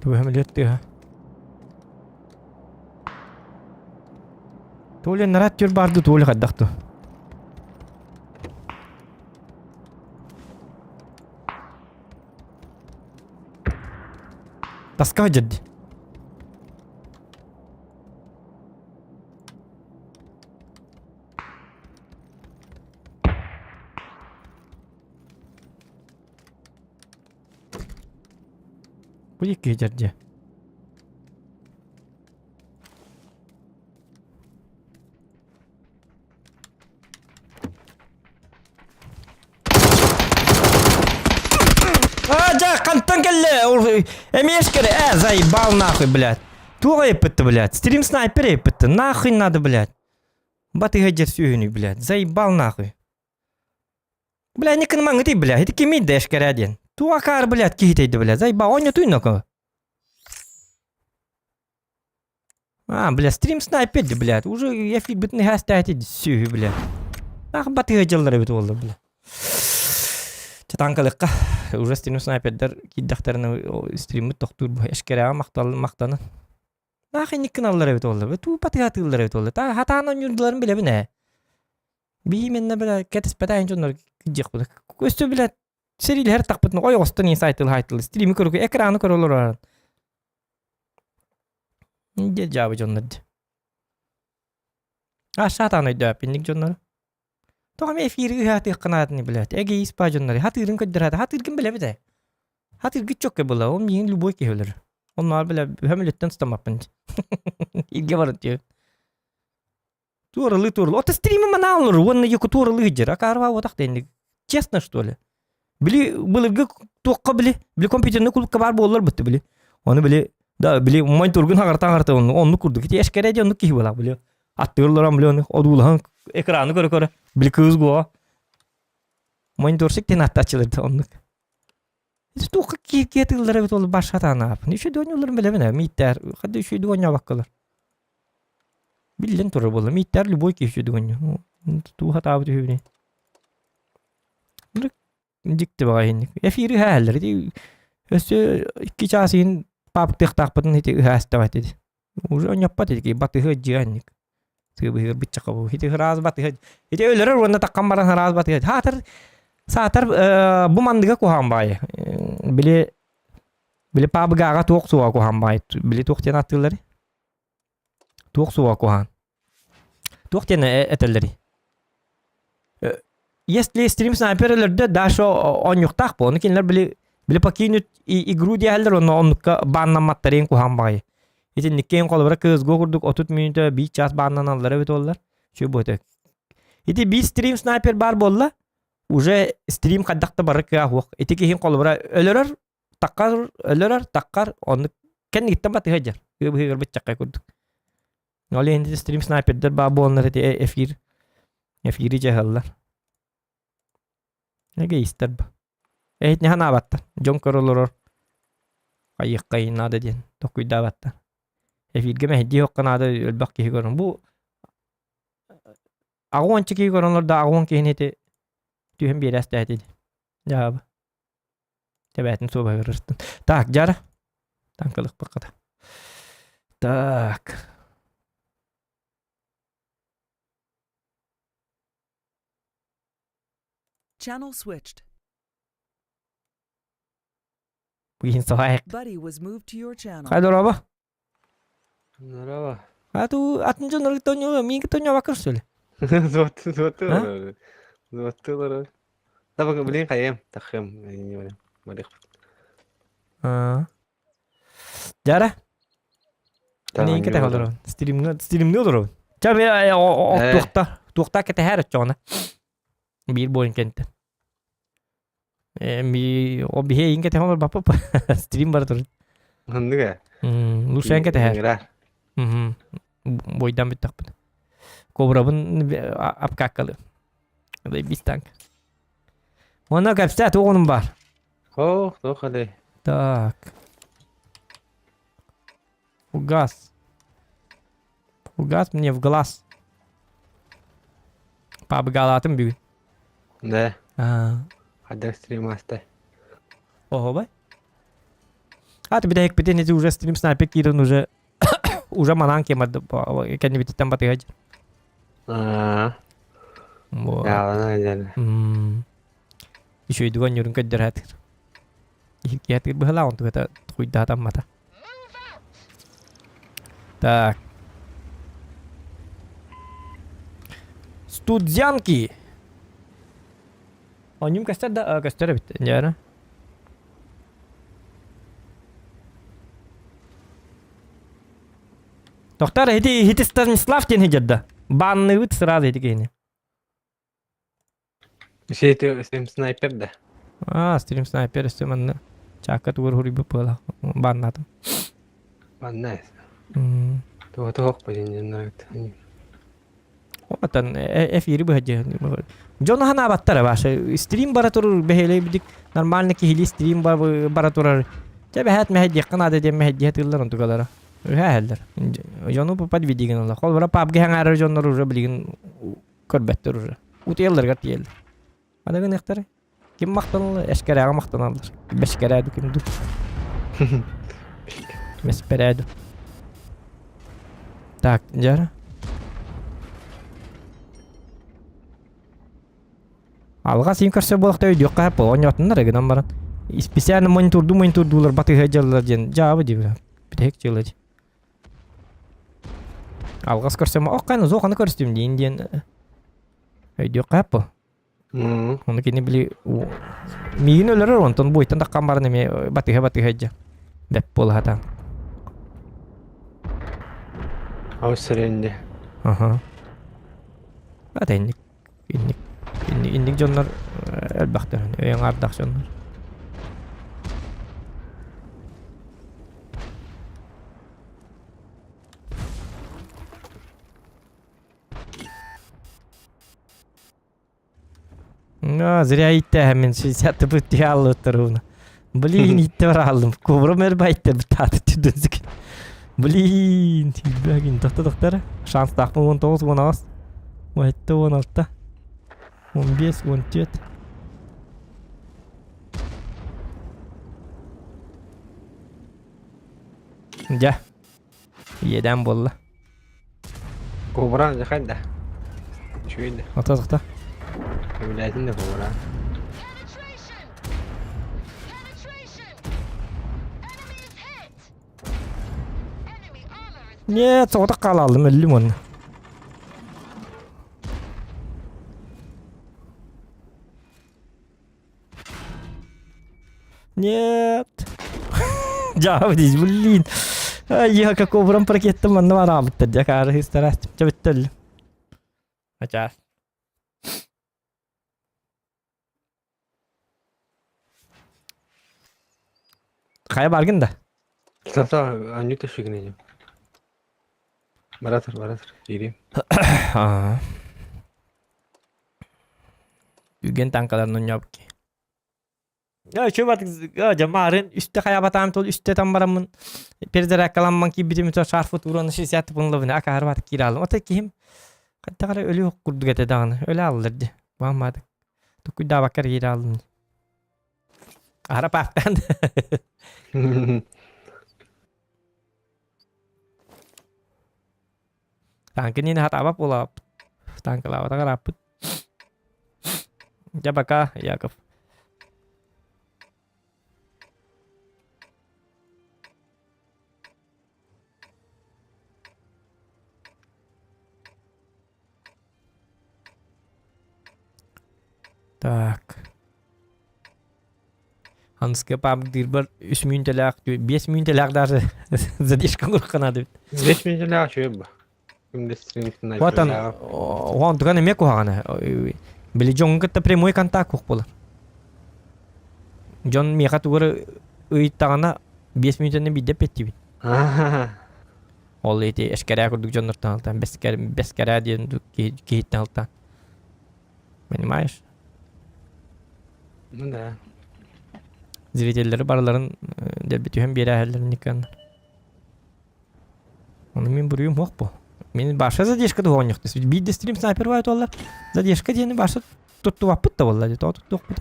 Туһам тыаһа. Толя нарат түр барды Толя хайдах ту. Таска дьэрди. Бу икки дьэрдьэ. А, дьэ, хантан кэллэ? Эмиэс кэрэ, э, заебал нахуй, блядь. Туох эппитти, блядь? Стрим снайпер эппитти. Нахуй надо, блядь. Батыга дьэр сүһүнү, блядь. Заебал нахуй. Бля, не кынмаҥытый, бля. Ити кимий да эшкэрэ диэн. Туакаар, блядь, киһитэйди, блядь. Заебал, онньотуй ноко. А, бля, стрим снайпер, блядь. Уже я фигбитный хастаати сүһү, блядь. Ах, батыга дьыллар эбит буолла, бля. Чатанкалыкка уже стрим снайпердер киирдэхтэринэ стриммит тохтуур бу эшкэрээҕэ махтал махтанан. Нах инниккин аллар эбит буолла. Туу батыга атыыллар эбит буолла. Та хатаан онньуурдуларын билэбин ээ. Биһи менне бля кэтэспэтэ дьоннор кидьиэхпит. Өстө бля сэриилэһэр тахпытын ойоҕостон сайтыл хайтыл стрими көрүкү экраны көрөлөр Дьэ дьаабы дьоннор дии. А саатаан өйдөөппүнник дьоннору. Тоҕо эмиэ эфири ыһаатыахха нааданы билээт. Эгейс па дьоннору хатыырын көрдөрөөтө. Хатыыргын билэбит ээ. Хатыыргыт чокка была, ол миигин любой киһи өлөр. Оннооҕор билэ үһөм үлэттэн сытаммаппын. Илгэ баран түө. Туоралыы туоралыы. Ото стримы манаан олорор уонна йоку туоралыы сылдьар. Акаарба уотах дэнник. Честно, что ли? Били былыргы туохха били, били компьютерный клубка баар буоллар бытты били. Ону били да били уммай тургун хагарта хагарта онну оннук курдук. Ити эшкере де оннук киһи буолар били. Аттыыр били ону одуулаһан экраны көрө көрө били кыыс гуо. Мониторщик тен аттачылыр оннук. Туохха кииргэ тыллара эбит ол башатанаапын. Үчү дуонньуларын билэбин мииттээр. Хадда үчү дуонньабаккалар. Биллэн турар буолла. Мииттээр любой киһи үчү дуонньу. Туу хатаабыт үһүбүнүй. Дьикти баҕайы инник. Эфири ыһааллар. Ити өссө икки чаас иһин паптыахтаахпытын ити ыһаастаҕа ити. Уже онньоппот ити батыһы дьиэ анньык. Сыыбыһыыр быччака бу. Ити ыраас батыһы. Ити өлөрөр уонна таххан баран ыраас батыһы. Хаатар саатар бу мандыга куһаан баайы. Били били паабыгааҕа туох суоҕа куһаан баайы. Били туох диэн аттыыллары? Туох суоҕа куһаан? Туох диэн этэллэрий? Если стрим снайпер өлөрдө, Даша оонньуохтаах буо. Ону кинилэр били били покинуть игру диэһэллэр онно оннукка бааннамматтарын куһаан баҕайы. Итинниккэ холобура CSGO курдук 30 мүнүүтэ биир час бааннаналлара эбит буоллар. Үчүгэй буолуо. Ити биир стрим снайпер баар буолла, уже стрим хайдах да бары кыа суох. Ити киһин холобура өлөрөр, таккар, өлөрөр, таккар, оннук кэнниттэн батыһа дьэр. Ыыбыһыгар быччаккай курдук. Ол иһин стрим снайпердер баа буоланнар ити эфир эфири дьаһаллар. Эгоистар ба. Эһитини ханаабаттар. Дьон көрө олорор. Хайыаххайын наада диэн токуйдаабаттар. Эфиргэ мэһэйдии хокка наада өлбөх киһи көрөн. Бу аҕуонча киһи көрөн олордо аҕуон киһини ити түһэн биэрээстээтин. Дьаабы. Тэбээтин суобаһыгар ырыттын. Так, дьара. Таҥкалыкпакката. Так. Channel switched. Бугин соһаайык. Buddy was moved to your channel. Хай дороба. Здорово. А ту атын дьон ырыттан миин кытта что ли? Золотые, золотые. Золотые. Да, блин, хайым, тахым, не Марих. Дьара. Мин кэтэһэ олоробун. Стримҥэ стримҥэ олоробун. Ча туохта туохта кэтэһэр оччоҕуна. Биир буолун кэнтэн. Ми о биһи эйин кэтэһэ олорбаппыт. Стрим бара турар. Ханнык ээ? Лучше кэтэһэр. Бойдан бүттэхпит. Кобрабын апкаккалы. Бис танк. Онно кэпсээ туох бар. Ох, туох элэй. Так. Фугас. Фугас мне в глаз. Пабгалатым бүгүн. Да. А. Хайдах стримастай. Ого бай. А ты бүтэһикпитин ити уже стрим снайпер киирэн уже уже манан кемарды кэннибититтэн батыһа Аа. Вот. Яалана дьэн. Үчүгэйдик оонньуурун көрдөрөөтүр. Иһиргээтигэр быһалаах онтуката тугуйдаатаммата. Так. Студзянки. Оонньуум көстөр да көстөр эбит. Дьэ Тохтар ити ити Станислав диэн сылдьар Банныыбыт сразу ити киһини. Сити стрим снайпер да. А, стрим снайпер өссө манна чаакка тугар хуруйбут буола баннаатым. Банна. Туга туох бу Отан эфири быһа Дьон ханаабаттара баша стрим бара турар бэһэлэй нормально киһили стрим бара турар. Чэ бэһэт мэһэдиэххэ наада диэн мэһэдиэхэ тыыллар онтугалара. Үһээһэллэр. Дьону подведигин ыла. Холбора PUBG хаҥаарар дьоннор уже билигин көрбөттөр уже. Утуйалларыгар тиийэллэр. Аны гыныахтара. Ким махтаналлар? Эшкэрээҕэ махтаналлар. Бэшкэрээду ким ду. Бэспэрээду. Так, дьара. Алҕас иин көрсө буолахта өйдүөххэ сөп оонньоотуннар гынан баран. Специально монитордуу монитордуулар батыһа дьаллар диэн дьаабы диэбит. Бүтэһик дьыала дии. Алҕас көрсөм, ох хайна зооханы көрүстүм диин диэн. Өйдүөххэ сөп буо. Ону кини били миигин өлөрөр онтон буойтан таххан баран эмиэ батыһа-батыһа илдьэ бэп буола сатаан. Аус сэрэнди. Аха. Ата инник инник инник инник дьоннор элбэхтэр өй аҥаардах дьоннор. А, зря иттээһэммин 60 тиһэ аллыттар Блин, итте барааллым. Кобра мэр байттар бытааты түрдөнсүк. Блин, тилбәгин тохта тохтар. Шанстаахпын 19 18. 17 16. 15 14. Дьэ. Иэдээн буолла. Кобра дьэ хайда? Үчүгэй да. Ата тохта. Сөбүлээтин да кобра. Нет, соҕотох хаалааллым, өллүм уонна. Нет. Дьаабы блин. Я как обран прокеттым манна бараабыттар дьэ каары старасть. Чэ бүттэ Ачаас. Хайа баргын да? Сата анюта шигнею. Баратыр, баратыр. Киирим. Үгэн танкаларын онньообут Дьамаарын үстэ хайабатаам тол үстэ там бараммын перезарядкаламман киирбитим то шарфы тууран 60 пунлабына акаары бат киирэ алым. Ата киһим хайдах эрэ өлүөх курдук этэ даҕаны өлө аллар дии. Баамаадык. Тукуйдаабакка эрэ киирэ аллым. Аһара паахтаан. Танкы хатаабат буолаабыт. Танкалаабатах ырааппыт. Дьэ пока, Яков. Так. Анскы паабыктыырбар үс мүнтэлээх, биэс мүнтэлээх даже задержка курукканаады эбит. Биэс мүнтэлээх үчүгэй бу. Отан оон туган эмиэ куһаҕана. Били дьоҥҥун кытта прямой контакт суох буолар. Дьон миэхэ тугу эрэ ыйыттаҕына биэс мүнүүтэнэн биирдэ эппиэттиибин. Ол ити эшкэрээ курдук дьоннортон алтан бэскэрээ диэн киһиттэн алтан. Понимаешь? Ну да. Зрителлэри барыларын дэлби түһэн биэрээһэллэрин никканнар. Ону мин буруйум суох бу. Мин баша задержка туһуонньуктус. Биирдэ стрим снайпер баай туоллар. Задержка диэни баша туттубаппыт да буолла. Тоҕо туттуохпут?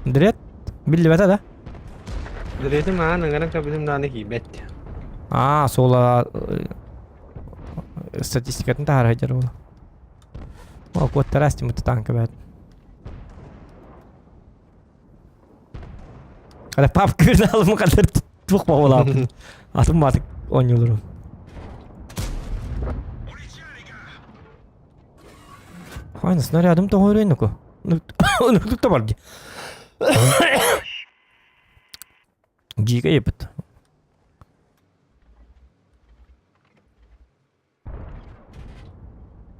Дрет биллибэтэ да? Дретим аан ыҥыран көрбүтүм даҕаны киирбэт. Аа, суола статистикатын таһаара сылдьар буола. Ол куоттара астыммыт танка бэт. Ара папка алым кадar туох буолааппыт. Атын маатык оонньууларым. Хайна снарядым тоҕо Ну та бар Гига епит.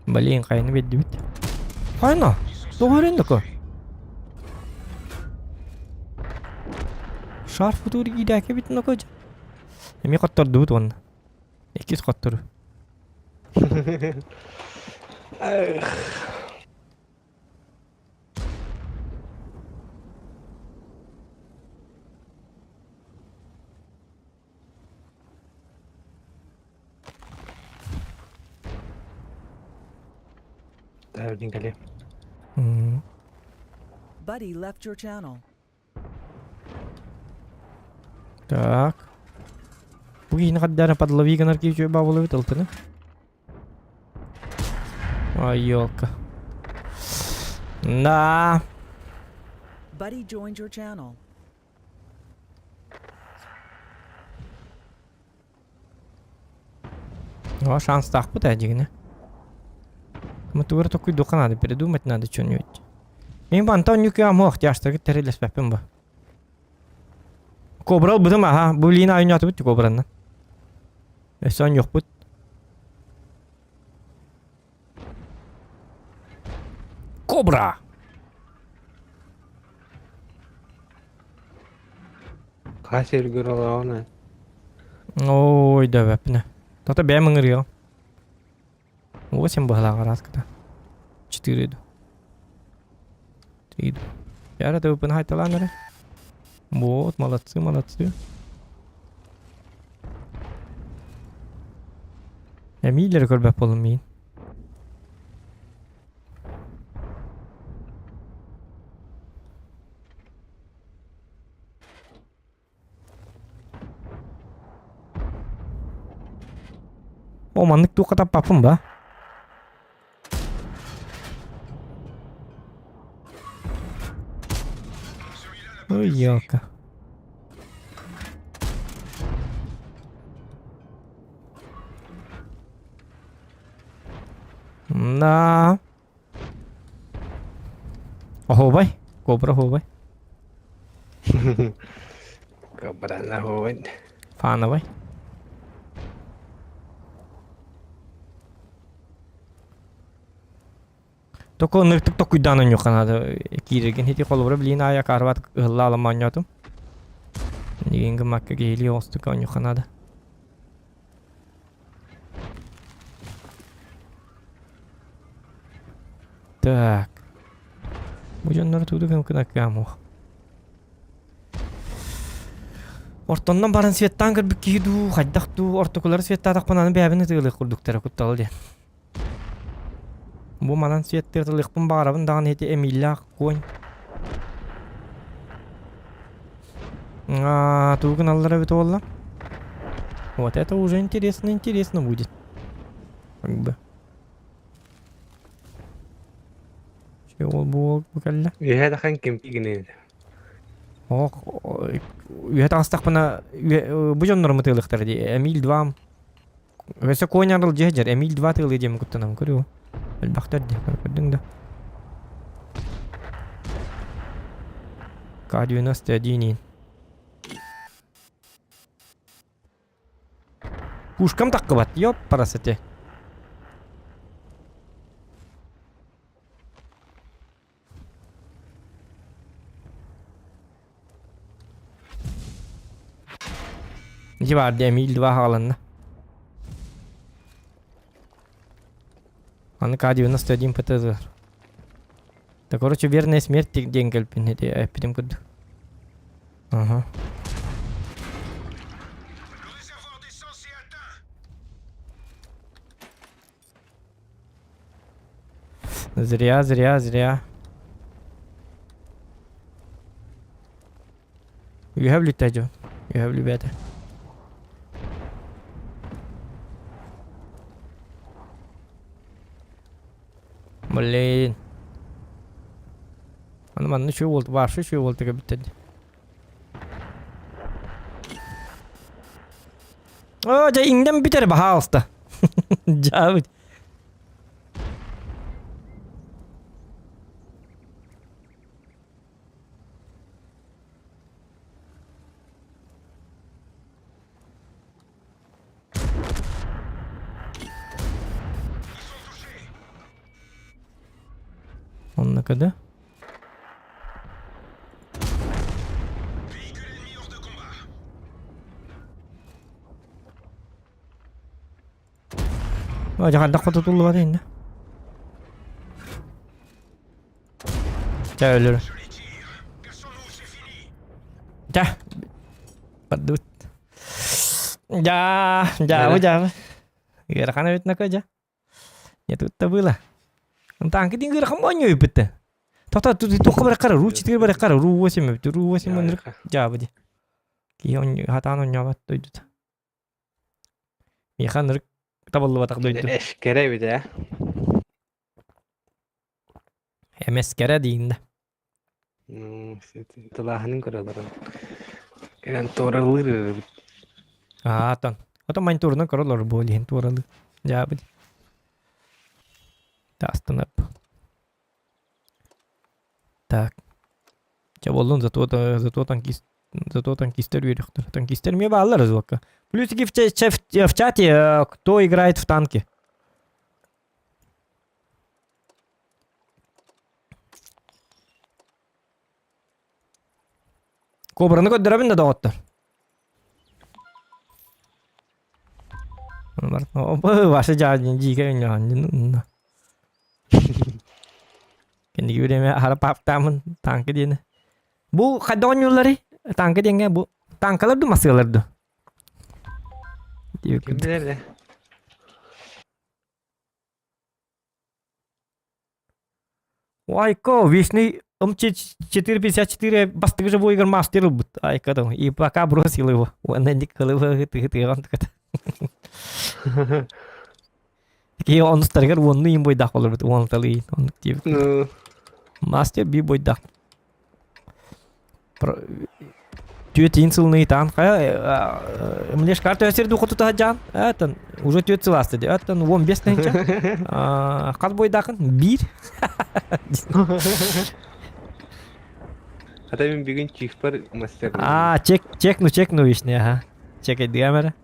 Блин, хайны биэрдибит. Хайна? Тоҕо өрүннүкө? Шарф футур киирээки бит ноко. Эми хоттордубут уонна. Иккис хоттору. Тайвдин кэлиэ. Buddy left your channel. Так. Бу киһини хаддара подлови гынар киһи үчүгэй баабылыбыт ылтыны. Ой, елка. Да. Buddy joined your channel. О, шанстаахпыт ээ дьигинэ. Мы тугу эрэ токуйдуохха надо, передумать надо что-нибудь. Мин бу Антон Нюкеҕа муох тяжтаргыт тэрилэспэппин бу. Кобра ылбытым аха, бу билигин оонньоотубут ти кобраннан. Өссө оонньуохпут. Кобра! Хас сиргэр олоҕун Ой, дөбөппүнэ. Тото бэйэм ыҥырыаҕым. Восемь быһалаах араската. Четыре иду. Три иду. Я рада выпын хайталаан эрэ. Вот, молодцы, молодцы. Эмиилери көрбөт буоллум миин. О, маннык туохха таппаппын ба? Ой, елка. Да. Оһуобай, кобра оһуобай. Кобраны оһуобай. Фановай. Токо ынырыктык токуйдаан онньуохха наада киирэргин ити холобура билигин аайы акаарыбат ыһылла аламма оонньоотум. Билигин гыммакка киһилии оҕустук оонньуохха наада. Так. Бу дьоннор тугу гына Ортоннон баран светтаан көрбүт киһи дуу, хайдах дуу, ортокулары светтаатахпына аны бэйэбин ытыалыах курдуктара куттала диэн. Бу манан светтыаталыахпын баҕарабын даҕаны ити Эмиллээх конь. А, тугу гыналлар эбит буолла? Вот это уже интересно, интересно будет. Как бы. Ол бу кэллэ. Үөһэ дахан ким кигинэ. Ох, үөһэ таҕыстахпына бу дьоннорум ытыалыахтара дии. Эмиль 2 Өссө конь арыл дьиэ дьэр. Эмиль 2 тыалыы диэн куттанам көрүө. Элбэхтэр дии. Көрдүҥ да. К-91 Пушкам таххыбат, ёп, парасати. Ити баар дии, эмиил 2 хааланна. Аны К-91 ПТЗ. Да, короче, верная смерть диэн кэлбин ити эппитим курдук. Ага. Зря, зря, зря. Үөһэ бүлүттэ дьон. Үөһэ бүлүбээтэ. Блин. Аны манна үчүгэй буолт, вообще үчүгэй буолтуга эбиттэр дии. Оо, дьэ иҥнэн бүтэр, баһаалыста. Дьаабыт. Онно да? Дьаҕардах хотутуллубат иннэ. Чэ өлөр. Чэ. Бардыбыт. Дьаа, дьаабы, дьаабы. Ыарахан эбит нака дьа. Не тут-то было. Танки дин ыарахан моонньуйбут. Тота туохха бараххара, ру 4 бараххара, ру 8 эбит, ру 8 оннук дьаабы ди. Киһи хатаан онньообот дойдута. Миэхэ ынырык табыллыбатах дойду. Эшкэрэ эбит ээ. Эмэскэрэ диин да. Тылааһынын көрөлөрүн. Кэлэн туоралыыр эбит. Аатан. Ото монитурунан көрөлөр буол иһин туоралыы. Дьаабы. Тастанап. Так. Чэ буоллун, зато, зато танкист зато танкистер үөрүөхтэр. Танкистер эмиэ бааллар разводка. Плюсики в, в, в чате, кто играет в танки. Кобраны көрдөрөбүн да доҕоттор. Ваша дьиикэ үнньөҕүн. Кэнники бириэмэ аһара паптаамын танка диэни. Бу хайда оонньуулларый? Танка диэҥҥэ бу танкалар ду массыалар ду? Ким билэр Айко, вечный МЧ-454 бастакы живой игр мастер ылбыт. Айка там. И пока бросил его. Уонна ник кылыбы тыган тыката. Ки онустарыгар уонну им бойдах болорбут. Уон талы оннук диэбит. Ну, Мастер би бойдах. Түөт иин сылын ыйытаан хайа млеш карта өсер духоту таһаджаан этан уже түөт сыл ааста ди этан 15 тыһынча хас бойдаахын биир Хата мин бүгүн чифпар мастер. А чек чекну чекну вишне ага чекайдыгам эрэ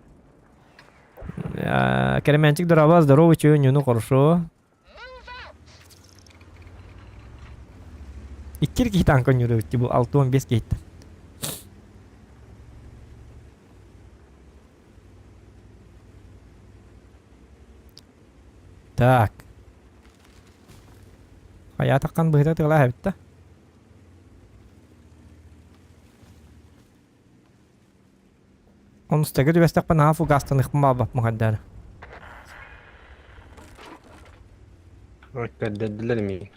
Кеременчик дороба здоровый чё ну хорошо Иккир киһи танка ойнуур эбит бу 65 киһиттэн. Так. Хайаатаххан быһыта тыалаах эбит да. Онустарга түбэстэхпин наһаа фугастаныахпын баҕарбаппын хайдары. Көрдөрдүлэр миигин.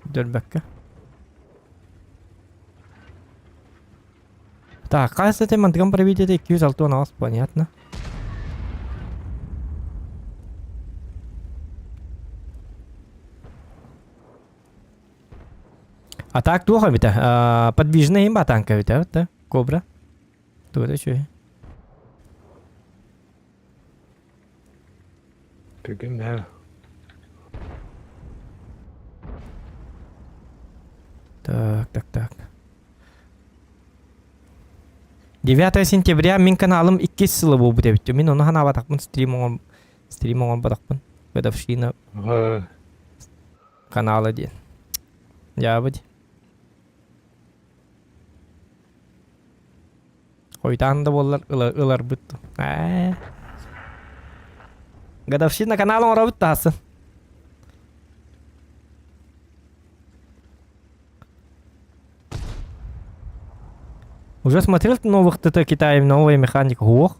Көрдөрбөккө. Так, хас этэ мантыгам пробитие 268, понятно. А так туох эбитэ? Подвижная имба танка эбитэ, да? Кобра. Туга да үчүгэй. Бүгүн бээ. Так, так, так. 9 сентября мин каналым иккис сыла буолбут эбит. Мин ону ханаабатахпын стрим оҥор стрим оҥорботохпун. Годовщина канала диэн. Дьаабыт. Хойутаан да буоллар ыларбыт. Ээ. Годовщина канал оҥоробут таһасын. Уже смотрел новых ТТ Китая, новая механика? Ох.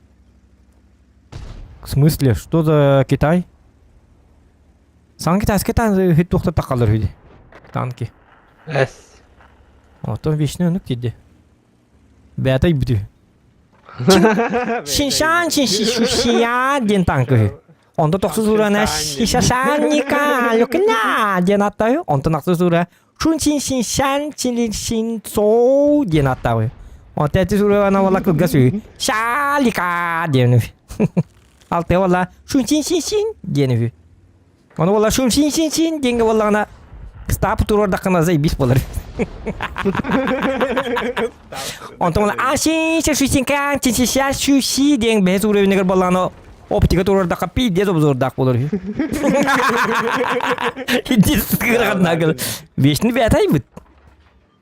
В смысле? Что за Китай? Саҥа китайскай туохта тахалар үһү танки. Эс. Оттон вечный оннук тиийдэ. Бэйэтэ бүтү. Шиншан шиншишия диэн танка үһү. Онто тохсус урана шишашанника люкна диэн аттаы. Онтон ахсыс ура шун чин шиншан чин шин цоу диэн аттаы. Онто эти урана вала кылгас үһү. Шалика диэн үһү. Алты вала шун чин шин шин диэн үһү. Ону буолла шум син син син диэҥҥэ буоллаҕына стап туруордаххына заебись буолар. Онтон буолла а син си син кан си си ся шу си диэн бэһис уровенигэр буоллаҕына оптика туруордахха пиздец обзордаах буолар үһү. Иди Вечный бэйэт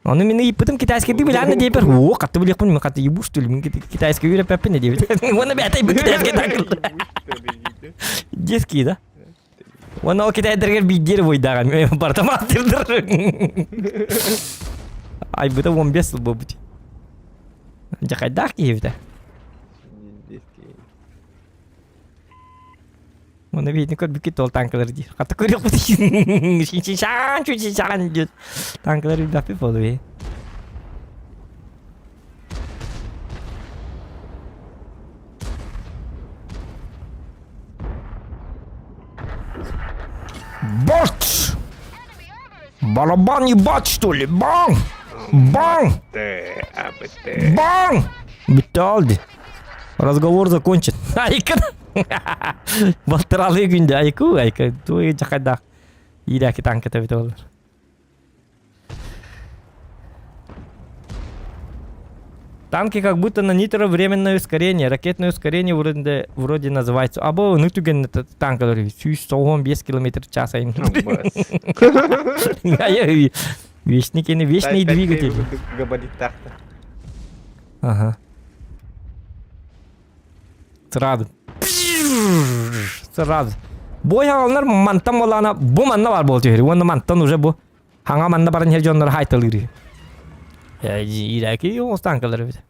Ону мин ыйыппытым китайскайдыы билээн да диэбэр, оо, хатты билиэхпин, мин хатты ебу что ли, мин китайскай үөрэппэппин да диэбит. Уонна бэйэтэ ыйбыт китайскай такыл. Детский, да? Уонна ол китайдаргар биирдиэр буйдааҕын, барыта мастырдар. Айбыта 15 сыл буолбут. Дьэ хайдаах киһибитэ? Уонна биһини көрбүккүт ол танкалар диир. Хата көрүөхпүт Шиншан чучишан диэт. Танкалар билбэппит буолуо Бац! Барабан ебать, что ли? Бang! Бang! Бang! Бүттэ Разговор закончен. Айка. Балтыралыы күндэ айку айка. Туй жакайдах. Иирээки танката бит олар. Танки как будто на нитро временное ускорение, ракетное ускорение вроде, вроде называется. Або ну түген танкалар 195 км в час айын. Вечный кені вечный двигатель. Габариттахта. Ага. Сразу. Сразу. Бой хаалнар мантан болана бу манна бар бол түһэр. Уонна мантан уже бу хаҥа манна баран иһэр дьоннор хайталыыр. Ирэки останкалар эбит.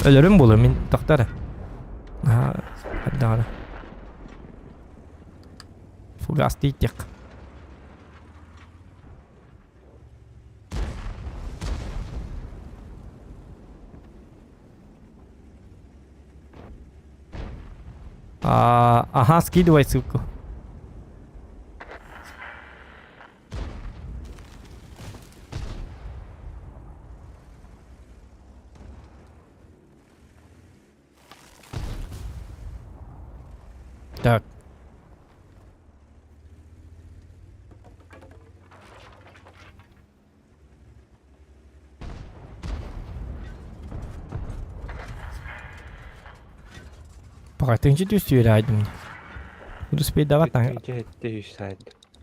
Өлөрүм буолуо мин тохтор. Даҕаны. Фугас тиийдих. А, ага, скидывай ссылку. Так. Пока ты түстүрайдым. Успей давать там.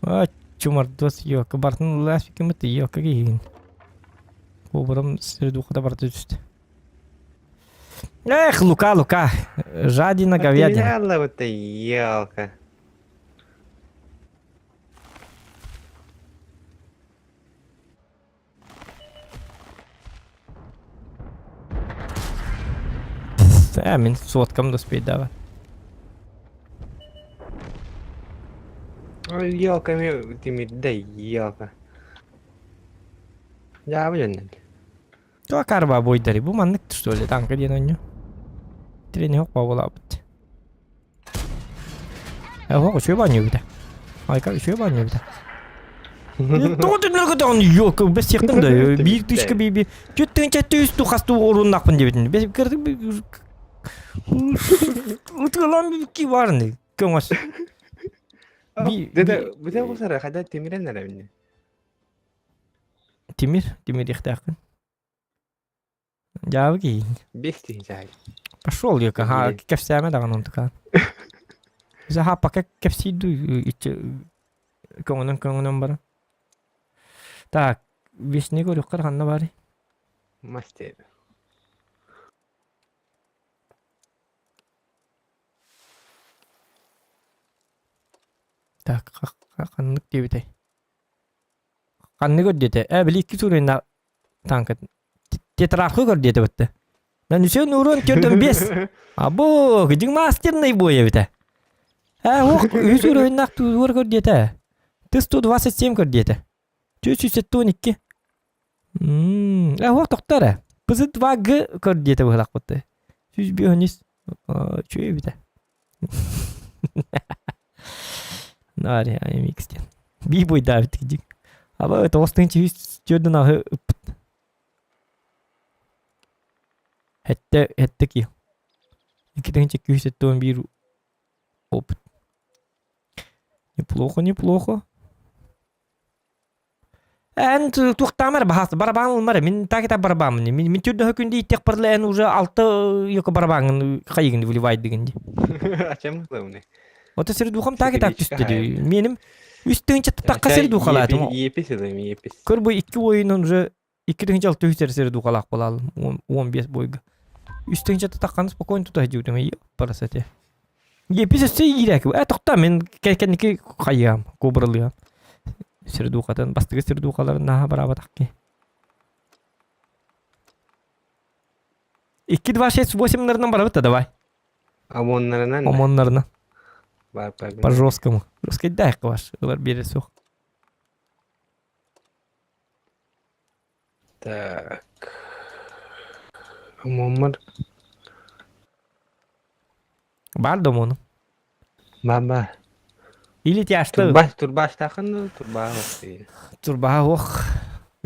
А, чумардос ёка бартын ласфикымыт ёка киһин. Кобурам средухата барты түстү. Эх, Лука, Лука, жадина говядина. Материала вот елка. Э, мин соткам да успеть давай. Ой, елка, ты да елка. Я блин. Туа карба бойдари, бу маннык что ли, танка диэн онньу. Трени хоқ бабылабыт. Э, хоқ үчүгэй баанньуу эбитэ. Айка үчүгэй баанньуу эбитэ. Тоҕо түннэргэ даҕаны ёлка бэс сиэхтэн да биир тыычка би би түөрт тыһыынча түс ту хас ту оруннаахпын диэбитин бэс ытыалаан ки баарны көҥөс би Дede bu da bu sefer kadar temiren nerede? тимир тимириэхтээххин дьаабы киһин Бес тиһинчэ. Пошел ёка ха кэпсээмэ даҕаны онтукаан Заха пока кэпсиир иччи көҥөнөн көҥөнөн баран Так, весни көрүөххэ ханна баарый? Мастер. Так, ханнык диэбитэй? Ханны көрдүөтэ? Ээ, били икки суруйна танка тетрархы көрдүөтэ бытты. Нанүсен урон төрдөн бес. Або, кыдьыҥ мастерный бой эбитэ. Ээ, ох, үс уровеннаах туур көрдүөтэ. Ты 127 көрдүөтэ. 472. Ээ, ох, тохтор ээ. ПЗ-2Г көрдүөтэ быһылаах бытты. 105 үчүгэй эбитэ. Нари, AMX диэн. Бии буйдаабыт кидик. Аба тоҕус тыһыынча үс түөрдүн аһы ыппыт. Хэттэ, хэттэ киил. 2271 опыт. Неплохо, неплохо. Эн туохтаамар баһаас барабаан ылмар мин так это барабаамын мин мин түрдө күндү иттэх барла эн уже алта йоко барабааҥын хайыгын выливайдыгын ди. Ачам главный. Ото сир духам так и так түстү ди. Меним үс тыһынча тахха сир духалаатым. Епис эдем, епис. Көр бу икки ойунун уже икки тыһынча алты үс сир духалаах болалым 15 бойга. Үс тыһынча тахханы спокойно тута дьиутым парасете. Епис өссө иирээк. Э тохта мен кэнники хайыам, кобралыам. Сирдуухатын, бастыгы сирдуухаларын наһаа бараабатах ки. 2, 2, 6, 8-ларынан барабыт да давай. Омоннарынан. Омоннарынан. Бар, бар. По жесткому. Жесткий дай ваш. Ылар бере суох. Так. Омонмар. Бар да омону. Баба. Или тяжты. Турбаш, турбаш тахын, турба ох. Турбаха ох.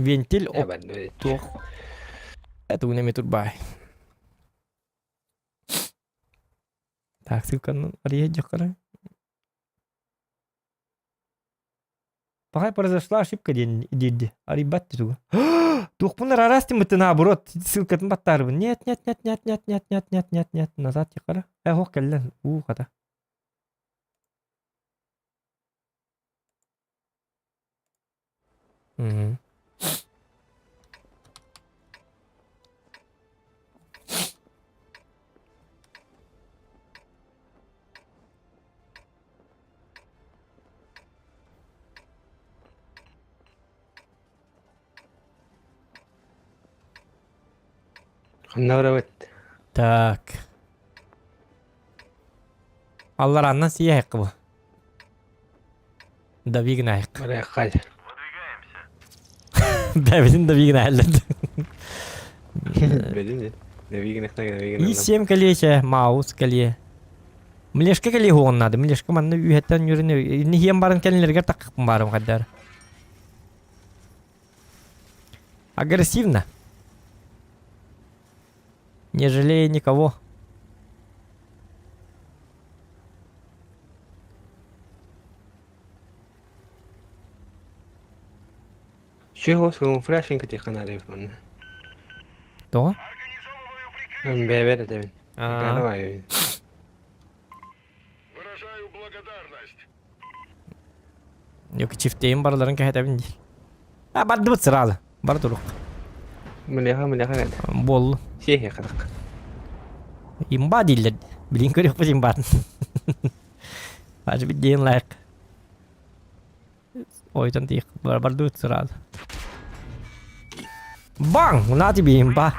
Вентиль туох тугун эмэ турбаай. Так, ссылканы арыйа дьаххара. Пока произошла ошибка диэн диирди. Арыйбат тугу. Туохпун араас тиммитин наоборот ссылкатын баттаарбын. Нет, нет, нет, нет, нет, нет, нет, нет, нет, нет, назад тихара. Э, ох, кэллэн. Уу, хата. Мгм. Ханна барабыт? Так. Аллараннан сиэһэккэ бу. Дави гынаайык. Барыаххай. Бэбитин дави гынаайлар. Бэдин Дави гынахта дави И гынахта. 7 кэлиэчэ, Маус кэлиэ. Млешка кэлиэ хуоҕун наада. Млешка манна үһэттэн үөрэнэ. Инни баран кэлинлэригэр таккаппын баарым хайдар. Агрессивно. Не жалея никого. Чего камуфляжника тихонарев манна. Тоҕо? Бэбэр этэбин. Аа. Давай. Yok çifteyim барыларын кэһэтэбин диир. А бардыбыт сразу. Бар турук. Млеха млеха кэлэ. Буоллу. Сиэхэ хатак. Имба дииллэр. Билин көрүөхпүт имбатын. Башы бит диэн лайк. Ойтон тиих. Бар бардыбыт сразу. Бang! На тебе имба.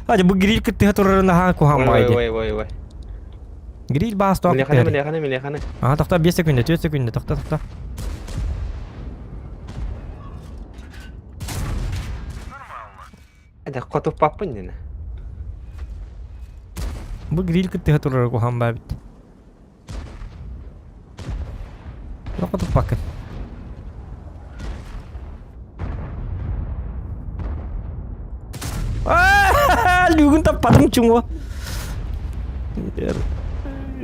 Hadi bu гриль кыттыһа турарын аһаан куһаан Ой баҕайы. ой ой ой. Гриль баас тоох Млеханы кыттыһар. млеханы млеханы. Ага, тохто 5 секунда, 4 секунда, тохто, тохто. Это хотуппаппын диэн. Бу гриль кыттыһа турар куһаан баабит. Тоқо туппаккын. Бүгүн таппатым чуҥуо.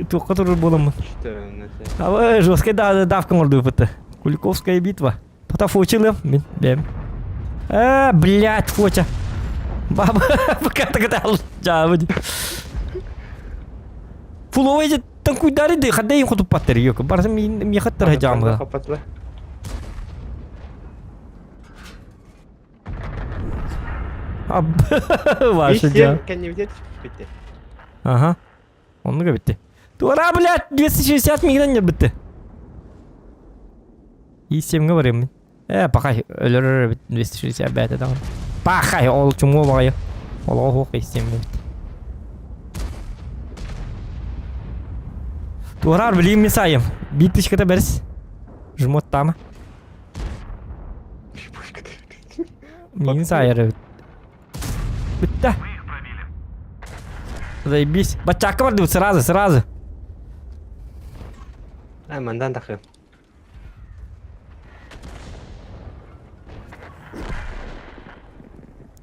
Туохха турар буоламмын. Абы жесткая давка оҥордубут. Куликовская битва. Тота фочилым мин бэм. Э, блядь, фоча. Баба, пока так жаабы. Фуловай же танкуйдары ды хадайын хотуппаттар yok. Барсам михаттар жаамы. Хаппатла. Ваша жаа. Кэннибитет бүттэ. Ага. Оннуга битти. Тура, блядь, 260 мигрен битти. И 7 говорим. Э, пока өлөрөр 265 это. Пахай, ол чуму багай. Ол ох, 7 бит. Туарар билим мисайым. Битишката берс. Жмот там. Мин сайыр. Битте. Заебись. Бачакка барды сразу, сразу. А, мандан тахы.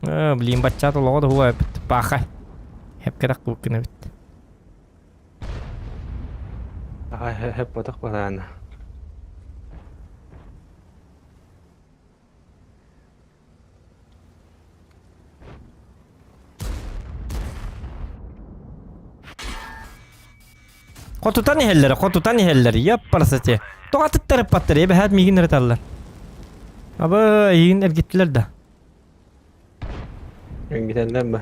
Э, блин, бачча толоҕо да хуа эпит. Пахай. Хепкерак куккина бит. Ахай хеп потох барана. Хотутан иһэллэр, хотутан иһэллэр. Яппарсати. Тоҕо атыттарыппаттар, эбэһээт миигин ырыталлар. Абы, эйигин эргиттилэр да. Эргитэллэр ба.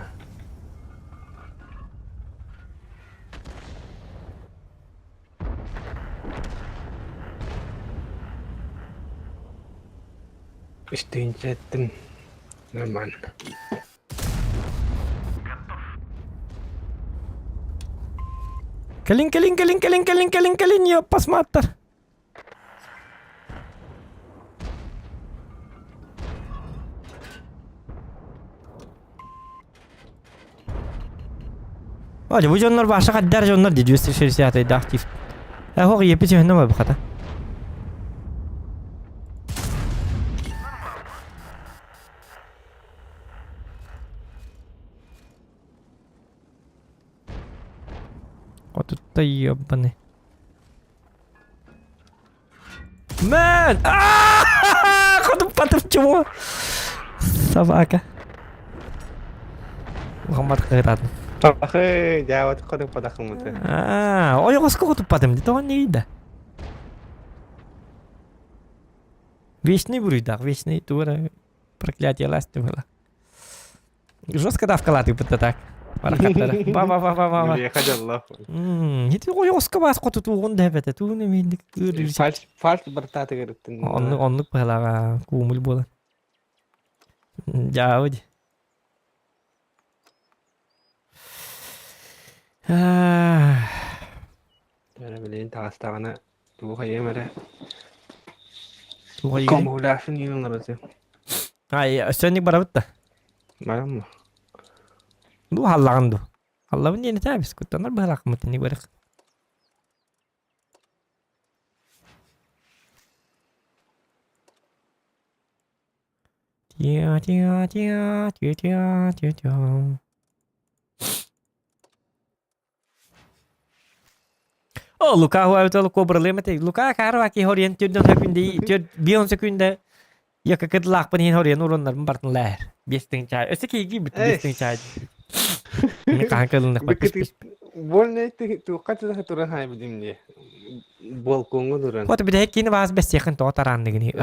Үстүүнчэ эттим. Нормально. Кэлин, кэлин, кэлин, кэлин, кэлин, кэлин, кэлин, ёппасмааттар. Вадя, бу дьоннор баша хаддар дьоннор дии 260 тиф. Э, хоқ епи түһүннэ бу хата. Хотутта ебаный. Мэн! Хотуппатым чего? Собака. Ухаммат кыратын. Ахы, дьаабат хотун падахымыты. Аа, ойоҕоско хотуппатым ди тоҕон да. Вечный буруйдаах, вечный туора проклятие ласты было. Жестко давкалаатыппыт так. Барахаттара. Ба-ба-ба-ба-ба. Миэхэ дьоллоох. Ити ойоҕоско баас хотутуугун да эбэтэ туун эмиинник Фальш фальш бартаатыгар ыттын. Оннук оннук быһалаҕа куумул буолан. Дьаабы ди. Эрэ билигин таҕыстаҕына туох айыам эрэ. Туох айыгын? Комуляшын иин олоросу. Ай, өссөнник барабыт да. Барамма. Ду халлаҕын ду. Халлабын диэн этээбис, куттанар быһалаахмыт ини барых. Тиа тиа тиа тиа тиа тиа тиа. О, Лука хуабытал кобралыам этэ. Лука каарва ки хориен түрдөн сөкүндэ түр бион сөкүндэ яка кыдлаахпын иһин хориен уроннарбын бартын лээр. Биэс тыһын чай. Өссө киһи бит биэс тыһын чай. Мен хаһан кылыннах Больно туохха тыла туран хайбытым дии. Балкоҥҥа туран. Вот бүтэһик киини баас бэссиэхин тоҕо тараанныгыный.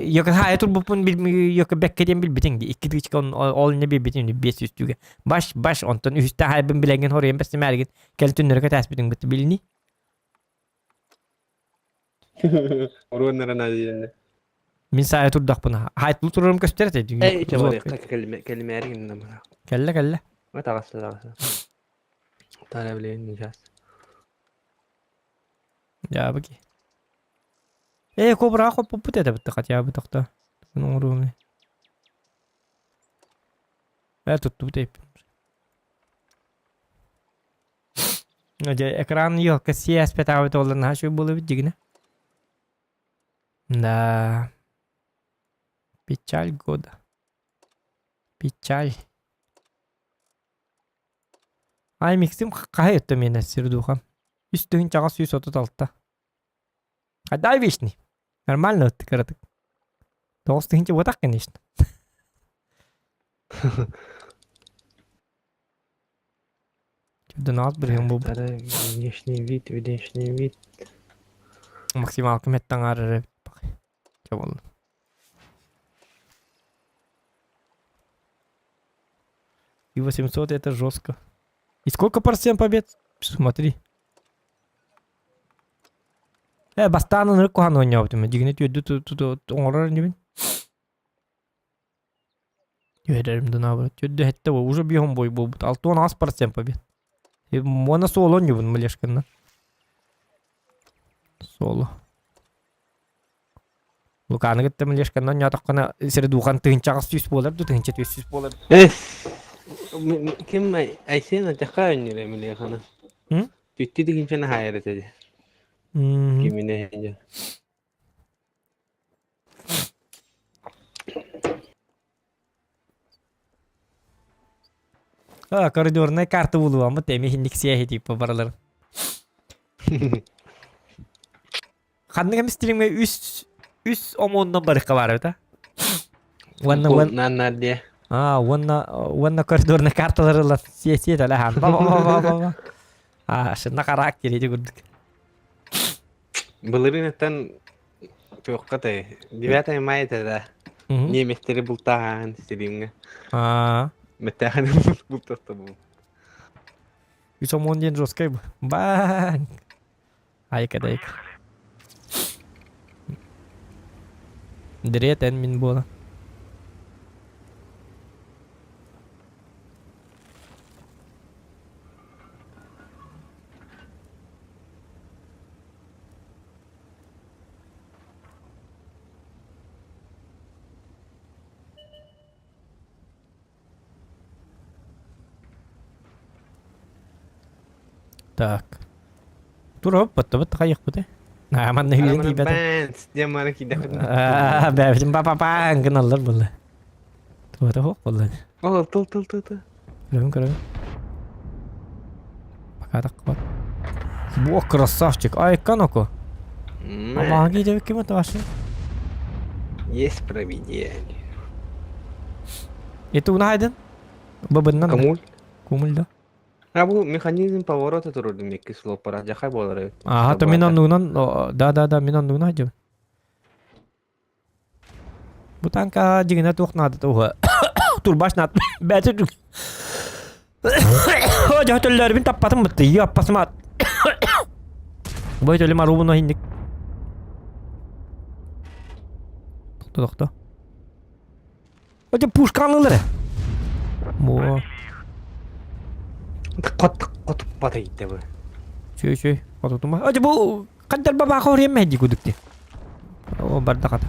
Йока хая турбуппун йока бэккэ диэн билбитиҥ дии. Икки тыычка ол инне билбитим биэс үстүүгэ. Баш баш онтон үһүстэ хайбын билэҥҥин хоруйан бэссимээригин кэл түннөрө кэтээспитиҥ бытты билини. Оруоннара наадыйанна. Мин саайа турдахпына. Хайтылы турарым көстөр этэ. Эй, кэлимээри гынна Кэллэ кэллэ. Таҕыста таҕыста. Тара билигин сейчас. Дьаабыки. Ээ, кобра хоппуппут этэ бытта хотя бы тохто. Оҥоруумай. Ээ, туттубут эппин. Дьэ, экран елка сиэспэтаабыт оллар наһаа үчүгэй буолуо эбит дьигинэ. Да. Печаль года. Печаль. Ай, миксим хаһа өттө миэнэ сирдуха. Үс тыһыынчаҕа 136. Дай вечный. Нормально вот кыратык. 9 тыһыынча буотах, конечно. Донат бырыһын буолбут. Внешний вид, внешний вид. Максималка меттаҥар эрэ Чэ буолла. И 800 это жестко. И сколько процент побед? Смотри. Э, бастаан ынырык куһаҕан оонньообутум. Дьигинэ түөрдү оҥорор инибин. Үөрэрим да наоборот. Түөрдү хэттэ уже биһон бой буолбут. 68% побед. Уонна соло оонньуубун Малешканнан. Соло. Луканы кытта Малешканнан оонньоотоххуна сири-дуухан тыһыынчаҕа сүүс буолар дуу, 1400 буолар. Эс! Ким Айсен атахха оонньуур Милеханы? Түттү дигинчен хаайар этэ. Кимине дьэ. А, коридорная карта булуаммыт эми хинник сиэһи типа баралар. Ханнык эмис стримҥэ үс үс омуоннан барыхха баар эбит а? Уонна уон Наннар диэ. А, уонна уонна коридорная карталары ылан сиэ сиэ талахан. Ба ба ба ба ба ба. А, шынна характер ити курдук. Былырыыныттан туохха тэй 9 мая этэ да. Немецтери бултааһын стримҥэ. Аа. Мэттээхэн бултаста бу. Үс омуон диэн жесткай бу. Баң. Айка дайка. Дирет эн мин буола. Так. Тура баттабыт хайыхпыт Аа, манна үйэн тиийбэтэ. Диэн маны киидэхпит. Аа, бэбитин па-па-паан гыналлар буолла. Туата хоқ буолла. Ол тыл тыл тыл тыл. Көрөбүн көрөбүн. Пока таххыбат. Бу красавчик. Айкан око. Амаги деп ким это ваши? Есть провидение. Это унайдын? Бабыннан. Кумуль. Кумуль да. А бу механизм поворота турурдум икки слопара. Жахай болар. Ага, то мин оннугунан, да да да, мин оннугунан айдым. Бу танка дьиҥинэ туох наада туһа турбаш наад бэйэтэ дьэ төллөрбүн таппатым бытты аппасыма бой төлүм арубун иһинник тохто тохто Оте пушканылар Во Кот кот батайда бу. Чүй чүй хотутума. Оте бу хаддар бабаха орием ди кудукти. О бардаката.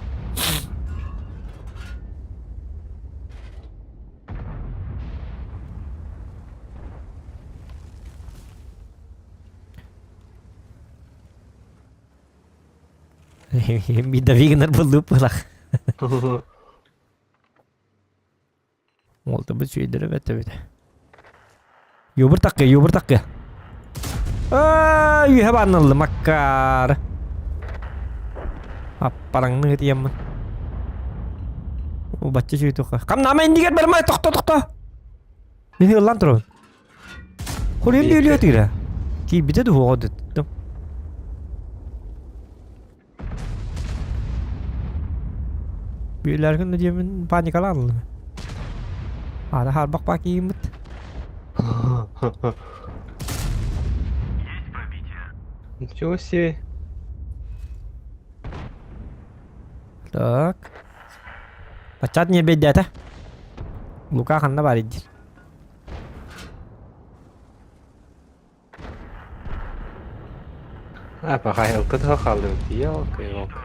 Бидавигнер буллуп булах. Уолтабыт үчүгэйдэрэ бэрт эбит. Юбур таккы, юбур таккы. Аа, үһэ баанналлы маккаар. Аппараҥны ытыйаммын. О, бачча үчүгэй туха. Хамнаама иннигэр барма, тохто, тохто. Мин ыллан турабын. Хурин бүлүө тыыра. Киирбитэ дуһуоҕа дыттым. Бүөлэргин да диэмин паникалаан ыллым. Аата хаарбах баа кииммит. Ничего себе. Так. Баччаат ньиэрбэйдээтэ. Лука ханна баар диир. А, пока ЛК хаалдыбыт. Елка, елка.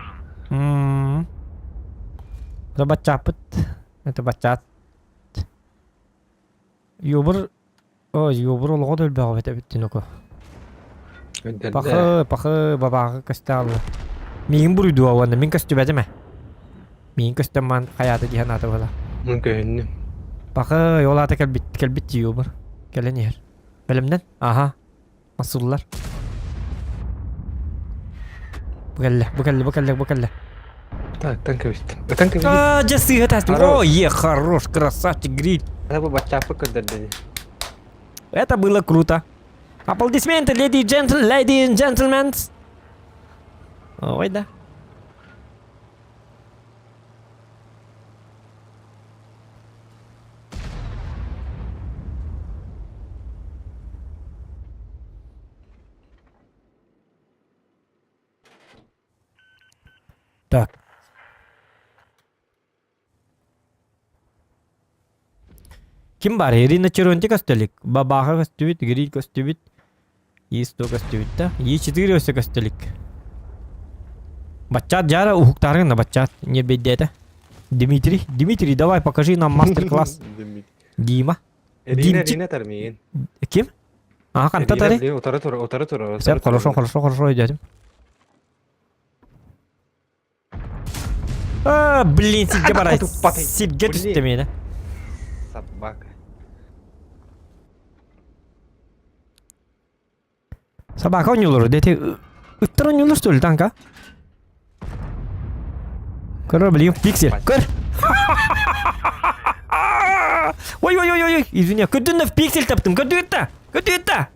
М. Это баччааппыт. Это баччаат. Юбур Ой, юбур олоҕо да өлбөҕө эбит эбиттин око. Пахы, пахы, бабааҕы көстө Миигин буруйдуо уонна мин көстүбэтим ээ. Миигин көстөн маан хайаата дии санаата буола. Мин көһүннүм. Пахы, ол аата кэлбит кэлбит дии юбур. Кэлэн иһэр. Бэлэмнэн? Аха. Асыллар. Бу кэллэ, бу кэллэ, бу кэллэ, бу кэллэ. Так, танк кэбистим. Танк кэбистим. А, дьэ сыыһа таастым. О, е, хорош, красавчик, гриль. Это бу баччааппы көрдөрдү. Это было круто. Аплодисменты, леди и джентл, леди и джентльмены. Ой, да. Так. Ким бар? Ирина Черонти көстөлүк. Бабаха көстүбүт, Гриль көстүбүт. И100 көстүбүт да. И4 өссө көстөлүк. Баччаат жара уһуктаарыҥ да баччаат ньирбэйдээтэ. Дмитрий, Дмитрий, давай покажи нам мастер-класс. Дима. Ирина, Димчик. Ирина Тармиин. Ким? Ага, ханта Ирина, тары? блин, утары тура, утары тура, Сеп, утары тура. хорошо, хорошо, хорошо, идем. А, блин, сиргэ барай. Туппатай. Сиргэ Блин. түстэ миэнэ. Собака. Собака оонньуулар дети ыттар оонньуулар что ли танка? Көр, блин, пиксель. Көр! Ой, ой, ой, ой, извини, көрдүн в пиксель таптым, көрдүгүт да, көрдүгүт да.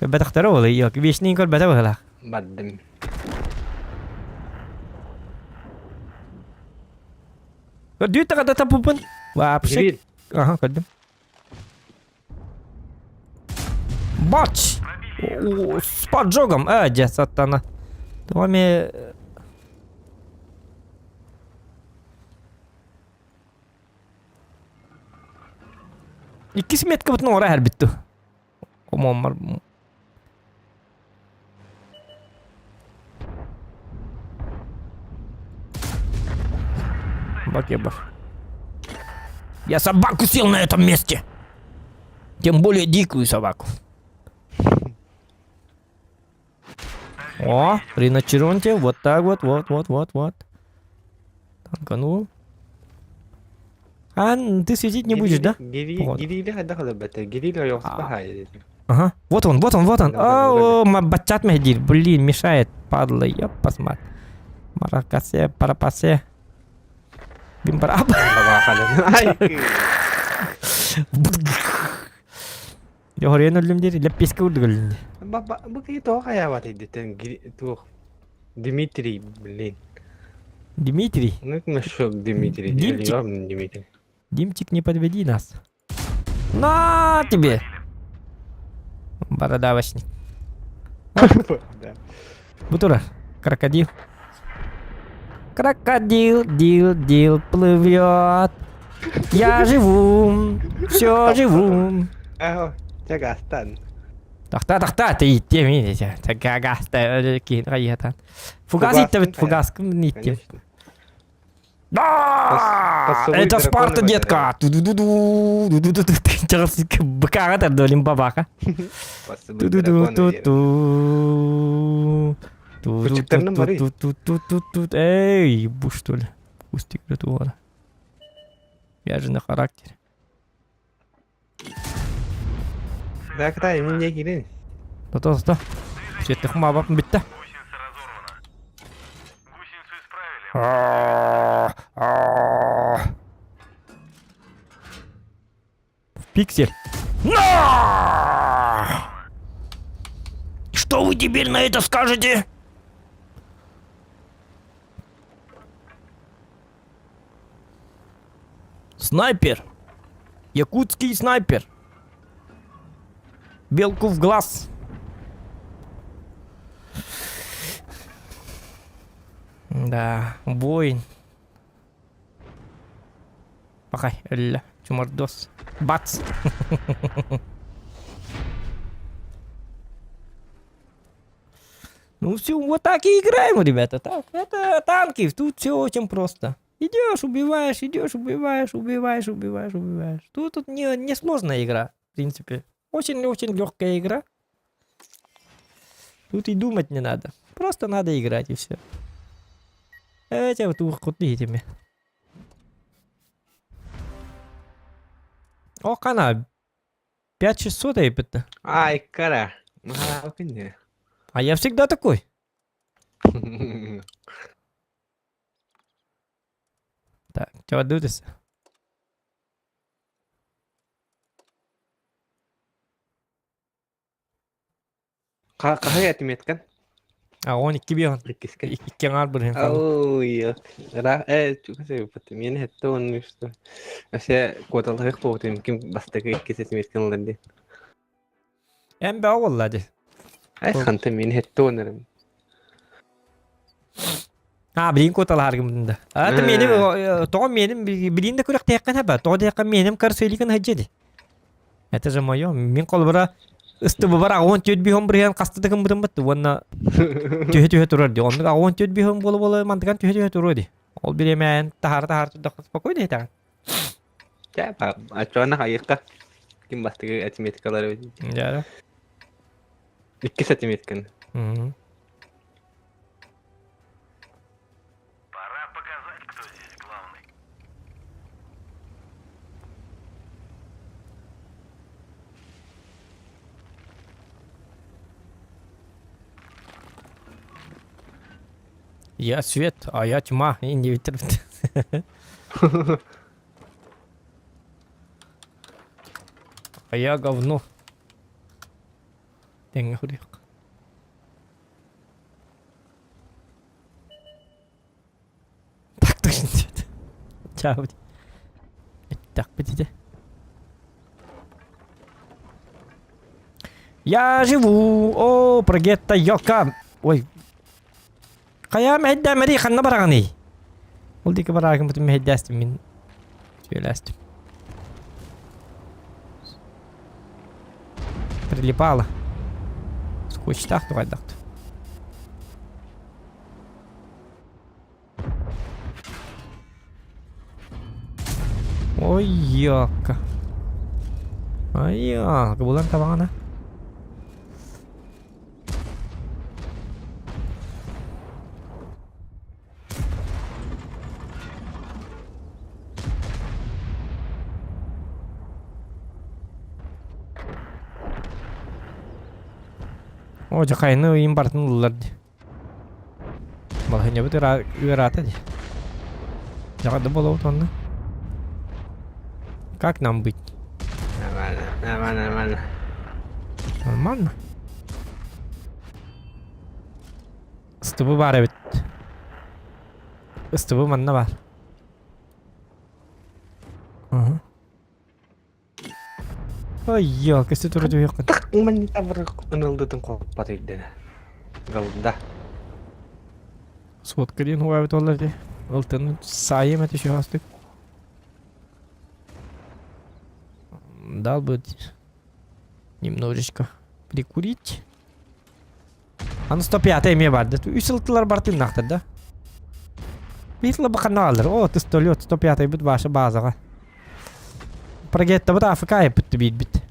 Көрбөтөхтөрө ол, вечный көрбөтө быһылаах. Бардым. Көрдүгүт да хата таппыппын. Вообще. Гриль. Ага, көрдүм. Бач! С поджогом! А, дьэ, сатана. Томи... Иккис меткабытын оҥоро иһэрбит дуу? Омуоммар Бакебов. Я собаку съел на этом месте. Тем более дикую собаку. О, риночеронте, вот так вот, вот, вот, вот, вот. Танканул. А, ты светить не будешь, да? Гирили Походу. хайдах олорбата. Гирили ойоҕоспа хаайа. Ага. Вот он, вот он, вот он. О, бачат мехдир. Блин, мешает, падла. Ёппас мат. Маракасе, парапасе. Бимбарап. Дьоһоруйан өллүм диир, лэппиэскэ курдук өллүм. Бу киһи тоҕо хайаабат дитен туох Дмитрий, блин. Дмитрий. Ну, насчет Дмитрий. Димчик. Дмитрий. Димчик, не подведи нас. На тебе! Бородавочник. Бутура. Крокодил. Крокодил, дил, дил, плывет. Я живу, все живу. Тагастан. Тахта, тахта, ты иттем, Тагаста, кин, Фугас иттебит, фугас, иттем. Да! Это Спарта, детка! Быкаҕа тардолин бабаха. Эй, ебу что ли? Кустик туора. Я же на характере. Так, да, мне кирин. То-то, то. Сеттих мабапын битте. В пиксель. На! Что вы теперь на это скажете? Снайпер. Якутский снайпер. Белку в глаз. Да, воин. Пахай, өллө, чумордос. Бац! Ну все, вот так и играем, ребята. Так, это танки, тут все очень просто. Идешь, убиваешь, идешь, убиваешь, убиваешь, убиваешь, убиваешь. Тут, тут не, не сложная игра, в принципе. Очень-очень легкая игра. Тут и думать не надо. Просто надо играть и все. Эти вот этими. О, кана. 5600 эпитті. Ай, кара. А я всегда такой. Так, чего дутися? Хаһы этиметкен? А он икки бион. Иккискэ. Икки аҥаар бырыһын хаалла. Ой, ра э чугас миэнэ хэтте уонна үстэ. Өсө куоталаһыах буолтум ким бастакы иккис этиметкен ылар диэн. Эн бөҕө буолла дии. Ай ханта миэнэ хэтте уоннарым. А, билин куоталаһаргым да. А, ты миэним тоҕо миэним билин да күрэхтэһиэххин хаба. Тоҕо диэххэ миэним карсыйлыгын сылдьа дии. Это же мое. Мин холобура ыстыбыбар аҕуон түөрт биһон бырыһан хаста да гыммытым бат уонна түһэ-түһэ турар дии. Оннук аҕуон түөрт биһон буола-буола мантыган түһэ-түһэ туруо дии. Ол бириэмээн таһаара-таһаара турдахха спокойно иһитэҕин. Чэ, оччоҕуна хайыахха ким бастакы отметкалары Дьэ. Иккис отметканы. Мгм. Я свет, а я тьма. И не ветер. А я говно. Тэҥҥэ суруйуохха. Так точно диэт. Чаабыт. Эттэхпит ити. Я живу! О, прогетта ёлка! Ой. Хайа мэһэйдээ Мария ханна бараҕыный? Ол диэки бараагыммытын мэһэйдээстим мин. Сүөлээстим. Прилипало. Скучтаах тугайдахт. Ой, ёка. Ай, булан табаҕана. О, дьэ хайны ыйын барытын ыллар дии. Балаһыанньабыт ыараата дии. Дьаҕа да буолабыт онно. Как нам быть? Нормально, нормально, нормально. Нормально. Ыстыбы баар эбит. Ыстыбы манна баар. Ага. Ой, ёлка, туру түһүөххүн. Так маннитабыр ынылдытын холпат өйдөнө. Галда. Сотка диэн хугаабыт оллар дии. Ылтын саайым эти шуһастык. Дал бы немножечко прикурить. Аны 105 эмиэ барды. Үс ылтылар бартыыннаахтар да. Биир тыла баканнаалар. О, пистолет 105 бит баша базаҕа. Прогеттабыт АФК эппит биирбит.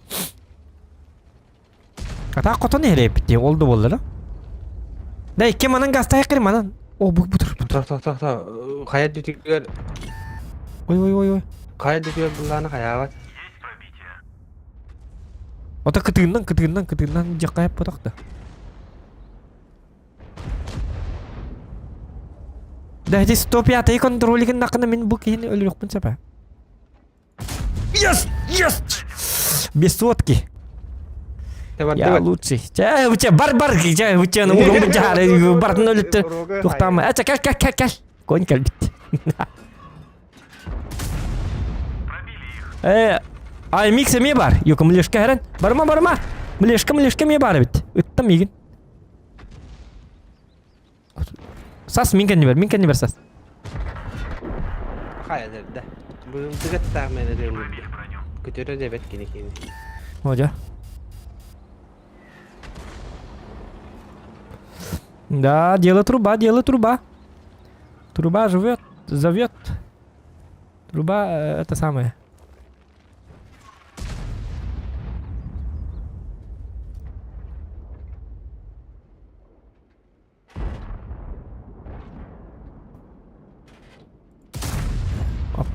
Атаак хотон эһэрээппит дии, ол да буолла да. Да икки манан гастаах кир манан. О, бу бутур бутур. То то то то хайа дүтүгэр Ой ой ой ой. хайа дүтүгэр буллааны хайаабат. Ото кытыыннан кытыыннан кытыыннан дьахха эппотох да. Да ити 105 контролигин нақына мин бу киһини өлөрүөхпүн сөп ээ. Yes! Yes! Без сотки. Я лучший. Чэ, уче бар бар, чэ, уче, ну урун жаары бартын өлүттү. Тухтаама. Э, кел кел кел кел. Конь кэлбит. Э, ай микс эмиэ бар. Юка млешка хэрэн. Барма барма. Млешка млешка эмиэ бар эбит. Ыттам миигин. Сас мин кэннибэр, мин кэннибэр сас. Хайа дэрдэ. Быылдыгаттаах мэн ырыылырды. Көтөрө дэбэт кини кини. Одя. Да, дело труба, дело труба. Труба живет, зовет. Труба это самое.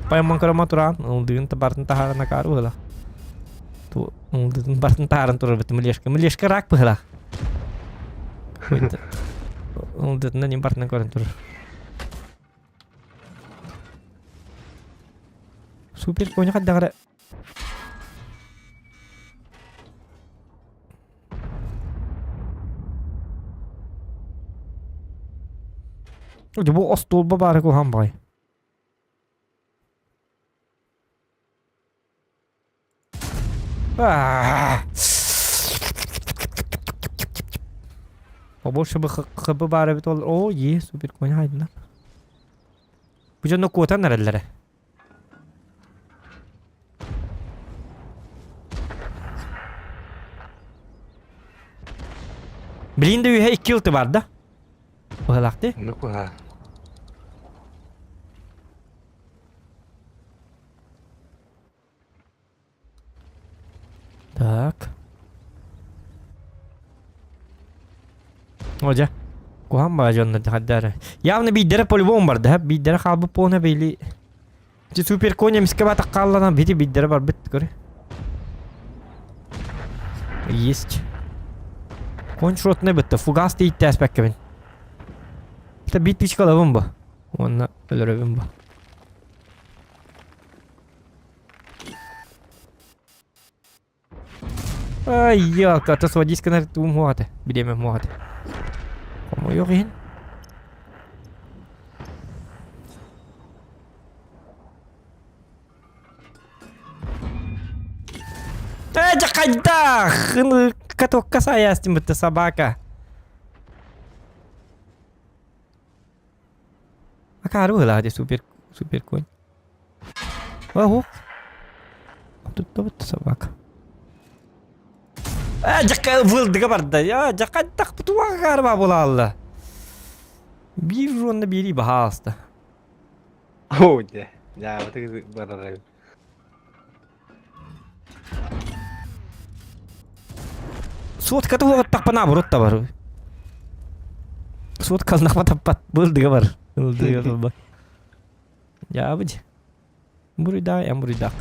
Аппай көрөмө туран, ылдыын бартын таһааран акаар быһыла. Ылдыын бартын таһааран турар бит млешка. Млешка рак быһыла. Ылдытынан им бартынан көрөн турар. Супер коня хаддагара Бу остуолба баара куһаҕан баҕайы. Побольше бы хб баар эбит ол. О, е, супер коня хайдына. Бу дьонно куотан эрэллэрэ. Билин да үһэ икки ылты бар да. Быһалаахты. Ну куһа. Так. О, дьэ. Куһаҕан баҕа дьоннор хайдары. Явно биирдэрэ по-любому барда, һэ? Биирдэрэ хаалбыт буолна били. Ити супер конь эмискэ батах хааллана бити биирдэрэ барбыт көрө. Есть. Конь шотный бытта, фугас тииттээспэккэбин. Это биир тычкалабын бу. Уонна өлөрөбүн бу. Ай, ялка, то сводись на ту муаты. Бириэмэ муаты. Хомойуох иһин. Э, дьэ хайдах? Катокка саястым бытта собака. Акаары быһыылаах дии супер супер конь. Ого. Тут собака. Э, дьакка вылдыга барда. Я дьакка тахпытуга карба булаалла. Биир уонна биири баһаалыста. Оо, дьэ. Дьаабытыгы барарай. Суотката уоҕуттахпа наоборот да бар. Суоткалнахпа таппат быылдыга бар. Ылдыга бар. Дьаабыт. Буруйдаах, эн буруйдаах.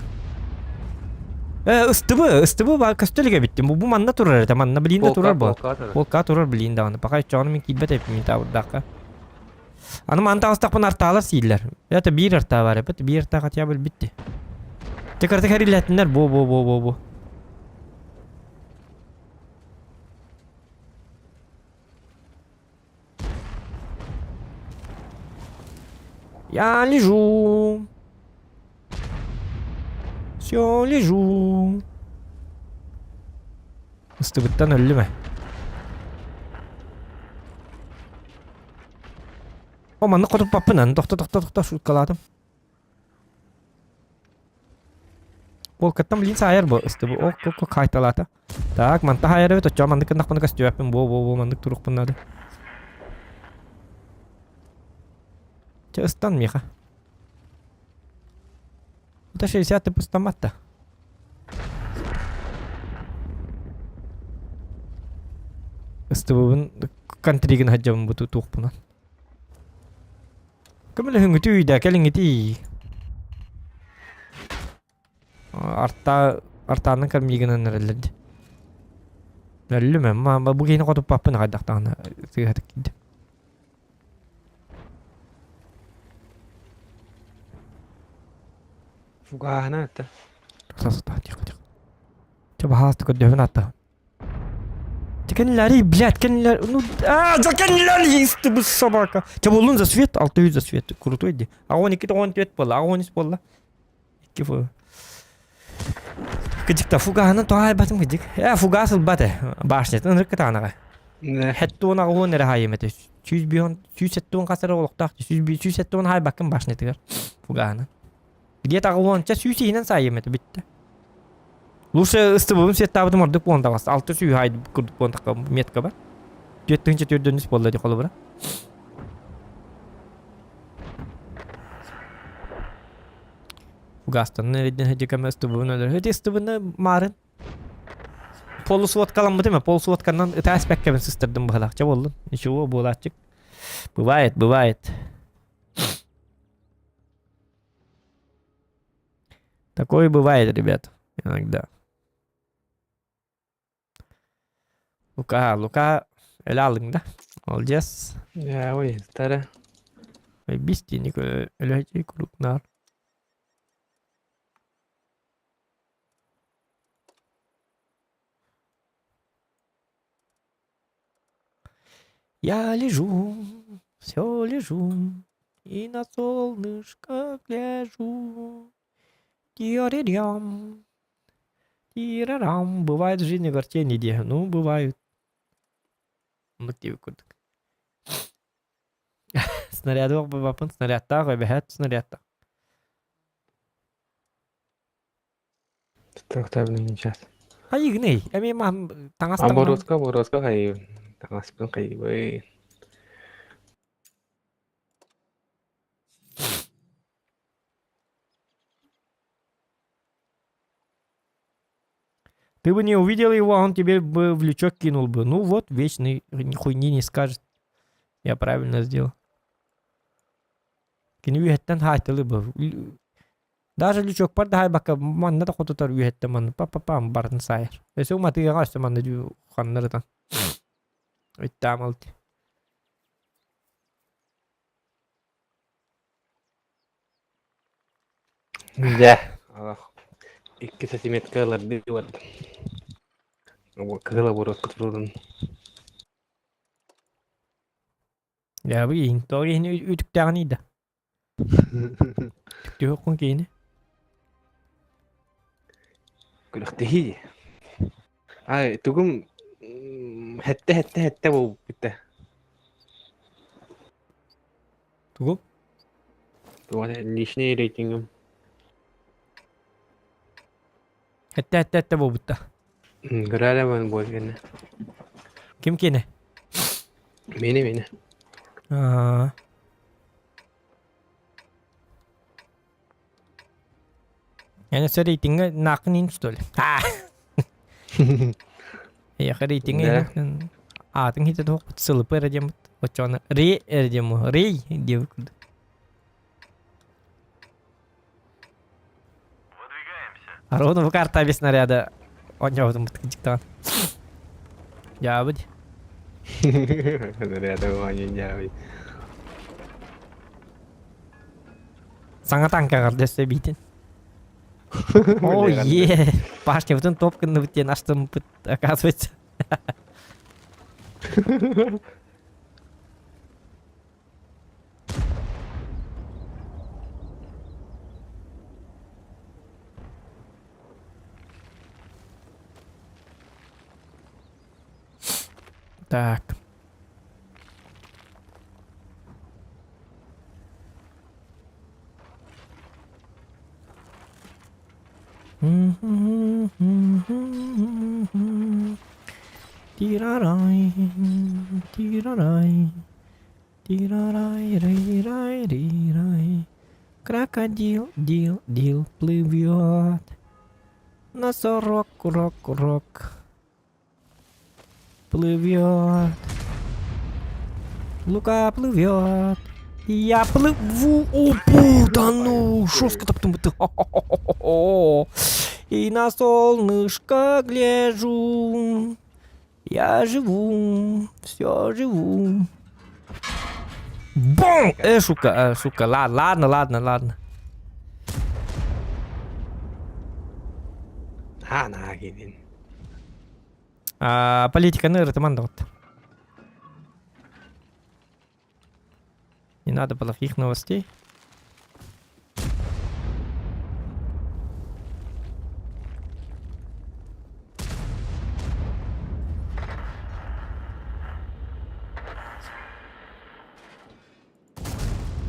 Э, ыстыбы, ыстыбы ба көстөлүгэ биттим. Бу манна турар этэ, манна блин да турар бу. Полка турар блин даҕаны. Пока чоҕону мин киирбэт эппин таабырдаахха. Аны маны таҕыстахпын артаалар сииллэр. Это биир артаа бар эпит, биир артаа хотя бы битти. Текарты хэриллэтиннэр бу бу бу бу бу. Я лежу. Все, лежу. Ыстыбыттан өллүм ээ. О, маннык хотуппаппын аны тохто тохто тохто шуткалаатым. Полкаттан блин саайар бу ыстыбы ок ок ок хайталаата. Так, манта хаайар эбит оччоҕо маннык гыннахпына көстүбэппин бу бу бу маннык турукпун наада. Чэ ыстан миэхэ. Это 60 ты ыстаммат да. Ыстыбыбын контригин хаджабын бу туохпунан. Көмөлөһүҥҥүтүй да кэлиҥҥитий. Арта артааннан кэрмиигинэн эрэллэр дии. Өллүм ма бу киһини хотуппаппын хайдахтаҕына сыыһатык киирдим. Фугаһына это. Састаа тихо тихо. Чэ баһаалыста көрдөһүн ааттаһын. Кэннилэри, блядь, кэннилэр, ну, а, за кэннилэри исти бу собака. Чэ буоллун за свет, 600 за свет, крутой ди. А он 2 14 буолла, а 13 буолла. Икки фу. Кыдьыкта фугаһынан тоһайбатым кыдьык. Э, фугас ылбат э, башнятын ынырык кытаанаҕа. Хэттуон аҕуон эрэ хаайым этэ. 100 170 хас эрэ олохтоох, 170 хаайбаккын башнятыгар фугаһынан. Где-то аҕуонча сүүс иһинэн саайым этэ бүттэ. Лучше ыстыбыбын светтаабытым ордук буолан таҕыста. Алты сүүс ай курдук буолан тахха метка бар. 4403 буолла ди холобура. Фугастанны эрден хэдьикэм ыстыбыбын өлөр. Эти ыстыбыны маарын. Полусводкаламмытым, полусводканан ытаас бэккэбин сыстырдым быһалаах. Чэ буоллун. Ничего, буолааччык. Бывает, бывает. Такое бывает, ребят, иногда. Лука, Лука, өлө алыҥ да? Молодец. Ээ, ой, тара. Бистиник өлө курукнаар. Я лежу, все лежу, и на солнышко гляжу. Тирарам, тирарам. Бывает в жизни гортени де. Ну, бывают. Оннук диэбит курдук. Снаряды бапын снарядтаах, эбэһээт снарядтаах. Тохтобун сейчас. Хайыгыный? Эмиэ маһын таҥас А таҥнан боруоска боруоска хайыы таҥаспын хайыыбый. Ты бы не увидел его, а он тебе бы в лючок кинул бы. Ну вот, вечный хуйни не скажет. Я правильно сделал. Кини үөһэттэн хаайтылы бы. Даже лючокпар да хайбакка манна да хотутар үөһэттэн манна па-па-пам барын саайар. Өсө уматыгаҕа өссө манна ханнарытан. Иттаамалты. Дьэ, олох икки сантиметрга ылардыы барда. Кыһыл оборуотка турурун. Я бы иин. Тоҕо иһини үтүктээҕиний да. Түктүһүккун киини. Күрэхтэһии. Ай, тугум хэттэ хэттэ хэттэ буолбут Тугу? Туга личный рейтингим. Хэттэ хэттэ хэттэ буолбутта. Көрөөрэ буолгэнэ. Ким киэнэ? Мини мини. Аа. Я өссө рейтингэ наакын иин что ли? Эйиэхэ рейтингэ аатын хитэ туох сылыпы эрэ диэммит. Оччоҕуна рей эрэ диэмму. Рей диэбит курдук. Ровно бу карта без снаряда оонньообутум дьиктаҕан. Дьаабыт. Снаряда оонньообут. Саҥа танкаҕар дөссө биитин. О, е, башнябытын топ гынныбыт диэн астыммыт, оказывается. Так. Тирарай, тирарай, тирарай, рай, рай, рай. Крокодил, дил, дил плывет. Носорог, рок, рок. Плывет. Лука плывет. Я плыву. О, да ну, жестко так там. И на солнышко гляжу. Я живу, все живу. Бум! Сука, сука, ладно, ладно, ладно, ладно. А, на, киһин. А, политиканы ырытыман да вот. Не надо плохих новостей.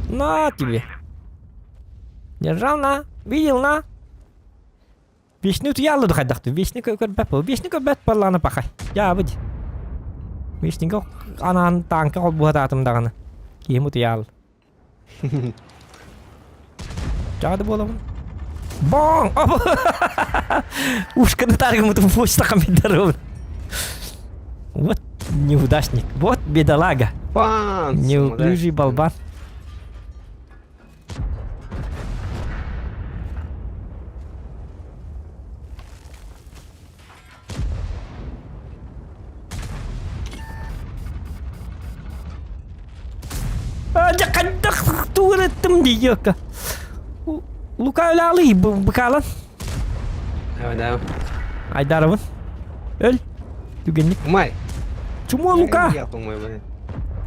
На тебе. Держал на. Видел на. Вишни утуйаалла хайдахты. Вишни көрбөт бол. Вишни көрбөт боллааны пахай. Дьаабыт. Вишнигэ анаан тааҥка холбуһатаатым даҕаны. Киһим утуйаал. Дьаады буолабын. Боң! Ушканы таргымытым почта хамиддарыбын. Вот неудачник. Вот бедолага. Неуклюжий болбан. Дьэ туураттым дии Лука өлаалый быкаалан. Да. Айдаровын. Өл. Түгенник. Умай. Чумо Лука.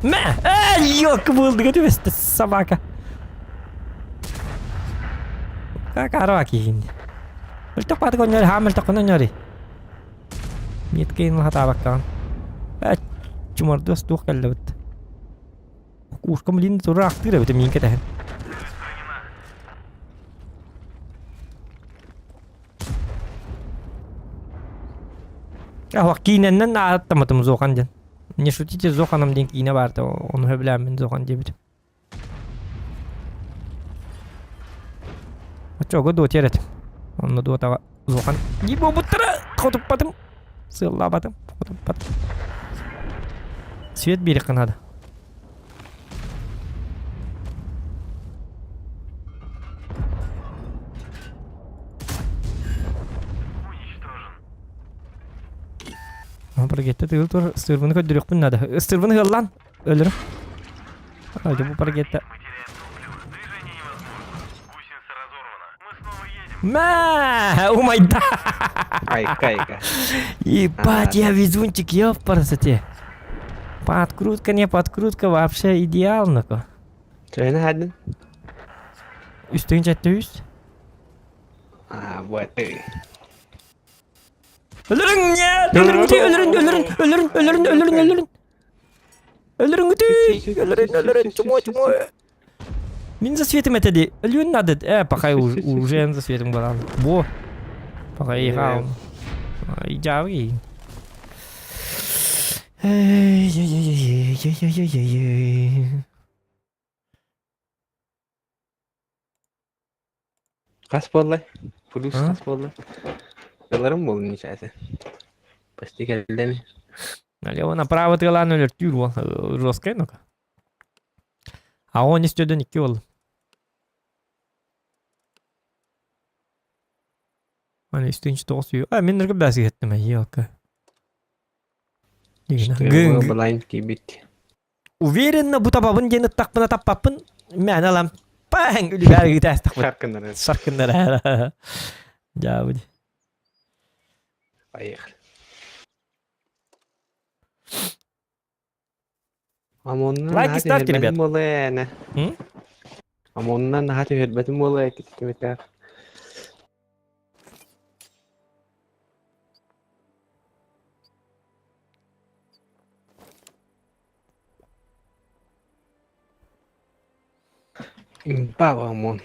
Мә! Эй, ёлка был, түбэстэ собака. Как арва киһин. Өлтөх баатык онньори, хаам өлтөх онньори. Миэткейн лахатаабаккаҕын. Э, чумардыас туох кэллэбит. Кушкам лин тураахтыыр эбит миин кэтэһэн. Аһуох киинэннэн ааттаммытым Зохан диэн. Не шутите Зоханом диэн киинэ баарта, ону сөбүлээммин Зохан диэбитим. Оччоҕо дуотер этим. Онно дуотаҕа Зохан дии буолбуттара хотуппатым. Сыаллаабатым, хотуппатым. Свет биэриэххэ наада. Паргетте тыгыл тур ыстырбыны көрдөрүөхпүн наада. Ыстырбыны ыаллаан өлөрүм. Ай, бу паргетте. Мә, умайда. Айка, айка. Ебать, я везунчик, ёпарасоте. Подкрутка, не подкрутка, вообще идеально. Төһөнү хадын? Үстүн жетти үс. А, вот. Өлөрүҥ нет! Өлөрүҥ өлөрүн өлөрүн өлөрүн өлөрүн өлөрүн өлөрүн. Өлөрүҥ өлөрүн өлөрүн чумо чумо. Мин за светом это ди. Өлүөн надо. Э, пока уже за светом баран. Бо. Пока играл. Идеал. Эй, эй, эй, эй, эй, эй, эй. Хас буолла? Плюс хас буолла? Ыларым буоллун ничаасы. Почти кэллэми. Налево направо тыалаан өлөртүүр уол. Жесткай ну-ка. А он истөдөн икки уол. Аны үстүнчү тоҕус үй. А, мен ныргы бәсі кеттім, елка. Блайн киирбит. Уверенно бу табабын диэн ыттахпына таппаппын, мээнэ алам. Паң үлүгэр ыытаастахпын. Шаркыннары. Шаркыннары. Дьаабы. Поехали. Омоннан Лайки наһаа ставьте, ребят. түһэрбэтим буолуо М? Омоннан наһаа түһэрбэтим буолуо китимитэ. Импа омон.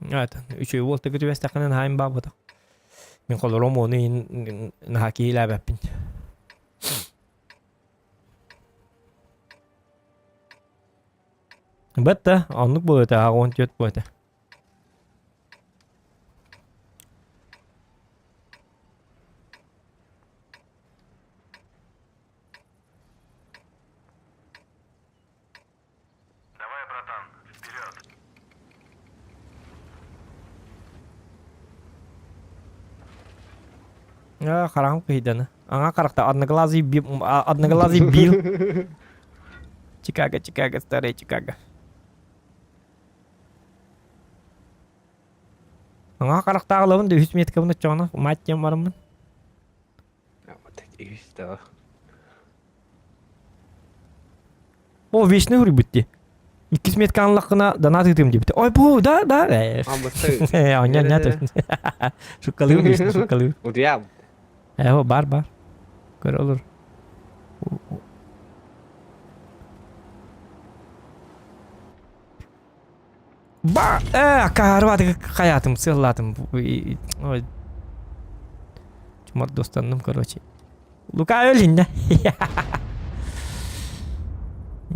Это, үчүгэй уол тыгы түбэстэххинэ наһаа имбаабатах. Мин холором ону иһин наһаа киһилээбэппин. Бэтте, оннук буолуо этэ, 14 буолуо этэ. Аа, хараҕым кыйдана. Аҥа харахта одноглазый би одноглазый Билл. Чикаго, Чикаго, старый Чикаго. Аҥа харахтаах ылабын да үһүс меткабын оччоҕуна мать диэн бараммын. Үһүс да. О, вечный уруйбут дии. Иккис метка анлаххына донат ыытыам диэбитэ. Ой, бу, да, да. Оня, оня, Шуккалыы вечный шуккалыы. Утуйа. Э, бар, бар. Көрө олор. Ба, каарбаты хаятым, сыллатым. Ой. Чумар достанным, короче. Лука өлүннэ.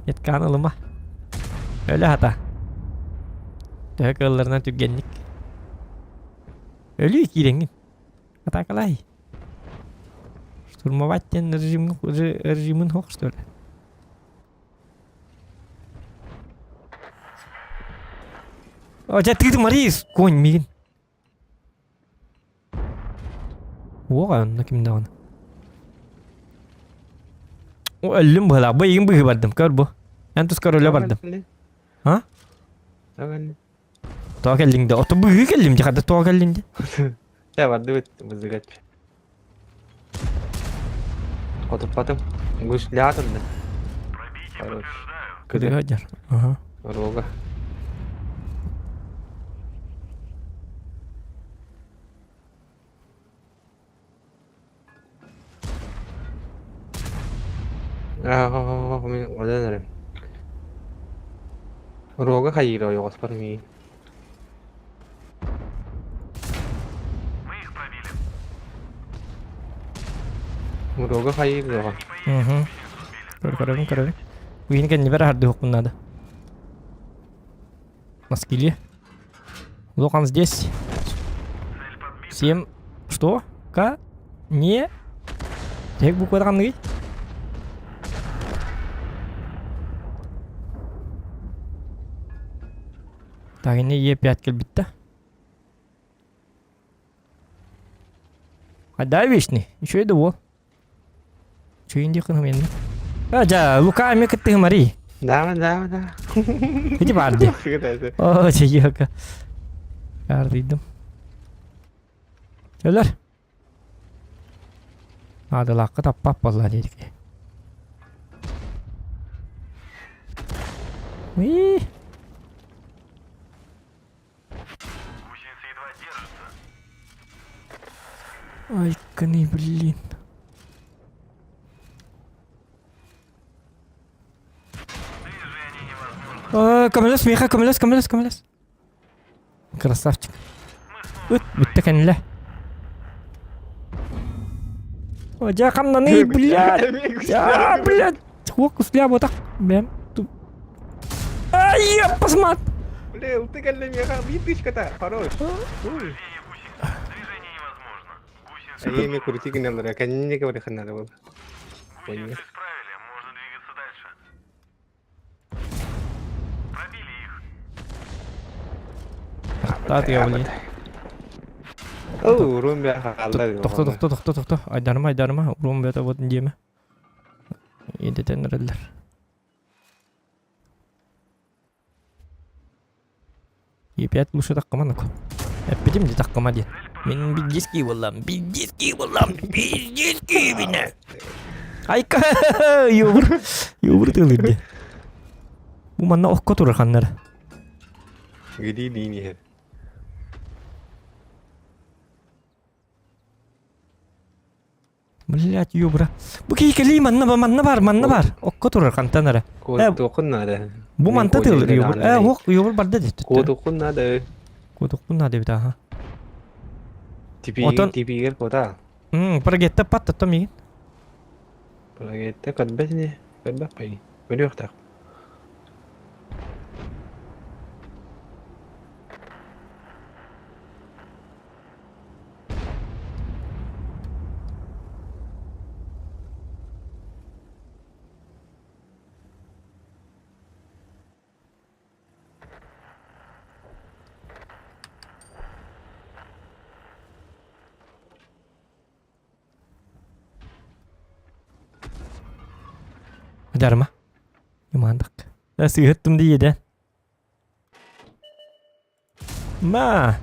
Еткан ылыма. Өлө хата. Төһө кыалларынан түргэнник. Өлүү киирэҥҥин. Атакалай. Штурмовать диэн режимин режимин хоқ что ли? О, ты Марис, конь мигин. Уоҕа онно ким даҕаны. О, өллүм быһыылаах. Бу эйигин быыһыы бардым. Көр бу. Эн тускар өлө бардым. А? Тоҕо кэллиҥ да? Ото быыһыы кэллим дии. Хата тоҕо кэллиҥ дии? Дьэ бардыбыт бызыгач. Хотуппатым. Гуслятым да. Хорош. Кыдыга дьар. Ага. Рога. Мин одан эрем. Рога хайыыр ойоҕоспор миин. Рога хайыыр дуоҕа. Угу. Көр көрөбүн көрөбүн. Уйун кэннибэр аһардыһыкпын наада. На скилле. Лохан здесь. Всем... Что? К? Не? Тек буквада ханныгый? Так, не Е5 кэлбитте. А вечный. Еще и дуо. Чуин дии кыһым енді. А, жа, Лука эме кыттыһым ари. Да, да, да. Ити бар ди. О, чайыка. Кардыйдым. Өлөр. Адылаққа таппап болла дедик. Уи. Ай, кыны, блин. Көмөлөс, Миха, көмөлөс, көмөлөс, көмөлөс. Красавчик. Ыт, бүтті кәнілі. О, жа хамнаны, блядь. А, блядь. Хуок кусля вот так. Бэм. Ай, посмат. Блин, ты кэллэ миэхэ биир тычката, хорош. Ой. Эми крути гыналлара, кэннини говори надо было. Понял. Тат я, блин. Урун бе хаалла. Тохто, тохто, тохто, тохто. Айдарыма, айдарыма. Урун бе вот диэме. Едетен эрэллэр. Е5 лучше таккама ну Эппитим ди таккама диэн. Мин биддиски буоллам, биддиски буоллам, биддиски бинэ. Айка, юбур, юбур тылырды. Бу манна окко турар ханнара. Гиди дини. Блять, юбра. Бу киһи кэлии манна ба манна бар, манна бар. Окко турар хантан эрэ. Куотуоххун наада. Бу манта тылыр юбур. Э, ох, юбур барда дит. Куотуоххун наада. Куотуохпун наада эбит аха. Типигер типигер куота. Прогетта пат тото мигин. Прогетта көрбөт ини. Көрбөт пай. Көрүөхтэх. Дарма. Юмандык. Сыһыттым диеден. Ма!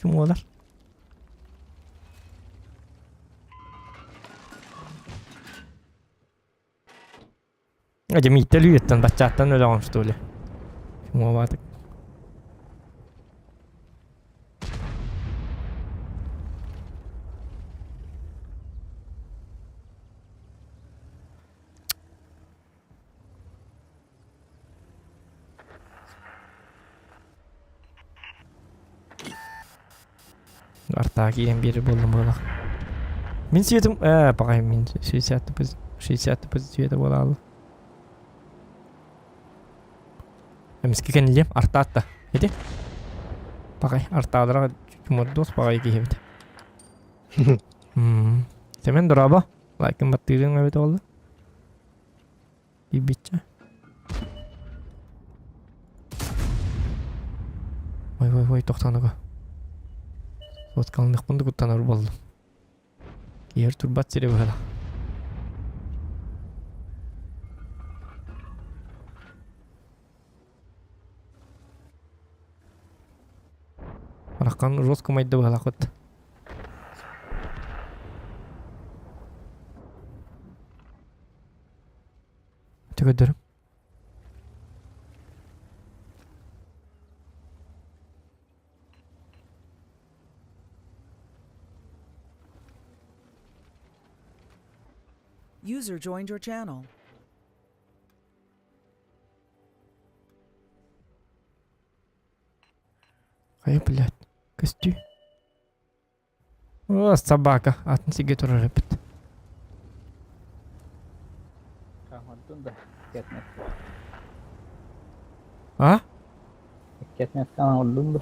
Ким олар? Дьэ мииттэ лүйэттэн баччааттан өлөҕүм что ли? Ким Артаа киирэн биэрэр буоллум буолах. Мин светым... Э, пока мин 60 60 цвета буолаалы. Эмискэ кэннилиэм артаатта. Ити? Пакай артаалара чумордуос пакай киһибит. Семен дорообо. Лайкын баттыырыҥ эбит буолла. Киирбиччэ. Ой ой ой тохтооного. Соткалыныахпын да куттанар буоллум. Киһи турбат сирэ быһыылаах. Араххан жестко майда быһалаахыт. Төгөдөрүм. User joined your channel. Хайа, блядь, көстүү. О, собака, атын сигэ турар эбит. А?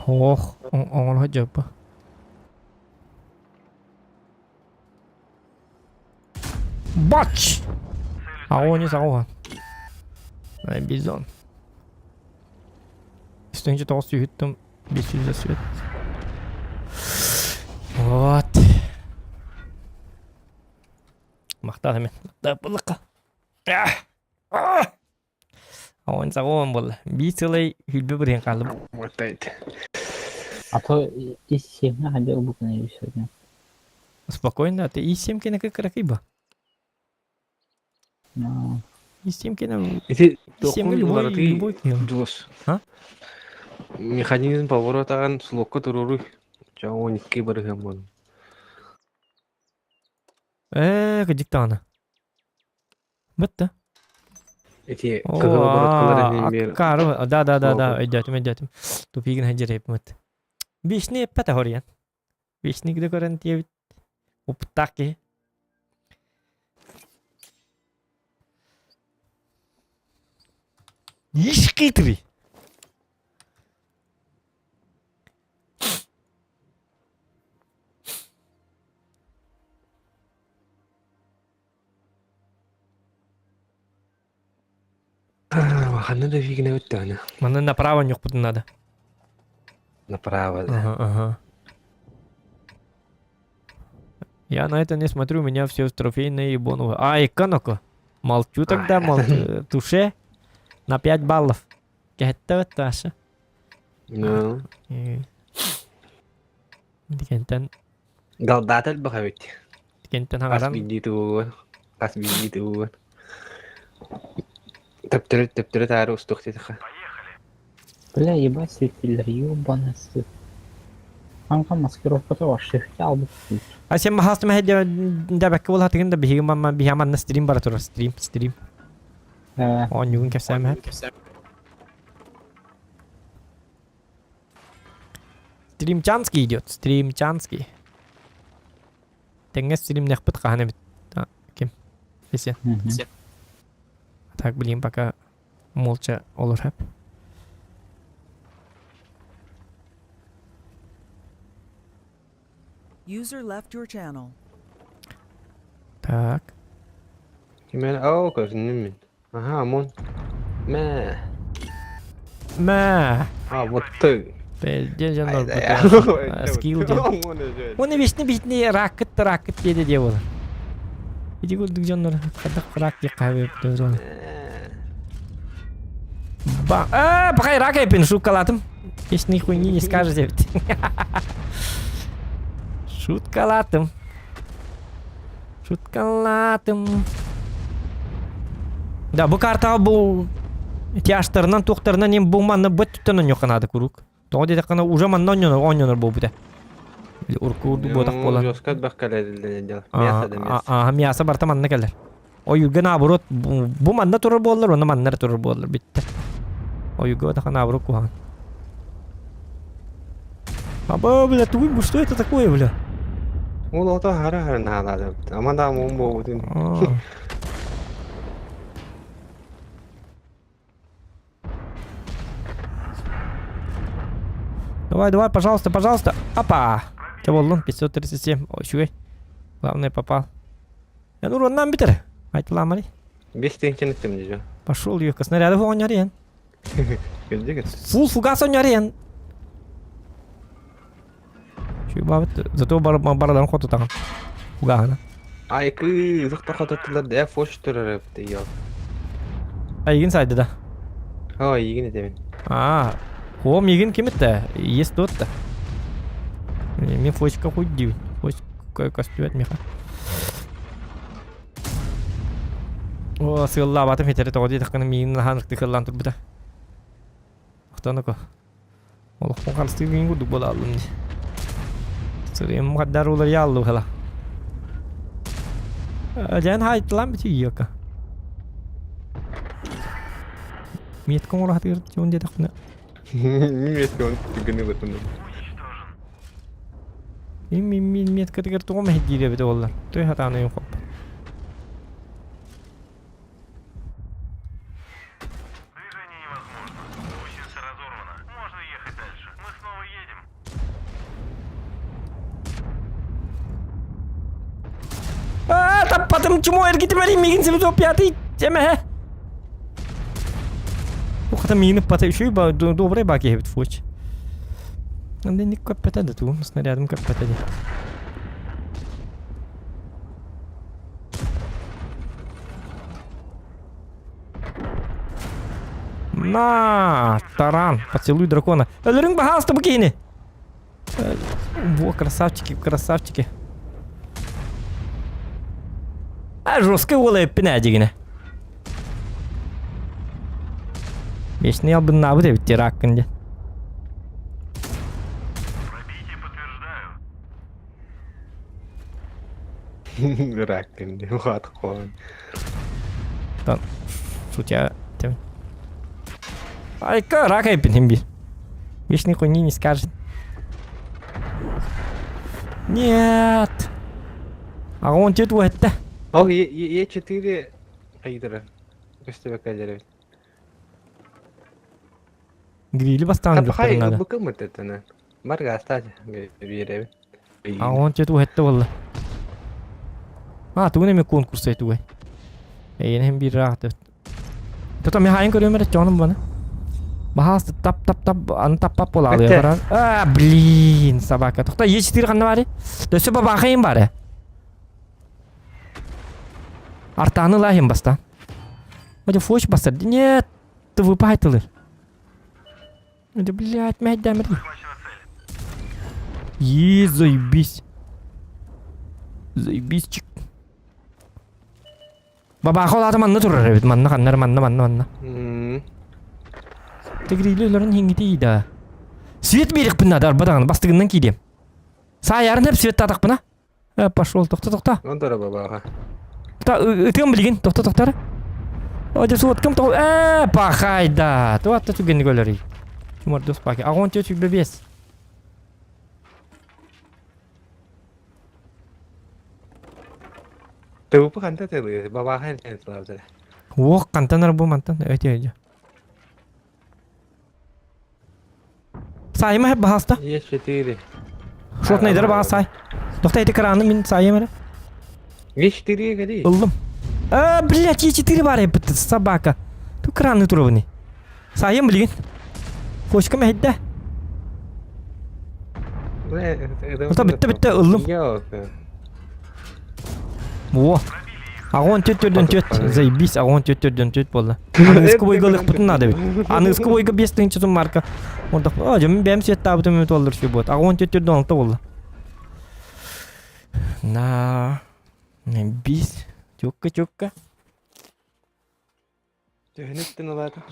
Ох, оҥоро дьаппа. Бач! Аҕуони саҕуһан. Бизон. Үстүнчэ тоҕус сүүһүттэн 500 свет. Вот. Махтал эмен. Махтал Аҕуон саҕуон буолла. Биир сылай хүлбэ бырыһын хааллым. Вот это. А то из семья хотел бы сегодня. Спокойно, ты и семкина как ракиба. И семкина. Ити Семка тохун любой уларытыы любой киһи. Дьулус. А? Механизм поворотаҕын слокка туруоруй. Ча 12 барыһыам буолан. Ээ, кыдьык даҕаны. Бытта. Ити кыһыл обороткалар иһин биэр Аккаары, да да да да, слогу. өйдөөтүм өйдөөтүм. Тупигин хадьырайпмыт. Бишни эппэтэ хоруйан. Бишни да көрөн тиэбит. Уптаах киһи. Ишь хитрый. Ханна да фигина өттөөнө. Манна направо ньукпутун надо. Направо, да. Ага, ага. Я на это не смотрю, у меня все трофейное и боновое. А, иконоко. Молчу тогда, молчу. Туше на 5 баллов. Кэһэттэ Таша. Ну. Дикентен Галдата элбэх эбит. Дикентен Хас хаҥаран. биирдии тугугун. Хас биирдии тугугун. Төптөрү төптөрү таары устуох диэтэххэ. Бля, ебать светилер, ёбаный свет. Анка маскировката вообще албыт. А сен махастым дэбэккэ буолаатыгын да биһиги манна биһи манна стрим бара турар стрим стрим. Оонньуугун кэпсээмэ. Стримчанский идет, стримчанский. Тэҥҥэ стримнэхпит хаһан эбит. Ким? Есе. Так, блин, пока молча олорап. User left your channel. Так. Кимэн оо көрүннүм мин. Аха, Амон. Мэ. Мэ. А, вот ты. Пелде жандар скилл диэн. Оны весни битни ракыт ракыт диэде дие болар. Иди курдук дьоннор хадах рак диye кабып дозон. Ба, а, пока рак эпин шуткалатым. Если хуйни не скажете. Шуткалатым. Шуткалатым. Да, бу картаҕа бу тяжтарынан туохтарынан им бу манна быт түттэн онньуохха наада куруук. Тоҕо диэтэххинэ уже манна онньонор оонньонор буолбута. Урку урду буотах буолан. Жестко бах кэлэллэн Мясо да мясо. Аа, мясо барта манна кэлэр. Ойуга наоборот бу манна турар буоллар, онно манна турар буоллар бүттэ. Ойуга отаха наоборот куһаҕан. Аба, бля, тугуй, бу что это такое, бля? Ол ото хара хара наалаады. Ама да муун буолбутун. Давай, давай, пожалуйста, пожалуйста. Опа! Чэ буоллун, 537. Ой, Главное, попал. Я ну, нам битер. Айтыламари. Бес тыһыынчаны иттим дии. Пошел, ёка, снаряды оонньориен. Кырдьык. Фул фугас оонньориен. Чуй Зато бараларын хотутаҕын. Фугаһына. Айкы, ызык тохототтулар да фош турар эбит Айгин сайды да. О, игин этебин. А, о, мигин ким это? Есть тот да. Мен фочка хуй дивин. Фочка костюет меха. О, сыллаабатым хетере тоҕо диэтэххинэ миигин наһаа ынырыктык турбута. Охтоноко. Олохпун харыстыыр күн курдук буолааллым дии. Сырыым хаддар уларыйааллы хала. Дьэн хаайтылаан бити ийиэка. Метка оҥоро сатыыр диэтэхпинэ. Метка он түгүнү бытын. Мин мин меткатыгар тоҕо мэһэйдиир эбитэ буоллар. Той хатаан өйүн хоппот. А, таппатым чмо эргитимэри мигин 705 темэ. Ухата миигин ыппата үчүгэй ба добрай ба киһибит фуч. Анда ник көппөтө да тугум снарядым көппөтө дии. На, таран, поцелуй дракона. Өлөрүҥ баһаалыста бу киһини. Во, красавчики, красавчики. А, жесткий уола эппин ээ дьигинэ. Вечный албыннаабыт эбит тераккын диэн. Раккын диэн хаат хоон. Шутя Айка, рак эппин хим биир. Вечный хуйни не скажет. Нет. А он тет уэтте. Ол Е4 хайдара. Көстөбөккэлэр эбит. Грили бастаан Хай надо. букымыт этene. Барга астач биэрэбит. А он тет уэтте болла. А, тугун эми конкурс этугай. Эйен хем бир раат. Тото мехайын көрүөм эрэ чоонум баны. Баһаас тап тап тап аны таппап буолаалыа Бэтэ. баран. А, блин, собака. Тохта Е4 ханна бары? Дөссө бабаахайын бары. Артааны лахин баста. Оде фош басар. Нет, ты выпайтылыр. Да, блядь, мять дамыр. Е, заебись. Заебись, чик. Бабаха олаата манна турар эбит. Манна ханнар манна манна манна. Тегрили өлөрөн хингити да. Свет берекпин надо арбадан бастыгынан киидем. Саайарын хеп свет татакпына. Э, пошел, тохто тохто. Онтора бабаха. Та ытыам билигин, тохто тохтор. О, дьэ суоткам тоҕо э, пахайда. Туатта түгэнник өлөрүй. Чумардус паки. Агон тётю бебес. Тыбыпы ханта тылы, бабаха элен тылабыта. Уох, хантан арбу мантан өтө өйдө. Сайма хеп баһаста. Е4. Шотнайдары баҕа сай. Тохта эти краны мин сайым эрэ. Е4 кали. Ыллым. А, блядь, Е4 бар эбит, собака. Ту краны турабыны. Сайым билигин. Кочка мэһидде. Ота бүтте бүтте ыллым. Во. Агон төт төрдөн төт. Заебись, агон төт төрдөн төт болла. Аныгыскы бойга ылык надо бит. Аныгыскы бойга 5 тыһынча сум марка. Онда, а, жамын бәм свет табытым өт олдыр шүй бот. Агон төт төрдөн алта болла. На. Бис. Чукка чукка. Төһөнүттен улаата.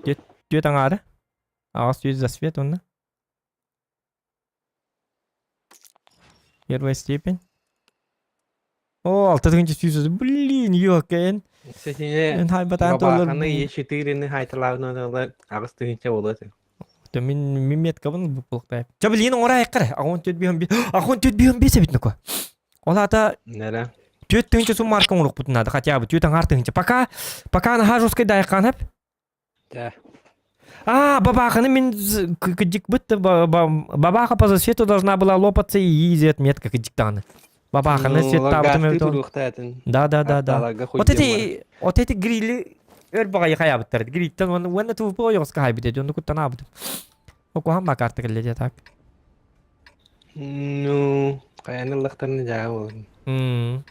Төт аңары. Ағас 100 за свет онна. Первая степень. О, 6 тыһынча 100. Блин, ёкэн. Сетине Эн хайбатан толор. бабаханы Е4-ни хайталаабын агыс тыһынча болот. Та мин мин меткабын бу булыктай. Ча блин, ора айкар. Агон төт биһон би. Агон төт биһон бесе бит нука. Олата Нера. төт тыһынча сум марка урук бутун надо хотя бы төт аңар тыһынча. Пока пока на хажускай дайкан хеп. Да. А, бабаханы мин кыдик бытты бабаха по засвету должна была лопаться и изи отметка кыдиктаны. Бабаханы свет табытым Да, да, да, да. Вот эти грили өр багай хаябыттар. Гриттен оны уэнна тупо йоска хайбит эди, оны куттан абыт. Окухан ба карта келле так. Ну, каяны лахтарны жаа болун.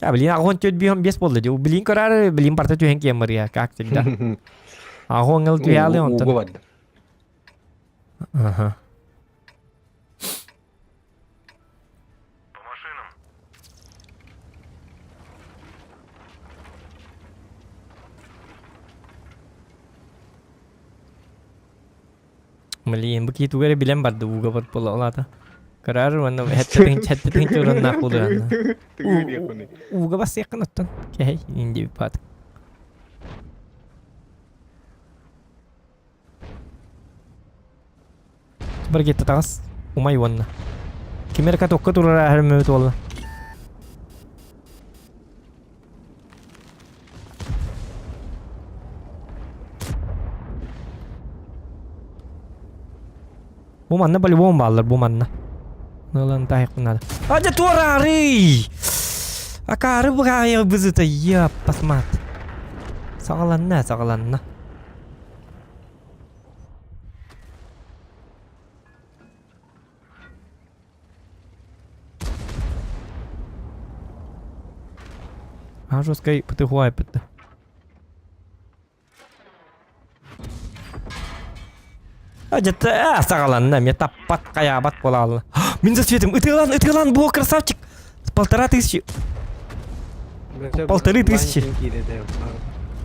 А, блин, агон төт биһон бес болды. Ди. Блин, көрөр, блин, барта түйен кемір я, как всегда. Агон ыл түйәлі онтон. Угу барды. Ага. Блин, бу китүгәре билен барды уга бар була олата. Карар уонна хэтте хэтте тыгын на кулы. Уга бас якын оттон. Кей, инди пат. Бар кетті тағыс. Умай уонна. Кимер катокка турара әр мөт болла. Бу манна по-любому баллар, бу манна. Нылан тайық надо. А де турары! Акары бұғайы бызыта, еп, посмат. Сағаланна, сағаланна. А жесткой птыгуай пытты. А где-то сағаланна, мен таппат қаябат бола алла. Мен за светом, ытылан, ытылан, бо, красавчик! 1500. 1500.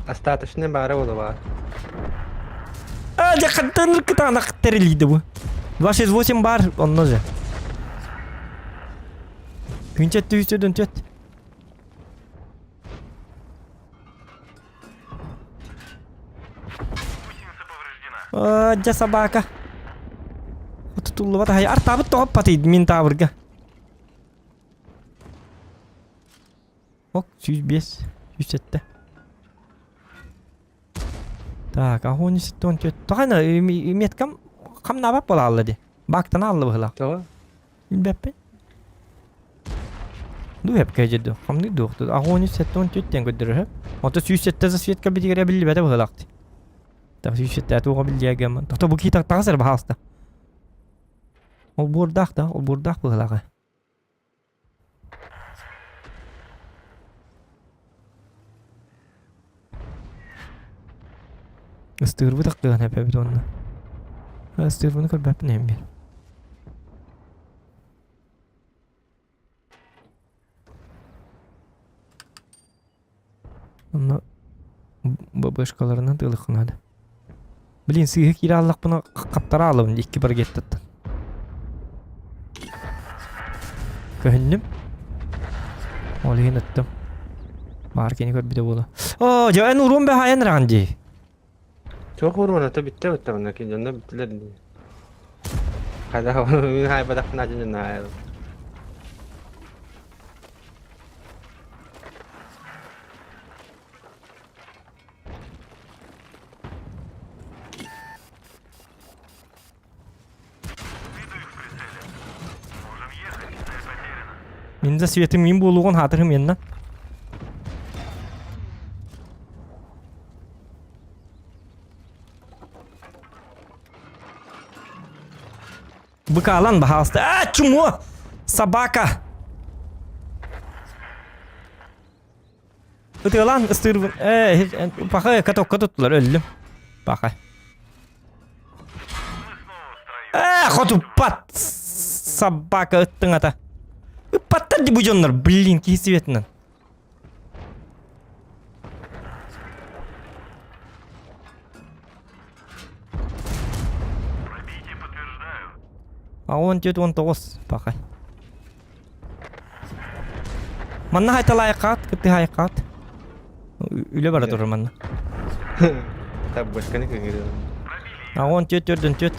Остаточный бары болу бар. А, дя қаттан кытана қыттерилийді бу. 268 бар, онно же. Күнчет түйсөдөн төт. А, дя собака. Тутуллубат хай артабыт тоғып патыйд мин табырга. Ок, 105, 107. Так, огонь он төт. Тоғана меткам қамнабап бола алды. Бактан алла быһылаах. Тоҕо? Билбэппин. Ду эпкэ дьэ хамны дуохту. Агони сеттон түттен көддөрө. Ото 107 засветка битигere биллибэтэ быһылаахты. Так 107 туга биллиэгем. Тохто бу кии тагасар баһаалыста. Ол буордаах да, ол буордаах быһылааҕа. Ыстыырбыт ыккыан эпэбит уонна. Ыстыырбыны көрбөппүн эһим биир. Онно ББшкаларынан тыылыхха наада. Блин, сыыһа киирэ аллахпына хаптара алабын икки баргеттаттан. Көһүннүм. Ол иһин ыттым. Баар кини көрбүтэ буола. Оо, дьэ эн уруум бэһайан раҕан дии. Туох уруона бүттэ бүттэ ки дьонно бүттүлэр дии. Хайдах мин хайбатахпына дьон дьонно Мин да светым мин буолуоҕун хаатырым янна. Быкаалан, баһаалыста. А, чмо! Собака! Ытыалаан ыстыырбын. Э, паха катокка туттулар, өллүм. Паха. Э, хотуппат! Собака ыттыҥ ата. Ыппаттар ди бу дьоннор, блин, киһи светынан. А 14 19 пока. Манна хайталаайыккаат, кыттыһаайыккаат. Үлэ бара турар манна. Таббашканы кыҥыры. А 14 4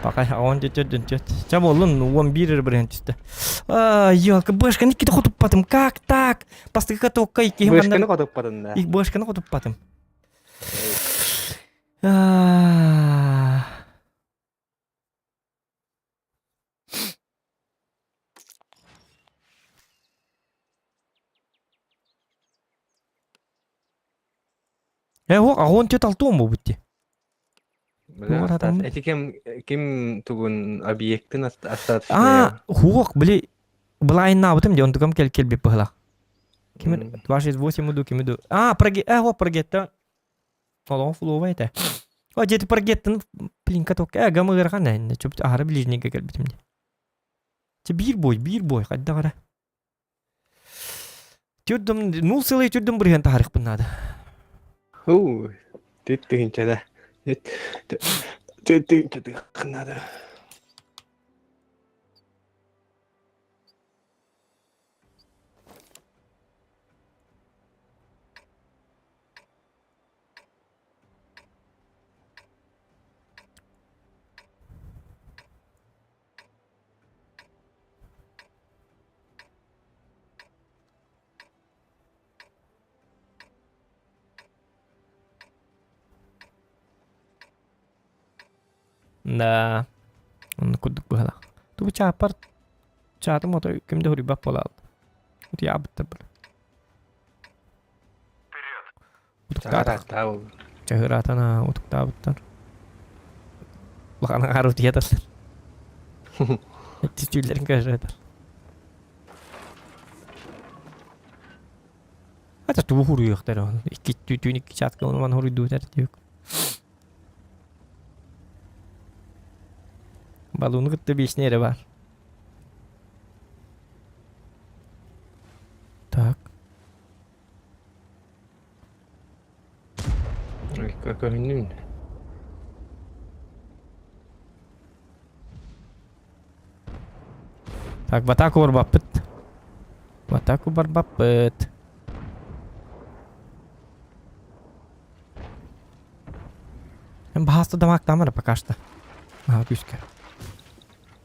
Пока 14 4 Ча боллун 11 эрэ бырыһын түстэ. А, ёлка, башканы иккитэ хотуппатым. Как так? Бастакы катокка иккиһин Башканы хотуппатын да. Ик башканы хотуппатым. А. Э, о, аҕон түөт алтуон буолбут дии. Эти ким ким тугун объектын А, хуох, били былайыннаабытым дии, онтукам кел келбит быһылах. Ким 268 иду, ким иду. А, проге, э, о, прогетта. Олоҕо флова этэ. О, дьэ, прогеттын, блин, каток, э, гамы ыарахан ээ, чуп, аһары ближнийгэ кэлбитим дии. Чэ, биир бой, биир бой, хайдах эрэ. Түрдүм, нул сылай түрдүм бырыһан таһарыхпын наада. Хуу, түт тыһынчада. Түт тыһынча наада. Да, оннук курдук быһалаах. Тубу чааппар чаатым ото ким да хуруйбат буолаал. Утуйаабыттар били. Утуктаатах. Чаһыраатана утуктаабыттар. Улахан аҥаар утуйаталлар. Түстүүлэрин көрөтөр. Ата тугу хуруйуохтар ол. Икки түүн икки чааска онуман хуруйдуутар диэк. Балууну кытта биэсни эрэ баар. Так. Көһүннүм. Так, в атаку барбаппыт. В атаку барбаппыт. Баһаста дамаактаама эрэ пока что. Наһаа күүскэ.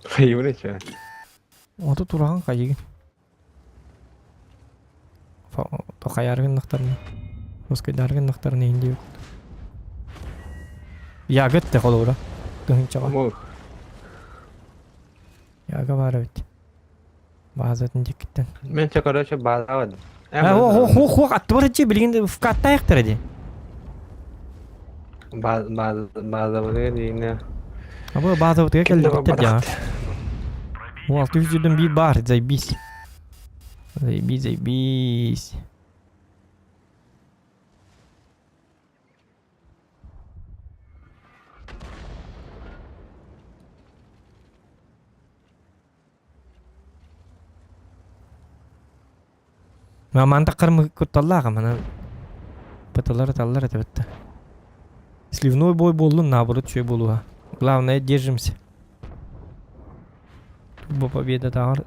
Хайыбын эчэ. Оту тураҕын хайыгын. Хайаары гыннахтарына. Русскайдаары гыннахтарына иһин диэбит. Ягыт те холобура. Тыһынчаҕа. Яга бар эбит. Базатын диэкиттэн. Мен чэ короче баалаабын. Ох, ох, ох, аттыбар ичи билигин вкаттаахтара дии. Баазабытыгар диинэ. Абы базабытыгар кэллибиттэр дьаҕа. О, 600 биир баар, заебись. Заебись, заебись. Маман таххар кутталлаах мана пыталар ыталлар этэ бытта. Сливной бой буоллун наоборот үчүгэй буолуо. Главное держимся. Бу победа тааҕар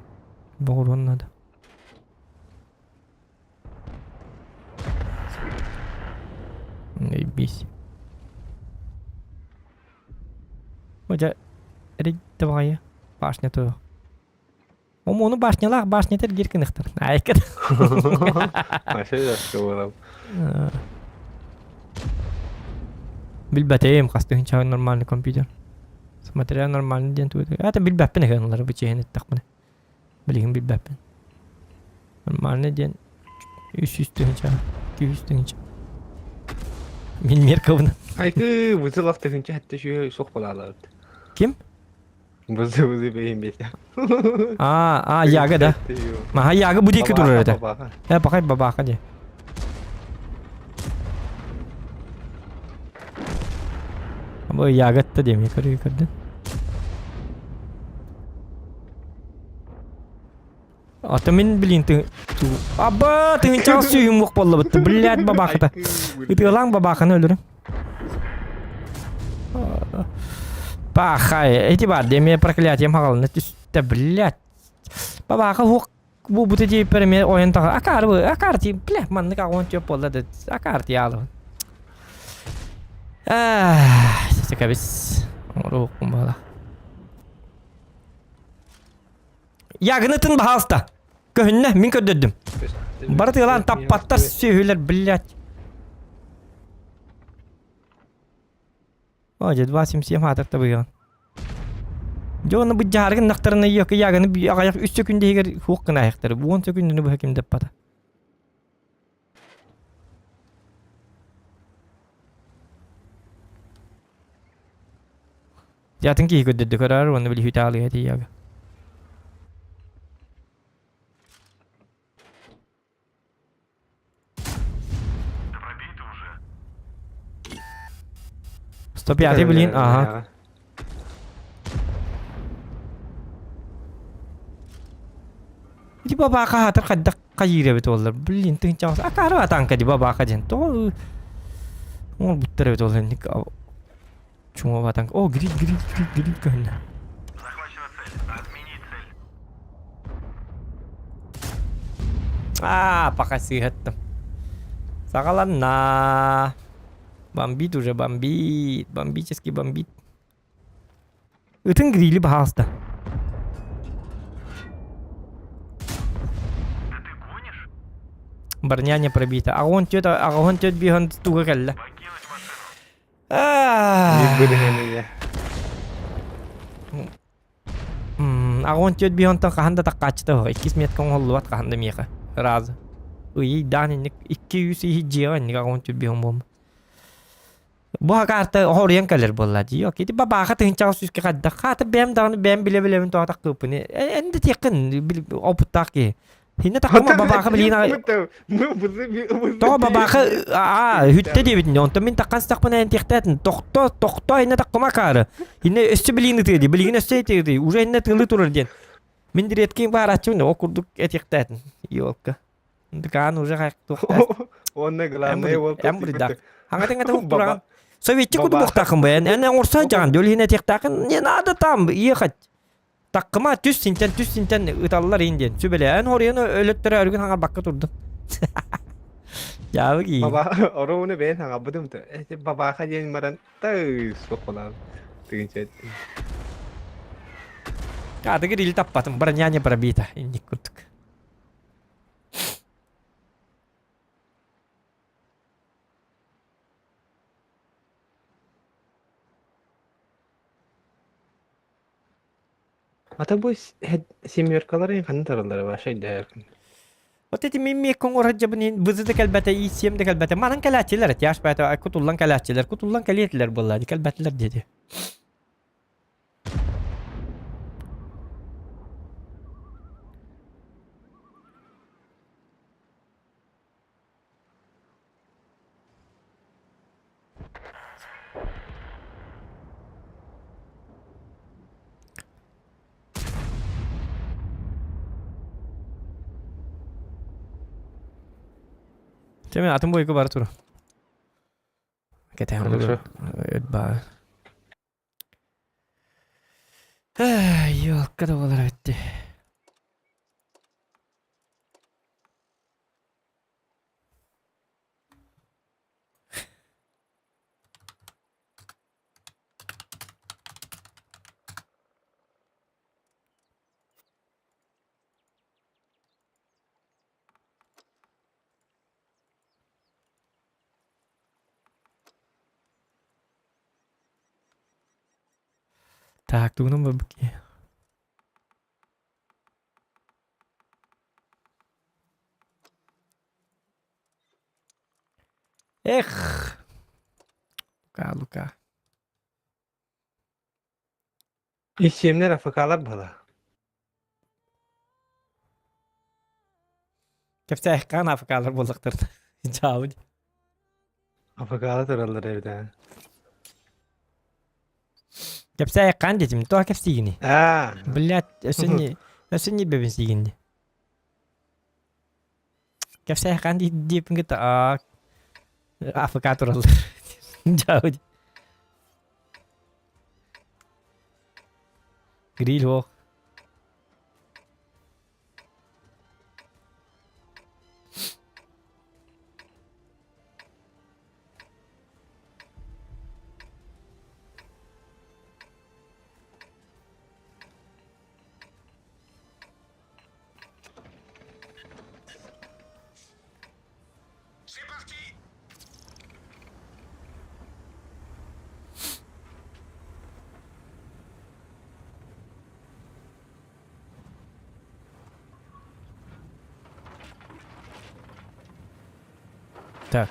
боҕуруон надо. Заебись. Хотя, давай, башня то. Омону башнялаах башня тергир кыныхтар. Айкат. Вообще да, Билбэтим, хас тыһыынча нормальный компьютер. Смотря нормальный диэн тугу. Это билбэппин эхэн олары бу чиһин эттэхпинэ. Билигин билбэппин. Нормальный диэн 300 тыһыынча, 200 тыһыынча. Мин меркабын. Айкы вызылах тыһыынча хэтте сүүһэ суох буолаалаабыт. Ким? Бызы бызы бэйин бэйте. А, а, Яга да. Маха Яга бу диэки турар этэ. Э, пахай бабаха дии. Бу Ягатта диэми көрүү көрдүн. Ата мин билин ты Аба, тыһынчаҕа сүүһүм уох буоллабытты. Блядь, бабахата. Ытыалаң бабаханы өлөрүм. Пахай, эти бар, деме проклятием хагалына түстэ, блядь. Бабаха хук бу буту диэппэр эмиэ ойон таха акаар бу акаар ти бля маннык аҕуон түөп буолла да акаар ти аалыбын. Аа, кабис. Оҥоруохпун баала. Ягнытын баһаалта. Көһүннэ, мин көрдөрдүм. Бары тыалаан таппаттар сүөһүлэр, блядь. О, дьэ, 277 хаатар табыйан. Дьэ, оны быдьааргын нахтарына йөкө яганы аҕайах үс сөкүндэ иһигэр хуох гына айахтары. Уон сөкүндэни быһа ким дэппата. Дьэ, атын киһи көрдөрдө көрөөр уонна били хүтэ аалыа тиийээгэ. 105 блин, ага. Типа бака хатыр хайдах хайыыр эбит оллар. Блин, тыынчаҕас акаары атаанка диба бака диэн. Тоҕо ол буттар эбит ол инник чума батанка. О, гриль, гриль, гриль, гриль көһүннэ. Аа, пока сыыһаттым. Саҕаланна. Бомбит уже, бомбит. Бомбический бомбит. Ытын грили баһаалыста. Броня не пробита. Аҕон түөт, аҕон түөт биһон туга кэллэ. Аҕон түөт биһонтон хаһан да таккааччыта оһо. Иккис метка оҥоһуллубат хаһан да миэхэ. Разы. Ыйый даан инник икки үс иһи дьиэҕэ инник аҕон түөт биһон буолма. Бу карта хоруйан кэлэр буолла дии. Окей, бабааха тыһынчаҕа сүүскэ хайдах. Хаата бэйэм даҕаны бэйэм билэ-билэбин тоҕо таххыыппын. Эн да тиэххин опыттаах киһи. Хинне таххыма бабааха билиин Тоҕо бабааха аа хүттэ диэбитин. Онтон мин таххан сытахпына эн тиэхтээтин. Тохто, тохто инне таххыма акаары. Инне өссө билиин ытыа дии. Билигин өссө ытыа дии. Уже инне тыылыы турар диэн. Мин редкий баарааччыбын ол курдук этиэхтээтин. Елка. Дыкаан уже хайктуохтаах. Уонна главное ол Эн бурдак. Хаҥатын гата тураҕын. Советчик кудубуохтаахын бэйэн. Эн оҥорсон дьаҕан дөлүһүн этиэхтаахын не надо там ехать. Таккыма түс синтэн түс синтэн ыталлар ин диэн. Сүбэлээн хоруйан өлөттөрө өргүн хаҥарбакка турдун. Дьаабы кии. Баба оруону бэйэн хаҥарбытым то. Эти бабаха диэн баран тыы суох буолан тыгынча Кадыгыр или таппатым. Броня не пробита. Инник курдук. Ата бу семеркаларын ханна тараллара вообще өйдөөбөппүн. Вот эти мимми коңор дьабын бызы да кэлбэтэ, иисиэм да кэлбэтэ. Манан кэлээччилэр, тяж бэйэтэ кутуллан кэлээччилэр, кутуллан кэлиэтилэр буолла, кэлбэтилэр диэти. Чэ мин атын бойга бара тур. Кэтэһэн Хорошо. баар. Ёлка да буолар эбит. Так, тугунан барбыт киһи. Эх! Лука, Лука. Исиэмнэр АФК-лар буола. Кэпсээххэ АФК-лар буоллахтар. Дьаабы. АФК-лар тураллар эбит аа. Кэпсээххэ диэтим, тоҕо кэпсиигиний? Аа. Блядь, өссө не өссө не бэбин сиигин дии. Кэпсээххэ диэппин кытта аа АФК тураллар. Дьаабы. Гриль ох. Так.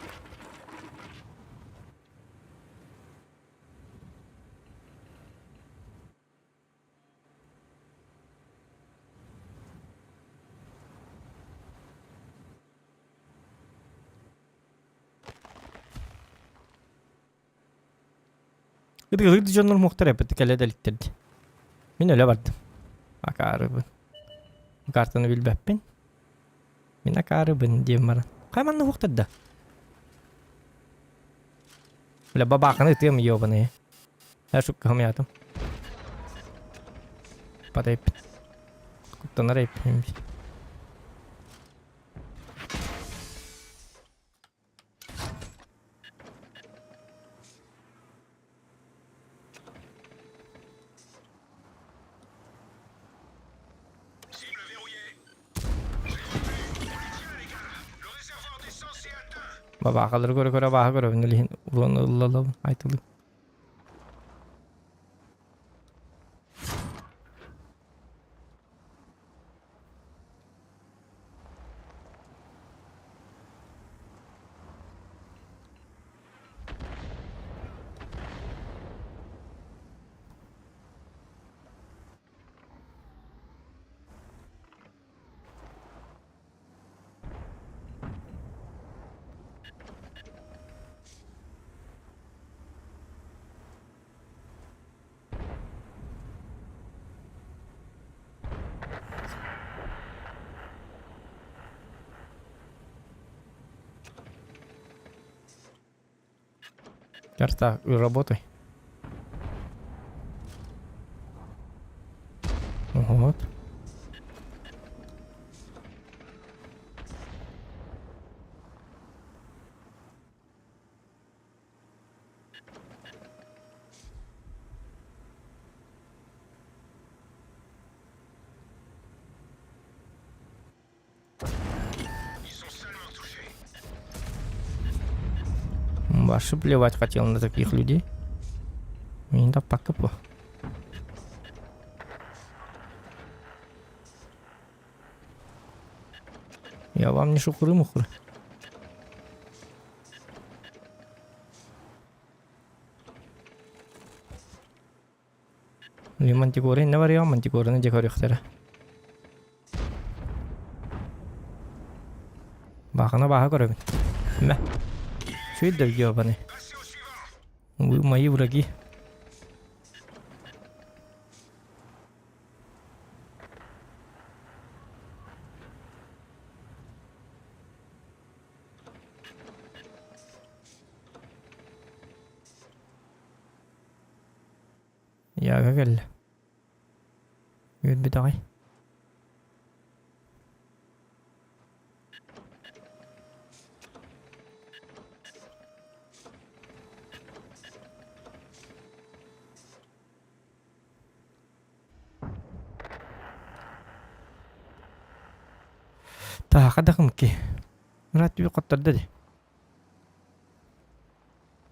Ытыгылык дьоннор муохтар эппит кэлэ да иликтэрди. Мин өлө бардым. Акаарыбын. Картаны билбэппин. Мин акаарыбын диэн баран. Хай манна уохтар да. Бля, бабааканы ытыам ёбаные. Я шутка хамыятым. Падайппит. Куттанар эйппин. Бабаахалары көрө-көрө абааһы көрөбүн ол иһин уруон ыллалабын айтылыы. Карта, работай. Вот. Вообще плевать хотел на таких людей. Мне да по капу. Я вам не шухуры-мухуры. Мантикора инне барыаҕа, мантикораны дьэ көрүөхтэрэ. Баахына бааһа көрөбүн. Мэ. Чуй да ёбаный. Вы мои враги. Яга кэллэ. Үөрбүт аҕай. Тааха да кымки. Мурат түү хоттордо ди.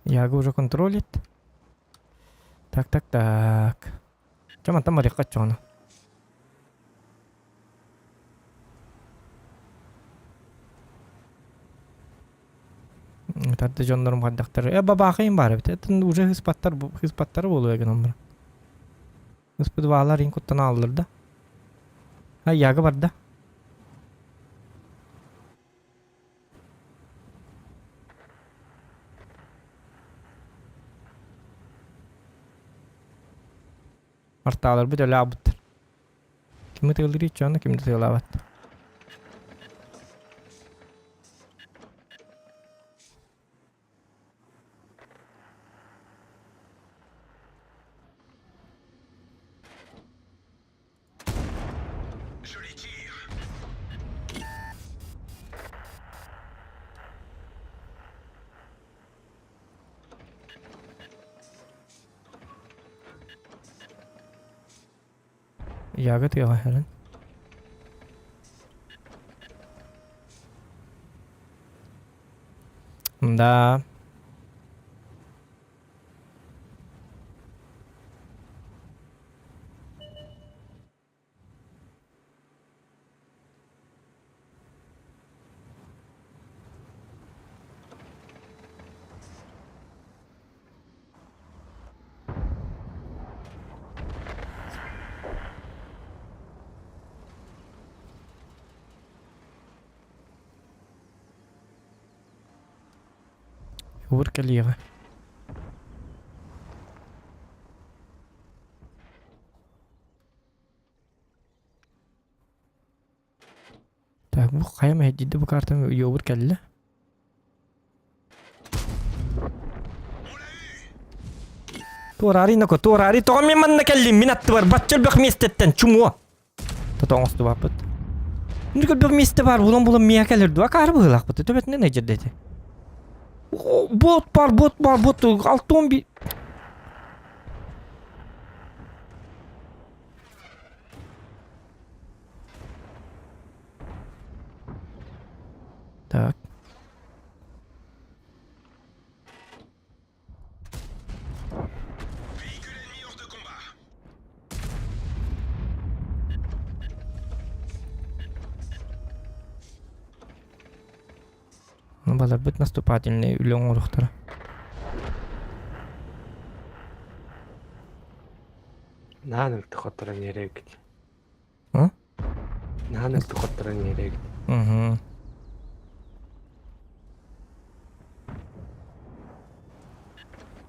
Яга уже контролит. Так, так, так. Чэ, мантан барыахха оччоҕуна. Тарда дьоннорум хайдахтар. Э, бабаахайым баар эбит. Это уже хыспаттар, хыспаттары буолуо гынан баран. Ыспыт баалар ин куттан ааллар да. А, яга барда. Артааларбыт өлө аабыттар. Кими тыаллыыр иччи ким да тыалаабат. Яга тыаҕа иһэрин. Да. Уур кэлиэҕэ. Так, бу хайа мэһэйдиирдэ бу картам уйуобур кэллэ. Туораары Ноко, туораары тоҕо мин манна кэллим, мин аттыбар бачча элбэх миэстэттэн чумуо. Тото оҥостубаппыт. Нүк элбэх миэстэ баар булан-булан миэхэ кэлэр дуо, акаары быһыылаахпыт, төбөтүнэн эдьэрдэ ити. Бот бар, бот бар, бот, алтон би... Так. Ну, баларбыт наступательный үлэ оҥоруохтара. Наан өлтө хотторон иэрэбит. А? Наан өлтө хотторон иэрэбит. Угу.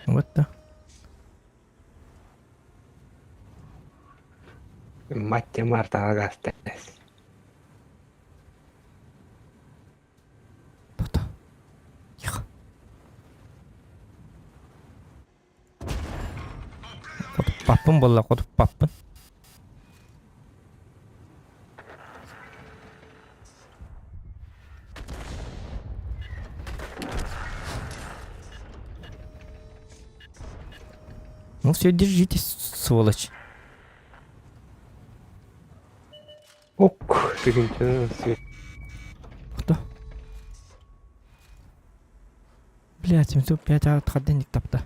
Вот да. Мать Марта агастес. Тото. Тихо. Хотуппаппын буолла, хотуппаппын. Ну все, держитесь, сволочь. Ок, тыгынчаны свет. Кто? Блядь, 705 отходник тапта.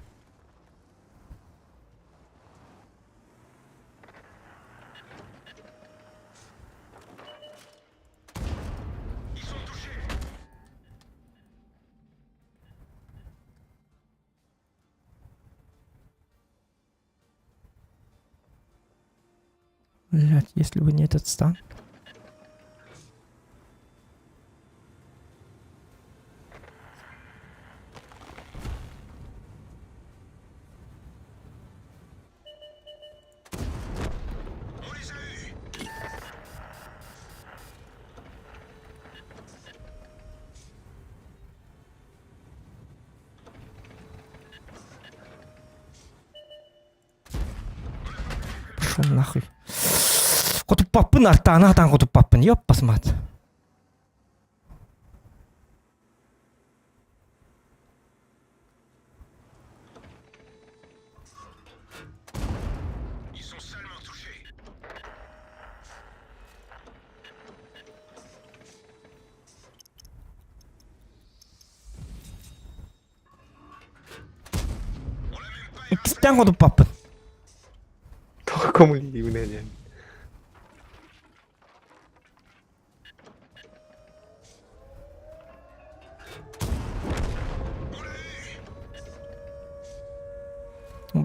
Блять, если бы не этот стан. Пошел нахуй. Хотуппаппын артаана атаан хотуппаппын. Ёппас мат. Иккистээн хотуппаппын. Тоҕо коммунизм диэн.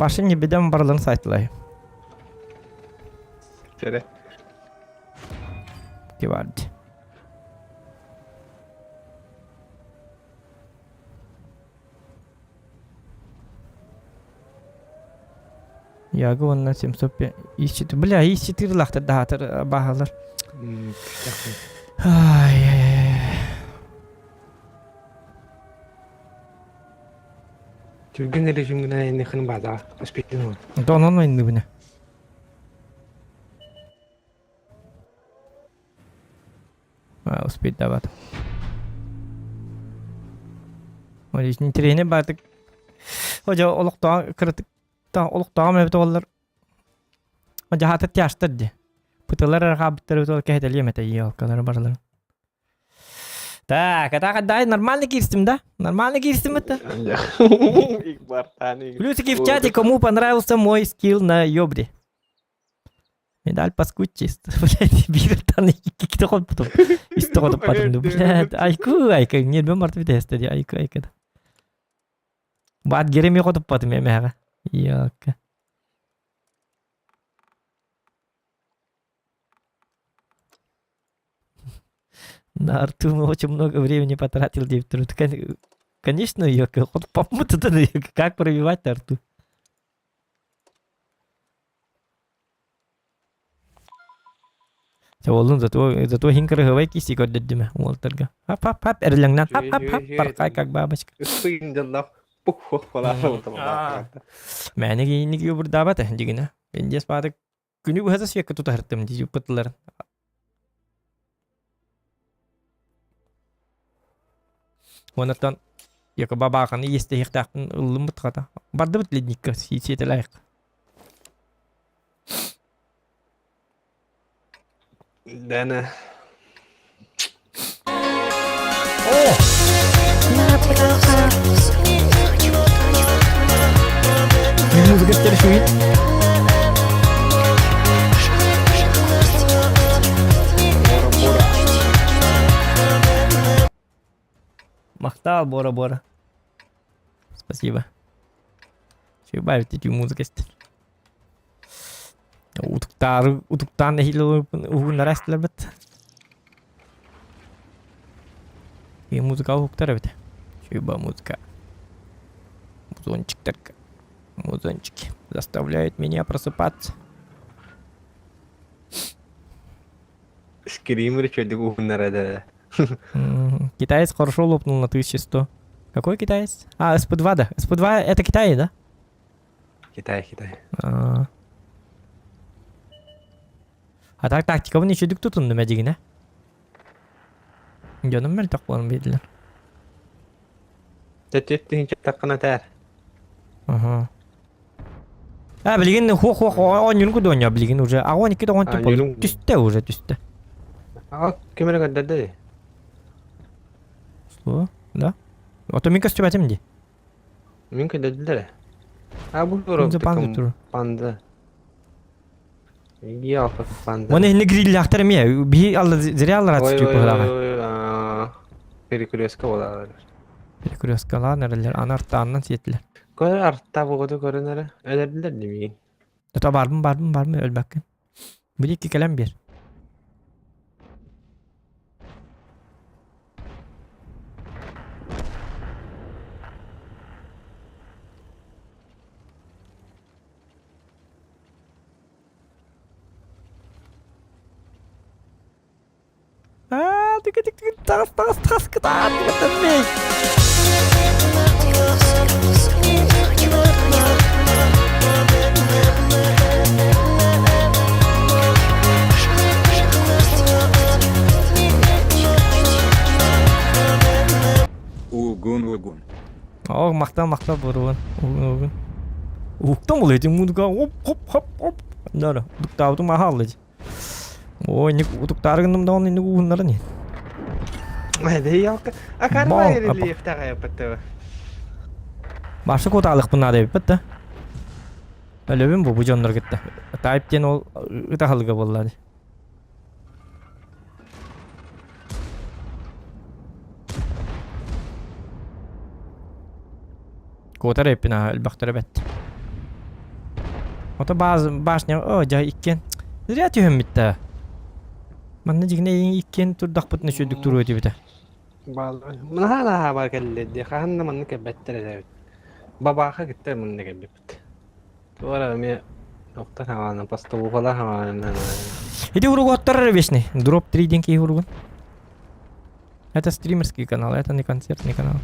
Башын небеден барыларын сайтылай. Чэрэ. Киварди. Яга уонна 705 ис бля ис 4 лахтар даһатар баһалар. Ай ай ай. Түргэн режимгинэ иннихин баада успейтин Донон ойныбына. Успеть дават. Интэриэһинэй баатык. Ожо олохтоох кыратык олохтооҕум эбит буоллар дьаһаата тяжтар дии. Пытылар эрэ хаалбыттар эбит буоллар кэһэтэлиэм этэ елкалары барыларын. Так, это дай нормально киирстим, да? Нормально киирстим это? Плюсики в чате, кому понравился мой скилл на ёбре. Медаль паскудь чисто. Блядь, биир иккитэ хоппутум. Үстэ хотуппатым. Блядь, айку, айка. Нервим барты битэ ди айку, айка. Баат гереми хотуппатым эмэҕэ. Ёка. На Артума очень много времени потратил диэбиттэр. Конечно, ёка, хотуппаппыт как пробивать Арту? Олун зато зато иһин кырыһыбай киси көрдөрдүмэ уолтарга. Хап хап хап эрилэҥнэн хап хап хап баркай как бабочка. Мээнэ киинник юбурдаабат дигинэ. Индиэс баатык күнү быһа свекка тутаһыртым дии пытыларын. Онтон яка бабааханы иэстэһиэхтээхпин ыллыммыт хата. Бардыбыт ледникка сиэтэлээх. Дэна. О! Музыка теперь Махтал, Бора-Бора. Спасибо. Убавить эти музыка. Утуктаары утуктаан нэһиилэ уһуннара истилэрбит. И музыка уһуктар эбит. Чуйба музыка. Музончиктарга. Музончики заставляют меня просыпаться. Скример чөйдүк уһуннара да. Китаец хорошо лопнул на 1100. Какой китаец? А, СП2, да. СП2 это Китай, да? Китай, Китай. А, а так тактикабын үчүдүк тутуннум эдигинэ. Дьонум мөлтөх буолан биэрдилэр. Тэттиһин таххана тээр. Ага. А, билигин хуох-хуох оонньуурун курдук оонньоо билигин уже. Аҕа 12 тоҕон Оонньуурун- түстэ уже түстэ. Аҕа ким эрэ көрдөрдө дии. Что? Да? Ото мин көстүбэтим дии. Мин көрдөрдүлэр ээ. А бу Панза панда тур. Панда. Ялка панда. Оны инне гриллээхтэр эмиэ. Биһи алла зря аллара Ой, түстүү ой, быһылааҕа. ой, ой, Перекрестка буолалар. Перекресткалаан эрэллэр, аны артааннан сиэтилэр. Көр арта бугуду көрөн эрэ. Өлөрдүлэр дии миигин. Ото барбын барбын барбын өлбөккүн. Били кэлэн биэр. Аа, тык тык тык тас тас тас кытаат кытаммый. Угун угун. О, махтал махтал буруун. Угун угун. Уктан ол этим мудга оп хоп хоп хоп. Нара, дуктаабытым аһааллы. Ой, не утуктаары гынным да оны не уһуннара не. Ялка. А карма рельефтаҕа баттыба. Башы кутаалыкпын наада эбиппит да. Өлөбүн бу бу дьоннор кытта. Тайп диэн ол ытаһылыга буолла. Куотар эппин аа элбэхтэрэ бэт. Ото баз башня о дьэ иккиэн зря түһэммит да. Манна дьигинэ эйиҥ иккиэн турдахпытына үчүгдүк туруо этибитэ. Наһаа наһаа бар кэллэ дии хаһан да маннык кэлбэттэр эбит. Бабааха кытта манна кэлбиппит. Туора эмиэ охтон хаҕаана постовухала хаҕаана. Ити уругуоттар вечный. Дроп 3 диэн киһи уругун. Это стримерский канал, это не концертный канал.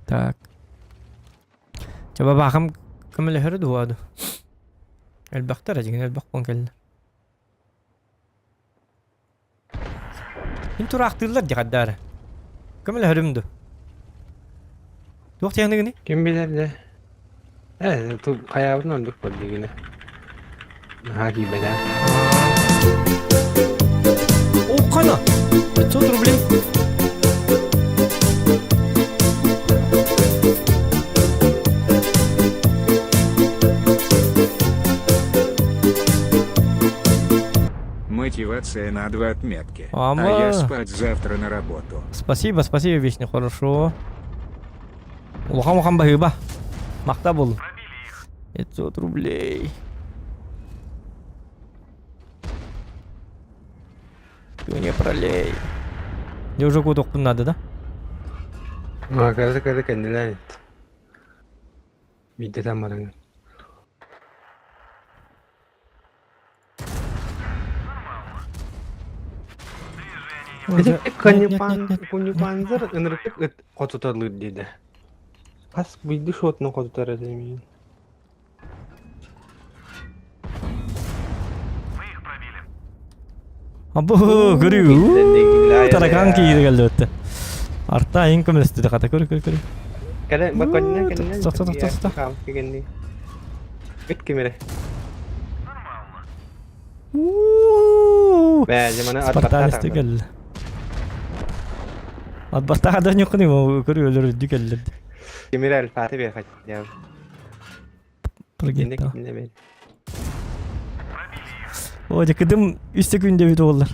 Так. Чэ бабаахым көмөлөһөрө дуо ду? Элбэхтэр дьиҥин элбэх буолан кэллэ. Мин тураахтыыллар дии хайдаары. Көмөлөһөрүм ду? Туох диэхиныгыный? Ким билэр дэ? Э, хайаабытын ордук көрдүгүнэ. Наһаа киирбэтэ. О, 500 рублей. Мотивация на два отметки. А я спать завтра на работу. Спасибо, спасибо, Вишня, хорошо. Улахан улахан баһыыба. Махта был. 500 рублей. Ты не пролей. Мне уже кудохпун надо, да? А, кажется, когда кэннилээн. Биирдэ таммарыҥ. Конюпанзер ынырык ыт хотуталыыр диэтэ. Хас быйды шотун хотутар этэ миин. Абы көрүү таракан киири келди Арта айын көмөлөстү хата көрү көрү көрү. Кэлэ баконна кэннэ. Тоқта тоқта тоқта. Кэнни. Ыт кимире. Спартанец келди. Атбаттаха да ньуккуни көрү өлөр үрдү келди. Кимире альфаты бер хотя Прогетта. О, дьэ кыдым үс секунда эбит уоллар.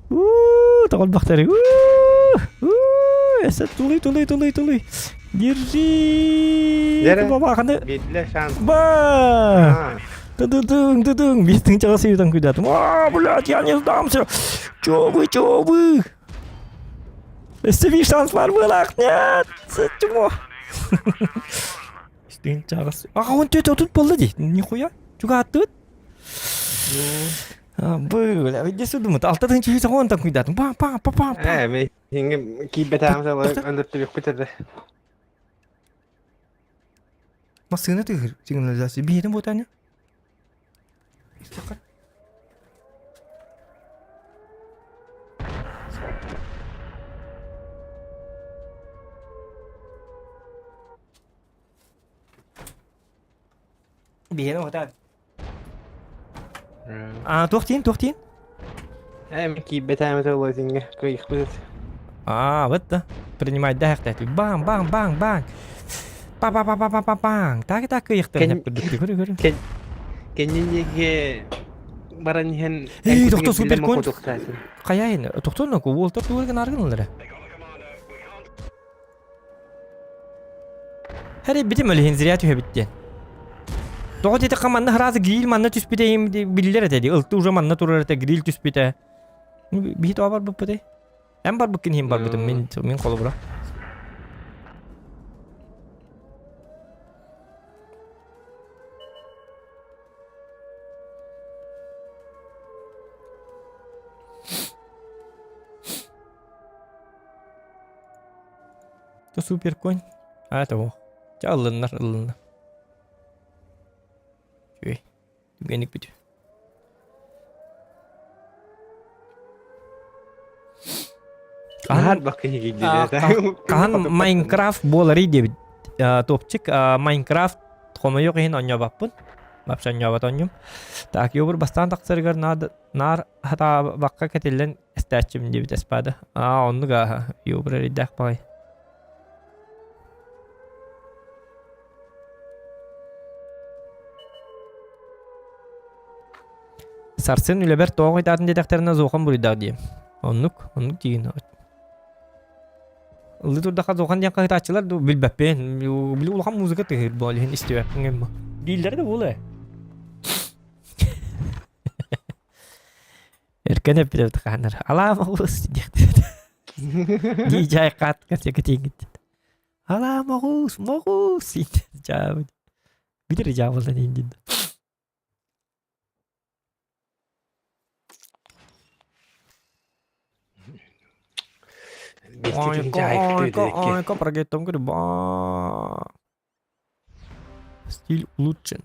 Уу, тоҕолбохтары. Уу, уу, эсэ тулуй, тулуй, тулуй, тулуй. Держи. Бабаханы. Биэдилэ шанс. Ба! Ту-ду-дун, ту-дун. Биир тыһыынчаҕа сыйытан күйдээтим. А, блядь, я не сдамся. Чё вы, чё вы? Өссө биир шанс бар быылаах. Нет, чмо. Тыһыынчаҕа Аҕа 14 30 буолла дии. Нихуя. Чугааттыбыт. Бля, иди сюда. 6 тыһыынча 110 так күйдээтим. Пам пам пам пам. Ээ, мин хинге киирбэтэҕим өлөртүбүкпүт этэ. Массыына тыһыр сигнализация. Биһиэтин буотаня. Биһиэнэ уһатаан. Аа, туох диин, туох диин? Ээ, мин киирбэтэҕим этэ Лозиҥҥа кыайыахпыт этэ. Аа, вот да. Принимай да хэхтээт. Баң, баң, баң, баң. Па па па па па па баң. Так так кыйыхтар Кэн- көрү көрү. Кэннин диэки. баран иһэн Эй, тохто суперконь. Хайайын, тохтон оку, уол топ тугар гынаргын олары. Хәри битим өлүһүн зря түһэбит диэн. Тоҕо диэтэххэ манна сразу гриль манна түспүтэ им биллэр этэ дии. Ылты уже манна турар этэ гриль түспүтэ. Биһи тоҕо барбыппытай? Эн барбыккын иһин барбытым мин мин холобура. То супер конь. А, это во. Ча ыллыннар, ыллынна. Үчүгэй. Түгэнник бүтү. Хаһан бак киһи Хаһан Майнкрафт буоларый диэбит. Топчик Майнкрафт хомойуох иһин оонньообоппун. Вообще оонньообот оонньуум. Так, ёбур бастаан тахсарыгар наар хатаабакка кэтиллэн эстээччим диэбит эспада. Аа, оннук ааһа. Ёбур эрэйдээх баҕай. Сарсын үлэбэр тоҕо ыйтаатын диэтэхтэринэ Зохан буруйдаах диэм. Оннук, оннук диигин. Ыллыы турдахха Зохан диэн хаһыытааччылар дуу билбэппин. Били улахан музыка тыһыыр буол иһин истибэппин. Дииллэрэ да буолуо. Эркен эппит хаанар. Алаа моҕус диэхтэр. Дии хаат кэтиҥит. Алаа моҕус, моҕус дьаабыт. Билэр дьаабылдан индин. Ойка, прогеттом гриба. Стиль улучшен.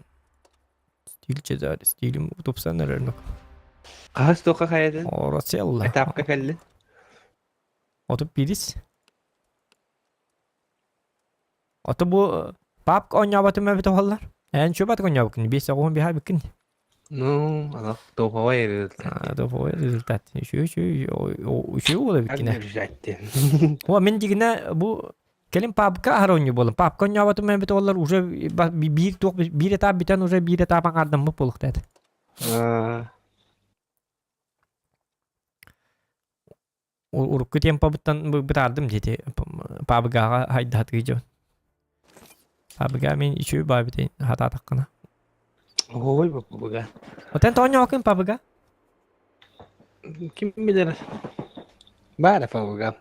Стиль Чезаре, стилим тупсан эрэр. Хаһыс туохха хайатын? Ороселла. Этапка кэллин. Отуп бирис. Ото бу папка оонньооботум эбит оһоллар. Эн чуобатык оонньообуккун, биэс оҕуһун биһаа биккин. Ну, ана топовой результат. Топовой результат. Үчү үчү үчү уола биккине. Результат. О, мин дигинэ бу кэлин папка аһар оонньуу буолан. Папка оонньооботум эбит оҕолор уже биир туох биир этап бүтэн уже биир этап аҥаардаммыт буолуохтаат. Урукку темпабыттан бытаардым диэти пабыгаҕа хайдаһатыы дьон. Пабыга мин үчүгэй баабитин хатаатаххына. Ой, пабыга. Отен тоонньоокун пабыга? Ким билэр? Баара пабыга.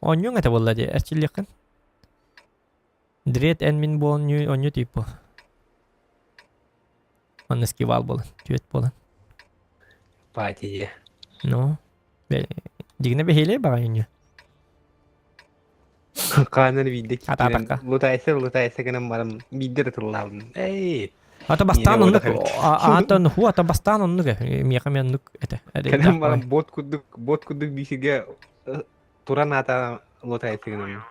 Оонньууҥ этэ буолла дии, эрчиллиэххин. Дред эн мин буолан оонньуу тииппу. Манна скивал буолан, түөт буолан. Патия. Ну, дигинэ бэһиэлэй баҕайынньу. Хаанар биирдэ Атаатакка. Лутайса лутайса гынан баран биирдэ да тыллаабын. Эй! Ата бастаан оннук аатан ху ата бастаан оннук миэхэ мен оннук этэ. Кэлэн баран бот курдук бот курдук биисигэ туран аата лутайса гынан.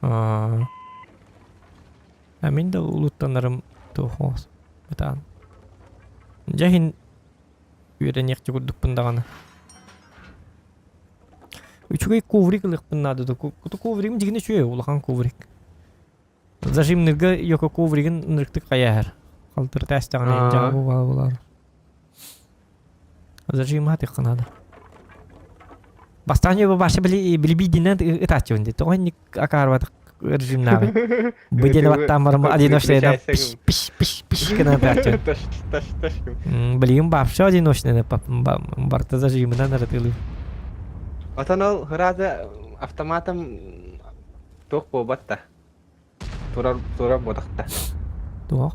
Аа. Мин да улуттанарым туохоос бытаан. Дьэ иһин үөрэниэхчэ курдукпун даҕаны. Үчүгэй коврик ылыахпын наада да ковригым дьигинэ үчүгэй улахан коврик. Зажимныырга йоко ковригын ынырыктык хайаһар. Халтырыта эстэҕинэ дьаабы буолар. Зажимаат ыкка наада. Бастаан бу баша били билибиидинэн ытааччыбын дии. Тоҕо инник акаарбатах режимнааҕый? Бу диэн баттаан баран одиночныйдан пиш пиш пиш пиш гынан ытааччыбын. Таш таш таш. Билигин вообще одиночныйдан барыта зажимынан ырытыылыы. Отон ол ырааза автоматом туох буолбат да. Турар турар буотахта. Туох?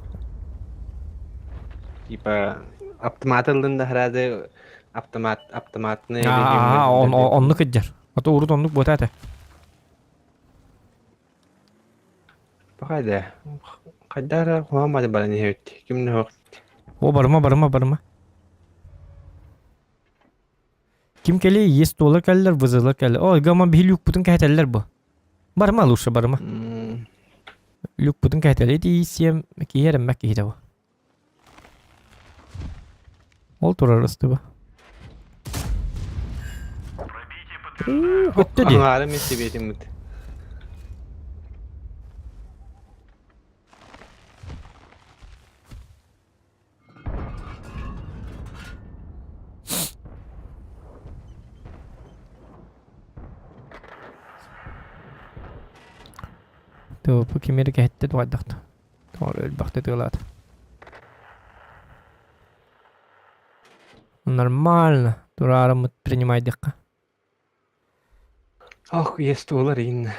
Типа автомат ыллын да сразу автомат автоматный Аа, оннук ыдьар. Ото урут оннук буота этэ. Пахайда. Хайдара хуамады баран иһэбит. Ким не О, барыма, барыма, барыма. Ким кэлиэй, есть туолар кэллэр, вызылар кэллэр. Ой, гама биһи люкпутун кэһэтэллэр бу. Барыма лучше барыма. Люкпутун кэһэтэллэр тиийсиэм киһи эрэммэт киһитэ бу. Ол турар ыстыба. Көттө дии. Аҥаара мин сибиэтиммит. ТВП кимири кэһэттэ тугайдахта. Тоҕо өлбөхтө тыалаата. Нормально. Тураарыммыт принимайдыхха. Ох, ес туолар иин.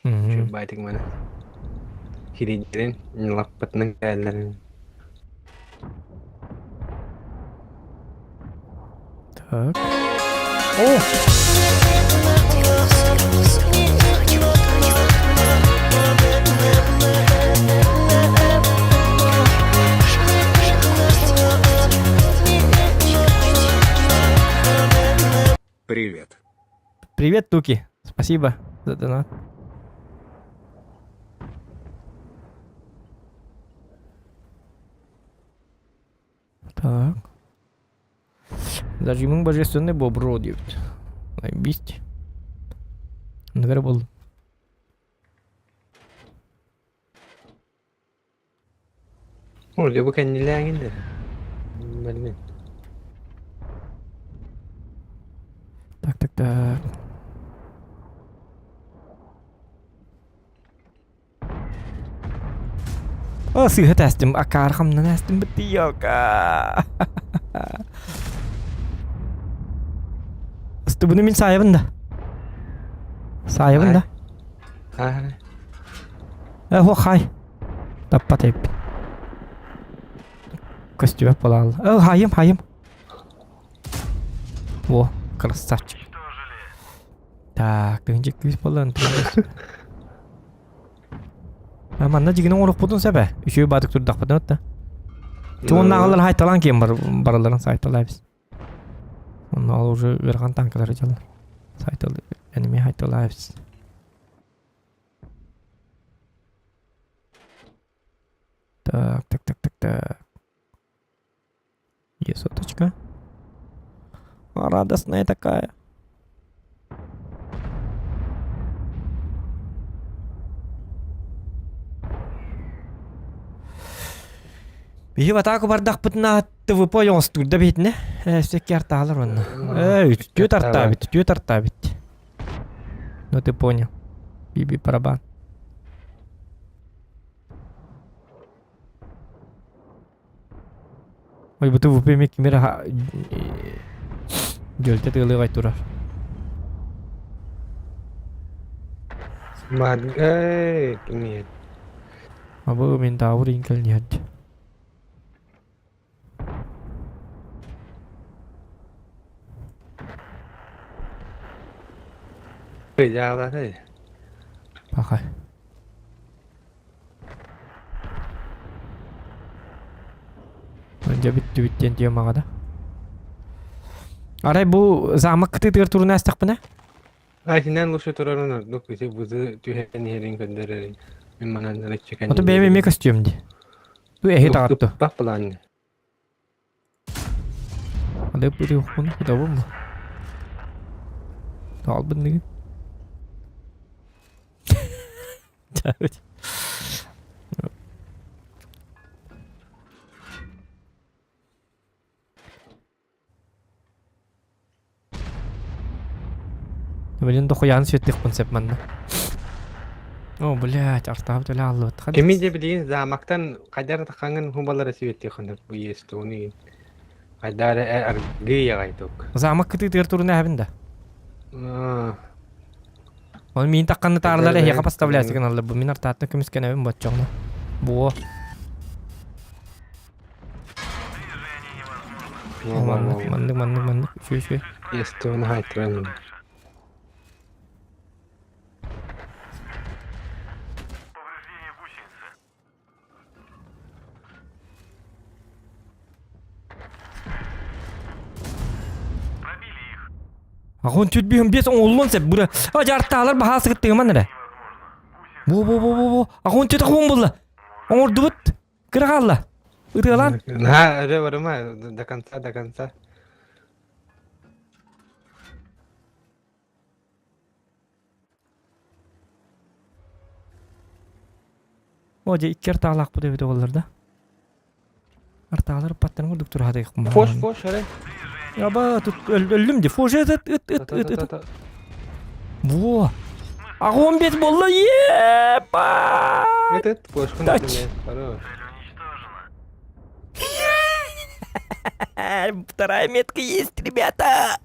Чуйбайтык маны. Хиридерин, лаппатынан кээллэрин. Так. О! Привет. Привет, Туки. Спасибо за донат. Так. Зажимың божественный бобро диэбит. Бить. Наверное, был. Ой, бу кэннилээҥин Блин. Так, так, так. О, сыыһа тэстим, акаархамнан эстим бытыйока. Ыстыбыны мин саайабын да. Саайабын да. Э, хо хай. Таппат эппин. Көстүбэт буолаалла. Э, хайым, хайым. Во, красавчик. Так, тыһынча күүс буолан А манна дьигин оҥоруохпутун сөп ээ. Үчүгэй баатык турдахпытын отта. Чугуннааҕылар хайталаан киэн бар бараларын сайталаабыз. Онно ол уже ыарахан танкалары дьаллар. Сайтал энеми хайталаабыз. Так, так, так, так, так. Е соточка. Радостная такая. Биһи атааку бардахпытына ТВП оҥостуурда биһитинэ. Ээ, артаалар онно. Ээ, түөт артаабит, түөт артаабит. Ну ты понял. Биби барабан. Ой, бу ТВП эмиэ ким эрэ дьөлтө тыалыгай турар. Эй, нет. А бу мин таабыр иин кэлин иһэрди. Эй, Пахай. Дьэ бүттүбүт диэн темаҕа да. Арай бу замок кытыытыгар турун аастахпына? Айтинен лучше турарын ордук ити бузы түһэн иһэрин көрдөрөрүн. Мин манан рыччыкан. Ото бэйэм эмиэ көстүөм дии. Ту эһи таҕатту. Бах план. Ады пырыхпын кутабын бу. Таалбын дигин. Чаабыт. Блин, дохуян светлых сөп манна. О, блядь, артаабыт өлө аллыбыт. Кими де билигин замактан кайдар тахаңын хубалара светти ханыр бу естони. Кайдар аргы ягайтук. Замок кытыытыгар туруна эһэбин да. Ол миин тахханны таарлар эһиэхэ поставляйся гыналлар бу мин артааттан көмүскэнэбин боччоҕуна. Буо. Маннык, маннык, маннык, маннык. Үчүгэй, үчүгэй. Естони хайтыран. Аҕын түт биэс оҥоллон сеп бура. А жартаалар баһаа сыгыттыгыман эрэ. Бу бу бу бу бу. Аҕын түт аҕын булла. Оҥордубут. Кыра хаалла. Ытыалаан. На, эрэ барыма до конца, до конца. О, дьэ икки артаалаахпыт эбит оҕолор да. Артаалар ыппаттарын курдук тураатыйхпын. Фош, фош, эрэ. Аба, тут өллүм ди. Фош, ыт, ыт, ыт, ыт, ыт. Во! Огонь бет буолла, ебать! Этот пошкун Тач. Вторая метка есть, ребята!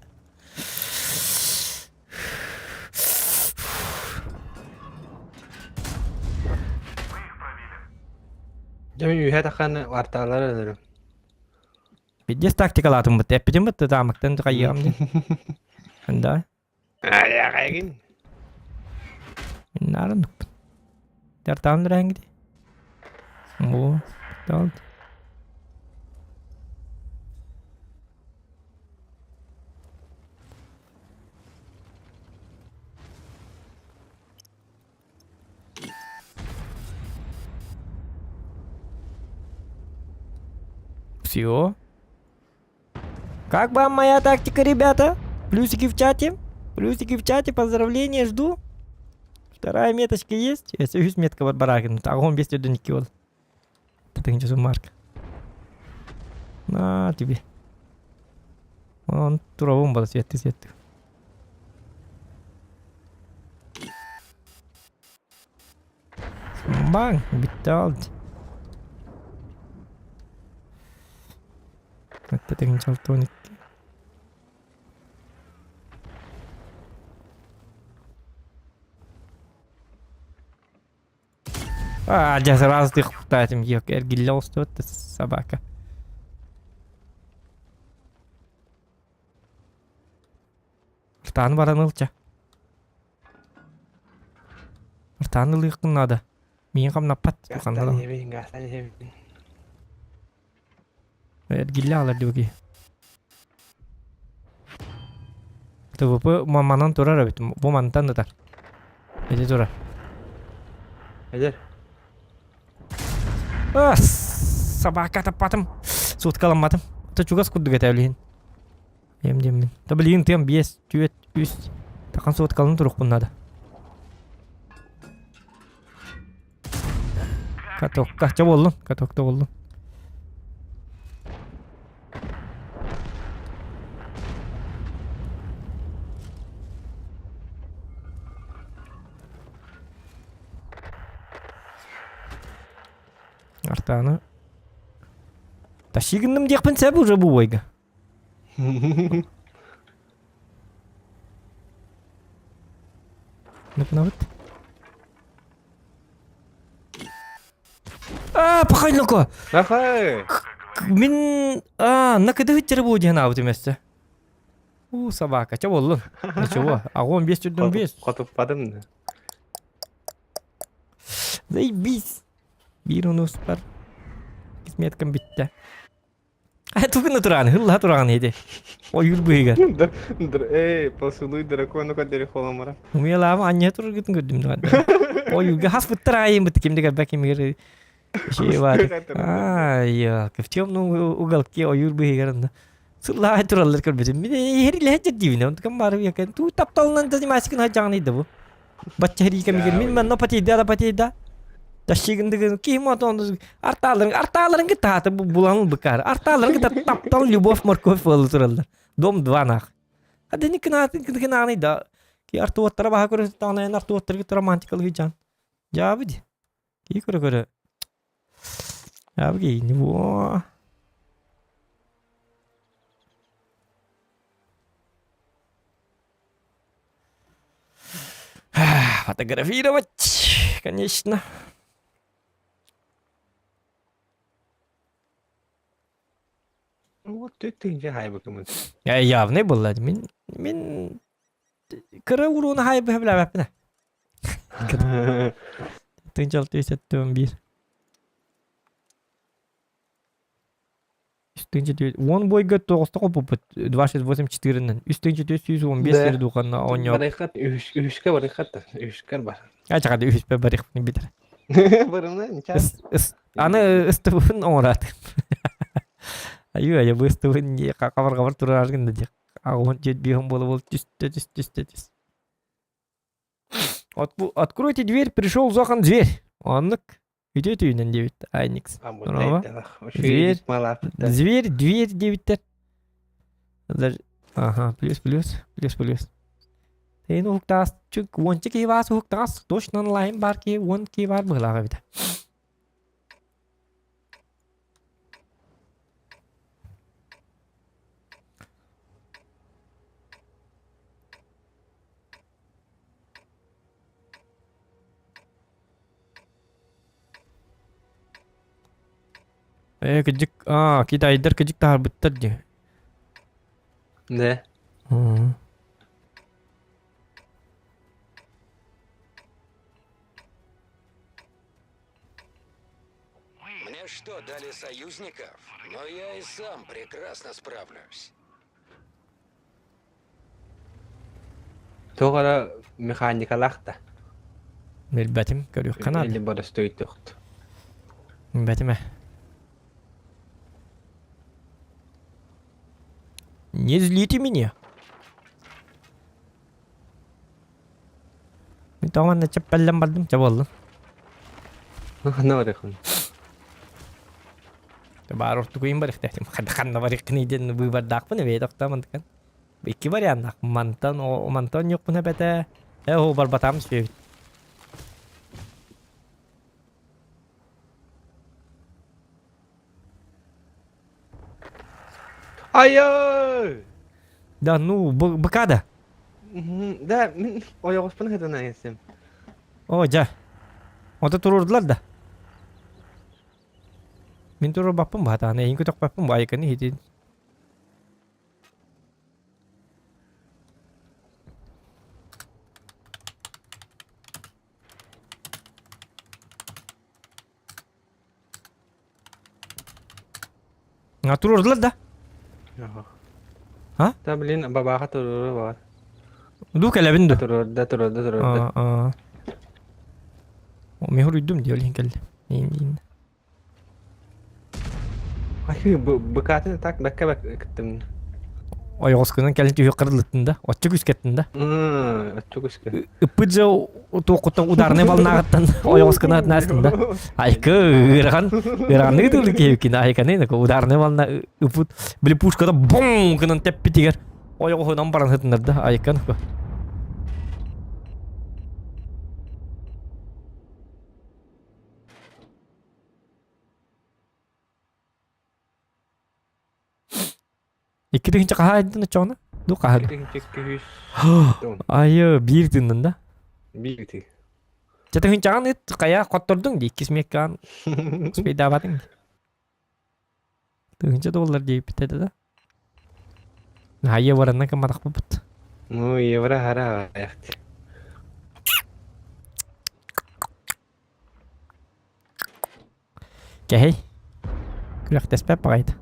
Дьэ мин үһэ тахханы артаалары өлөрүм. Пиздец тактикалаатым бытты. Эппитим бытты таамактан хайыам дии. Да. Айаҕайгын. Миннаарынныкпын. Тартаан дыраангити. Бу. Таалт. Все. Как вам моя тактика, ребята? Плюсики в чате. Плюсики в чате, поздравления жду. Вторая меточка есть. Үс метка бар барагын. Огонь без түрден ол. Татыгынча марк. На тебе. Он туравым был светты светты. Бang, bitti aldı. Татыгынча 12. А, дьэ сразу тыхтаатым эргиллэ оҕустубут собака. Ыртааны баран ылча. Ыртааны ылыаххын наада. Миигин хамнаппат. Гастан иһэбин, гастан иһэбин. Эргиллэ аалар диэки. ТВП манан турар эбит. Бу мантан ытар. Ити турар. Эдэр. А, собака таппатым. Суткаламматым. Это чугас курдук этэ билигин. Эм диэммин. Та билигин тыам биэс, түөрт, үс. Тахан суткалын турукпун надо. Катокка. Чэ буоллун. Катокта буоллун. Артаны. Тащи гынным диэхпин сөп уже бу бойга. Напнабыт. А, пахайлоко! Нахай! Мин а, накыды хытчары бу диэн аабытым өссө. У, собака, чэ буоллун. Ничего, огонь бес түрдүн бес. Хотуппатым да. Заебись. Биир онус бар. Кисметкам бүттэ. Тугуна туран, хылла туран edi. Ойур быыгар. Эй, поцелуй дракона көдөрү холамара. Умелаам анньа тургутун көрдүм даа. Ойуга хас буттар айым бут кимде кабак кимигер шей бар. Ай, в темном уголке ойур быыгарында. Сыллаа тураллар көрбүтүм. Мин эрилэһэ дьэрдиибин. Онтукам бары якын туу тапталынан занимайся гына да бу. Бачча хэрии кэмигэр мин манна потейда да потейда. Тащигындыгын ким отон артааларын артааларын кытта бу булан быкар. Артааларын кытта таптал любовь морковь буолу тураллар. Дом 2 нах. Хадыны кынаатын кынааны да. Ки артуоттара баха көрө таанайын артуоттарга романтикалы жан. Жабы ди. Ки көрө көрө. Жабы ки не во. Фотографировать, конечно. Вот ты ты же хайбыкымын. Я явный был, мин мин кыра уруна хайбы билэбэппинэ. Тынчал 71. Үстүнче он бойга тоҕустаҕа буппут 268 үстүнче 415 Да. сир духанна оонньоо Барыхат үһүскэ барыхат үһүскэр бар. ачаҕа үһүспэ барыхпын битэр Барымна нича. Ыс аны ыстыбын оҥораат аю ая бу ыстыбын хабар хабар турар гында диэх агон жет биһон буола бол түстэ түс түстэ түс Откройте дверь, пришел Зохан зверь. Оннук. Үтө түүнэн диэбит Айникс. Зверь. Зверь, дверь диэбиттэр. Ага, плюс, плюс, плюс, плюс. Тейин уһуктаас чүк уонча киһи баас уһуктаҕас точно онлайн баар киһи уон киһи баар быһыылаах эбит. Ээ кыдьык аа китайдар кыдьык таһаарбыттар дии. Да. Мм. Мне что, дали союзников? Но я и сам прекрасно справлюсь. Туох эрэ механикалаах да. Билбэтим, көрүөххэ наада. Или боростуйдуохт. Билбэтим ээ. Не злите меня. Мин тоҕо манна чэппэллэн бардым, чэ буоллун. Ханна барыаххын? Баар ортукуйун барыахтаатым. Ханна барыаххыный диэн быыбардаахпын эбээ тохтоо мантыкан. Икки варианнаах. Мантан мантан ньукпун эбэтэ. Э оо барбатаам сүөбүт. Айой! Да ну, быка да. Да, мин ойоҕоспун ыһытан айасым. О, дьэ. Ото туруордулар да. Мин туруорбаппын баһатаан, эйин көтөхпөппүн бу айыканы иһитин. А туруордулар да? А? Да, блин, бабаха туруору бар. Ду кэлэбин ду. Туруорда, туруорда, туруорда. Аа. Мин хоруйдум дии ол иһин кэллим. Иин Ай, быкаатын так бэккэ бэк кыттым. Ойоҕоскунан кэлин түһүөх кырылыттын да, оччо күскэттин да. Оччо күскэ. Ыппыт же туоххуттан ударнай волнааҕыттан ойоҕоскуна атнаастын да. Айкы ыарахан ыарахан ытылы киһиккин айканы ударная волна ыппыт били пушкада бум гынан тэппитигэр ойоҕоһунан баран сытыннар да айкан. Икки тыһыынча хаһаа айдын оччоҕуна? Ду хаһан? Икки Айы, биир тыыннын да? Биир тыы. Чэ тыһыынчаҕын ыт хайа хоттордуҥ дии, иккис меккаан успейдаабатыҥ дии. Тыһыынча доллар диэбиппит этэ да. Айы баранна кымматахпыт. Ну, евро хара аҕайахт. Кэһэй. Күрэхтэспэт баҕайыта.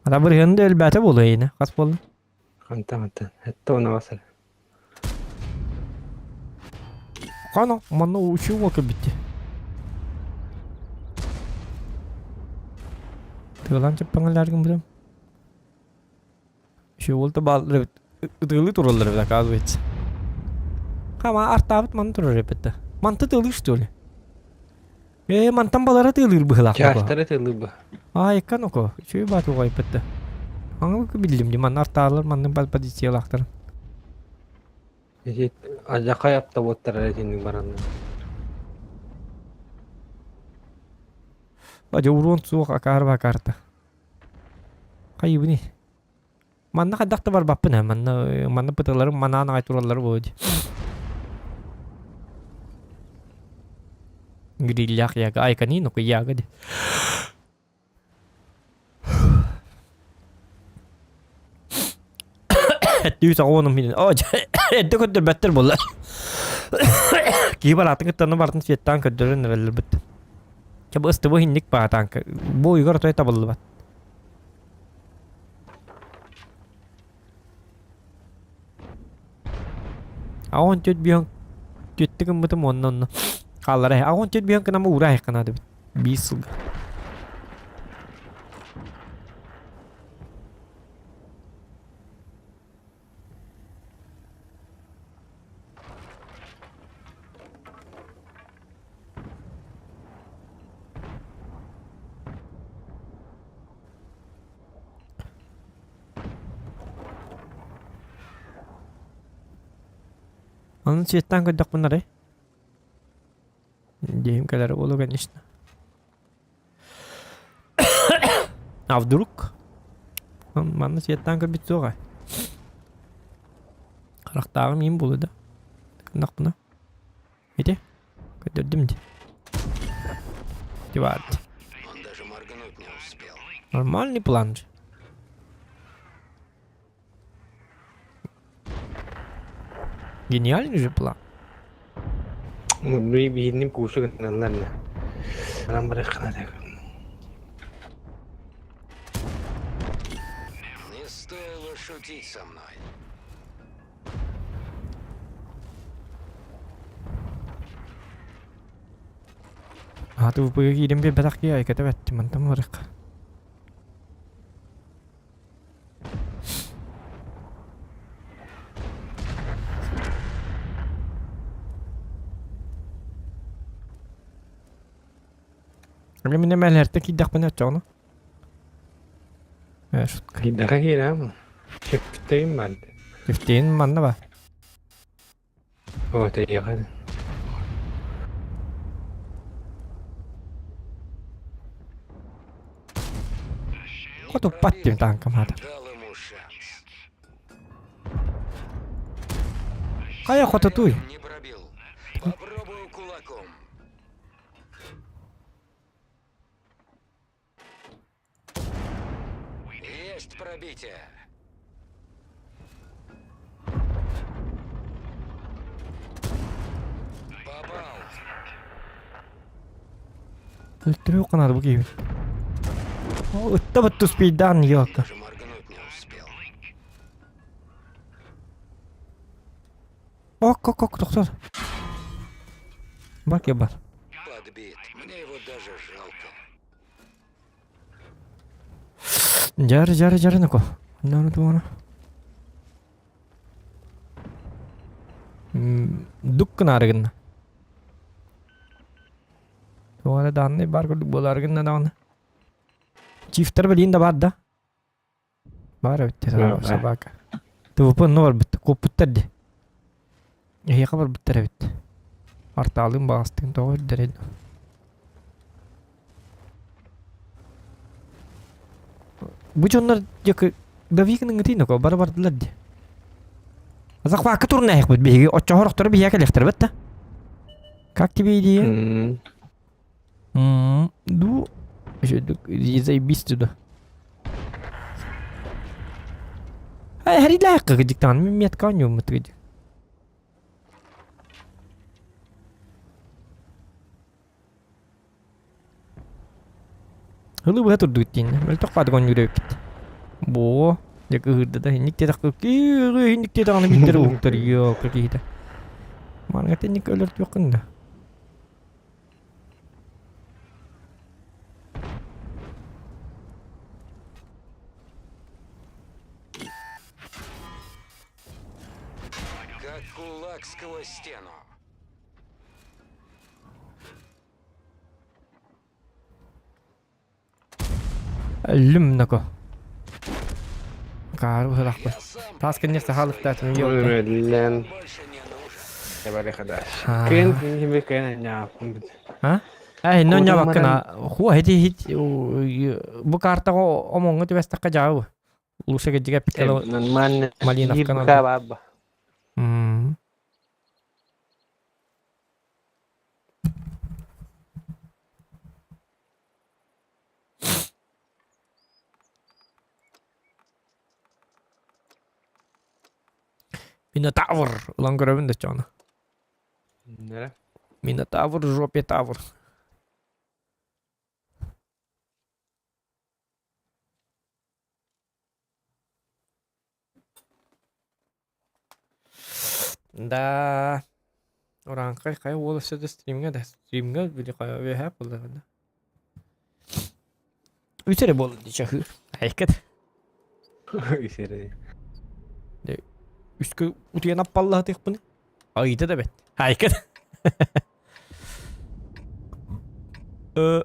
Ата бырыһыан да өлбөтө буолуо эйиэнэ. Хас буолла? Хантан хантан. Этте ону басар. Хана, манна учуу уол кэлбитти. Тыалаан чаппаҥалааргын билэм. Үчүгэй бааллар эбит. Ытыалыы тураллар эбит, оказывается. Хама артаабыт маны турар эбит да. Манты тыалыыр что ли? Ээ, мантан балара тыалыыр быһылаах. Чаастара тыалыыр бу. Аайыкка ноко, үчүгэй баат уҕайбыт да. Аңылыкы биллим ди, манна артаалар манны позициялаахтар. Ити алдьархай апта буоттар итинник бараннар. Бадьа уруон суох акаарба карта. Хайыбыный? Манна хайдах да барбаппын ээ, манна манна пыталарым манаан аҕай тураллар буолуо дии. Гриллях яга, айкани ну яга ди. Түү саҕа мин. О, эрдэ көрдөрбөттөр буолла. Киһи бараатын кыттаны бартын светтаан көрдөрөн эрэллэрбит. Чэ бу ыстыбы иһинник баатаанка. Бу уйгар отой табыллыбат. Аҕон түөрт биһон түөттэ гыммытым уонна онно хааллара аҕон түөрт биһон кынама уура айханаадыбыт биир сылга. Онон светтаан көрдөхпүнэ арай. Диэм кэлэр буолуо конечно. А вдруг? Манна светтаан көрбүт суоҕа. Харахтааҕым иин буолуо да. Гыннахпына. Ити. Көрдөрдүм дии. Ити баар дии. Он даже моргнуть не успел. Нормальный план же. Гениальный же план. Биһинним куушу гыналлар не. Анан барыххана да. Не стоило шутить со мной. Ааты ВП-га киирэн биэрбэтэх киһи айката бэттим, мантан барыахха. Аны мин эмээлэртэн киирдэхпинэ оччоҕуна Э, шутка. Киирдэххэ киирэм. Чөптөйүм баар. Чөптөйүн манна ба. О, тэйиэхэ. Хотуппат диэн тааҥкам хаата. Дал ему шанс. Хайа хототуй? Не пробил. Попробую кулаком. Есть пробитие. Попал. Өлтүрүү канады бу киһи. Ытта бытту спейдаан ёка. Даже моргнуть не успел. Ок, ок, ок, тохтор. Бар бар. Подбит. Мне его даже жалко. Жары, жары, жары нако. Наны туана. Дук гынары гынна. Туара данный бар курдук буолар гынна даҕаны. Чифтер билин да бар да. Баар эбит собака. ТВП онно барбыт. Куоппуттар дии. Эһиэхэ барбыттар эбит. Артаалыын баҕастыын тоҕо үрдэрин. Бу дьоннор дьэ Давикын ыҥытыйна бары бардылар дии. Захвакка турнаһыахпыт биһиги оччоһорохтору биһиэхэ кэлиэхтэрбит да. Как тебе идея? Ду заебись туда. Харилаахха кыдьыктаан метка оонньууммут кыдьык. Ылы быһа турдугут дииннэ. Мөлтөх баадык оонньуур эбиккит. Боо, дьэ кыһыырда да инник диэтэх инник диэтэҕинэ биирдэр уһуктар ёлка киһитэ. Манга инник өлөртүөххүн да. Как кулак сквозь стену. Өллүм нако. Каар быһылахпын. Таас кэннир сахалыктаатым Өллен. Больше не нужен. Кыын киһи кыын ньааппын бит. А? Эй, но ньабаккына хуа хити хит бу картаҕа омоҥҥо түбэстэххэ дьаабы. Лучше кэдьигэ пиккало Нормально. Малиновканы баба. Минотавр ылан көрөбүн да чоно. Нere? Минотавр жопе тавр. Да. Урааҥхай хайа уол өссө да стримҥэ да стримҥэ били хайа үөһээ буолла да. Үс эрэ буолла дии чаһыы. Айкат. Үс эрэ. Үскэ утуйан аппаллаһытыахпын. Айыта да бэт. Айкат. Э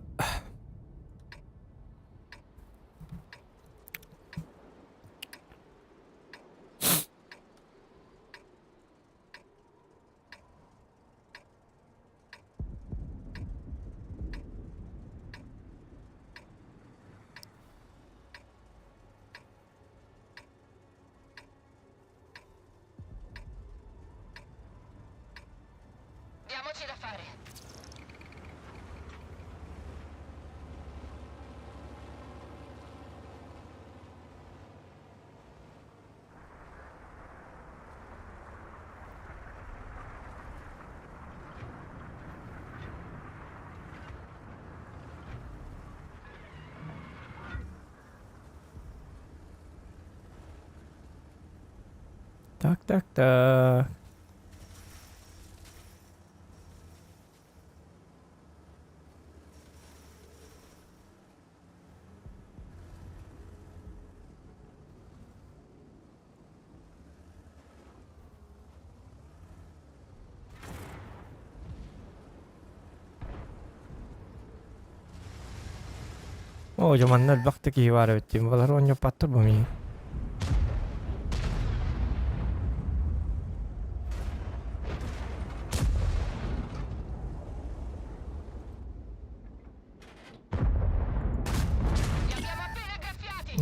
Так, так, так. Оо, дьэ манна элбэх да киһи баар эбит дии. Балар оонньоппаттар бу миигин.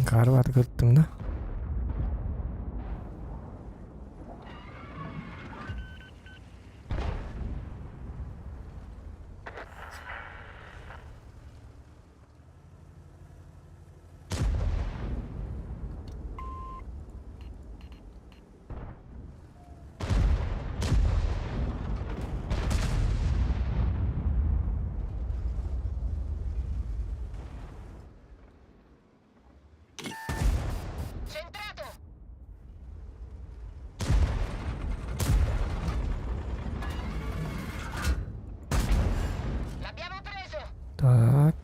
Карват кыттым да. Так.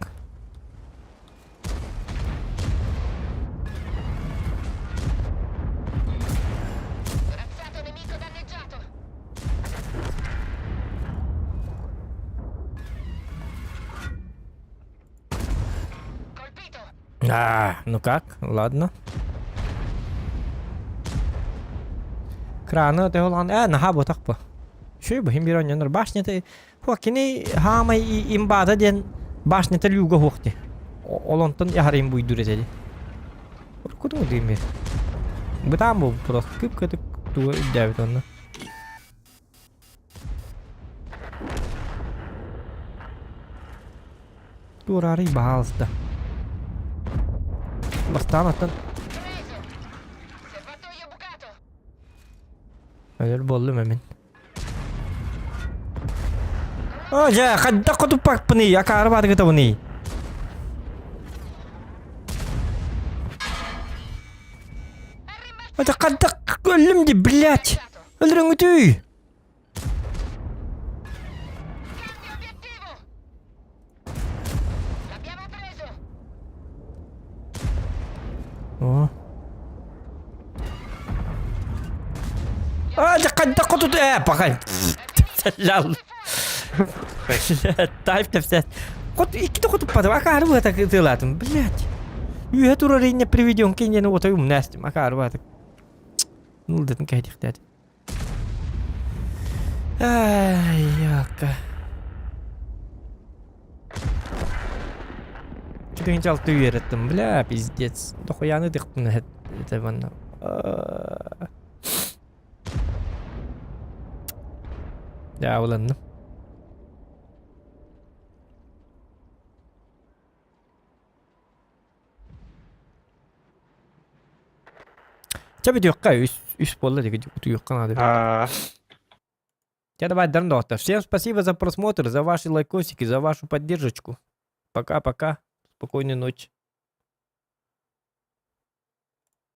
А, ну как? Ладно. Краны төһөлаан ээ наһаа ботах бу. Шүй бу хим бир онньонор башнята хуа кини хаамай имбаата диэн башнята люга хуохти. Ол онтон яхарым буйдур этеди. Кутун дыймир. Бытаан бу просто кып-кытык тугу үрдээбит онно. Туораарый баһаалыста. Бастаан оттон Өлөр буоллум эмин. О, дьэ, хайдах хотуппаппыный, акаары баатыгытабыный. Это хайдах өллүм ди, блядь! Өлөрөҥүтүй! О. А, да хайдах хотут ээ, пахай. Лал. Тайп тэпсэ. Хот иккитэ хотуппатым, акаары быата тыылаатым, блядь. Үөһэ турар инне приведенка иннени отой умнастым, акаары баатык. Нулдатын кэһэтихтээт. Ай, яка. 46 үөрэттим, бля, пиздец. Дохуяны тыхпын это манна. Дьаабыланным. Чэ бүтүөххэ үс үс буолла диги утуйуохха наада. Аа. Чэ давай доктор. Всем спасибо за просмотр, за ваши лайкосики, за вашу поддержку. Пока-пока. Спокойной ночи.